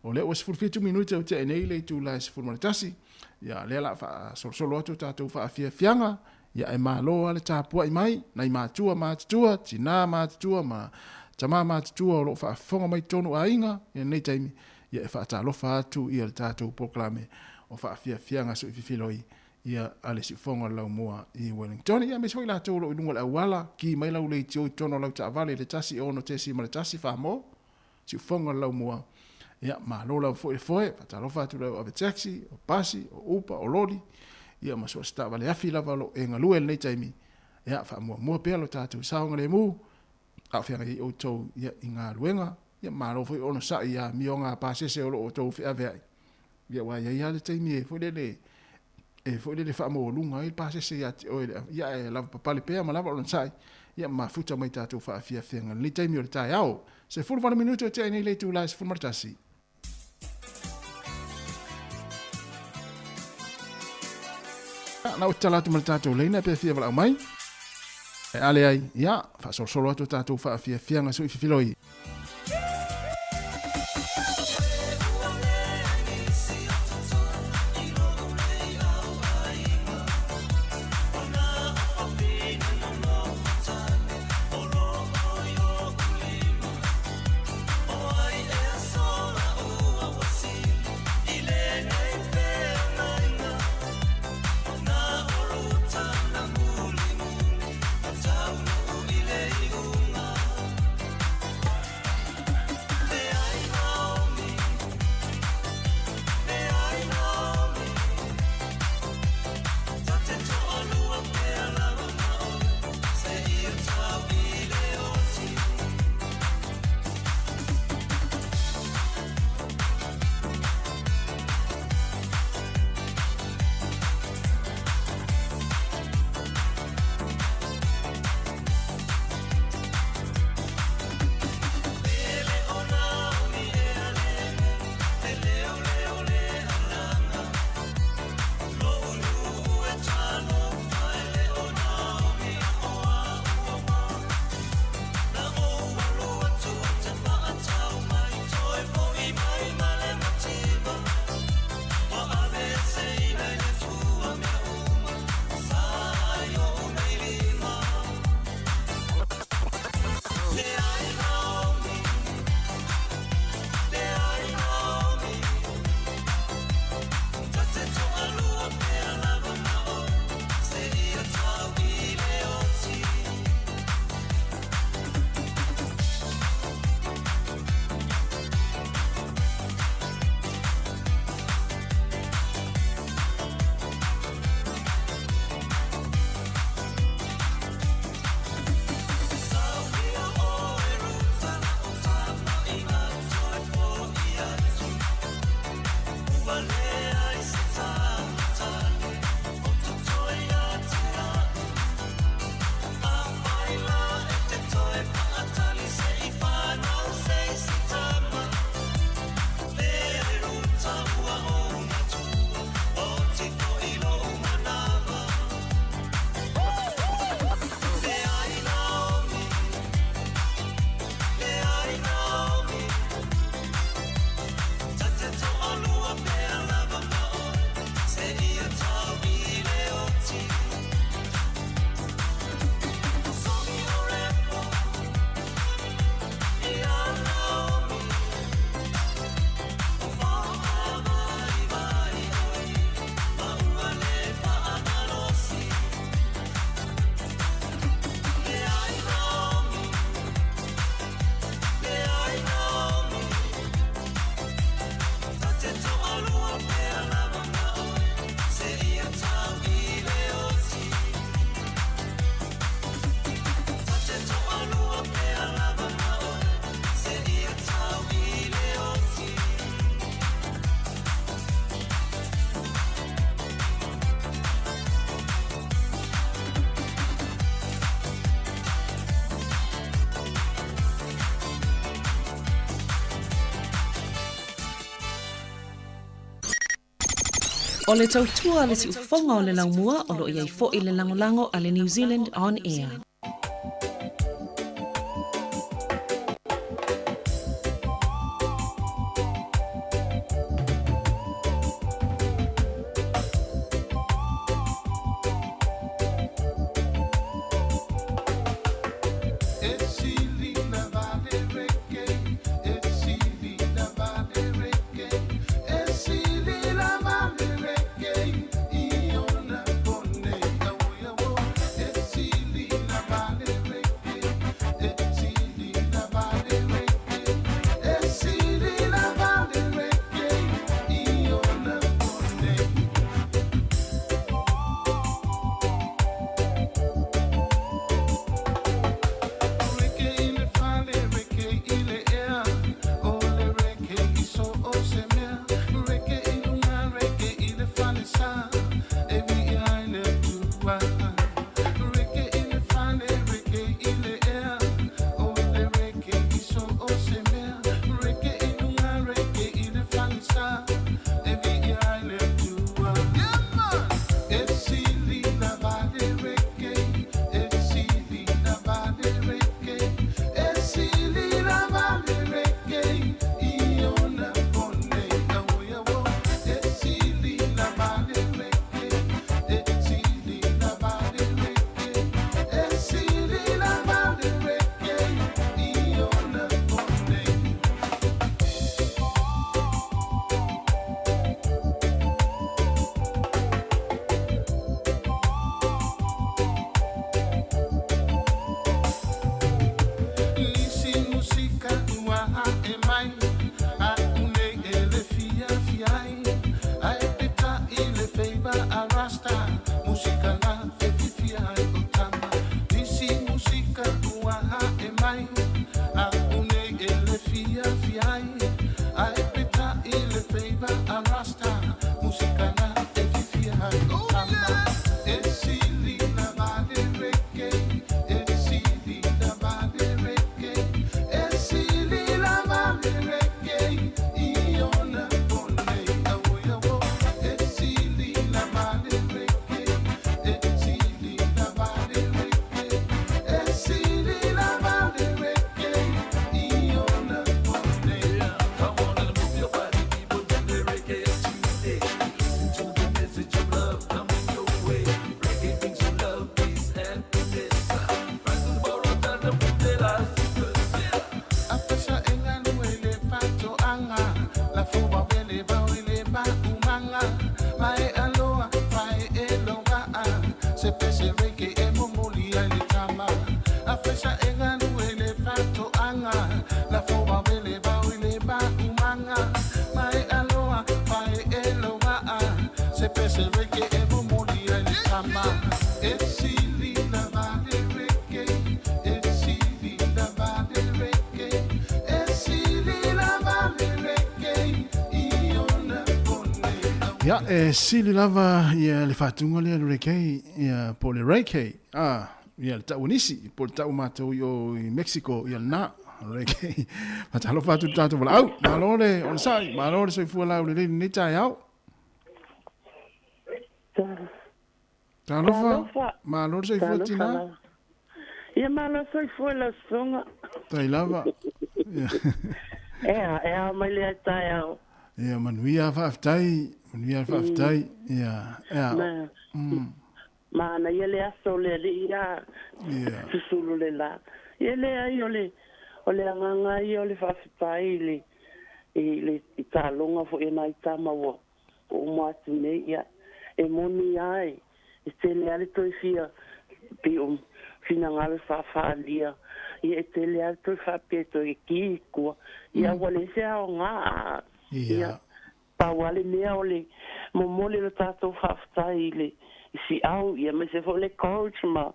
O lea ua 17 minute ua tea nei le itula e 11, ia lea la faasolosolo atu tatou faafiafiaga, ia e malo lava le tapuai mai, nai matua matutua, tina matutua ma tama matutua o lo o faafofoga mai totonu aiga i lenei taimi, ia e faatalofa atu ia le tatou polokalame o faafiafiaga suififiloi ia a le siufofoga o le laumua i Wellington. Ia aemaise foi latou o lo o i luga o le auala, ki mai lau leitio i totonu o lau taavale i le 1 6.1 Samoa, siufofoga o le laumua. Ia, malo lava foi le foe, faatalofa atu i lau ave taxi, o pasi, o upa, o loli, ia ma so o se taavale afi lava o lo o e galue i lenei taimi. Ia, faamuamua pea lo tatou saogalemu, a o feagai ai outou ia, i galuega. Ia, malo foi onosai i amioga a pasese o lo o outou feaveai. Ia, aua e i ai lava le taimi e foi lele, e foi lele faamaualuga ai le pasese ia te oe, ia ae lavapapale pea ma lava onosai, ia mafuta mai tatou faafiafiaga i lenei taimi o le taeao. 18 minute o tea nei le itula e 11. Na ou tatala atu ma le tatou leina pe fia valaau mai. E ale ai, ia, faasolosolo atu tatou faafiafiaga sui fifiloi. O le tautua a le siufofoga o le laumua o lo o i ai foi le lagolago a le New Zealand On Air. La fo vele vau i le maumaga Maea loa fae e lo vaa Se pese reggae e momoli ai le tama A fesa e galu e le fatoaga La fo vele vau i le maumaga Maea loa fae e lo vaa Se pese reggae e momoli ai le tama E sili la vale reggae E sili la vale reggae E sili la vale reggae Iona pone Ia, e sili lava ia le faatuga lea le reggae, ia po o le reggae, a, ia le tau a nisi, po o le tau a matou i o i Mexico, ia lena, reggae. Faatalofa atu i le tatou valaau. Malo le onosai, malo le soifua laulelei i lenei taeao. Talofa, Talofa. malo le soifua Talofa tina. lava. Ia malo soifua lau susuga. Tai lava. Ia. Ea, e ao mai lea taeao. Ia, manuia faafetai, manuia faafetai. Ia, ea. Ma, manaia le aso o le alii a Ia. susulu le la. Ia leai o le o le agaga ia o le faafetai i le i le i taloga foi e nai tama ua uma atu nei ia e moni lava e e tele lava le toe fia pei o finagalo faafaalia ia e tele lava le toe faapea e toe ki i tua ia ua leai se aoga a ia pau lava le mea o le momoli o le tatou faafetai i le i siau ia aemaise foi le coach ma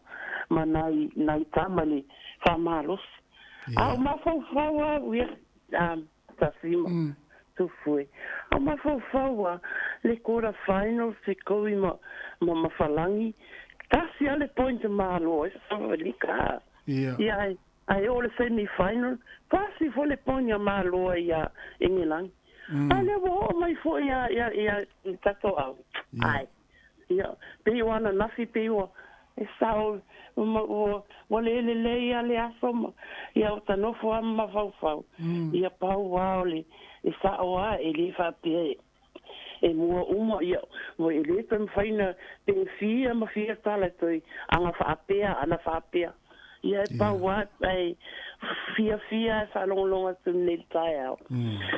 ma nai nai tama i le faamalosi a o mafaufau au ia tasi ma tufue. A mafaufau lava le quarter finals se koui ma, ma, ma Falagi. Tasi lava le point malo ai South Africa. a. Ia. Ia, ai, ai oo le semi final, tasi foi le point a malo ai ia Engelagi. A lea ua oo mai foi ia, ia, ia i tatou au. Ai. Ia, pei o ananafi pei ua e sao ma ua ua le lelei lava le aso ma ia o ta nofo lava ma mafaufau. Ia pau lava o le e sao lava e le faapea e e mua uma ia ua e le toe mafai ona pe fia ma fia tala e toe aga faapea ana faapea. Ia e pau lava ae fiafia e faalogologo atu nei i le taeao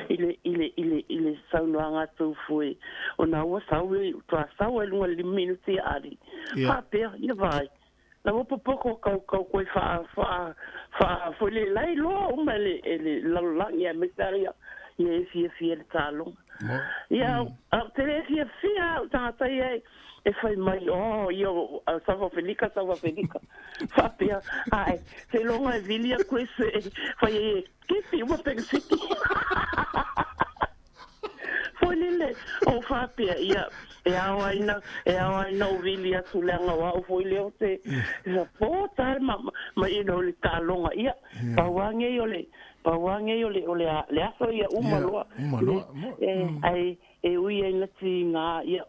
i le i le i le i le saunoaga a tou fue ona ua sau e faatoa sau ai i luga i le lima minute ia Ali. Ia. Faapea, ia vaai, la ua popoko kau kau koe faa faa faa foi le la e iloa uma e le e le lalolagi aemaise lava ia ia e fiafia i le taloga. Ia, a ou te le fiafia au tagata ia e e fai mai, oh, ia, South Africa, South Africa. Faapea, ae, seiloga e vili aku e se, fai ai e kepi uma penisiki. Foi lele, o faapea, ia, e ao ai na, e ao ai na ou vili atu leaga o au foi lea o te sapota ma, ma, you know, le taloga. Ia, pau lava nei o le, pau lava nei o le, o le, le aso ia uma loa. Uma loa. E, ai, E ui ai na tiga ia,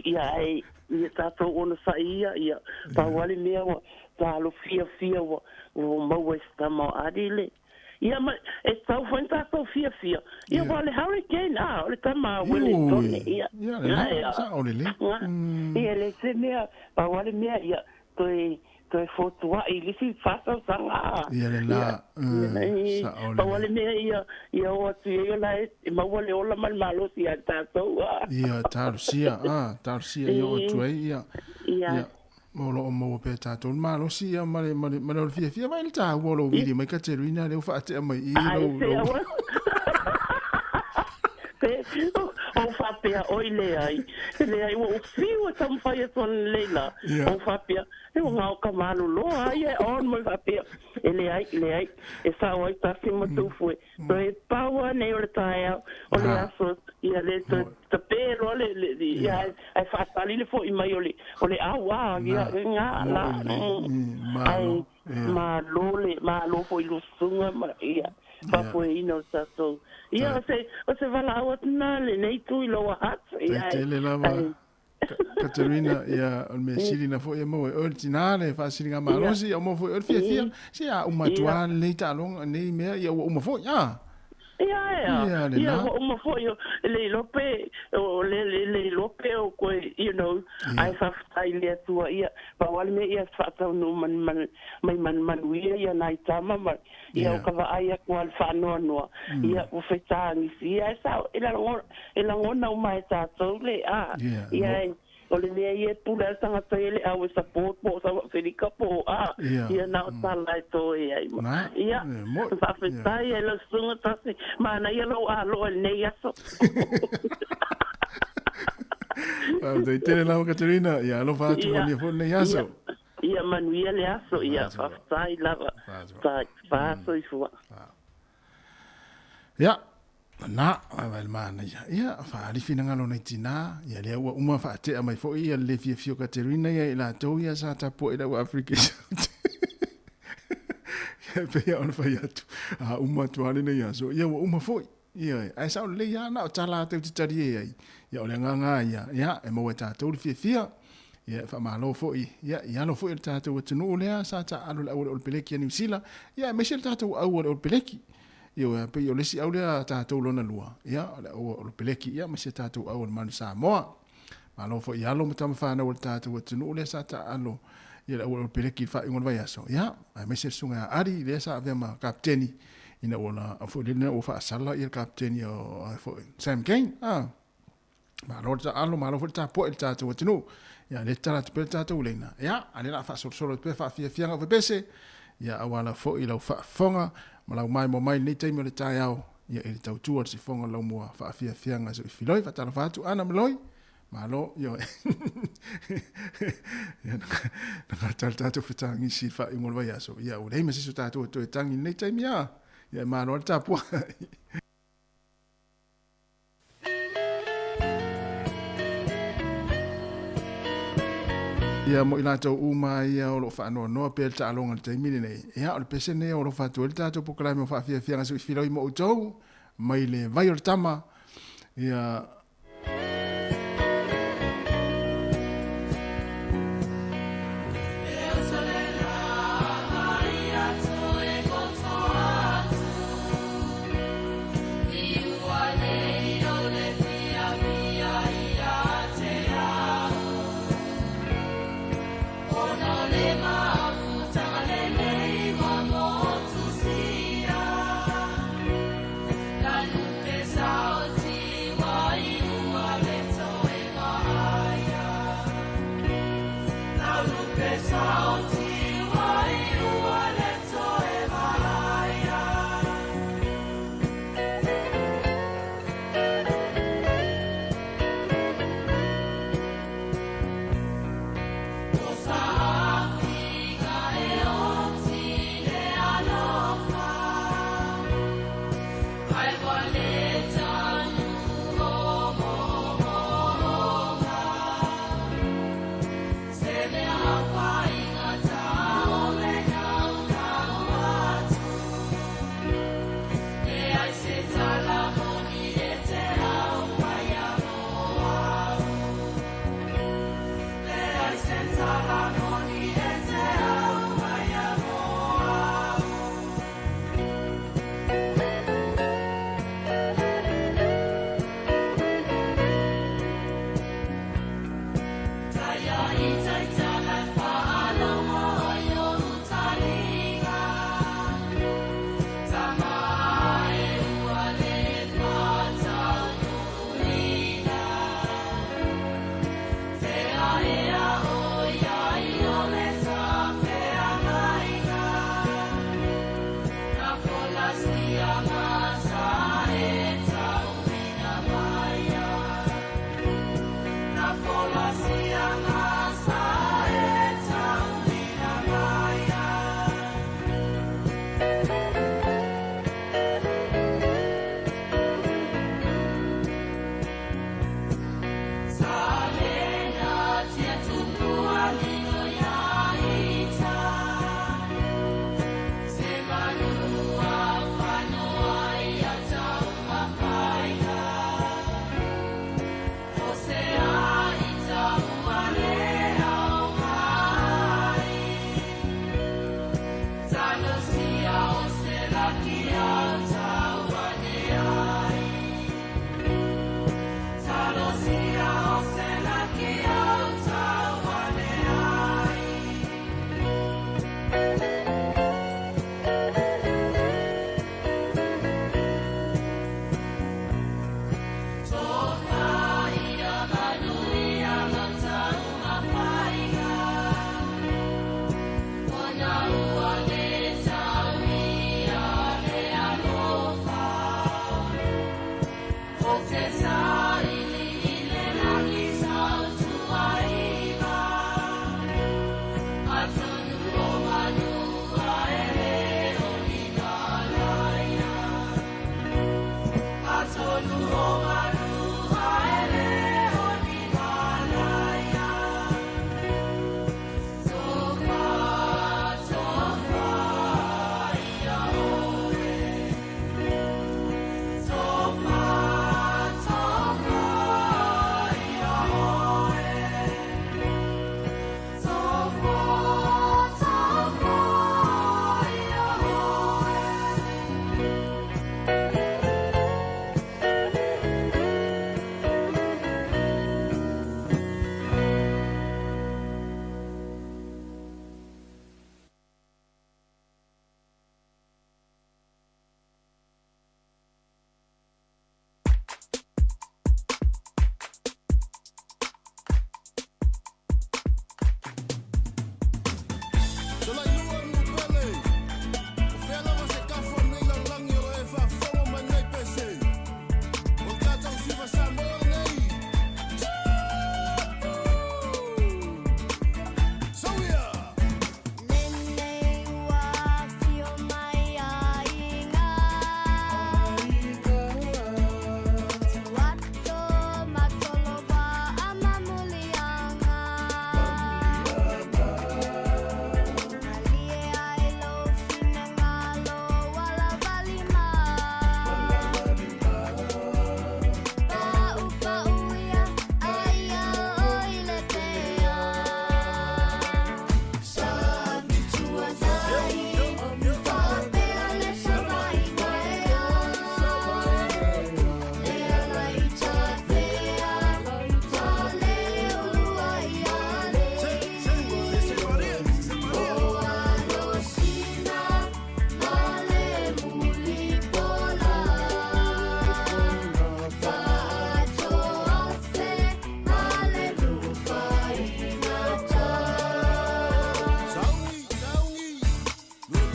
ia ai ia tatou onosai ia, ia pau lava le mea ua talo fiafia ua, ua maua i se tama o Ali le. Ia ma e tatau foi ona tatou fiafia. Ia aua o le hurricane, a, o le tama a Wellington, ia. Ia, lena, sao lelei. Ia, e le se mea, pau lava le mea, ia, toe toe fotuai i le isi fa tausaga. Ia lena, sao Pau lava le mea ia ia oo atu i ai o la e maua le ola ma le malosi ia tatou. Ia talosia, a, talosia ia oo atu ai, ia. Ia. O lo o maua pea e tatou le malosi ia ma le, ma le, ma le fiafia. Vaai le taua o lou vili mai Katerina lea ua faatea mai i i lou, lou. Pe, ou faapea, oi leai, leai, ua ou fiu e taumafai atu ananei la, ou faapea, e ua gao ka malolo lava ia e on mai faapea, e leai, leai, e sao ai tasi ma tufue, toe pau lava nei o le taeao, o le aso, ia le toe tape loa le, le, ia, ae faatali le foi mai o le, o le au, a, ia, ga, la, ae, malo le, malo foi i lusuga ma, ia. Faafoeina o tatou. Ia, o se, o se valaau atu na lenei itu i Lower Hutt. Ia, Tai tele lava. Katerina, ia, o le mea sili na foi e maua e oe le tina le faasiliga malosi, ia maua foi e oe le fiafia. Se a uma atu lava lenei taaloga, lenei mea, ia ua uma foi, a. Ia ea, ia ua uma foi e le iloa pe, o le le iloa pe o koe, you know, ae faafetai i le Atua, ia, pau lava le mea ia faataunuu mai manuia ia nai tama ma, ia o ka vaai atu lava i le faanoanoa, ia ua fetagisi, ia e sao, e e lagona uma e tatou le, a, ia e, O le mea ia e pule ai le tagata ia le au e support po o South Africa po o a, ia na o tala e toe ai ma. Ia, faafetai ai lau susuga tasi, manaia lou aloa i lenei aso. Faafetai tele lava Katerina, ia alofa atu manuia foi lenei aso. Ia manuia le aso, ia faafetai lava. Faafetai, fa soifua. Ia, na, vaevae le manaia. Ia, faaali finagalo o nai tinā, ia lea ua uma faatea mai foi ia le le fiafia o Katerina ia i latou ia sa tapuai i lau Afrika i Saute. Ia, e pei lava ona fai atu, a uma atu lava lenei aso, ia ua uma foi. Ioe, ae sao lelei lava na o tala a tou te talie ai. Ia o le agaga lava ia, ia, e maua e tatou le fiafia. Ia, e faamalo foi, ia, i alo foi o le tatou atunuu lea sa taaalo i le auala Olopeleki a Niu Sila, ia, aemaise le tatou auala Olopeleki. Ioe, pei o le isi au lea a tatou lona lua, ia, o le auala Olopeleki, ia, aemaise tatou auala Manu Samoa. Malo foi i alo ma tama fanau o le tatou atunuu lea sa taaalo ia le auala Olopeleki i le faaiuga o le vaiaso, ia, aemaise le susuga ia Ali lea sa avea ma kapeteni ina ua la foi lea ua faasala ia le kapeteni o foi Sam Cane. Ah. Malo le taalo, malo foi le tapuai i le tatou atunuu. Ia, lea tatala atu pea le tatou leina. Ia, a lea la faasolosolo atu pea faafiafiaga o pepese. Ia, auala foi lau faafofoga ma lau maimoa mai lenei taimi o le taeao. Ia, i le tautua o le sifoga o le laumua faafiafiaga soifiloi. Faatalofa atu, Ana Moloi. Malo, ioe. Ia, na gata le tatou fetagisi i le faaiuga o le vaiaso. Ia, ua leai ma se isi o tatou e toe tagi i lenei taimi a. Ia, malo lava le tapuai. Ia mo i latou uma ia o lo o faanoanoa pea le taaloga i le taimi lenei, ia o le pese lenei o alofa atu ai le tatou polokalame o faafiafiaga suifiloi mo outou mai le vai o le tama. Ia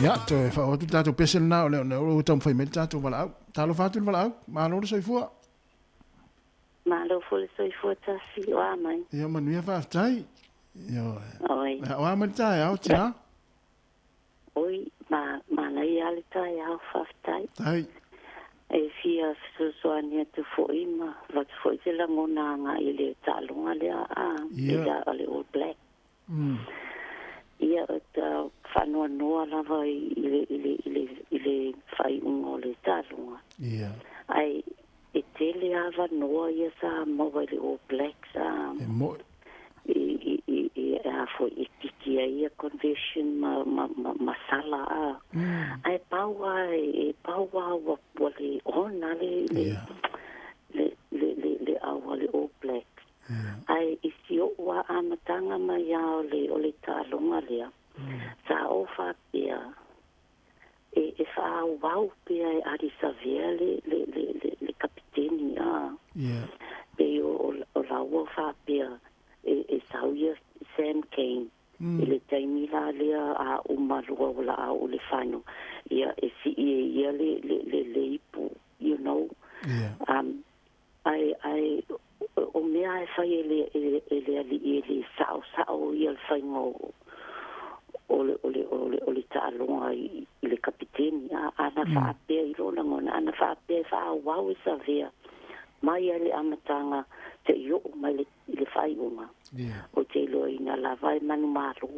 Ia, toe whaoa atu tātou pese lena o le ona o taumafai mai le tātou valaau. Talofa atu le valaau, malo le soifua. Malo foi le soifua tasi o a mai. Ia manuia faafetai. Ia, Oi. o a mai le taeao, tina. Oi, ma, manaia le taeao faafetai. Tai. E fia fesoasoani atu foi ma avatu foi se lagona agai i le taaloga lea a Ia. i le, le All Black. Ia, o ta faanoanoa lava i i le, i le, i le, i le faaiuga o le taaloga. Ia. Ai, e tele avanoa ia sa maua i le All Blacks a E mo'i. i, i, i, i, a foi i kiki ai ia conversion ma, ma, ma, ma sala a. Ai pau a, e pau a ua, ua le ona le, le, le, le, le, le aua le All Blacks. Ai i si o'u a amataga mai a o le, o le taaloga lea. Sa o faapea e, e faaauau pea e Adi Savea le, le, le, le, le kapiteni a. Ia. Pei o, o, o laua faapea e, e sau ia Sam Cane i le taimi la lea a uma loa o la o le final. Ia e sii e ia le, le, le, le ipu, you know. Ia. Ai, ai, o, o mea e fai e le, e, le- e le alii e le sao sao ia le faiga o, o le, o le, o le, o le taaloga i, i le kapiteni. A, ana faapea i lou lagona, ana faapea e faaauau e savea mai ai le amataga seia oo mai le, i le faaiuga. Ia. O te iloaina lava e manumalo.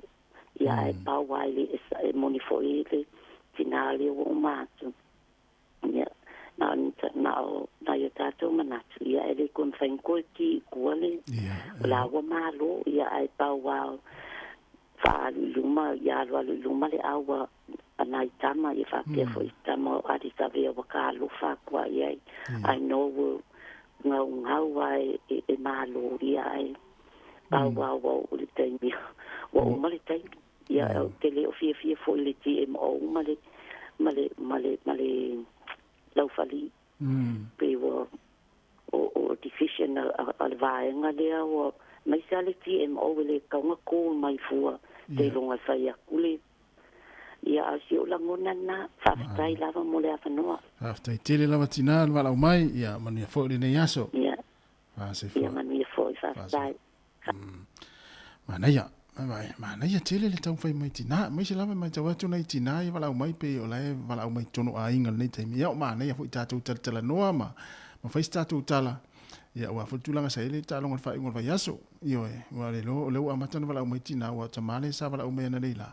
Ia ae pau ai le, e, sa- e moni foi le tinā lea ua uma atu. Ia, na o ni ta- na o nai o tatou manatu. Ia e le koe mafai ona koe ki i kua le o laua malo. Ia ae pau lava faaalu i luma, ia alualu i luma le aua a nai tama. Ia faapea foi i tama o Adi Savea ua kalofa atu ai ai. Ai no ua gaugau lava e, e, e malo. Ia ae pau lava ua oo le taimi, ua uma le taimi. Ia ou te le o fiafia foi i le TMO ma le, ma le, ma le, ma le laufali. Pei ua o, o decision a, a, a le vaega lea ua aemaise lava le TMO e le tatau ona call mai fua seiloga e fai atu le ia a o si ou lagona lena. Faafetai lava mo le avanoa. Faafetai tele lava tina le valaau mai, ia manuia foi lenei aso. Ia. Faasefua. Ia manuia foi, faafetai. Manaia, manaia tele le taumafai mai tina, aemaise lava e matau atu nai tina ia valaau mai pei o la e valaau mai totonu o aiga i lenei taimi. Ia o manaia foi tatou talatalanoa ma ma fai se tatou tala, ia aua foi le tulaga sa i ai le taaloga i le faaiuga o le vaiaso. Ioe, aua o le iloa o lea ua amata ona valaau mai tinā, aua o tamā lea sa valaau mai analeila,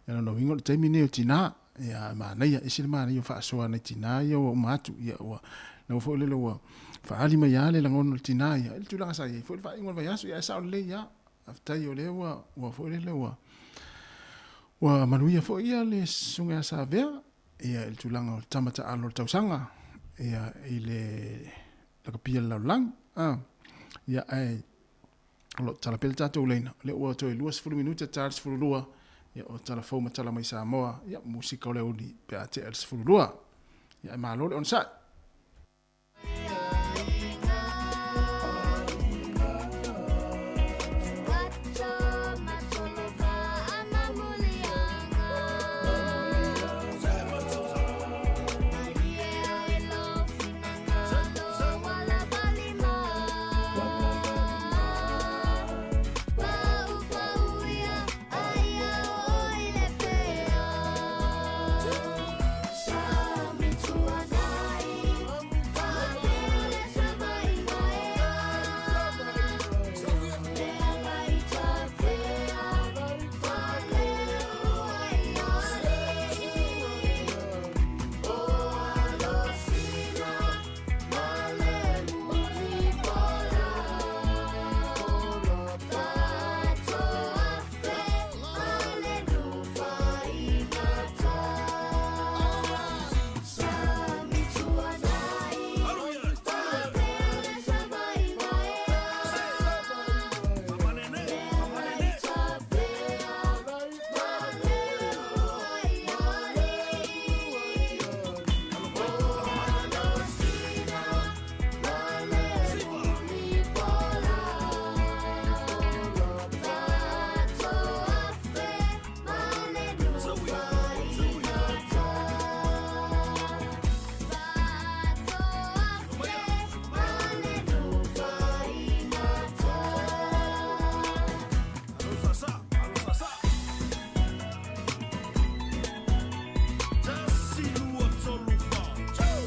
ia lona uiga o le taimi lenei o tinā. Ia, e manaia, ese le manaia o faasoa nai tinā ia ua uma atu, ia ua lau foi lele ua faaali mai lava le lagona o le tinā ia, i le tulaga sa i ai foi le faaiuga o le vaiaso, ia ae sao lelei lava. Faafetai o lea ua ua foi lele ua ua manuia foi ia le susuga ia Savea ia i le tulaga o le tama taalo o le tausaga ia i le lakapi a le lalolagi. Ah, ia ae o lo o tatala pea le tatou laina, o lea ua toe 20 minute ta le 12, ia o tala fou ma tala mai Samoa, ia musika o le aoauli pe a tea le 12. Ia ae malo le onosai.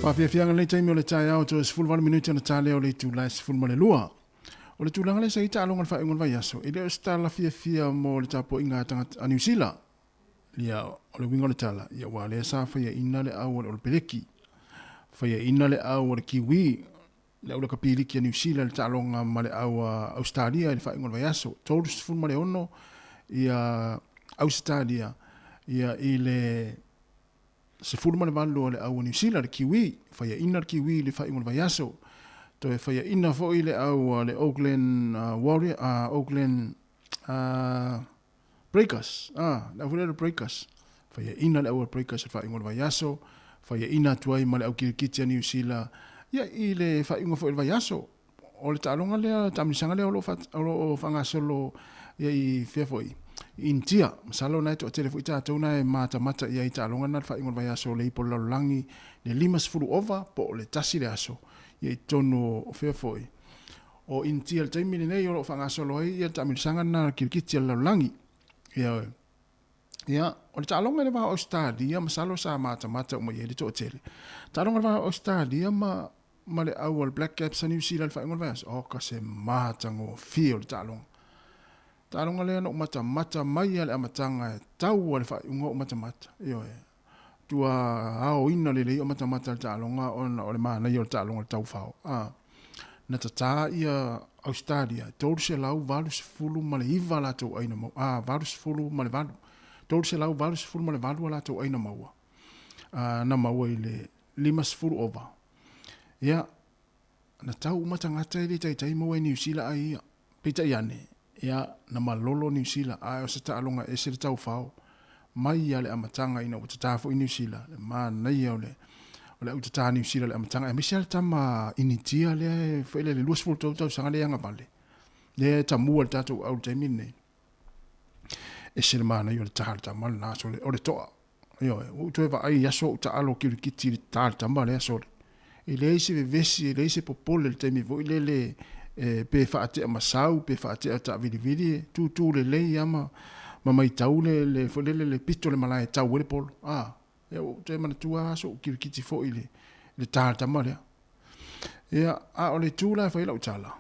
Faafiafiaga lenei taimi o le taeao toe 18 minute ona ta lea o le itula e 12. O le tulaga lea sa i ai taaloga i le faaiuga o le vaiaso, e le o se tala fiafia mo le tapuaiga a tagata a Niu Sila. Ia, o le uiga o le tala, ia aua lea sa faiaina le au a le Olopeleki, faiaina le au a le Kiwi, le au lakapiliki a Niu Sila i le taaloga ma le au a Ausetalia i le faaiuga o le vaiaso, 36 ia Ausetalia ia i le 18 a le au a Niu Sila, le Kiwi, faiaina le Kiwi i le faaiuga o le vaiaso. Toe faiaina foi le au a le Auckland Warrior, Auckland Breakers, le au foi lea le Breakers, faiaina le au a le Breakers i le faaiuga o le vaiaso, faiaina atu ai ma le au kirikiti a Niu Sila, ia i le faaiuga foi o le vaiaso. O le taaloga lea, le taamilosaga lea o lo o lo o faagasolo ia i fea foi, i Initia. Masalo o na e toatele foi tatou na e matamata i ai i taaloga na i le faaiuga o le vaiaso o le ipu o le lalolagi, le 50 ova po o le tasi le aso ia i totonu o fea foi o Initia i le taimi lenei o lo o faagasolo ai ia le taamilosaga lena a le kirikiti a le lalolagi. Ioe. Ia, o le taaloga i le va o Ausetalia, masalo sa matamata uma i ai le toatele. Taaloga i le va o Ausetalia ma ma le au a le Black Caps a Niu Sila i le faaiuga o le vaiaso, oka se matagofie o le taaloga. Taaloga lea na ou matamata mai lava i le amataga e tau a le faaiuga o matamata. Ioe. Tua aoina lelei o matamata i le taaloga ona o le manaia o le taaloga i le taufao. A. Na tatā ia Ausetalia, 389 a latou aina maua, a, 88, 388 a latou aina maua, a, na maua i le 50 ova. Ia, na tau uma tagata e le taitai maua e Niu Sila ai ia. Peitai ane, ia, na malolo Niu Sila, ae o se taaloga ese le taufao mai ia le amataga ina ua tatā foi Niu Sila, le manaia o le o le au tatā Niu Sila i le amataga, aemaise lava le tama Initia lea e foi lele 23 tausaga lea e agavale, lea e tamua i le tatou au i le taimi lenei. Ese le manaia o le tā o le tama lena, sole, o le toa. Ioe, ua ou toe vaai i aso o ou taalo kirikiti i le tā o le tama lea, sole. E leai se vevesi, e leai se popole i le taimi foi lele e, pe faatea masau, pe faatea taavilivili, e tūtū lelei lava ma, ma maitau le, le, foi lele le pito o le malae e tau ai le polo. A, ia ua ou toe manatua lava aso o ou kirikiti foi i le, le tā o le tama lea. Ia, a o le itu la e fai ai lau tala,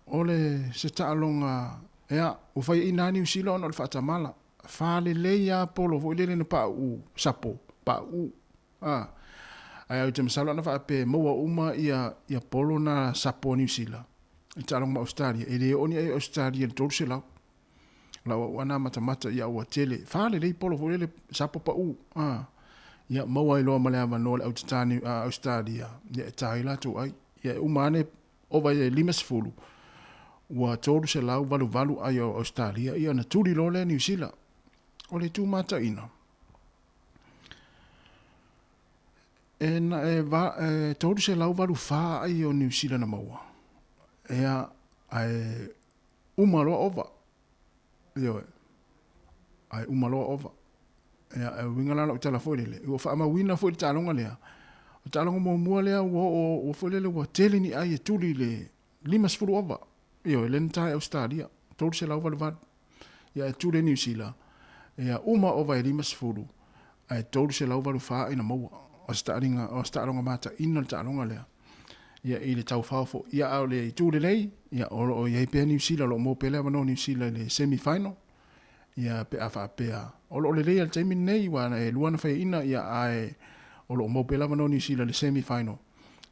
o le se taaloga, ia, ua faiaina lava Niu Sila ona o le faatamala. Faalelei lava polo foi lele na pauu sapo, pauu. A, ae ou te masalo ana faapea e maua uma ia, ia polo na sapo a Niu Sila i taaloga ma Ausetalia, e le oo ni ai Ausetalia i le 300. Lau auauna matamata ia ua tele faalelei polo foi lele sapo pau a ia maua ai loa ma le avanoa le au tatā Ausetalia ia e ta ai latou ai ia e uma ane ova i le 50 ua 388 ai o Ausetalia ia ona tuli loa lea Niu Sila. O le itu mataina e na e 384 ai o Niu Sila na maua ia ae uma loa ova. Ioe. Ae uma loa ova. Ia, e uiga la lau tala foi lele, ua faamauina foi le taaloga lea. O le taaloga muamua lea ua oo, ua foi lele ua tele ni ai e tuli i le 50 ova. Ioe, lea na ta e Ausetalia, 388. Ia, e tuli e Niu Sila, ia, uma ova e 50, ae 384 ina maua. O se taaliga, o se taaloga mataina le taaloga lea. Ia, i le taufao foi. Ia, a o le itu lelei, ia, o lo o i ai pea Niu Sila, o lo o maua pea le avanoa o Niu Sila i le semi final. Ia, pe a faapea, o lo o lelei lava i le taimi lenei, aua e lua ana faiaina, ia, ae o lo o maua pea le avanoa o Niu Sila i le semi final.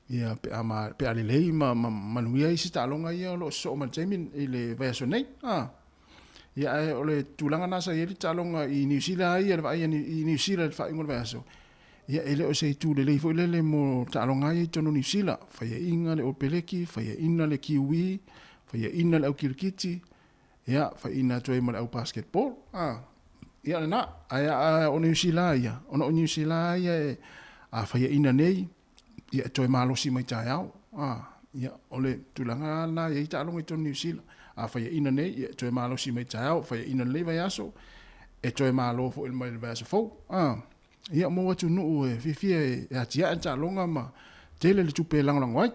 Ia, pe a, ma, pe a lelei ma, ma manuia isi taaloga ia o lo o sosoo mai i le taimi i le vaiaso nei. A. Ia, ae o le tulaga lena sa i ai le taaloga i Niu Sila ia, le vaai i Niu Sila i le faaiuga o le vaiaso, ia, e le o se itu lelei foi lele mo taaloga ia i totonu o Niu Sila. Faiaina le Opeleki, faiaina le Kiwi, faiaina le au kirikiti, ia, faiaina atu ai ma le au basketball. A, ia lena. Ae a o Niu Sila ia, ona o Niu Sila ia e, a faiaina nei, ia e toe malosi mai taeao. A, ia, o le tulaga lena e i ai taaloga i totonu o Niu Sila. A faiaina nei, ia e toe malosi mai taeao, faiaina lenei vaiaso, e toe malo foi mai le vaiaso fou. A, ia, mo atunuu e fiafia e atiae le taaloga ma tele le tupe e lagolago ai.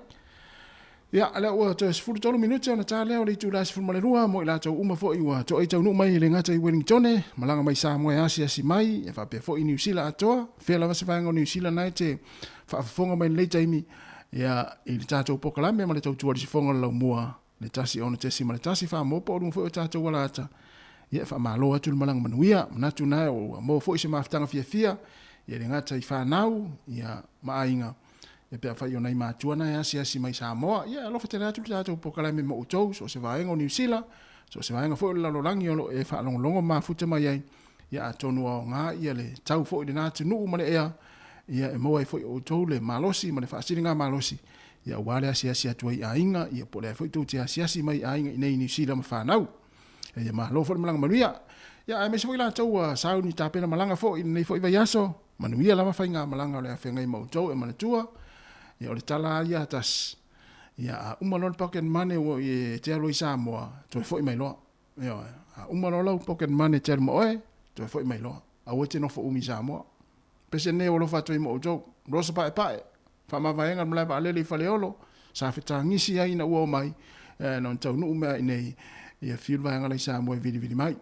Ia, lea ua toe 13 minute ona ta lea o le itula e 12 mo i latou uma foi ua toai taunuu mai e le gata i Wellingtone, malaga mai Samoa e asiasi mai, e faapea foi i Niu Sila atoa, fea lava se vaega o Niu Sila na e te faafofoga mai i lenei taimi, ia, i le tatou pokalame ma le tautua i le sifoga o le laumua, le 1 6.1 Famoa po o luga foi o tatou alaata, ia, e faamalo atu le malaga manuia, manatu na ua maua foi se mafutaga fiafia, ia e le gata i fanau, ia, ma aiga, Ia pe afai o nai matua na e asiasi mai Samoa, ia e alofa tele atu le tatou pokalame mo outou, so o se vaega o Niu Sila, so o se vaega foi o le lalolagi o lo o e faalogologo ma mafuta mai ai, ia atonu ua aoga ia le tau foi i lena atunuu ma le ea, ia e maua ai foi e outou le malosi ma le faasiligamalosi, ia aua le asiasi atu ai i aiga, ia po o le a foi tou te asiasi mai i aiga i inei i Niu Sila ma fanau. Ia malo foi le malaga manuia. Ia aemaise foi latou ua sauni tapena malaga foi i lenei foi vaiaso, Manuia lava faigamalaga o le a feagai ma outou e manatua, ia o le tala a ia tasi, ia a uma loa le pocket money ua e te alu ai i Samoa, toe foi mai loa. Ioe, a uma loa lau pocket money e te alu ma oe, toe foi mai loa. Aua e te nofo umi i Samoa. Pese nei ua alofa atu ai ma outou. Rosa Paepae, faamavaega le malae vaalele i Faleolo, sa fetagisi ai ina ua omai, na ona taunuu mea i nei, ia fiu le vaega la i Samoa e vilivili mai.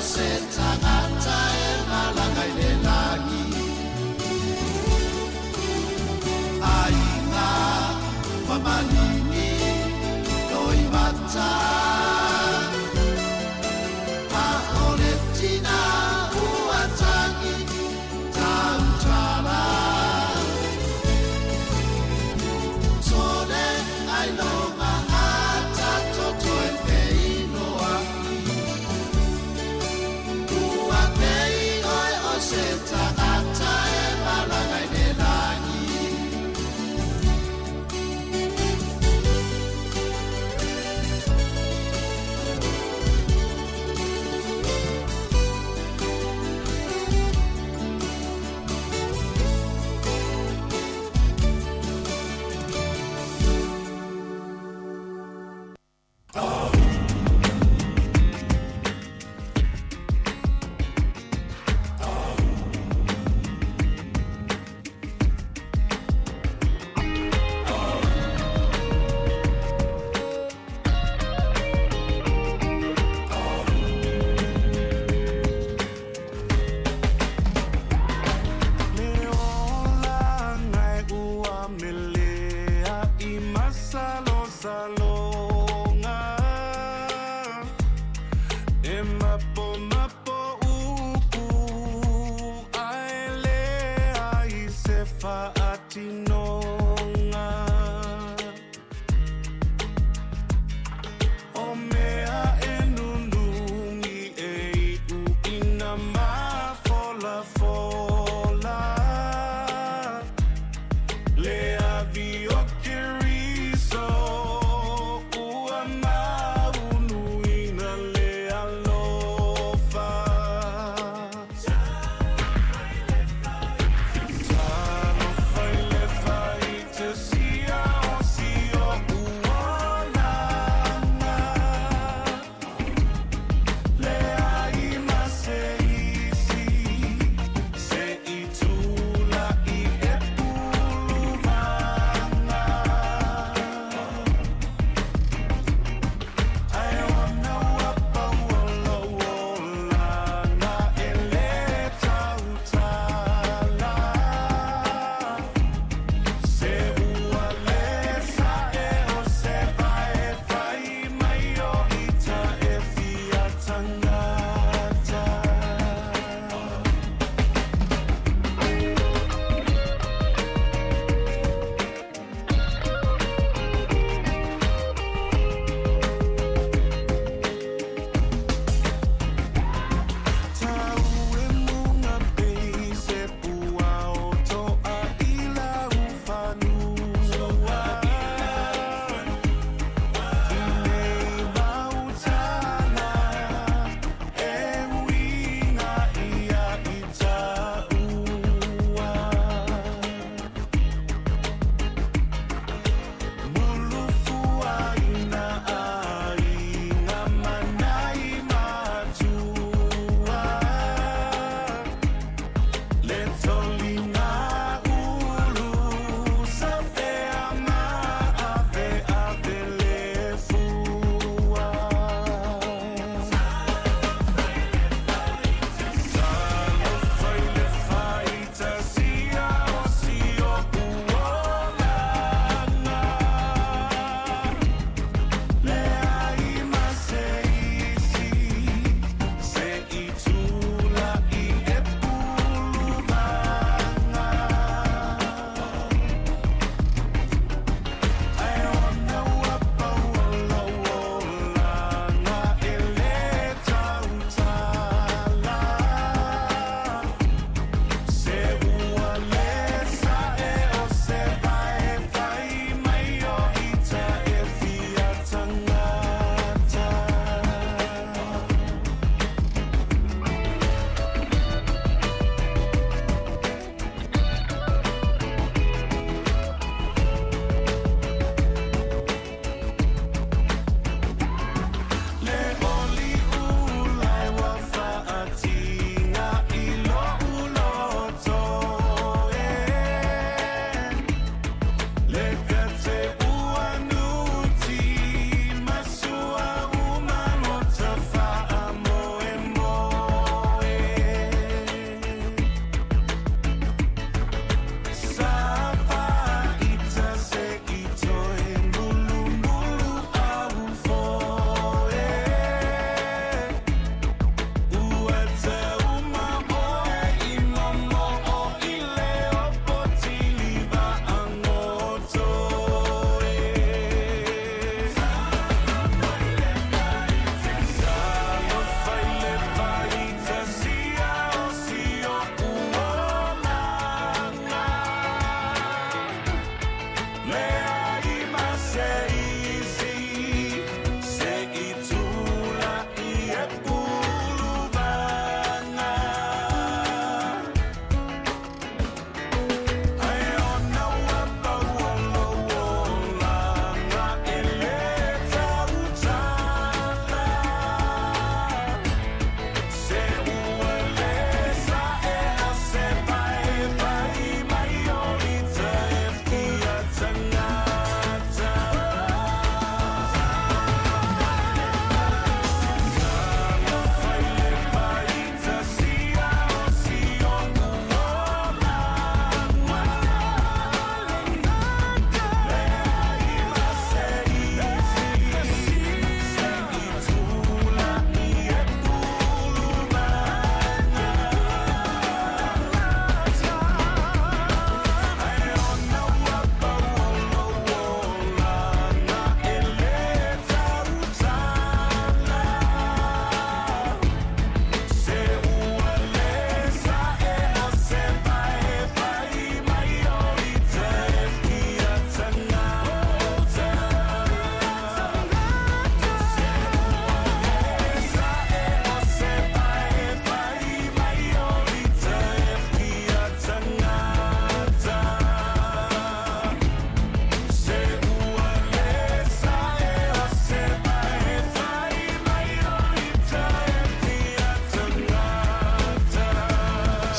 o se tagata e malaga i le lagi. Aiga ua maligi loimata. A o le tina ua tagi tautala. Sole ailoga a tatou toe feiloai.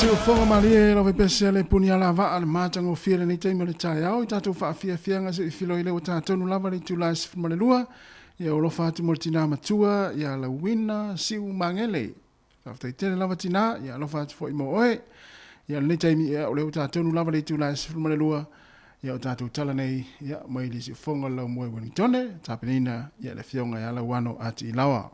Siufoga malie lau fepese a le puni alavaa le matagofie lenei taimi o le taeao i tatou faafiafiaga seʻi filoi lea ua tatonu lava le itulā e 12. Ia alofa atu mo le tinā matua ia Lauina Siu Magele. Faafetai tele lava tinā, ia alofa atu foi mo oe. Ia lenei taimi ia o lea ua tatonu lava le itulā e 12. Ia o tatou tala nei ia mai le siufoga o le laumua i Wellingtone, tapenaina ia le afioga ia Lauano Atiilawa.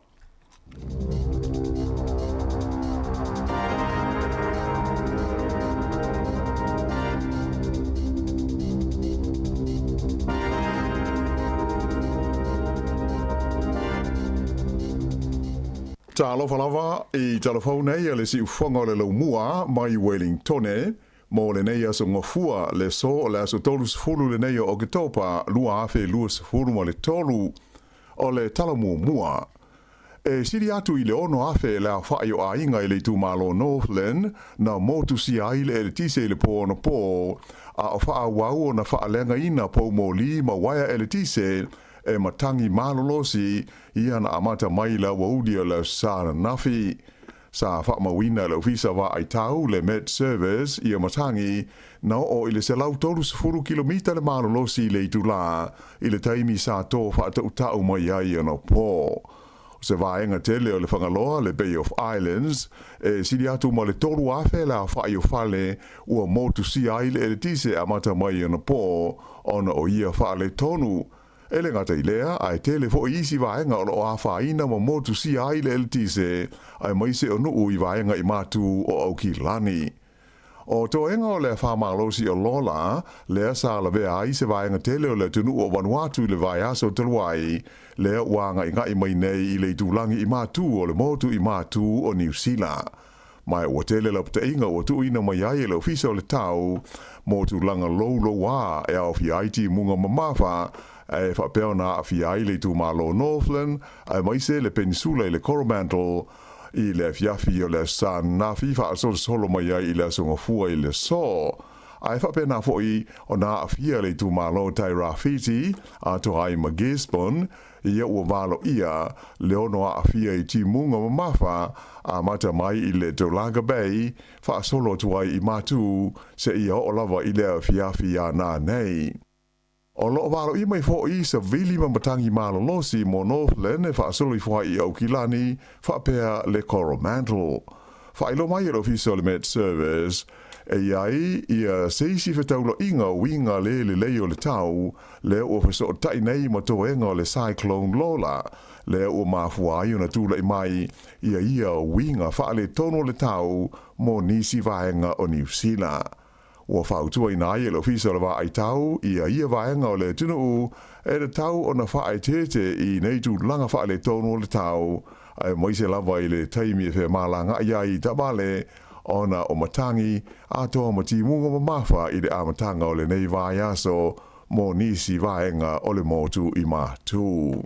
Talofa lava i talafou nei a le siufoga o le laumua mai Wellingtone mo lenei aso Gafua, le aso o le aso 30 lenei o Oketopa 2023. O le tala muamua, e sili atu i le 6,000 le aofaʻi o aiga i le itumalo Northland na motusia ai le eletise i le pō anapō, a o faaauau ona faaleagaina poumoli ma uaea eletise e matagi malolosi ia na amata mai le aoauli o le Aso Sa ananafi. Sa faamauina e le Ofisa Vaai Tau, le Met Service, ia matagi na oo i le 130 kilomita le malolosi i le itulā i le taimi sa tō faataʻutaʻu mai ai anapō. O se vaega tele o le Fagaloa, le Bay of Islands, e sili atu ma le 3,000 le aofaʻi o fale ua motusia ai le eletise amata mai anapō ona o ia faaletonu. E le gata i lea, ae tele foi isi vaega o lo o afaina ma motusia ai le eletise, aemaise o nuu i vaega i matu o Aukilani. O toega o le afa malosi o Lola, lea sa lavea ai se vaega tele o le atunuu o Vanuatu i le vaiaso talu ai, lea ua agaigai mai nei i le itulagi i matu o le motu i matu o Niu Sila. Ma ua tele lapataiga ua tuuina mai ai e le Ofisa o le Tau mo tulaga loulouā e aofia ai timuga mamafa e faapea ona aafia ai le itumalo Northland aemaise le Penisula i le Coromandel i le afiafi o le Aso Sa ananafi faasolosolo mai ai i le Aso Gafua i le aso. Ae faapena foi ona aafia le itumalo Tairāwhiti atoa ai ma Gisborne Ia ua valoia le ono aafia i timuga mamafa amata mai i le Tolaga Bay faasolo atu ai i Matu seia oo lava i le afiafi ana nei. O loo valoia mai foʻi savili ma matagi malolosi mo Northland e faasolo ifo ai i Aukilani faapea le Coromandel. Faailoa mai e le Ofisa o le Met Service, e i ai ia se isi fetaulaiga uiga le lelei o le tau, lea ua fesootai nei ma toega o le Cyclone Lola, lea ua mafua ai ona tulai mai ia ia uiga faaletonu o le tau mo nisi vaega o Niu Sila. Ua fautuaina ai e le Ofisa o le Vaai Tau ia ia vaega o le atunuu e tatau ona faaeteete i nei tulaga faaletonu o le tau, aemaise lava i le taimi e femalagaʻi ai i taavale ona o matagi atoa ma timuga mamafa i le amataga o lenei vaiaso mo nisi vaega o le motu i Matu.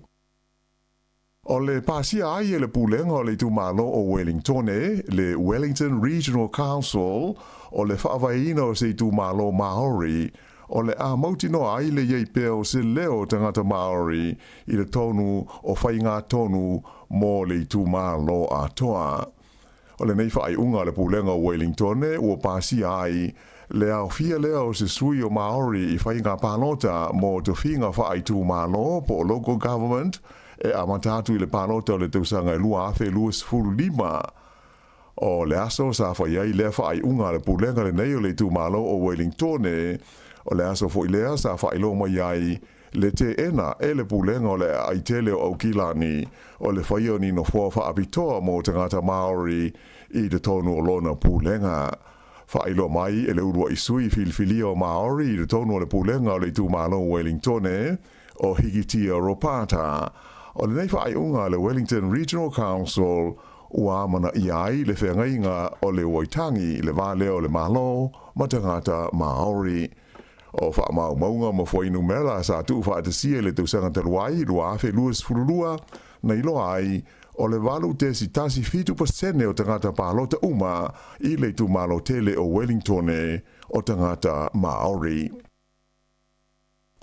O le pasia ai e le Pulega o le Itumalo o Wellingtone, le Wellington Regional Council, o le faavaeina o se itumalo Māori, o le a mautinoa ai le i ai pea o se leo o tagata Māori i le tonu o faigatonu mo le itumalo atoa. O lenei faaiuga a le Pulega o Wellingtone ua pasia ai le aofia lea o se sui o Māori i faiga palota mo tofiga faaitumalo po o local government e amata atu i le palota o le tausaga e 2025. O le aso sa fai ai lea faaiuga a le Pulega lenei o le itumalo o Wellingtone, o le aso foi lea sa faailoa mai ai le teena e le Pulega o le Aai Tele o Aukilani o le faia o ni nofoa faapitoa mo tagata Māori i totonu o lona pulega. Faailoa mai e le uluaʻi sui filifilia o Māori i totonu o le Pulega o le Itumalo o Wellingtone, o Hikitia Ropata, o lenei faaiuga a le Wellington Regional Council ua amanaia ai le feagaiga o le Waitangi, le va lea o le Malo ma tagata Māori. O faamaumauga ma fuainumera sa tuufaatasia i le tausaga talu ai 2022, na iloa ai, o le 8.17% o tagata palota uma i le itumalo tele o Wellingtone o tagata Māori.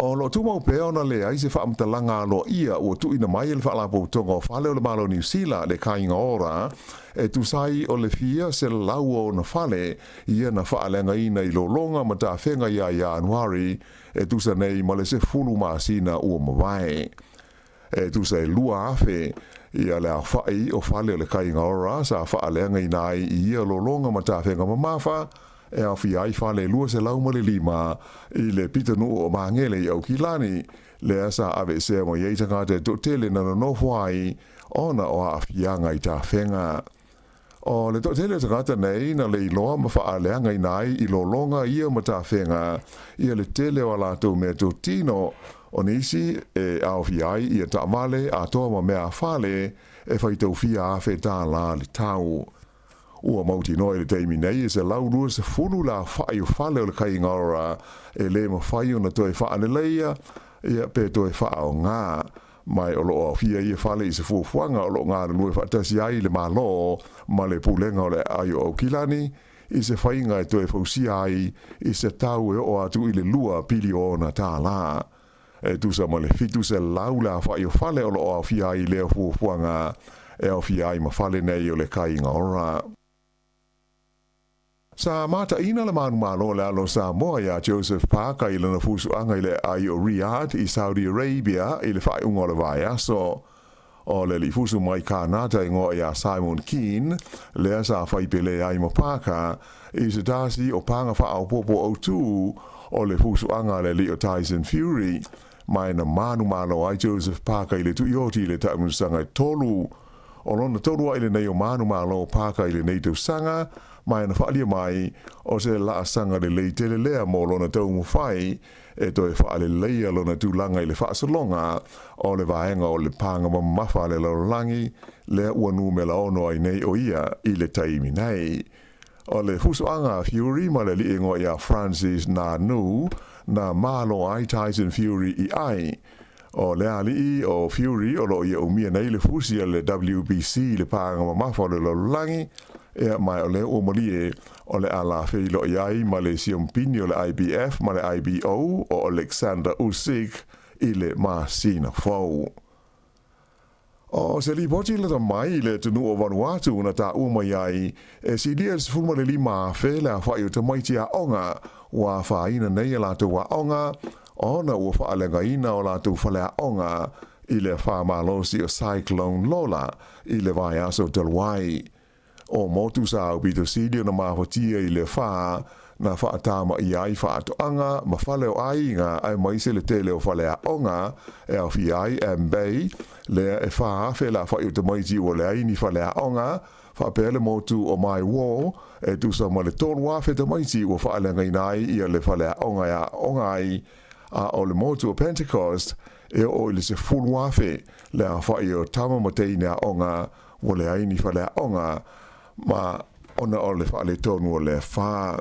O lo o tumau pea ona leai se faamatalaga aloaia ua tuuina mai e le Faalapotopotoga o Fale o le Malo o Niu Sila le Kāinga Ora e tusa ai o le fia selau o ona fale ia na faaleagaina i lologa ma tafega ia Ianuari e tusa nei ma le 10 masina ua mavae. E tusa e 2,000 ia le aofa'i o fale o le Kāinga Ora sa faaleagaina ai i ia lologa ma tafega mamafa, e aofia ai fale 205 i le pitonuu o Magele i Aukilani, lea sa aveesea mai ai tagata e toatele na nonofo ai ona o aafiaga i tafega. O le toatele o tagata nei na leiloa ma faaleagaina ai i lologa ia ma tafega ia le tele o a latou meatotino, o nisi e aofia ai ia taavale atoa ma mea a fale e faitau fia afe tālā le tau. Ua mautinoa i le taimi nei e 120 le aofa'i o fale o le Kaingaora e lē mafai ona toe faaleleia ia pe toe faaogā. Mai o lo o aofia ia fale i se fuafuaga o lo o galulue faatasi ai le Malo ma le Pulega o le Aai o Aukilani i se faiga e toe fausia ai i se tau e oo atu i le $2 piliona. E tusa ma le 700 le aofa'i o fale o lo o aofia ai i lea fuafuaga e aofia ai ma fale nei o le Kāinga Ora. Sa mataʻina le manumalo o le alo o Samoa iā Joseph Parker i lana fusuaga i le aai o Riyadh i Saudi Arabia i le faaiuga o le vaiaso. O le aliʻi fusu mai Kānata igoa iā Simon Kean, lea sa fai pele ai ma Parker i se tasi o paga faaopoopo autū o le fusuaga a le aliʻi o Tyson Fury, ma e na manumalo ai Joseph Parker i le tuioti i le taamilosaga e tolu. O lona tolu aʻi lenei o manumalo o Parker i lenei tausaga, ma e na faaalia mai o se laasaga lelei tele lea mo lona taumafai e toe faaleleia lona tulaga i le faasologa o le vaega o le paga mamafa a le lalolagi lea ua numera 6 ai nei o ia i le taimi nei. O le fusuaga a Fury ma le aliʻi igoa iā Francis Ngannou na malo ai Tyson Fury i ai. O le aliʻi o Fury o lo o ia umia nei le fusi a le WBC i le paga mamafa o le lalolagi, ea mae o lea ua malie o le a lafeiloai ai ma le siompini o le IBF ma le IBO o Alexander Usyk i le masina fou. O se lipoti lata mai i le atunuu o Vanuatu na taua mai ai, e silia i le 15,000 le aofa'i o tamaiti aoga ua afaina nei a latou aoga ona ua faaleagaina o latou faleaoga i le afa malosi o Cyclone Lola i le vaiaso talu ai. O motu sa aupito sili ona mafatia i le afa na faatamaia ai faatoaga ma fale o aiga aemaise le tele o faleaoga e aofia ai Ambay, lea e 4,000 le aofa'i o tamaiti ua leai ni faleaoga, faapea le motu o Maiwar e tusa ma le 3,000 tamaiti ua faaleagaina ai ia le faleaoga e aooga ai, a o le motu o Pentecost e oo i le 10,000 le aofa'i o tama ma teine aoga ua leai ni faleaoga ma ona o le faaletonu o le afa.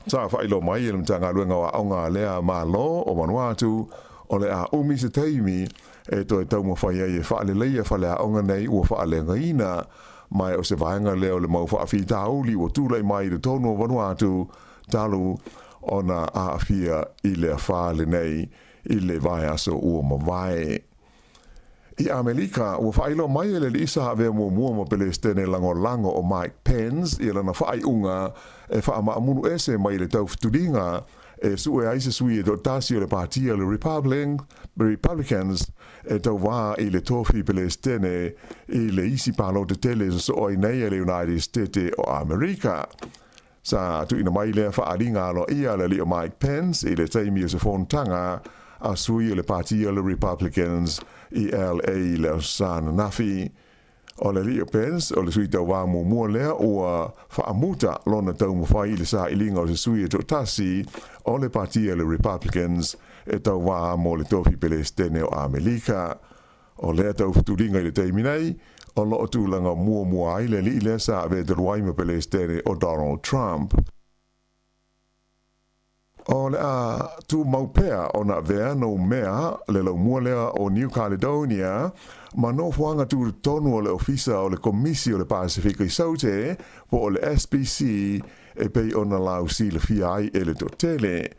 Sa faailoa mai e le Matagaluega o Aoga a lea Malo o Vanuatu o le a umi se taimi e toe taumafai ai e faaleleia faleaoga nei ua faaleagaina, ma o se vaega lea o le mau faafitauli ua tulai mai i totonu o Vanuatu talu ona aafia i le afa lenei i le vaiaso ua mavae. I ʻAmelika, ua faailoa mai e le alii sa avea muamua ma Pelesitene Lagolago o Mike Pence ia lana faaiuga e faamaamulu ese mai le taufetuliga e sue ai se sui e toatasi o le patia o le Republicans e tauvā i le tofi Pelesitene i le isi palota tele e sosoo ai nei a le United Stete o ʻAmelika. Sa tuuina mai lea faaaliga aloaia a le alii o Mike Pence i le taimi o se fonotaga a sui o le patia o le Republicans i LA i le Aso Sa ananafi. O le alii o Pence o le sui tauvā muamua lea ua faamuta lona taumafai i le sailiga o se sui e toatasi o le patia o le Republicans e tauvā mo le tofi Pelesitene o Amelika. O lea taufetuliga i le taimi nei, o lo o tulaga muamua ai le alii lea sa avea talu ai ma Pelesitene o Donald Trump. O le a tumau pea ona avea Noumea le laumua lea o New Caledonia ma nofoaga tutotonu o le Ofisa o le Komisi o le Pasefika i Saute po o le SPC e pei ona lausilafia ai e le toatele.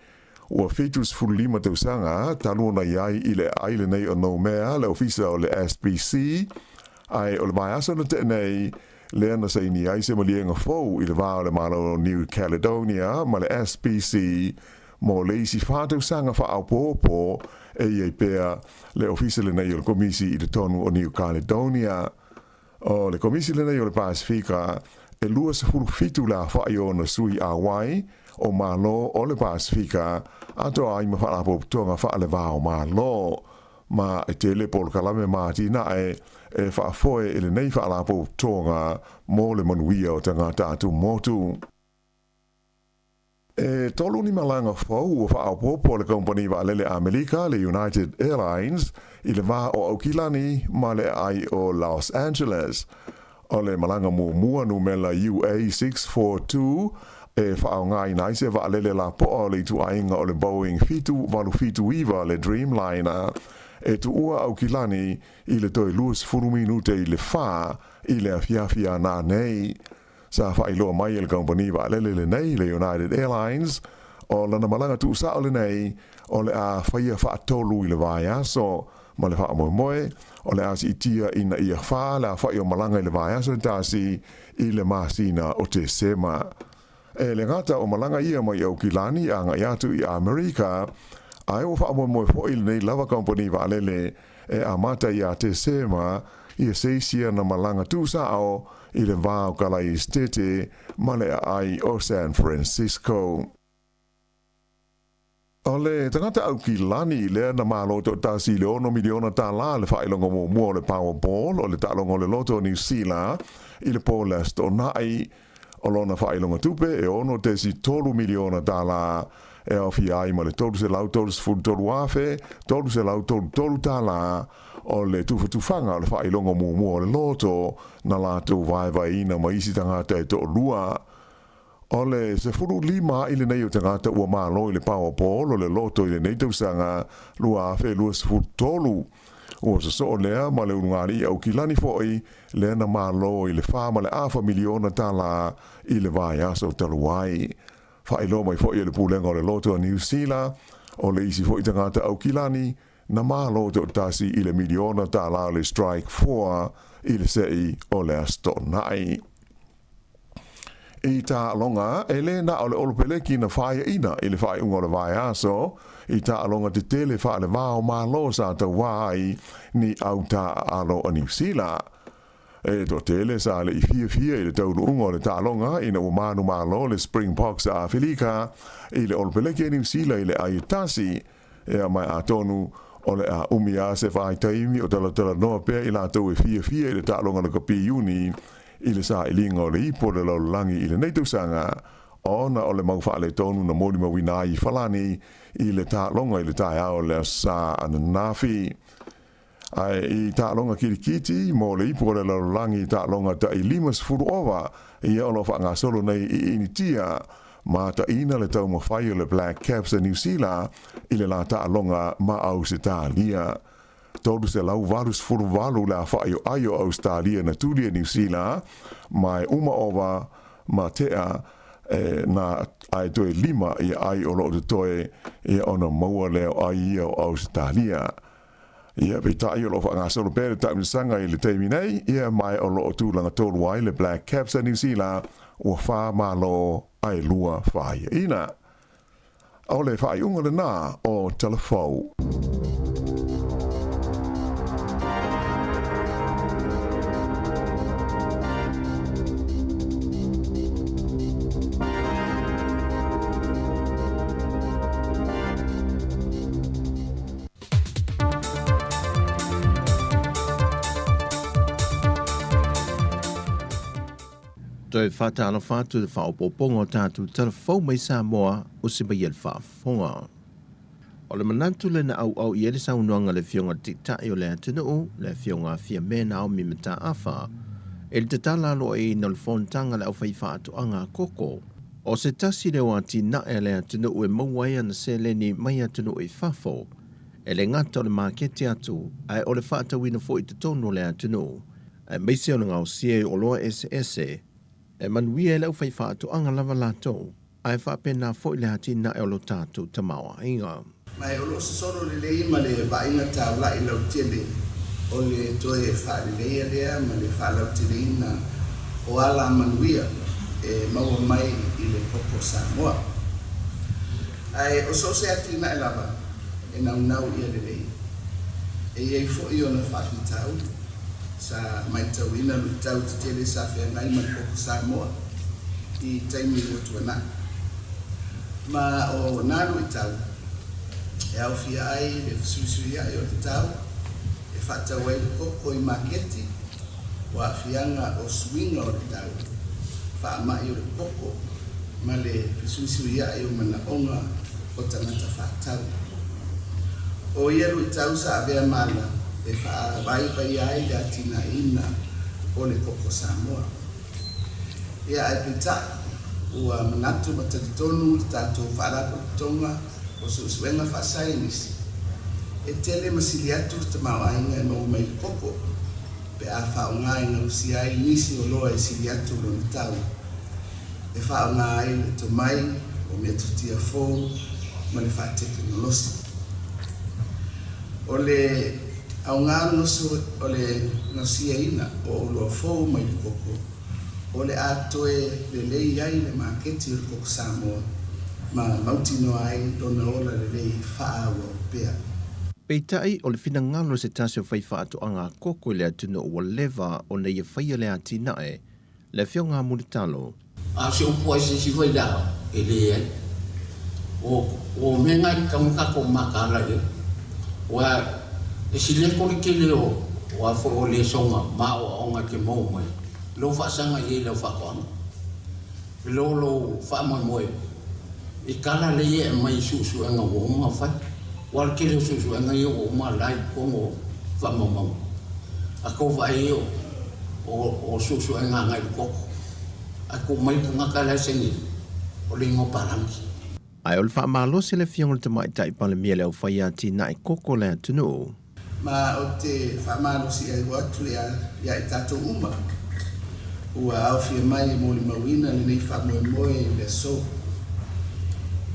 Ua 75 tausaga talu ona i ai i le aai lenei o Noumea le ofisa o le SPC, ae o le vaiaso na tea nei lea na saini ai se maliega fou i le va o le Malo o New Caledonia ma le SPC mo le isi fa tausaga faaopoopo e i ai pea le ofisa lenei o le Komisi i totonu o New Caledonia. O le Komisi lenei o le Pasefika e 27 le aofai o ona sui auai o Malo o le Pasefika atoa ai ma Faalapotopotoga faale-va o Malo, ma e tele polokalame ma atinae e faafoe e lenei Faalapotopotoga mo le manuia o tagata atumotu. E tolu ni malaga fou ua faaopoopo a le kamupani vaalele Amelika, le United Airlines, i le va o Aukilani ma le aai o Los Angeles. O le malaga muamua numela UA642 e faaaogaina ai se vaalele lapoa o le ituaiga o le Boeing 787 le Dreamliner e tuua Aukilani i le toe 20 minute i le fa i le afiafi a nanei. Sa faailoa mai e le kamupani vaalele lenei, le United Airlines, o lana malaga tuusao lenei o le a faia faatolu i le vaiaso, ma le faamoemoe o le a siitia ina ia fa le aofai o malaga i le vaiaso e tasi i le masina o Tesema. E le gata o malaga ia mai Aukilani agai atu i Amerika, ae ua faamoemoe foi lenei lava kamupani vaalele e amata ia Tesema ia se isi ana malaga tuusao i le va o Kalaistete ma le aai o San Francisco. O le tagata Aukilani lea na malo toatasi i le ono miliona tālā le faailoga muamua o le Powerball o le taaloga o le loto o Niu Sila i le po le Aso Toonai. O lona faailoga tupe e 6.3 miliona tālā e aofia ai ma le $333,333 tālā o le tufatufaga o le faailoga muamua o le loto na latou vaevaeina ma isi tagata e toalua. O le 15 i lenei o tagata ua malo i le Powerball o le loto i lenei tausaga 2023. Ua sosoo lea ma le ulugalii Aukilani foi lea na malo i le fa ma le afa miliona tālā i le vaiaso talu ai. Faailoa mai foi e le Pulega o le Loto a Niu Sila, o le isi foi tagata Aukilani na malo toatasi i le miliona tālā o le Strike 4 i le sei o le Aso Toonai. I taaloga, e le na o le olopeleki na faiaina i le faaiuga o le vaiaso, i taaloga tetele faale-va o Malo sa tauā ai ni au taaalo a Niu Sila. E toatele sa le i fiafia i le taunuuga o le taaloga ina ua manumalo le Springboks a Afelika i le olopeleki a Niu Sila i le ai e tasi, ea mai atonu o le a umi a se vaitaimi o talatalanoa pea i latou e fiafia i le taaloga lakapi Iuni i le sailiga o le ipu o le lalolagi i lenei tausaga ona o le mau faaletonu na molimauina ai i Falani i le taaloga i le taeao o le Aso Sa ananafi. Ae i taaloga kilikiti mo le ipu o le lalolagi i taaloga tai 50 ova ia o lo o faagasolo nei i Initia, mataina le taumafai o le Black Caps a Niu Sila i le la taaloga ma Ausetalia. 388 le aofai o ai o Ausetalia na tuli e Niu Sila, ma e uma ova ma tea e na ae toe lima ia ai o lo o totoe ia ona maua lea o ai ia o Ausetalia. Ia, peitai o lo o faagasolo pea le taamilosaga i le taimi nei, ia ma o lo o tulaga tolu ai le Black Caps a Niu Sila ua fa malo ae lua faiaina. O le faaiuga lenā o Talafou. Toe faatalofa atu i le faaopoopoga o tatou tala fou mai Samoa o se mai e le faafofoga. O le manatu lea na auau i ai le saunoaga a le Afioga i le Taitai o le atunuu, le Afioga a Fiame Naomi Mataafa, i le tatala aloaia o le fonotaga a le aufaifaatoaga a koko. O se tasi lea o atinae a le atunuu e maua ai ana seleni mai atunuu i fafo, e le gata o le maketi atu, ae o le faatauina foi i totonu o le atunuu, aemaise o le gaosia i oloa eseese e manuia ai le aufaifaatoaga lava latou. ae faapena foi le atinae o lo tatou tamaoaiga. Ma o lo o sosolo lelei ma le vaaiga taula'i lautele o le toe faaleleia lea ma le faalauteleina o ala manuia e maua mai i le koko Samoa. Ae o so o se atinae lava e naunau ia lelei, e i ai foi ona faafitauli. Sa matauina luitau tetele sa feagai ma le koko Samoa i taimi ua tuanai. Ma o nā luitau e aofia ai le fesuisuia'i o le tau e faatau ai le koko i maketi, o aafiaga o suiga o le tau, faama'i o le koko ma le fesuisuia'i o manaoga o tagata faatau. O ia luitau sa avea ma ala e faavaivaia ai le atinaeina o le koko Samoa. Ia ae peitai, ua manatu ma talitonu le tatou Faalapotopotoga o Suesuega Faasaienisi, e tele ma sili atu le tamaoaiga e maua mai i le koko pe a faaaoga e gausia ai nisi oloa e sili atu lona tau, e faaaoga ai le tomai o metotia fou ma le faatekenolosi. O le aoga o le gausiaina o oloa fou mai le koko, o le a toe lelei ai le maketi o le koko Samoa ma mautinoa ai lona ola lelei faaauau pea. Peitai, o le finagalo o se tasi o faifaatoaga koko i le atunuu ua leva ona ia faia le atinae, le Afioga a Mulitalo. A o se upu a se isi foi la, e leai. O, o mea na e tatau ona tatou mataala i ai. Aua e sileko le tele o, o a foi o lesona ma aoaoga e te maua mai, lou faasaga i ai i lau faatoaga, i lo lou faamoemoe i tala lea e aumai i suesuega ua uma ona fai. Aua o le tele o suesuega ia ua uma la i totonu o faamaumauga. A tou vaai i ai o, o suesuega agai i le toto, ae tuu mai le tagata la e saini ai, o le igoa palagi. Ae o le faamalosi a le Afioga i le Tamaitai Palemia i le aufai atinae koko o le atunuu. Ma ou te faamalosiaiua atu ia i tatou uma ua aofia mai e molimauina lenei faamoemoe i le aso,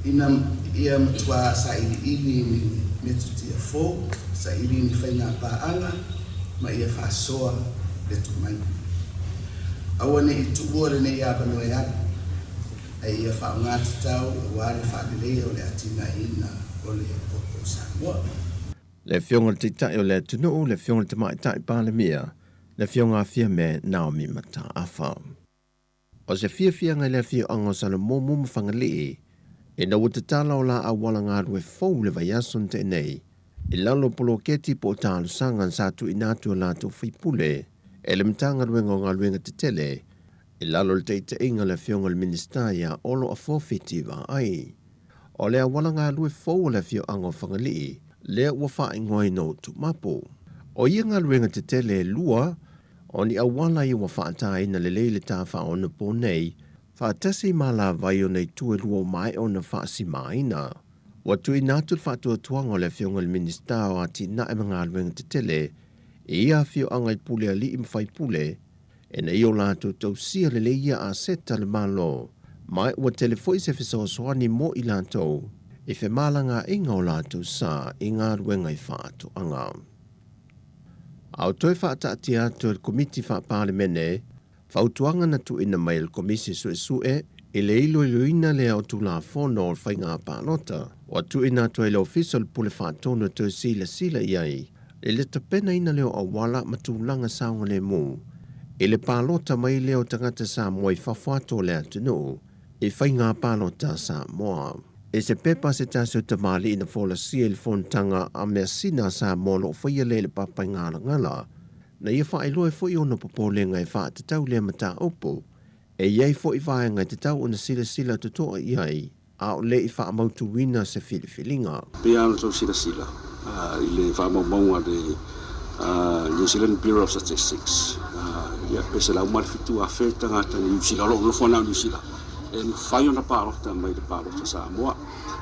ina ia matuā sailiili ni metotia fou, saili ni faiga paaga ma ia faasoa le tomai. Aua ne i tuua lenei avanoa e alu, a ia faaaoga tatau aua le faaleleia o le atinaeina o le koko Samoa. Le Afioga i le Taitai o le atunuu, le Afioga i le Tamaitai Palemia, le Afioga a Fiame Naomi Mataafa. O se fiafiaga i le afioaga o Salamumu ma Fagalii, ina ua tatala o la auala galue fou i le vaiaso na tea nei, i lalo o poloketi po o talosaga sa tuuina atu e latou faipule e le Matagaluega o Galuega Tetele i lalo o le taitaiga a le Afioga i le Minisita ia Olo Afofi Tivaai. O le auala galue fou o le afioaga o Fagalii lea ua faaigoaina o Tumapu. O ia galuega tetele e lua, o ni auala ia ua faataina lelei le ta faaonapo nei, faatasi ma alavai o nei itu e lua o maea ona faasimaina. Ua tuuina atu le faatuatuaga o le Afioga i le Minisita o Atinae ma Galuega Tetele i ia afioaga i pule alii ma faipule, ina ia o latou tausia lelei ia aseta a le Malo, ma ua tele foi se fesoasoani mo i latou i femalagaaiga o latou sa i galuega i faatoaga. A o toe faataatia atu e le Komiti Faa-Palemene fautuaga na tuuina mai e le Komisi Suesue i le iloiloina lea o Tulafono o Faiga Palota, ua tuuina atu ai le Ofisa o le Pule Faatonu e toe silasila i ai i le tapenaina lea o auala ma tulaga saogalemu i le palota mai lea o tagata Samoa i fafo atu o le atunuu i faiga palota a Samoa. I se pepa a se tasi o tamalii na folasia i le fonotaga a measina a Samoa o lo o faia lea i le Papaigalagala, na ia faailoa ai foi ona popolega e faatatau lea mataupu, e i ai foi vaega e tatau ona silasila totoa i ai a o le i faamautuina se filifiliga. Pei lava ona outou silasila i le faamaumauga a le New Zealand Bureau of Statistics, ia pe 107,000 tagata Niu Sila o lo o nonofo ana o Niu Sila e mafai ona palota mai le palota Samoa.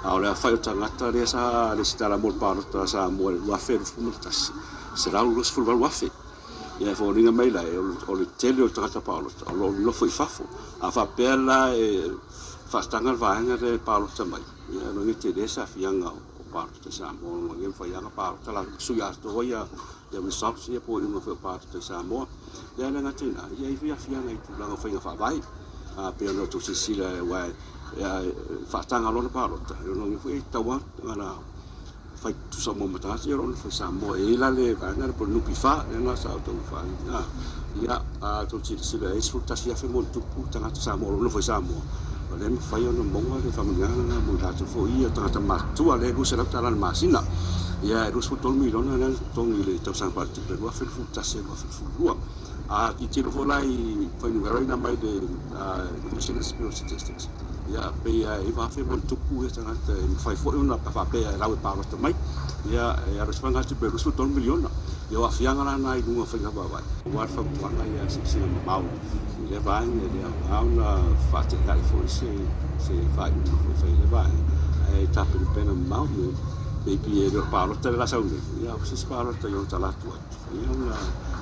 A o le aofai o tagata lea sa resitala mo le palota Samoa i le 2021, 128,000. Ia e foliga mai la, o le tele o tagata palota o lo o nonofo i fafo. A faapea la e Faataga le vaega lea e palota mai, ia e logo tele se aafiaga o palota i Samoa, lona uiga e mafai lava ona palota la sui atoa ia results ia po o iuga foi o palota i Samoa. Ia e le gata i lena, ia e i ai foi aafiaga i tulaga o faiga faavae, pei ona outou silasila aua e faataga loa le palota, lona uiga foi e tatau lava ona fai tutusa uma ma tagata ia o lo o nofo i Samoa. E i ai la le vaega lea po o le NPF lea na sa outou faaaliga, ia a outou silasila i ai e 11,000 ma ona tupu tagata Samoa o lo o nofo i Samoa, o lea e mafai ona maua le faamanuiaga lena mo i latou foi ia tagata matutua lea e $200 i le masina. Ia e $23 miliona lea na totogi i le tausaga faaletupe 2021/2022. A tilotilo foi la i fuainumera ia na aumai le New Zealand Bureau of Statistics, ia pei e 9,000 ma ona tupu ia tagata e mafai foi ona faapea e lau e palota mai, ia e alu ese vaegatupe e $23 miliona. Ia o aafiaga la na i luga o faiga faavae. Aua le fautuaga ia silasila mamao i lea vaega, e le aoga ona faate'ea'i foi se faaiuga foi e fai i lea vaega, ae tapenapena mamao maybe e le o le palota lea o le a sau nei, ia o se isi palota i ono talaatu atu, ia ona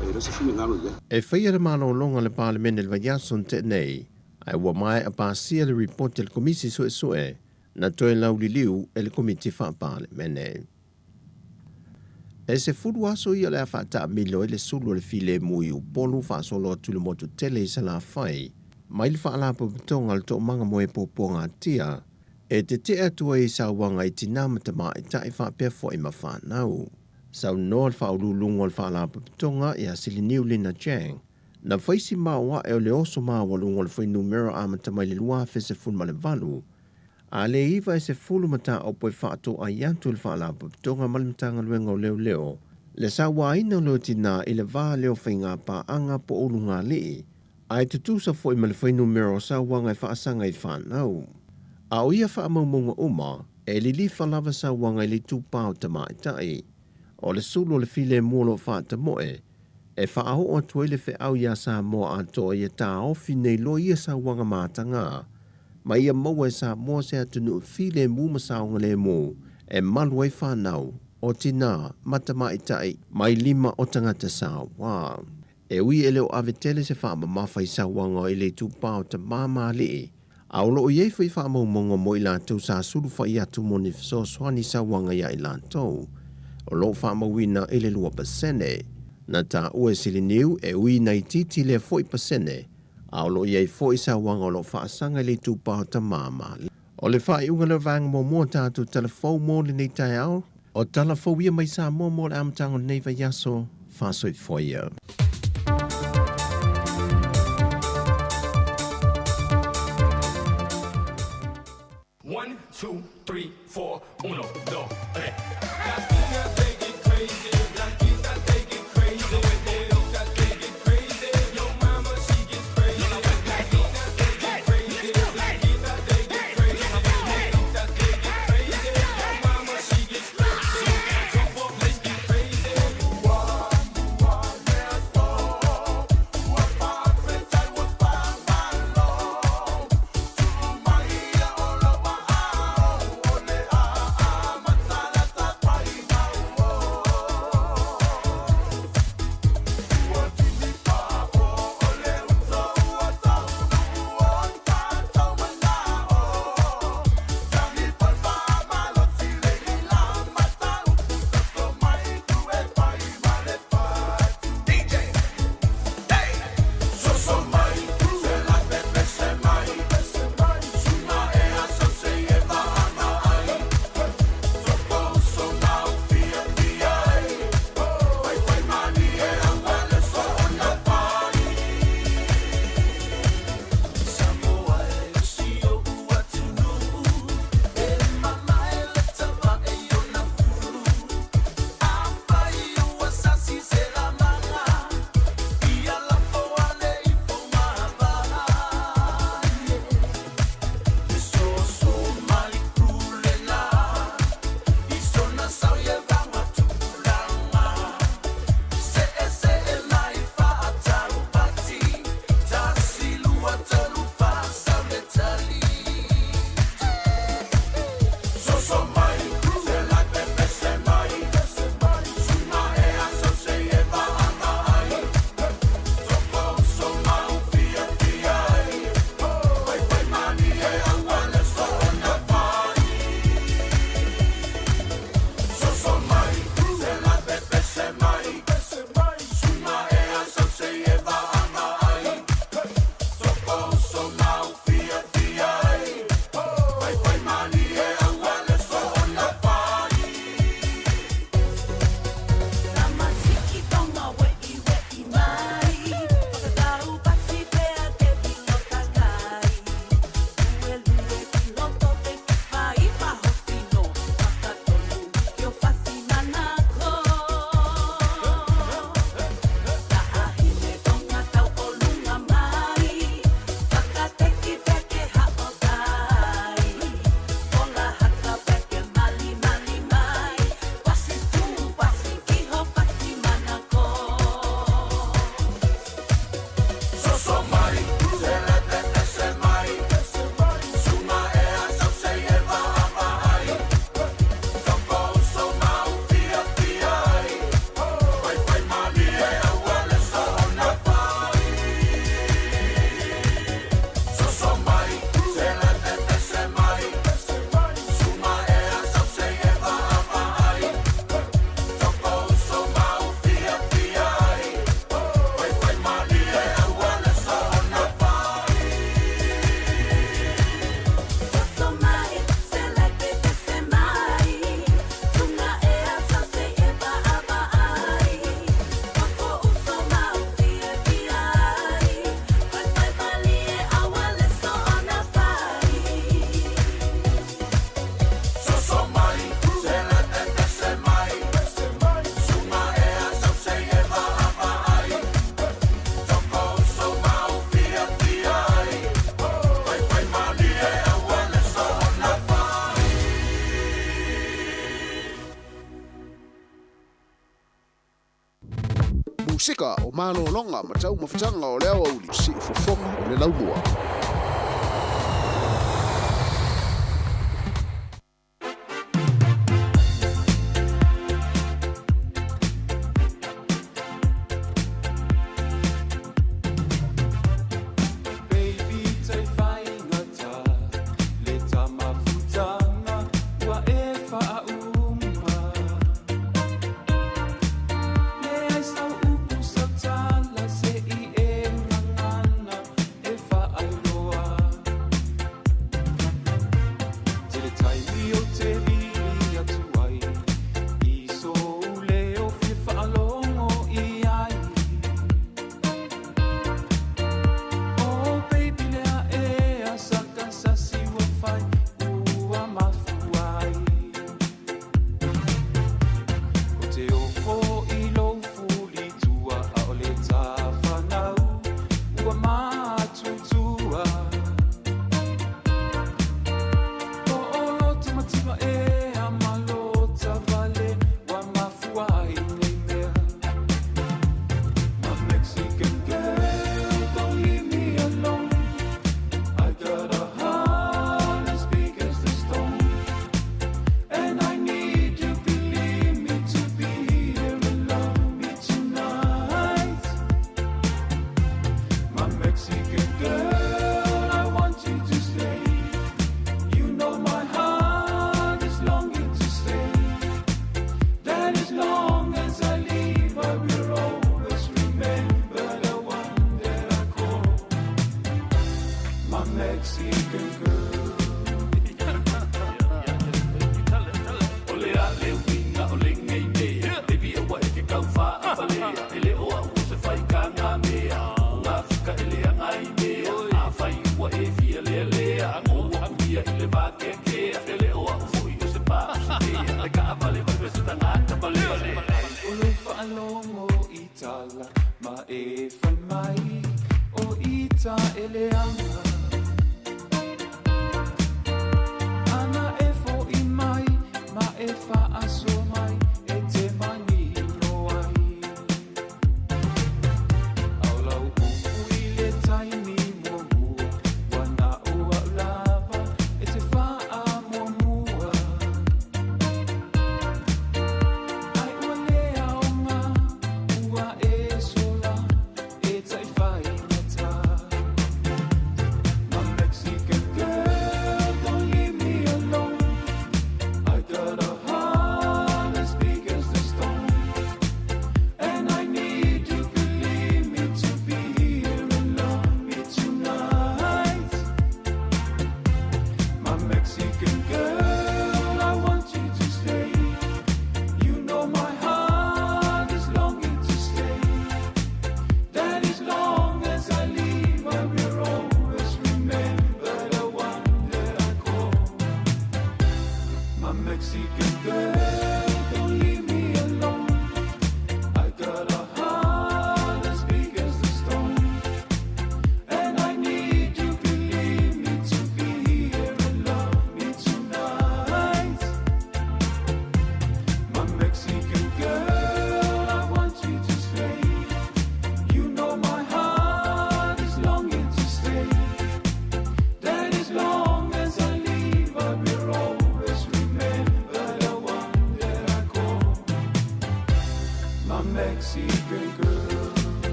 e le o se finagalo i ai. E faia le malologa a le Palemene i le vaiaso na tea nei, ae ua maea pasia le ripoti a le Komisi Suesue na toe lauliliu e le Komiti Faa-Palemene. E 10 aso ia o le a faataamilo ai le sulu o le filemu i Upolu faasolo atu i le motu tele i Salafai mai le Faalapotopotoga a le Toomaga mo e Puapuagatia e tetee atu ai i sauaga i tinā ma tamaitai faapea foi ma fanau. Saunoa le faauluuluga o le Faalapotopotoga ia Siliniu Lina Chang, Na fai si maoae o le oso maualuga o le fuainumera amata mai le 2018, a le iva e 10 mataupu e faatoai atu e le Faalapotopotoga ma le Matagaluega o Leoleo le sauaina o leo tinā i le va lea o faiga paaga po o ulugalii, ae tutusa foi ma le fuainumera o sauaga e faasaga i fanau. A o ia faamaumauga uma, e lilifa lava sauaga i le itupa o tamaitai. O le sulu o le filemu o lo o faatamoe, e faaoo atu ai le feau iā Samoa atoa ia taofi nei loa ia sauaga matagā, ma ia maua e Samoa se atunuu filemu ma saogalemu e malu ai fanau, o tinā, ma tamaitai, mai lima o tagata sauā. E ui e le o ave tele se faamamafa i sauaga i le itupa o tamā ma alii, a o lo o i ai foi faamaumauga mo i latou sa sulufa'i atu mo ni fesoasoani sauaga iā i latou, o lo o faamauina i le 2%. Na taua e Siliniu e ui ina itiiti lea foi pasene, a o lo o i ai foi sauaga o lo o faasaga i le itupa o tamā ma alii. O le faaiuga lea o vaega muamua o tatou tala fou mo lenei taeao. O tala fou ia mai Samoa mo le amataga o lenei vaiaso. Faasoifoia ia. One, two, three, four, uno, dos, tres. Latinas, they get crazy. Blanquitas, they get crazy. Locas, they get crazy. Yo mama, she gets crazy. Latinas, they get crazy. Blanquitas, they get crazy. Locas, they get crazy. Yo mama, she gets crazy. Jump up, let's get crazy. Pasifika o malologa ma taumafataga o le aoauli siufofoga o le laumua.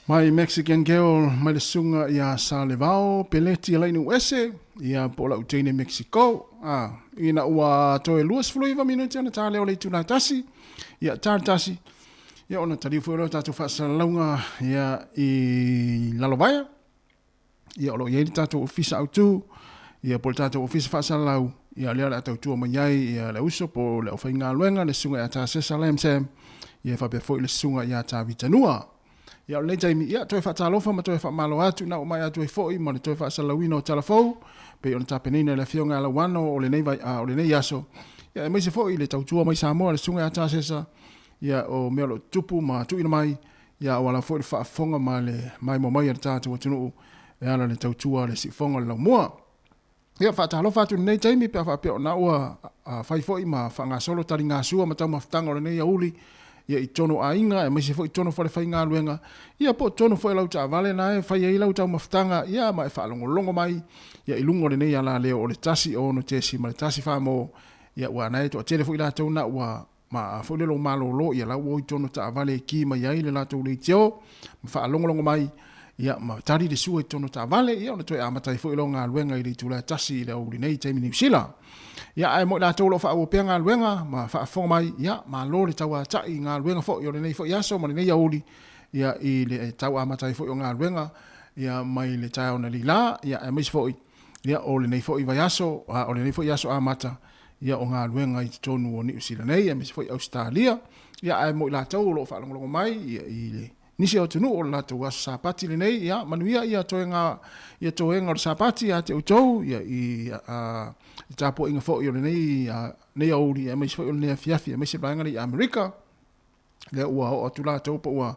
Mai Mexican Girl mai le suga ia Salevao Peleti Alaini Uese ia po o lau teine Mexico a ina ua toe 29 minute ona ta lea o le itula tasi ia ta tasi ia ona taliu foi lea tatou faasalalauga ia i Lalovaea ia o lo o i ai le tatou ofisa autu ia po o le tatou ofisa faasalalau ia lea o le a tautua mai ai ia le uso po o le aufaigaluega le susuga ia Tasesa Lamsam ia faapea foi le susuga ia Tavitanua. Ia o lenei taimi ia toe faatalofa ma toe faamalo atu na oo mai atu ai foi ma le toe faasalalauina o tala fou pei ona tapenaina e le afioga ia Lauano o lenei vai, o lenei aso ia aemaise foi le tautua mai Samoa le susuga ia Tasesa ia o mea o lo o tutupu ma tuuina mai Ia auala foi le faafofoga ma le maimoa mai a le tatou atunuu e ala i le tautua a le siufofoga o le laumua. Ia, faatalofa atu i lenei taimi pe a faapea o na ua fai foi ma faagasolo taligasua ma taumafataga o lenei aoauli ia i totonu o aiga aemaise foi i totonu o falefaigaluega, ia po o totonu foi o lau taavale na e fai ai lau taumafataga, ia ma e faalogologo mai ia i luga o lenei alaleo o le 106.1 mo ia ua na e toatele foi latou na ua ma foi le lo malolo ia la ua o i totonu o taavale e ki mai ai le latou leitio ma faalogologo mai ia ma tali le sua i totonu o taavale ia ona toe amata ai foi lea o galuega i le itula e 1 i le aoauli nei i taimi Niu Sila. Ia ae mo i latou o lo o faaauau pea galuega ma faafofoga mai ia malo le tauatai i galuega foi o lenei foi aso ma lenei aoauli ia i le tau amata ai foi o galuega ia mai le taeao na lila ia aemaise foi ia o lenei foi vaiaso a o lenei foi aso amata ia o galuega i totonu o Niu Sila nei aemaise foi Ausetalia ia ae mo i latou o lo o faalogologo mai ia i le nisi o atunuu o le latou aso Sapati lenei ia manuia ia toega ia toega o le Sapati ia te outou ia i a i tapuaiga foi o lenei a nei aoauli aemaise foi o lenei afiafi aemaise vaega nei i Amerika lea ua oo atu latou po ua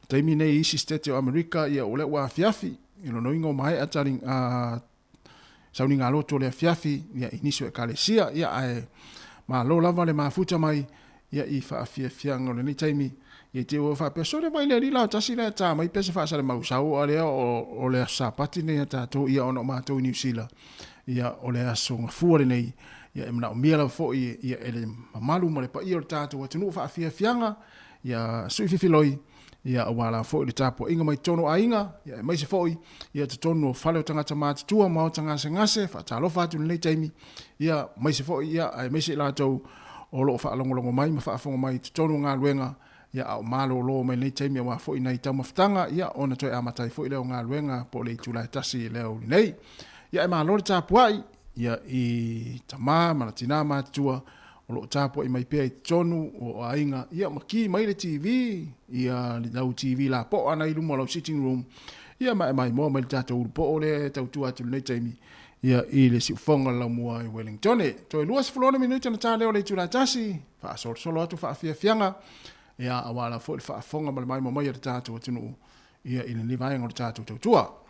taimi nei i isi state o Amerika ia o lea ua afiafi i lona uiga ua maea tali a sauniga loto o le afiafi ia i nisi o ekalesia ia ae malo lava le mafuta mai ia i faafiafiaga o lenei taimi ia te ua faapea sole vai le alii la tasi lea ta mai pese faasale mausau a lea o le aso Sapati nei a tatou ia ona o matou i Niu Sila ia o le aso gafua lenei ia e manaomia lava foi ia e le mamalu ma le paia o le tatou atunuu faafiafiaga ia sui fifiloi ia aua la foi le tapuaiga mai totonu o aiga ia aemaise foi ia totonu o fale o tagata matutua ma maota gasegase faatalofa atu i lenei taimi ia aemaise foi ia aemaise i latou o lo o faalogologo mai ma faafofoga mai i totonu o galuega ia a o malolo mai lenei taimi aua foi nai taumafataga ia ona toe amata ai foi lea o galuega po o le itula e 1 i le aoauli nei. Ia e malo le tapuai ia i tama ma tina matutua o lo o tapuai mai pea i totonu o aiga ia ma ki mai le TV ia lau TV lapoa na i luma o lau sitting room ia ma e maimoa mai le tatou ulupoo lea e tautua atu i lenei taimi ia i le siufofoga o le laumua i Wellingtone. Toe 26 minute ona ta lea o le itula e 1, faasolosolo atu faafiafiaga ia aua lava foi le faafofoga ma le maimoa mai a le tatou atunuu ia i lenei vaega o le tatou tautua.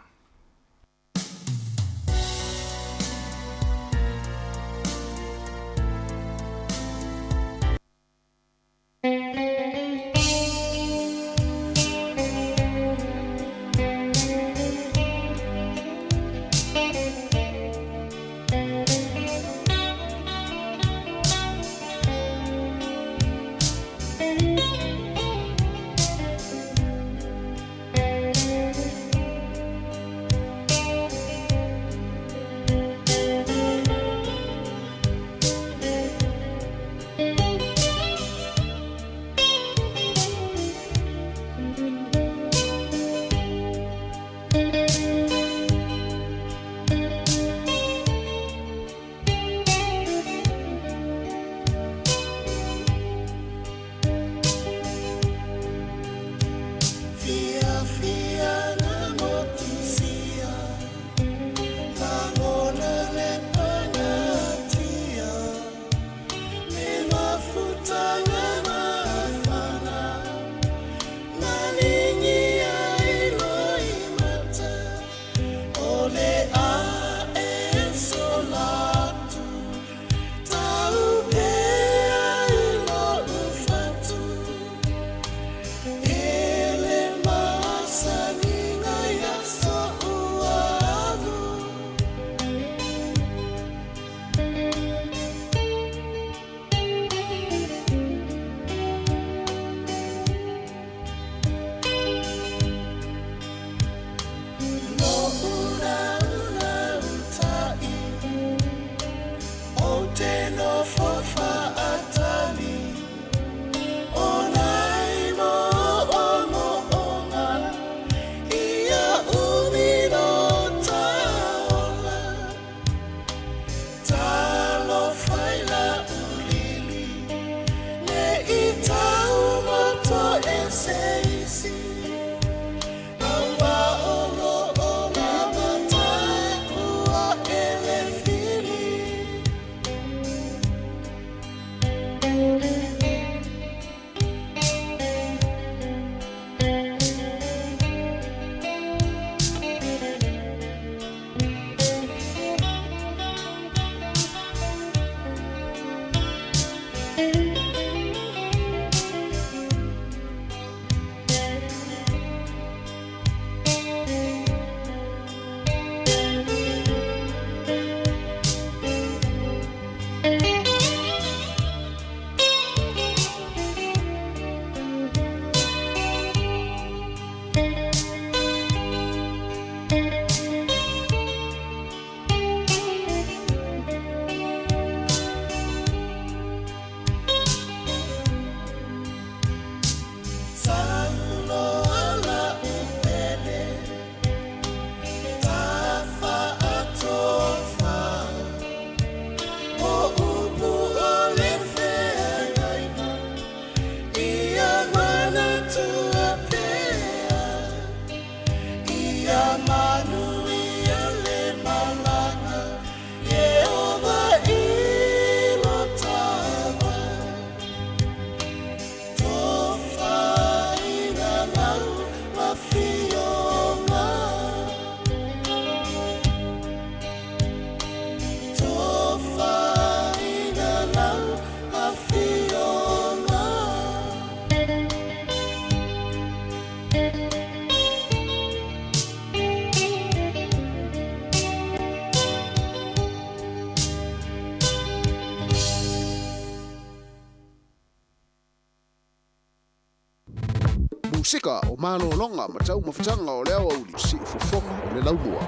Pasifika o malologa ma taumafataga o le aoauli siufofoga o le laumua.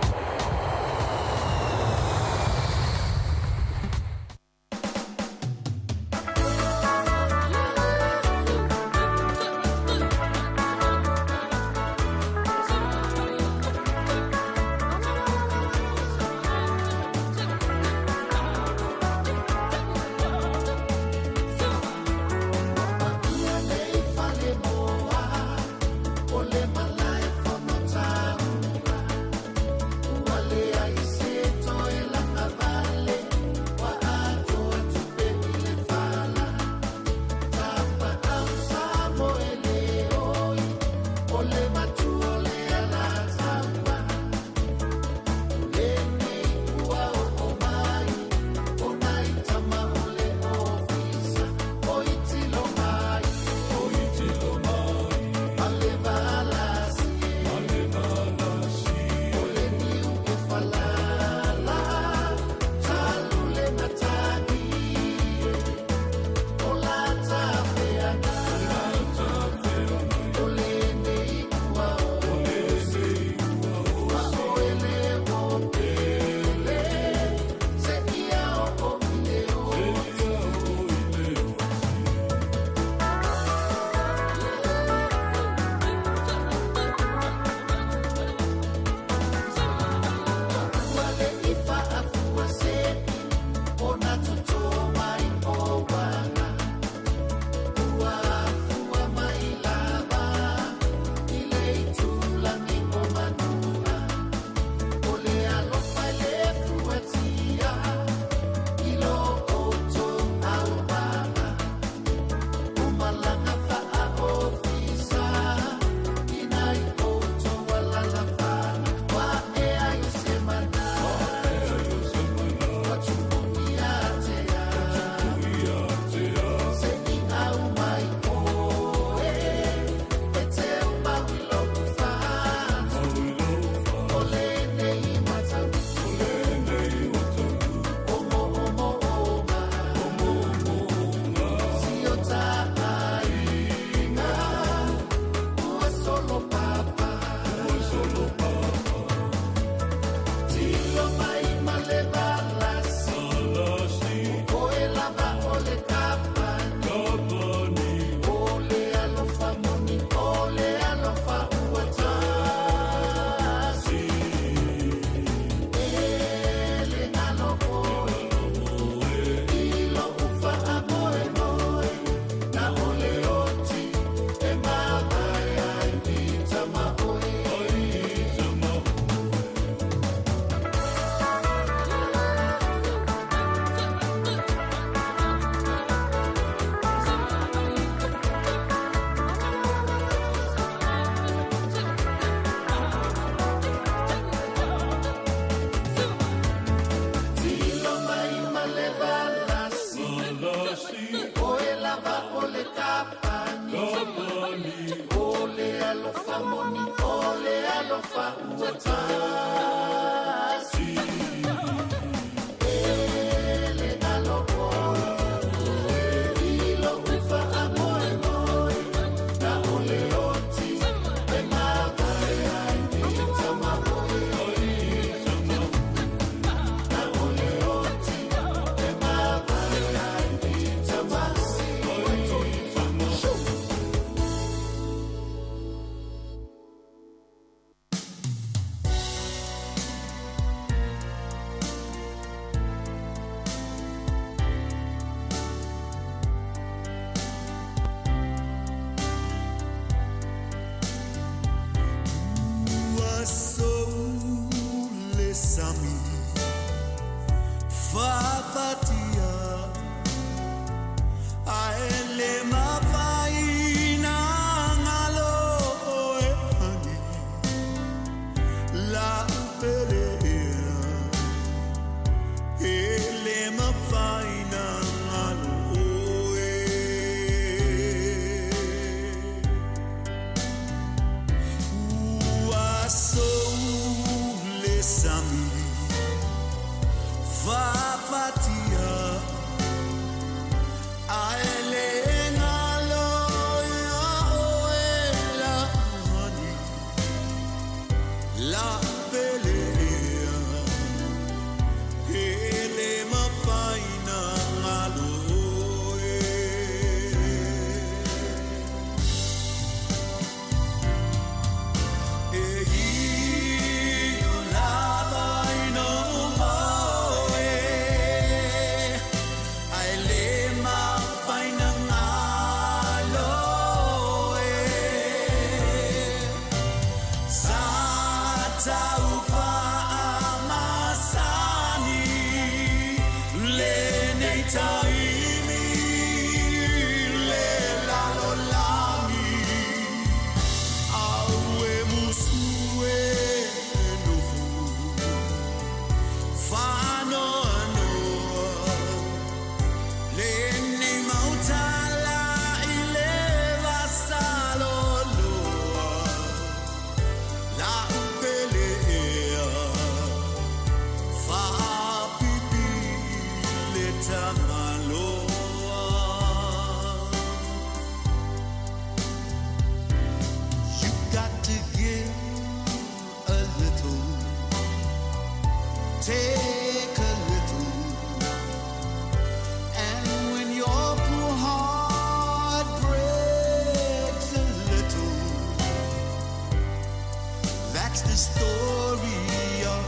That's the story of,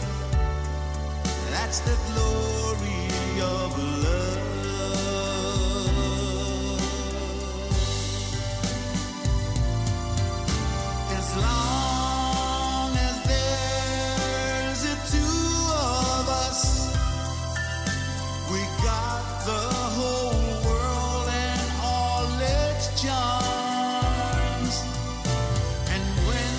that's the glory of love. As long as there's a two of us, we got the whole world and all its charms. And when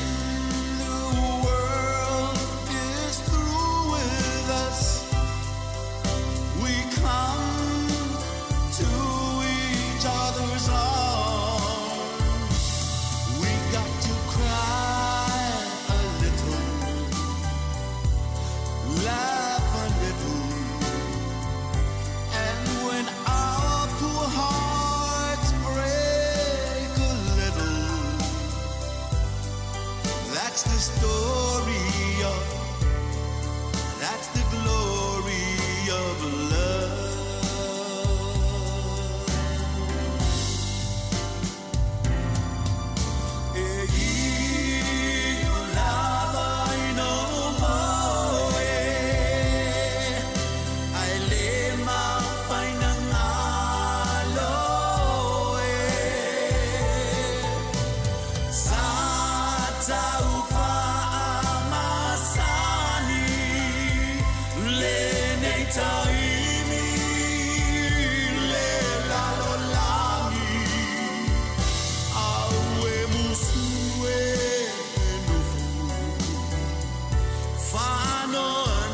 the world is through with us, we come to each other's arms. We got to cry a little, laugh a little, and when our poor hearts break a little, that's the story of, that's the glory of love. E i o lava i no moe, ai le mafaina ngalo e. Sa tau faamasani, lenei taimi le lalolagi. Au e musu e nofu, faanoanoa,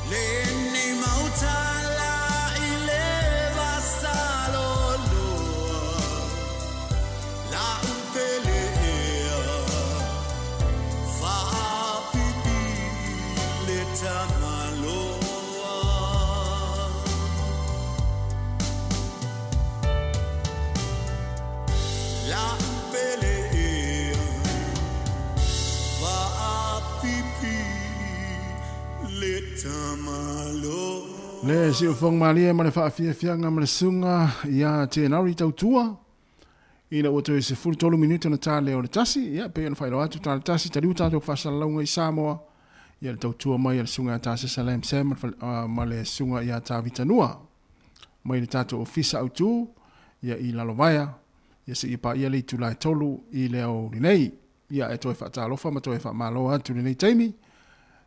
lenei mautala i le vasaloloa. La upele ea, faapipi le tamaloa. La upele ea, faapipi le tamaloa. Le siufoga malie ma le faafiafiaga ma le suga iā Tenauri Tautua ina ua toe 13 minute ona tā lea o le 1. Ia pei ona faailoa atu tā le 1 taliu tatou faasalalauga i Samoa ia le tautua mai a le suga ia tā Sesa Lam Sam ma le suga iā tā Vitanua mai le tatou ofisa autū ia i Lalovaea ia seia paia le itula e 3 i le aoauli nei. Ia e toe faatalofa ma toe faamalo atu lenei taimi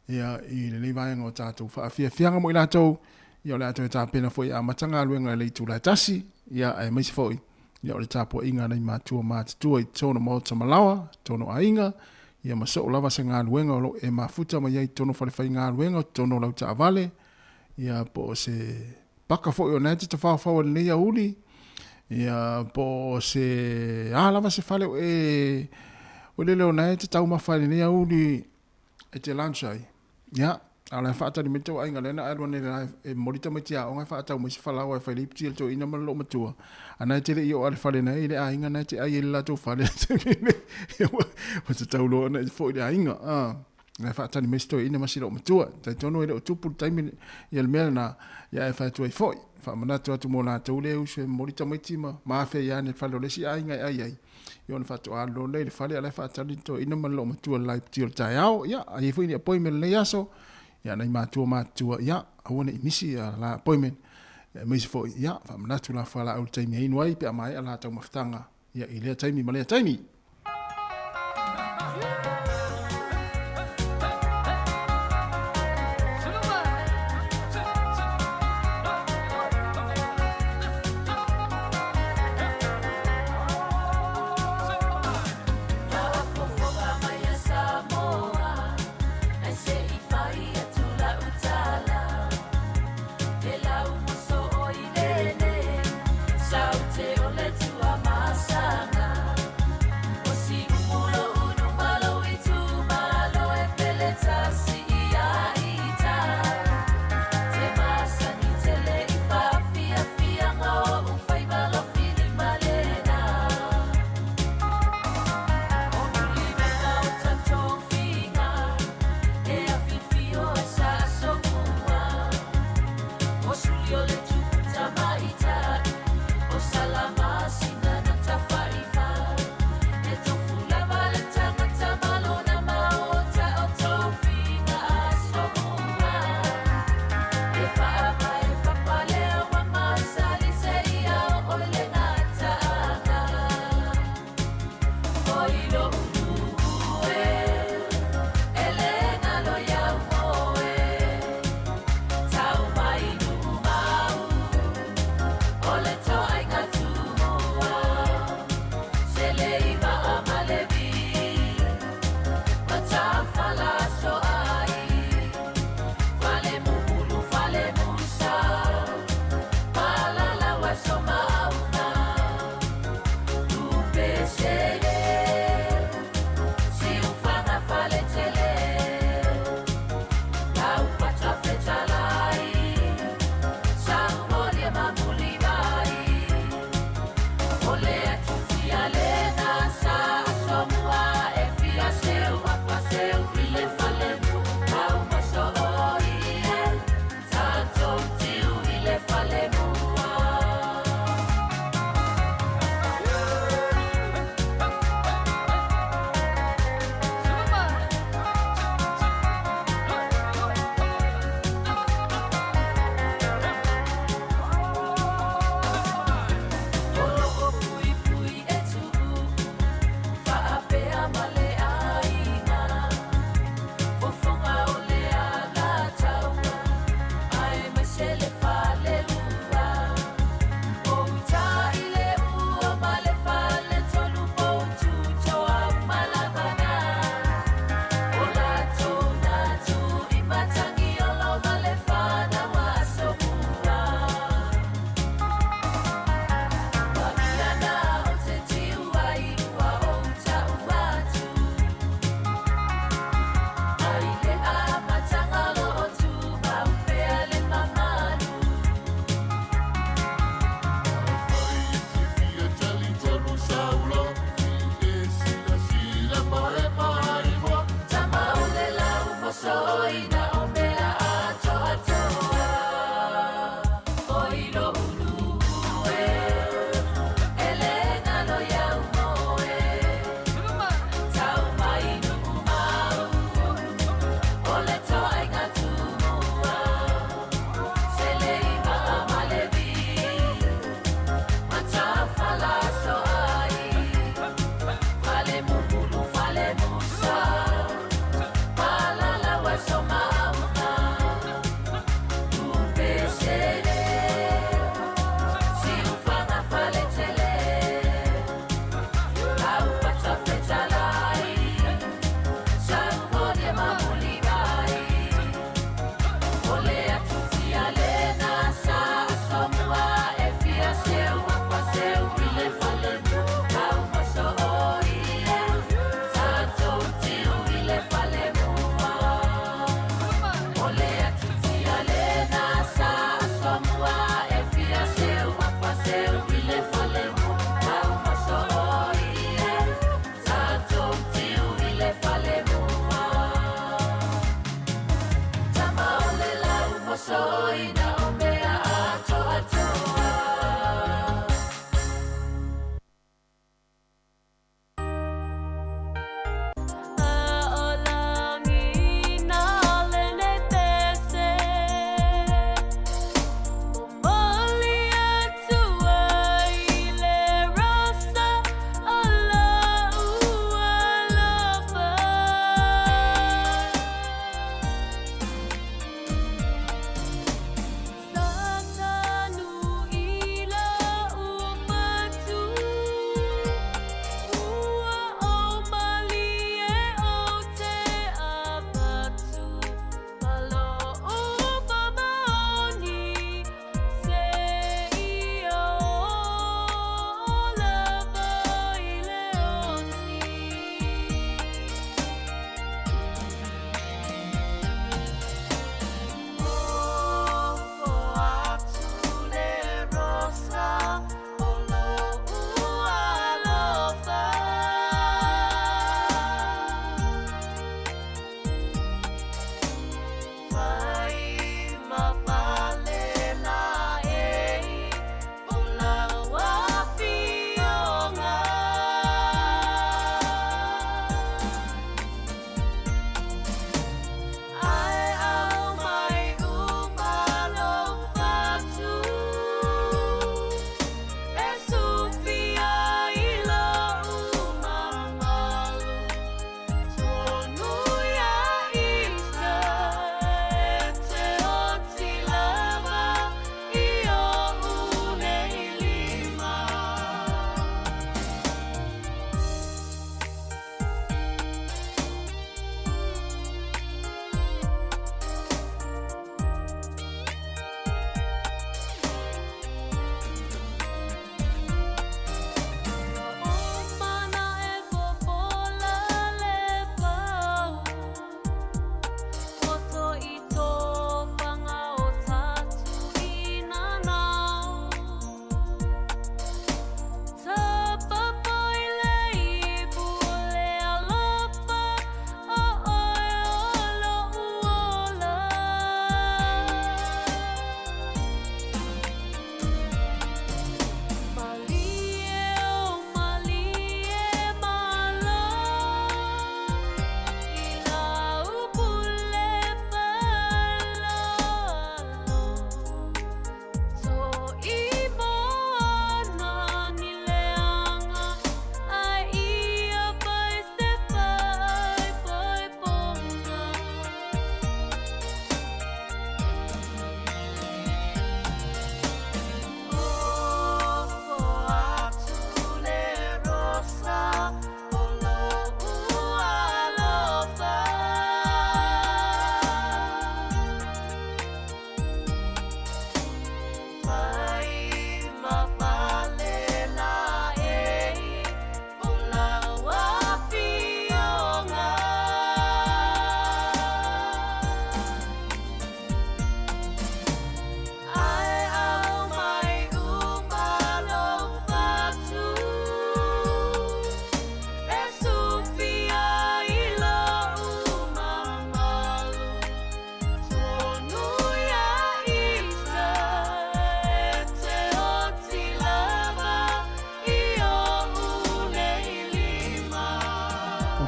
ia i lenei vaega o tatou faafiafiaga mo i latou ia o le a toe tapena foi e amata galuega i le itula e 1 ia aemaise foi ia o le tapuaiga a nai matua matutua i totonu o maota malaoa, totonu o aiga ia ma soo lava se galuega o lo o e mafuta mai ai i totonu o falefaigaluega, o totonu o lau taavale ia po o se paka foi o na e te tafaofao ai i lenei aoauli ia po o se a lava se fale o e o lele o na e te taumafa ai i lenei aoauli e te lunch ai. Ia, a o la e faatali mai le tou aiga lea na alu ane la e momoli tamaiti aoga e faatau mai se falaoa e fai leipi i le toeaina ma le loomatua. A na e te le i oo a le fale na e i le aiga na e te ai ai le latou fale. Ua tatau loa ona e foi i le aiga. A, la e faatali mai si toeaina ma si loomatua. Talitonu e le o tupu le taimi ia le mea lena, ia ae fai atu ai foi. Faamanatu atu mo latou le uso e momoli tamaiti ma ma afe ai ane i le fale o le isi aiga e ai ai. Ia ona faatoa alu loa lea i le fale a o la e faatali le toeaina ma le loomatua i le laipiti o le taeao. Ia, a i ai foi ni appointment i lenei aso, ia nai matua matutua, ia, aua ne i misi ia la appointment. Aemaise foi, ia, faamanatu la fualaau i le taimi e inu ai pe a maea la taumafataga, ia, i lea taimi ma lea taimi. Faafofoga mai a Samoa, ae se i fai atu lau tala. He lau moso o i lenei, saute o le Tuamasaga.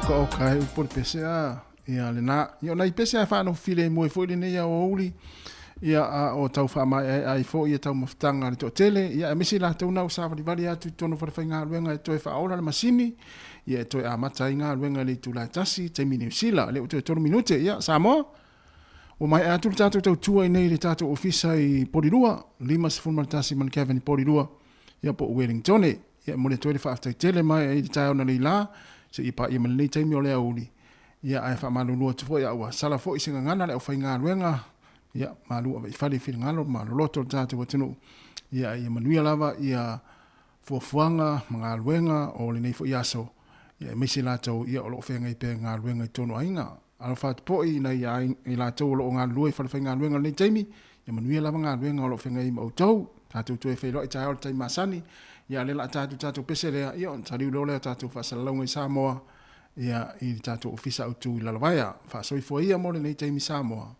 okaoka ai upu o le pese a. Ia lena. Ia o nai pese a e faanofo filemu ai foi lenei aoauli. Ia a o tau faamaeaea ai foi ia taumafataga a le toatele. Ia aemaise i latou na ua savalivali atu i totonu o falefaigaluega e toe faaola le masini. Ia e toe amata ai galuega i le itula e tasi, taimi Niu Sila. Lea ua toe tolu minute. Ia Samoa, ua maea atu le tatou tautua i nei i le tatou ofisa i Polilua, 51 Mount i Polilua, ia po o Wellingtone. Ia e momoli atu ai le faafetai tele mai i le taeao nei la, seia paia mai lenei taimi o le aoauli. Ia ae faamalulu atu foi a ua sala foi se gagana le aufaigaluega, ia malu ave i fale i finagalo ma loloto o le tatou atunuu. Ia ae ia manuia lava ia fuafuaga ma galuega o lenei foi aso, ia aemaise latou ia o lo o feagai pea i galuega i totonu o aiga. Alofa atu foi i nai i latou o lo o galulue i falefaigaluega i lenei taimi, ia manuia lava galuega o lo o feagai ai ma outou. Tatou toe feiloai taeao i le taimi masani, ia a o lea o le a ta atu le tatou pese lea, ia ona taliu loa lea o tatou faasalalauga i Samoa, ia i le tatou Ofisa Autu i Lalovaea. Faasoifua ia mo lenei taimi Samoa.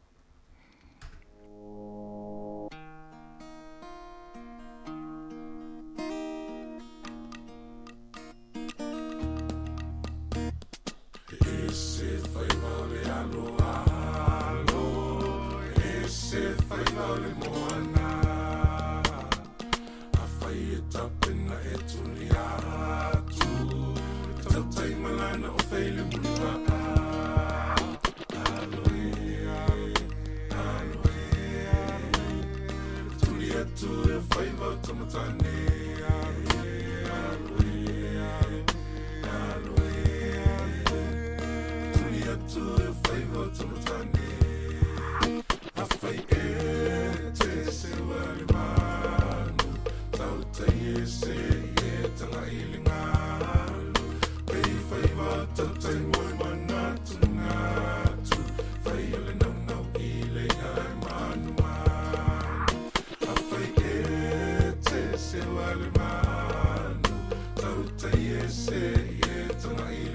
E se faiva o le aloalo, e se faiva o le moana. Afai e tapena e tuli atu, e tautai malana o feile muliva. Alo e, alo e, tuli atu e faiva o tamatane. Alo e, alo e, alo e, tuli atu e faiva o tamatane. Afai e te seua le manu, tautai e se e tanga i le ngalu. Pei faiva tautai moe manatu ngatu, fai o le naunau i le ai manu manu. Afai e te seua le manu, tautai e se e tanga i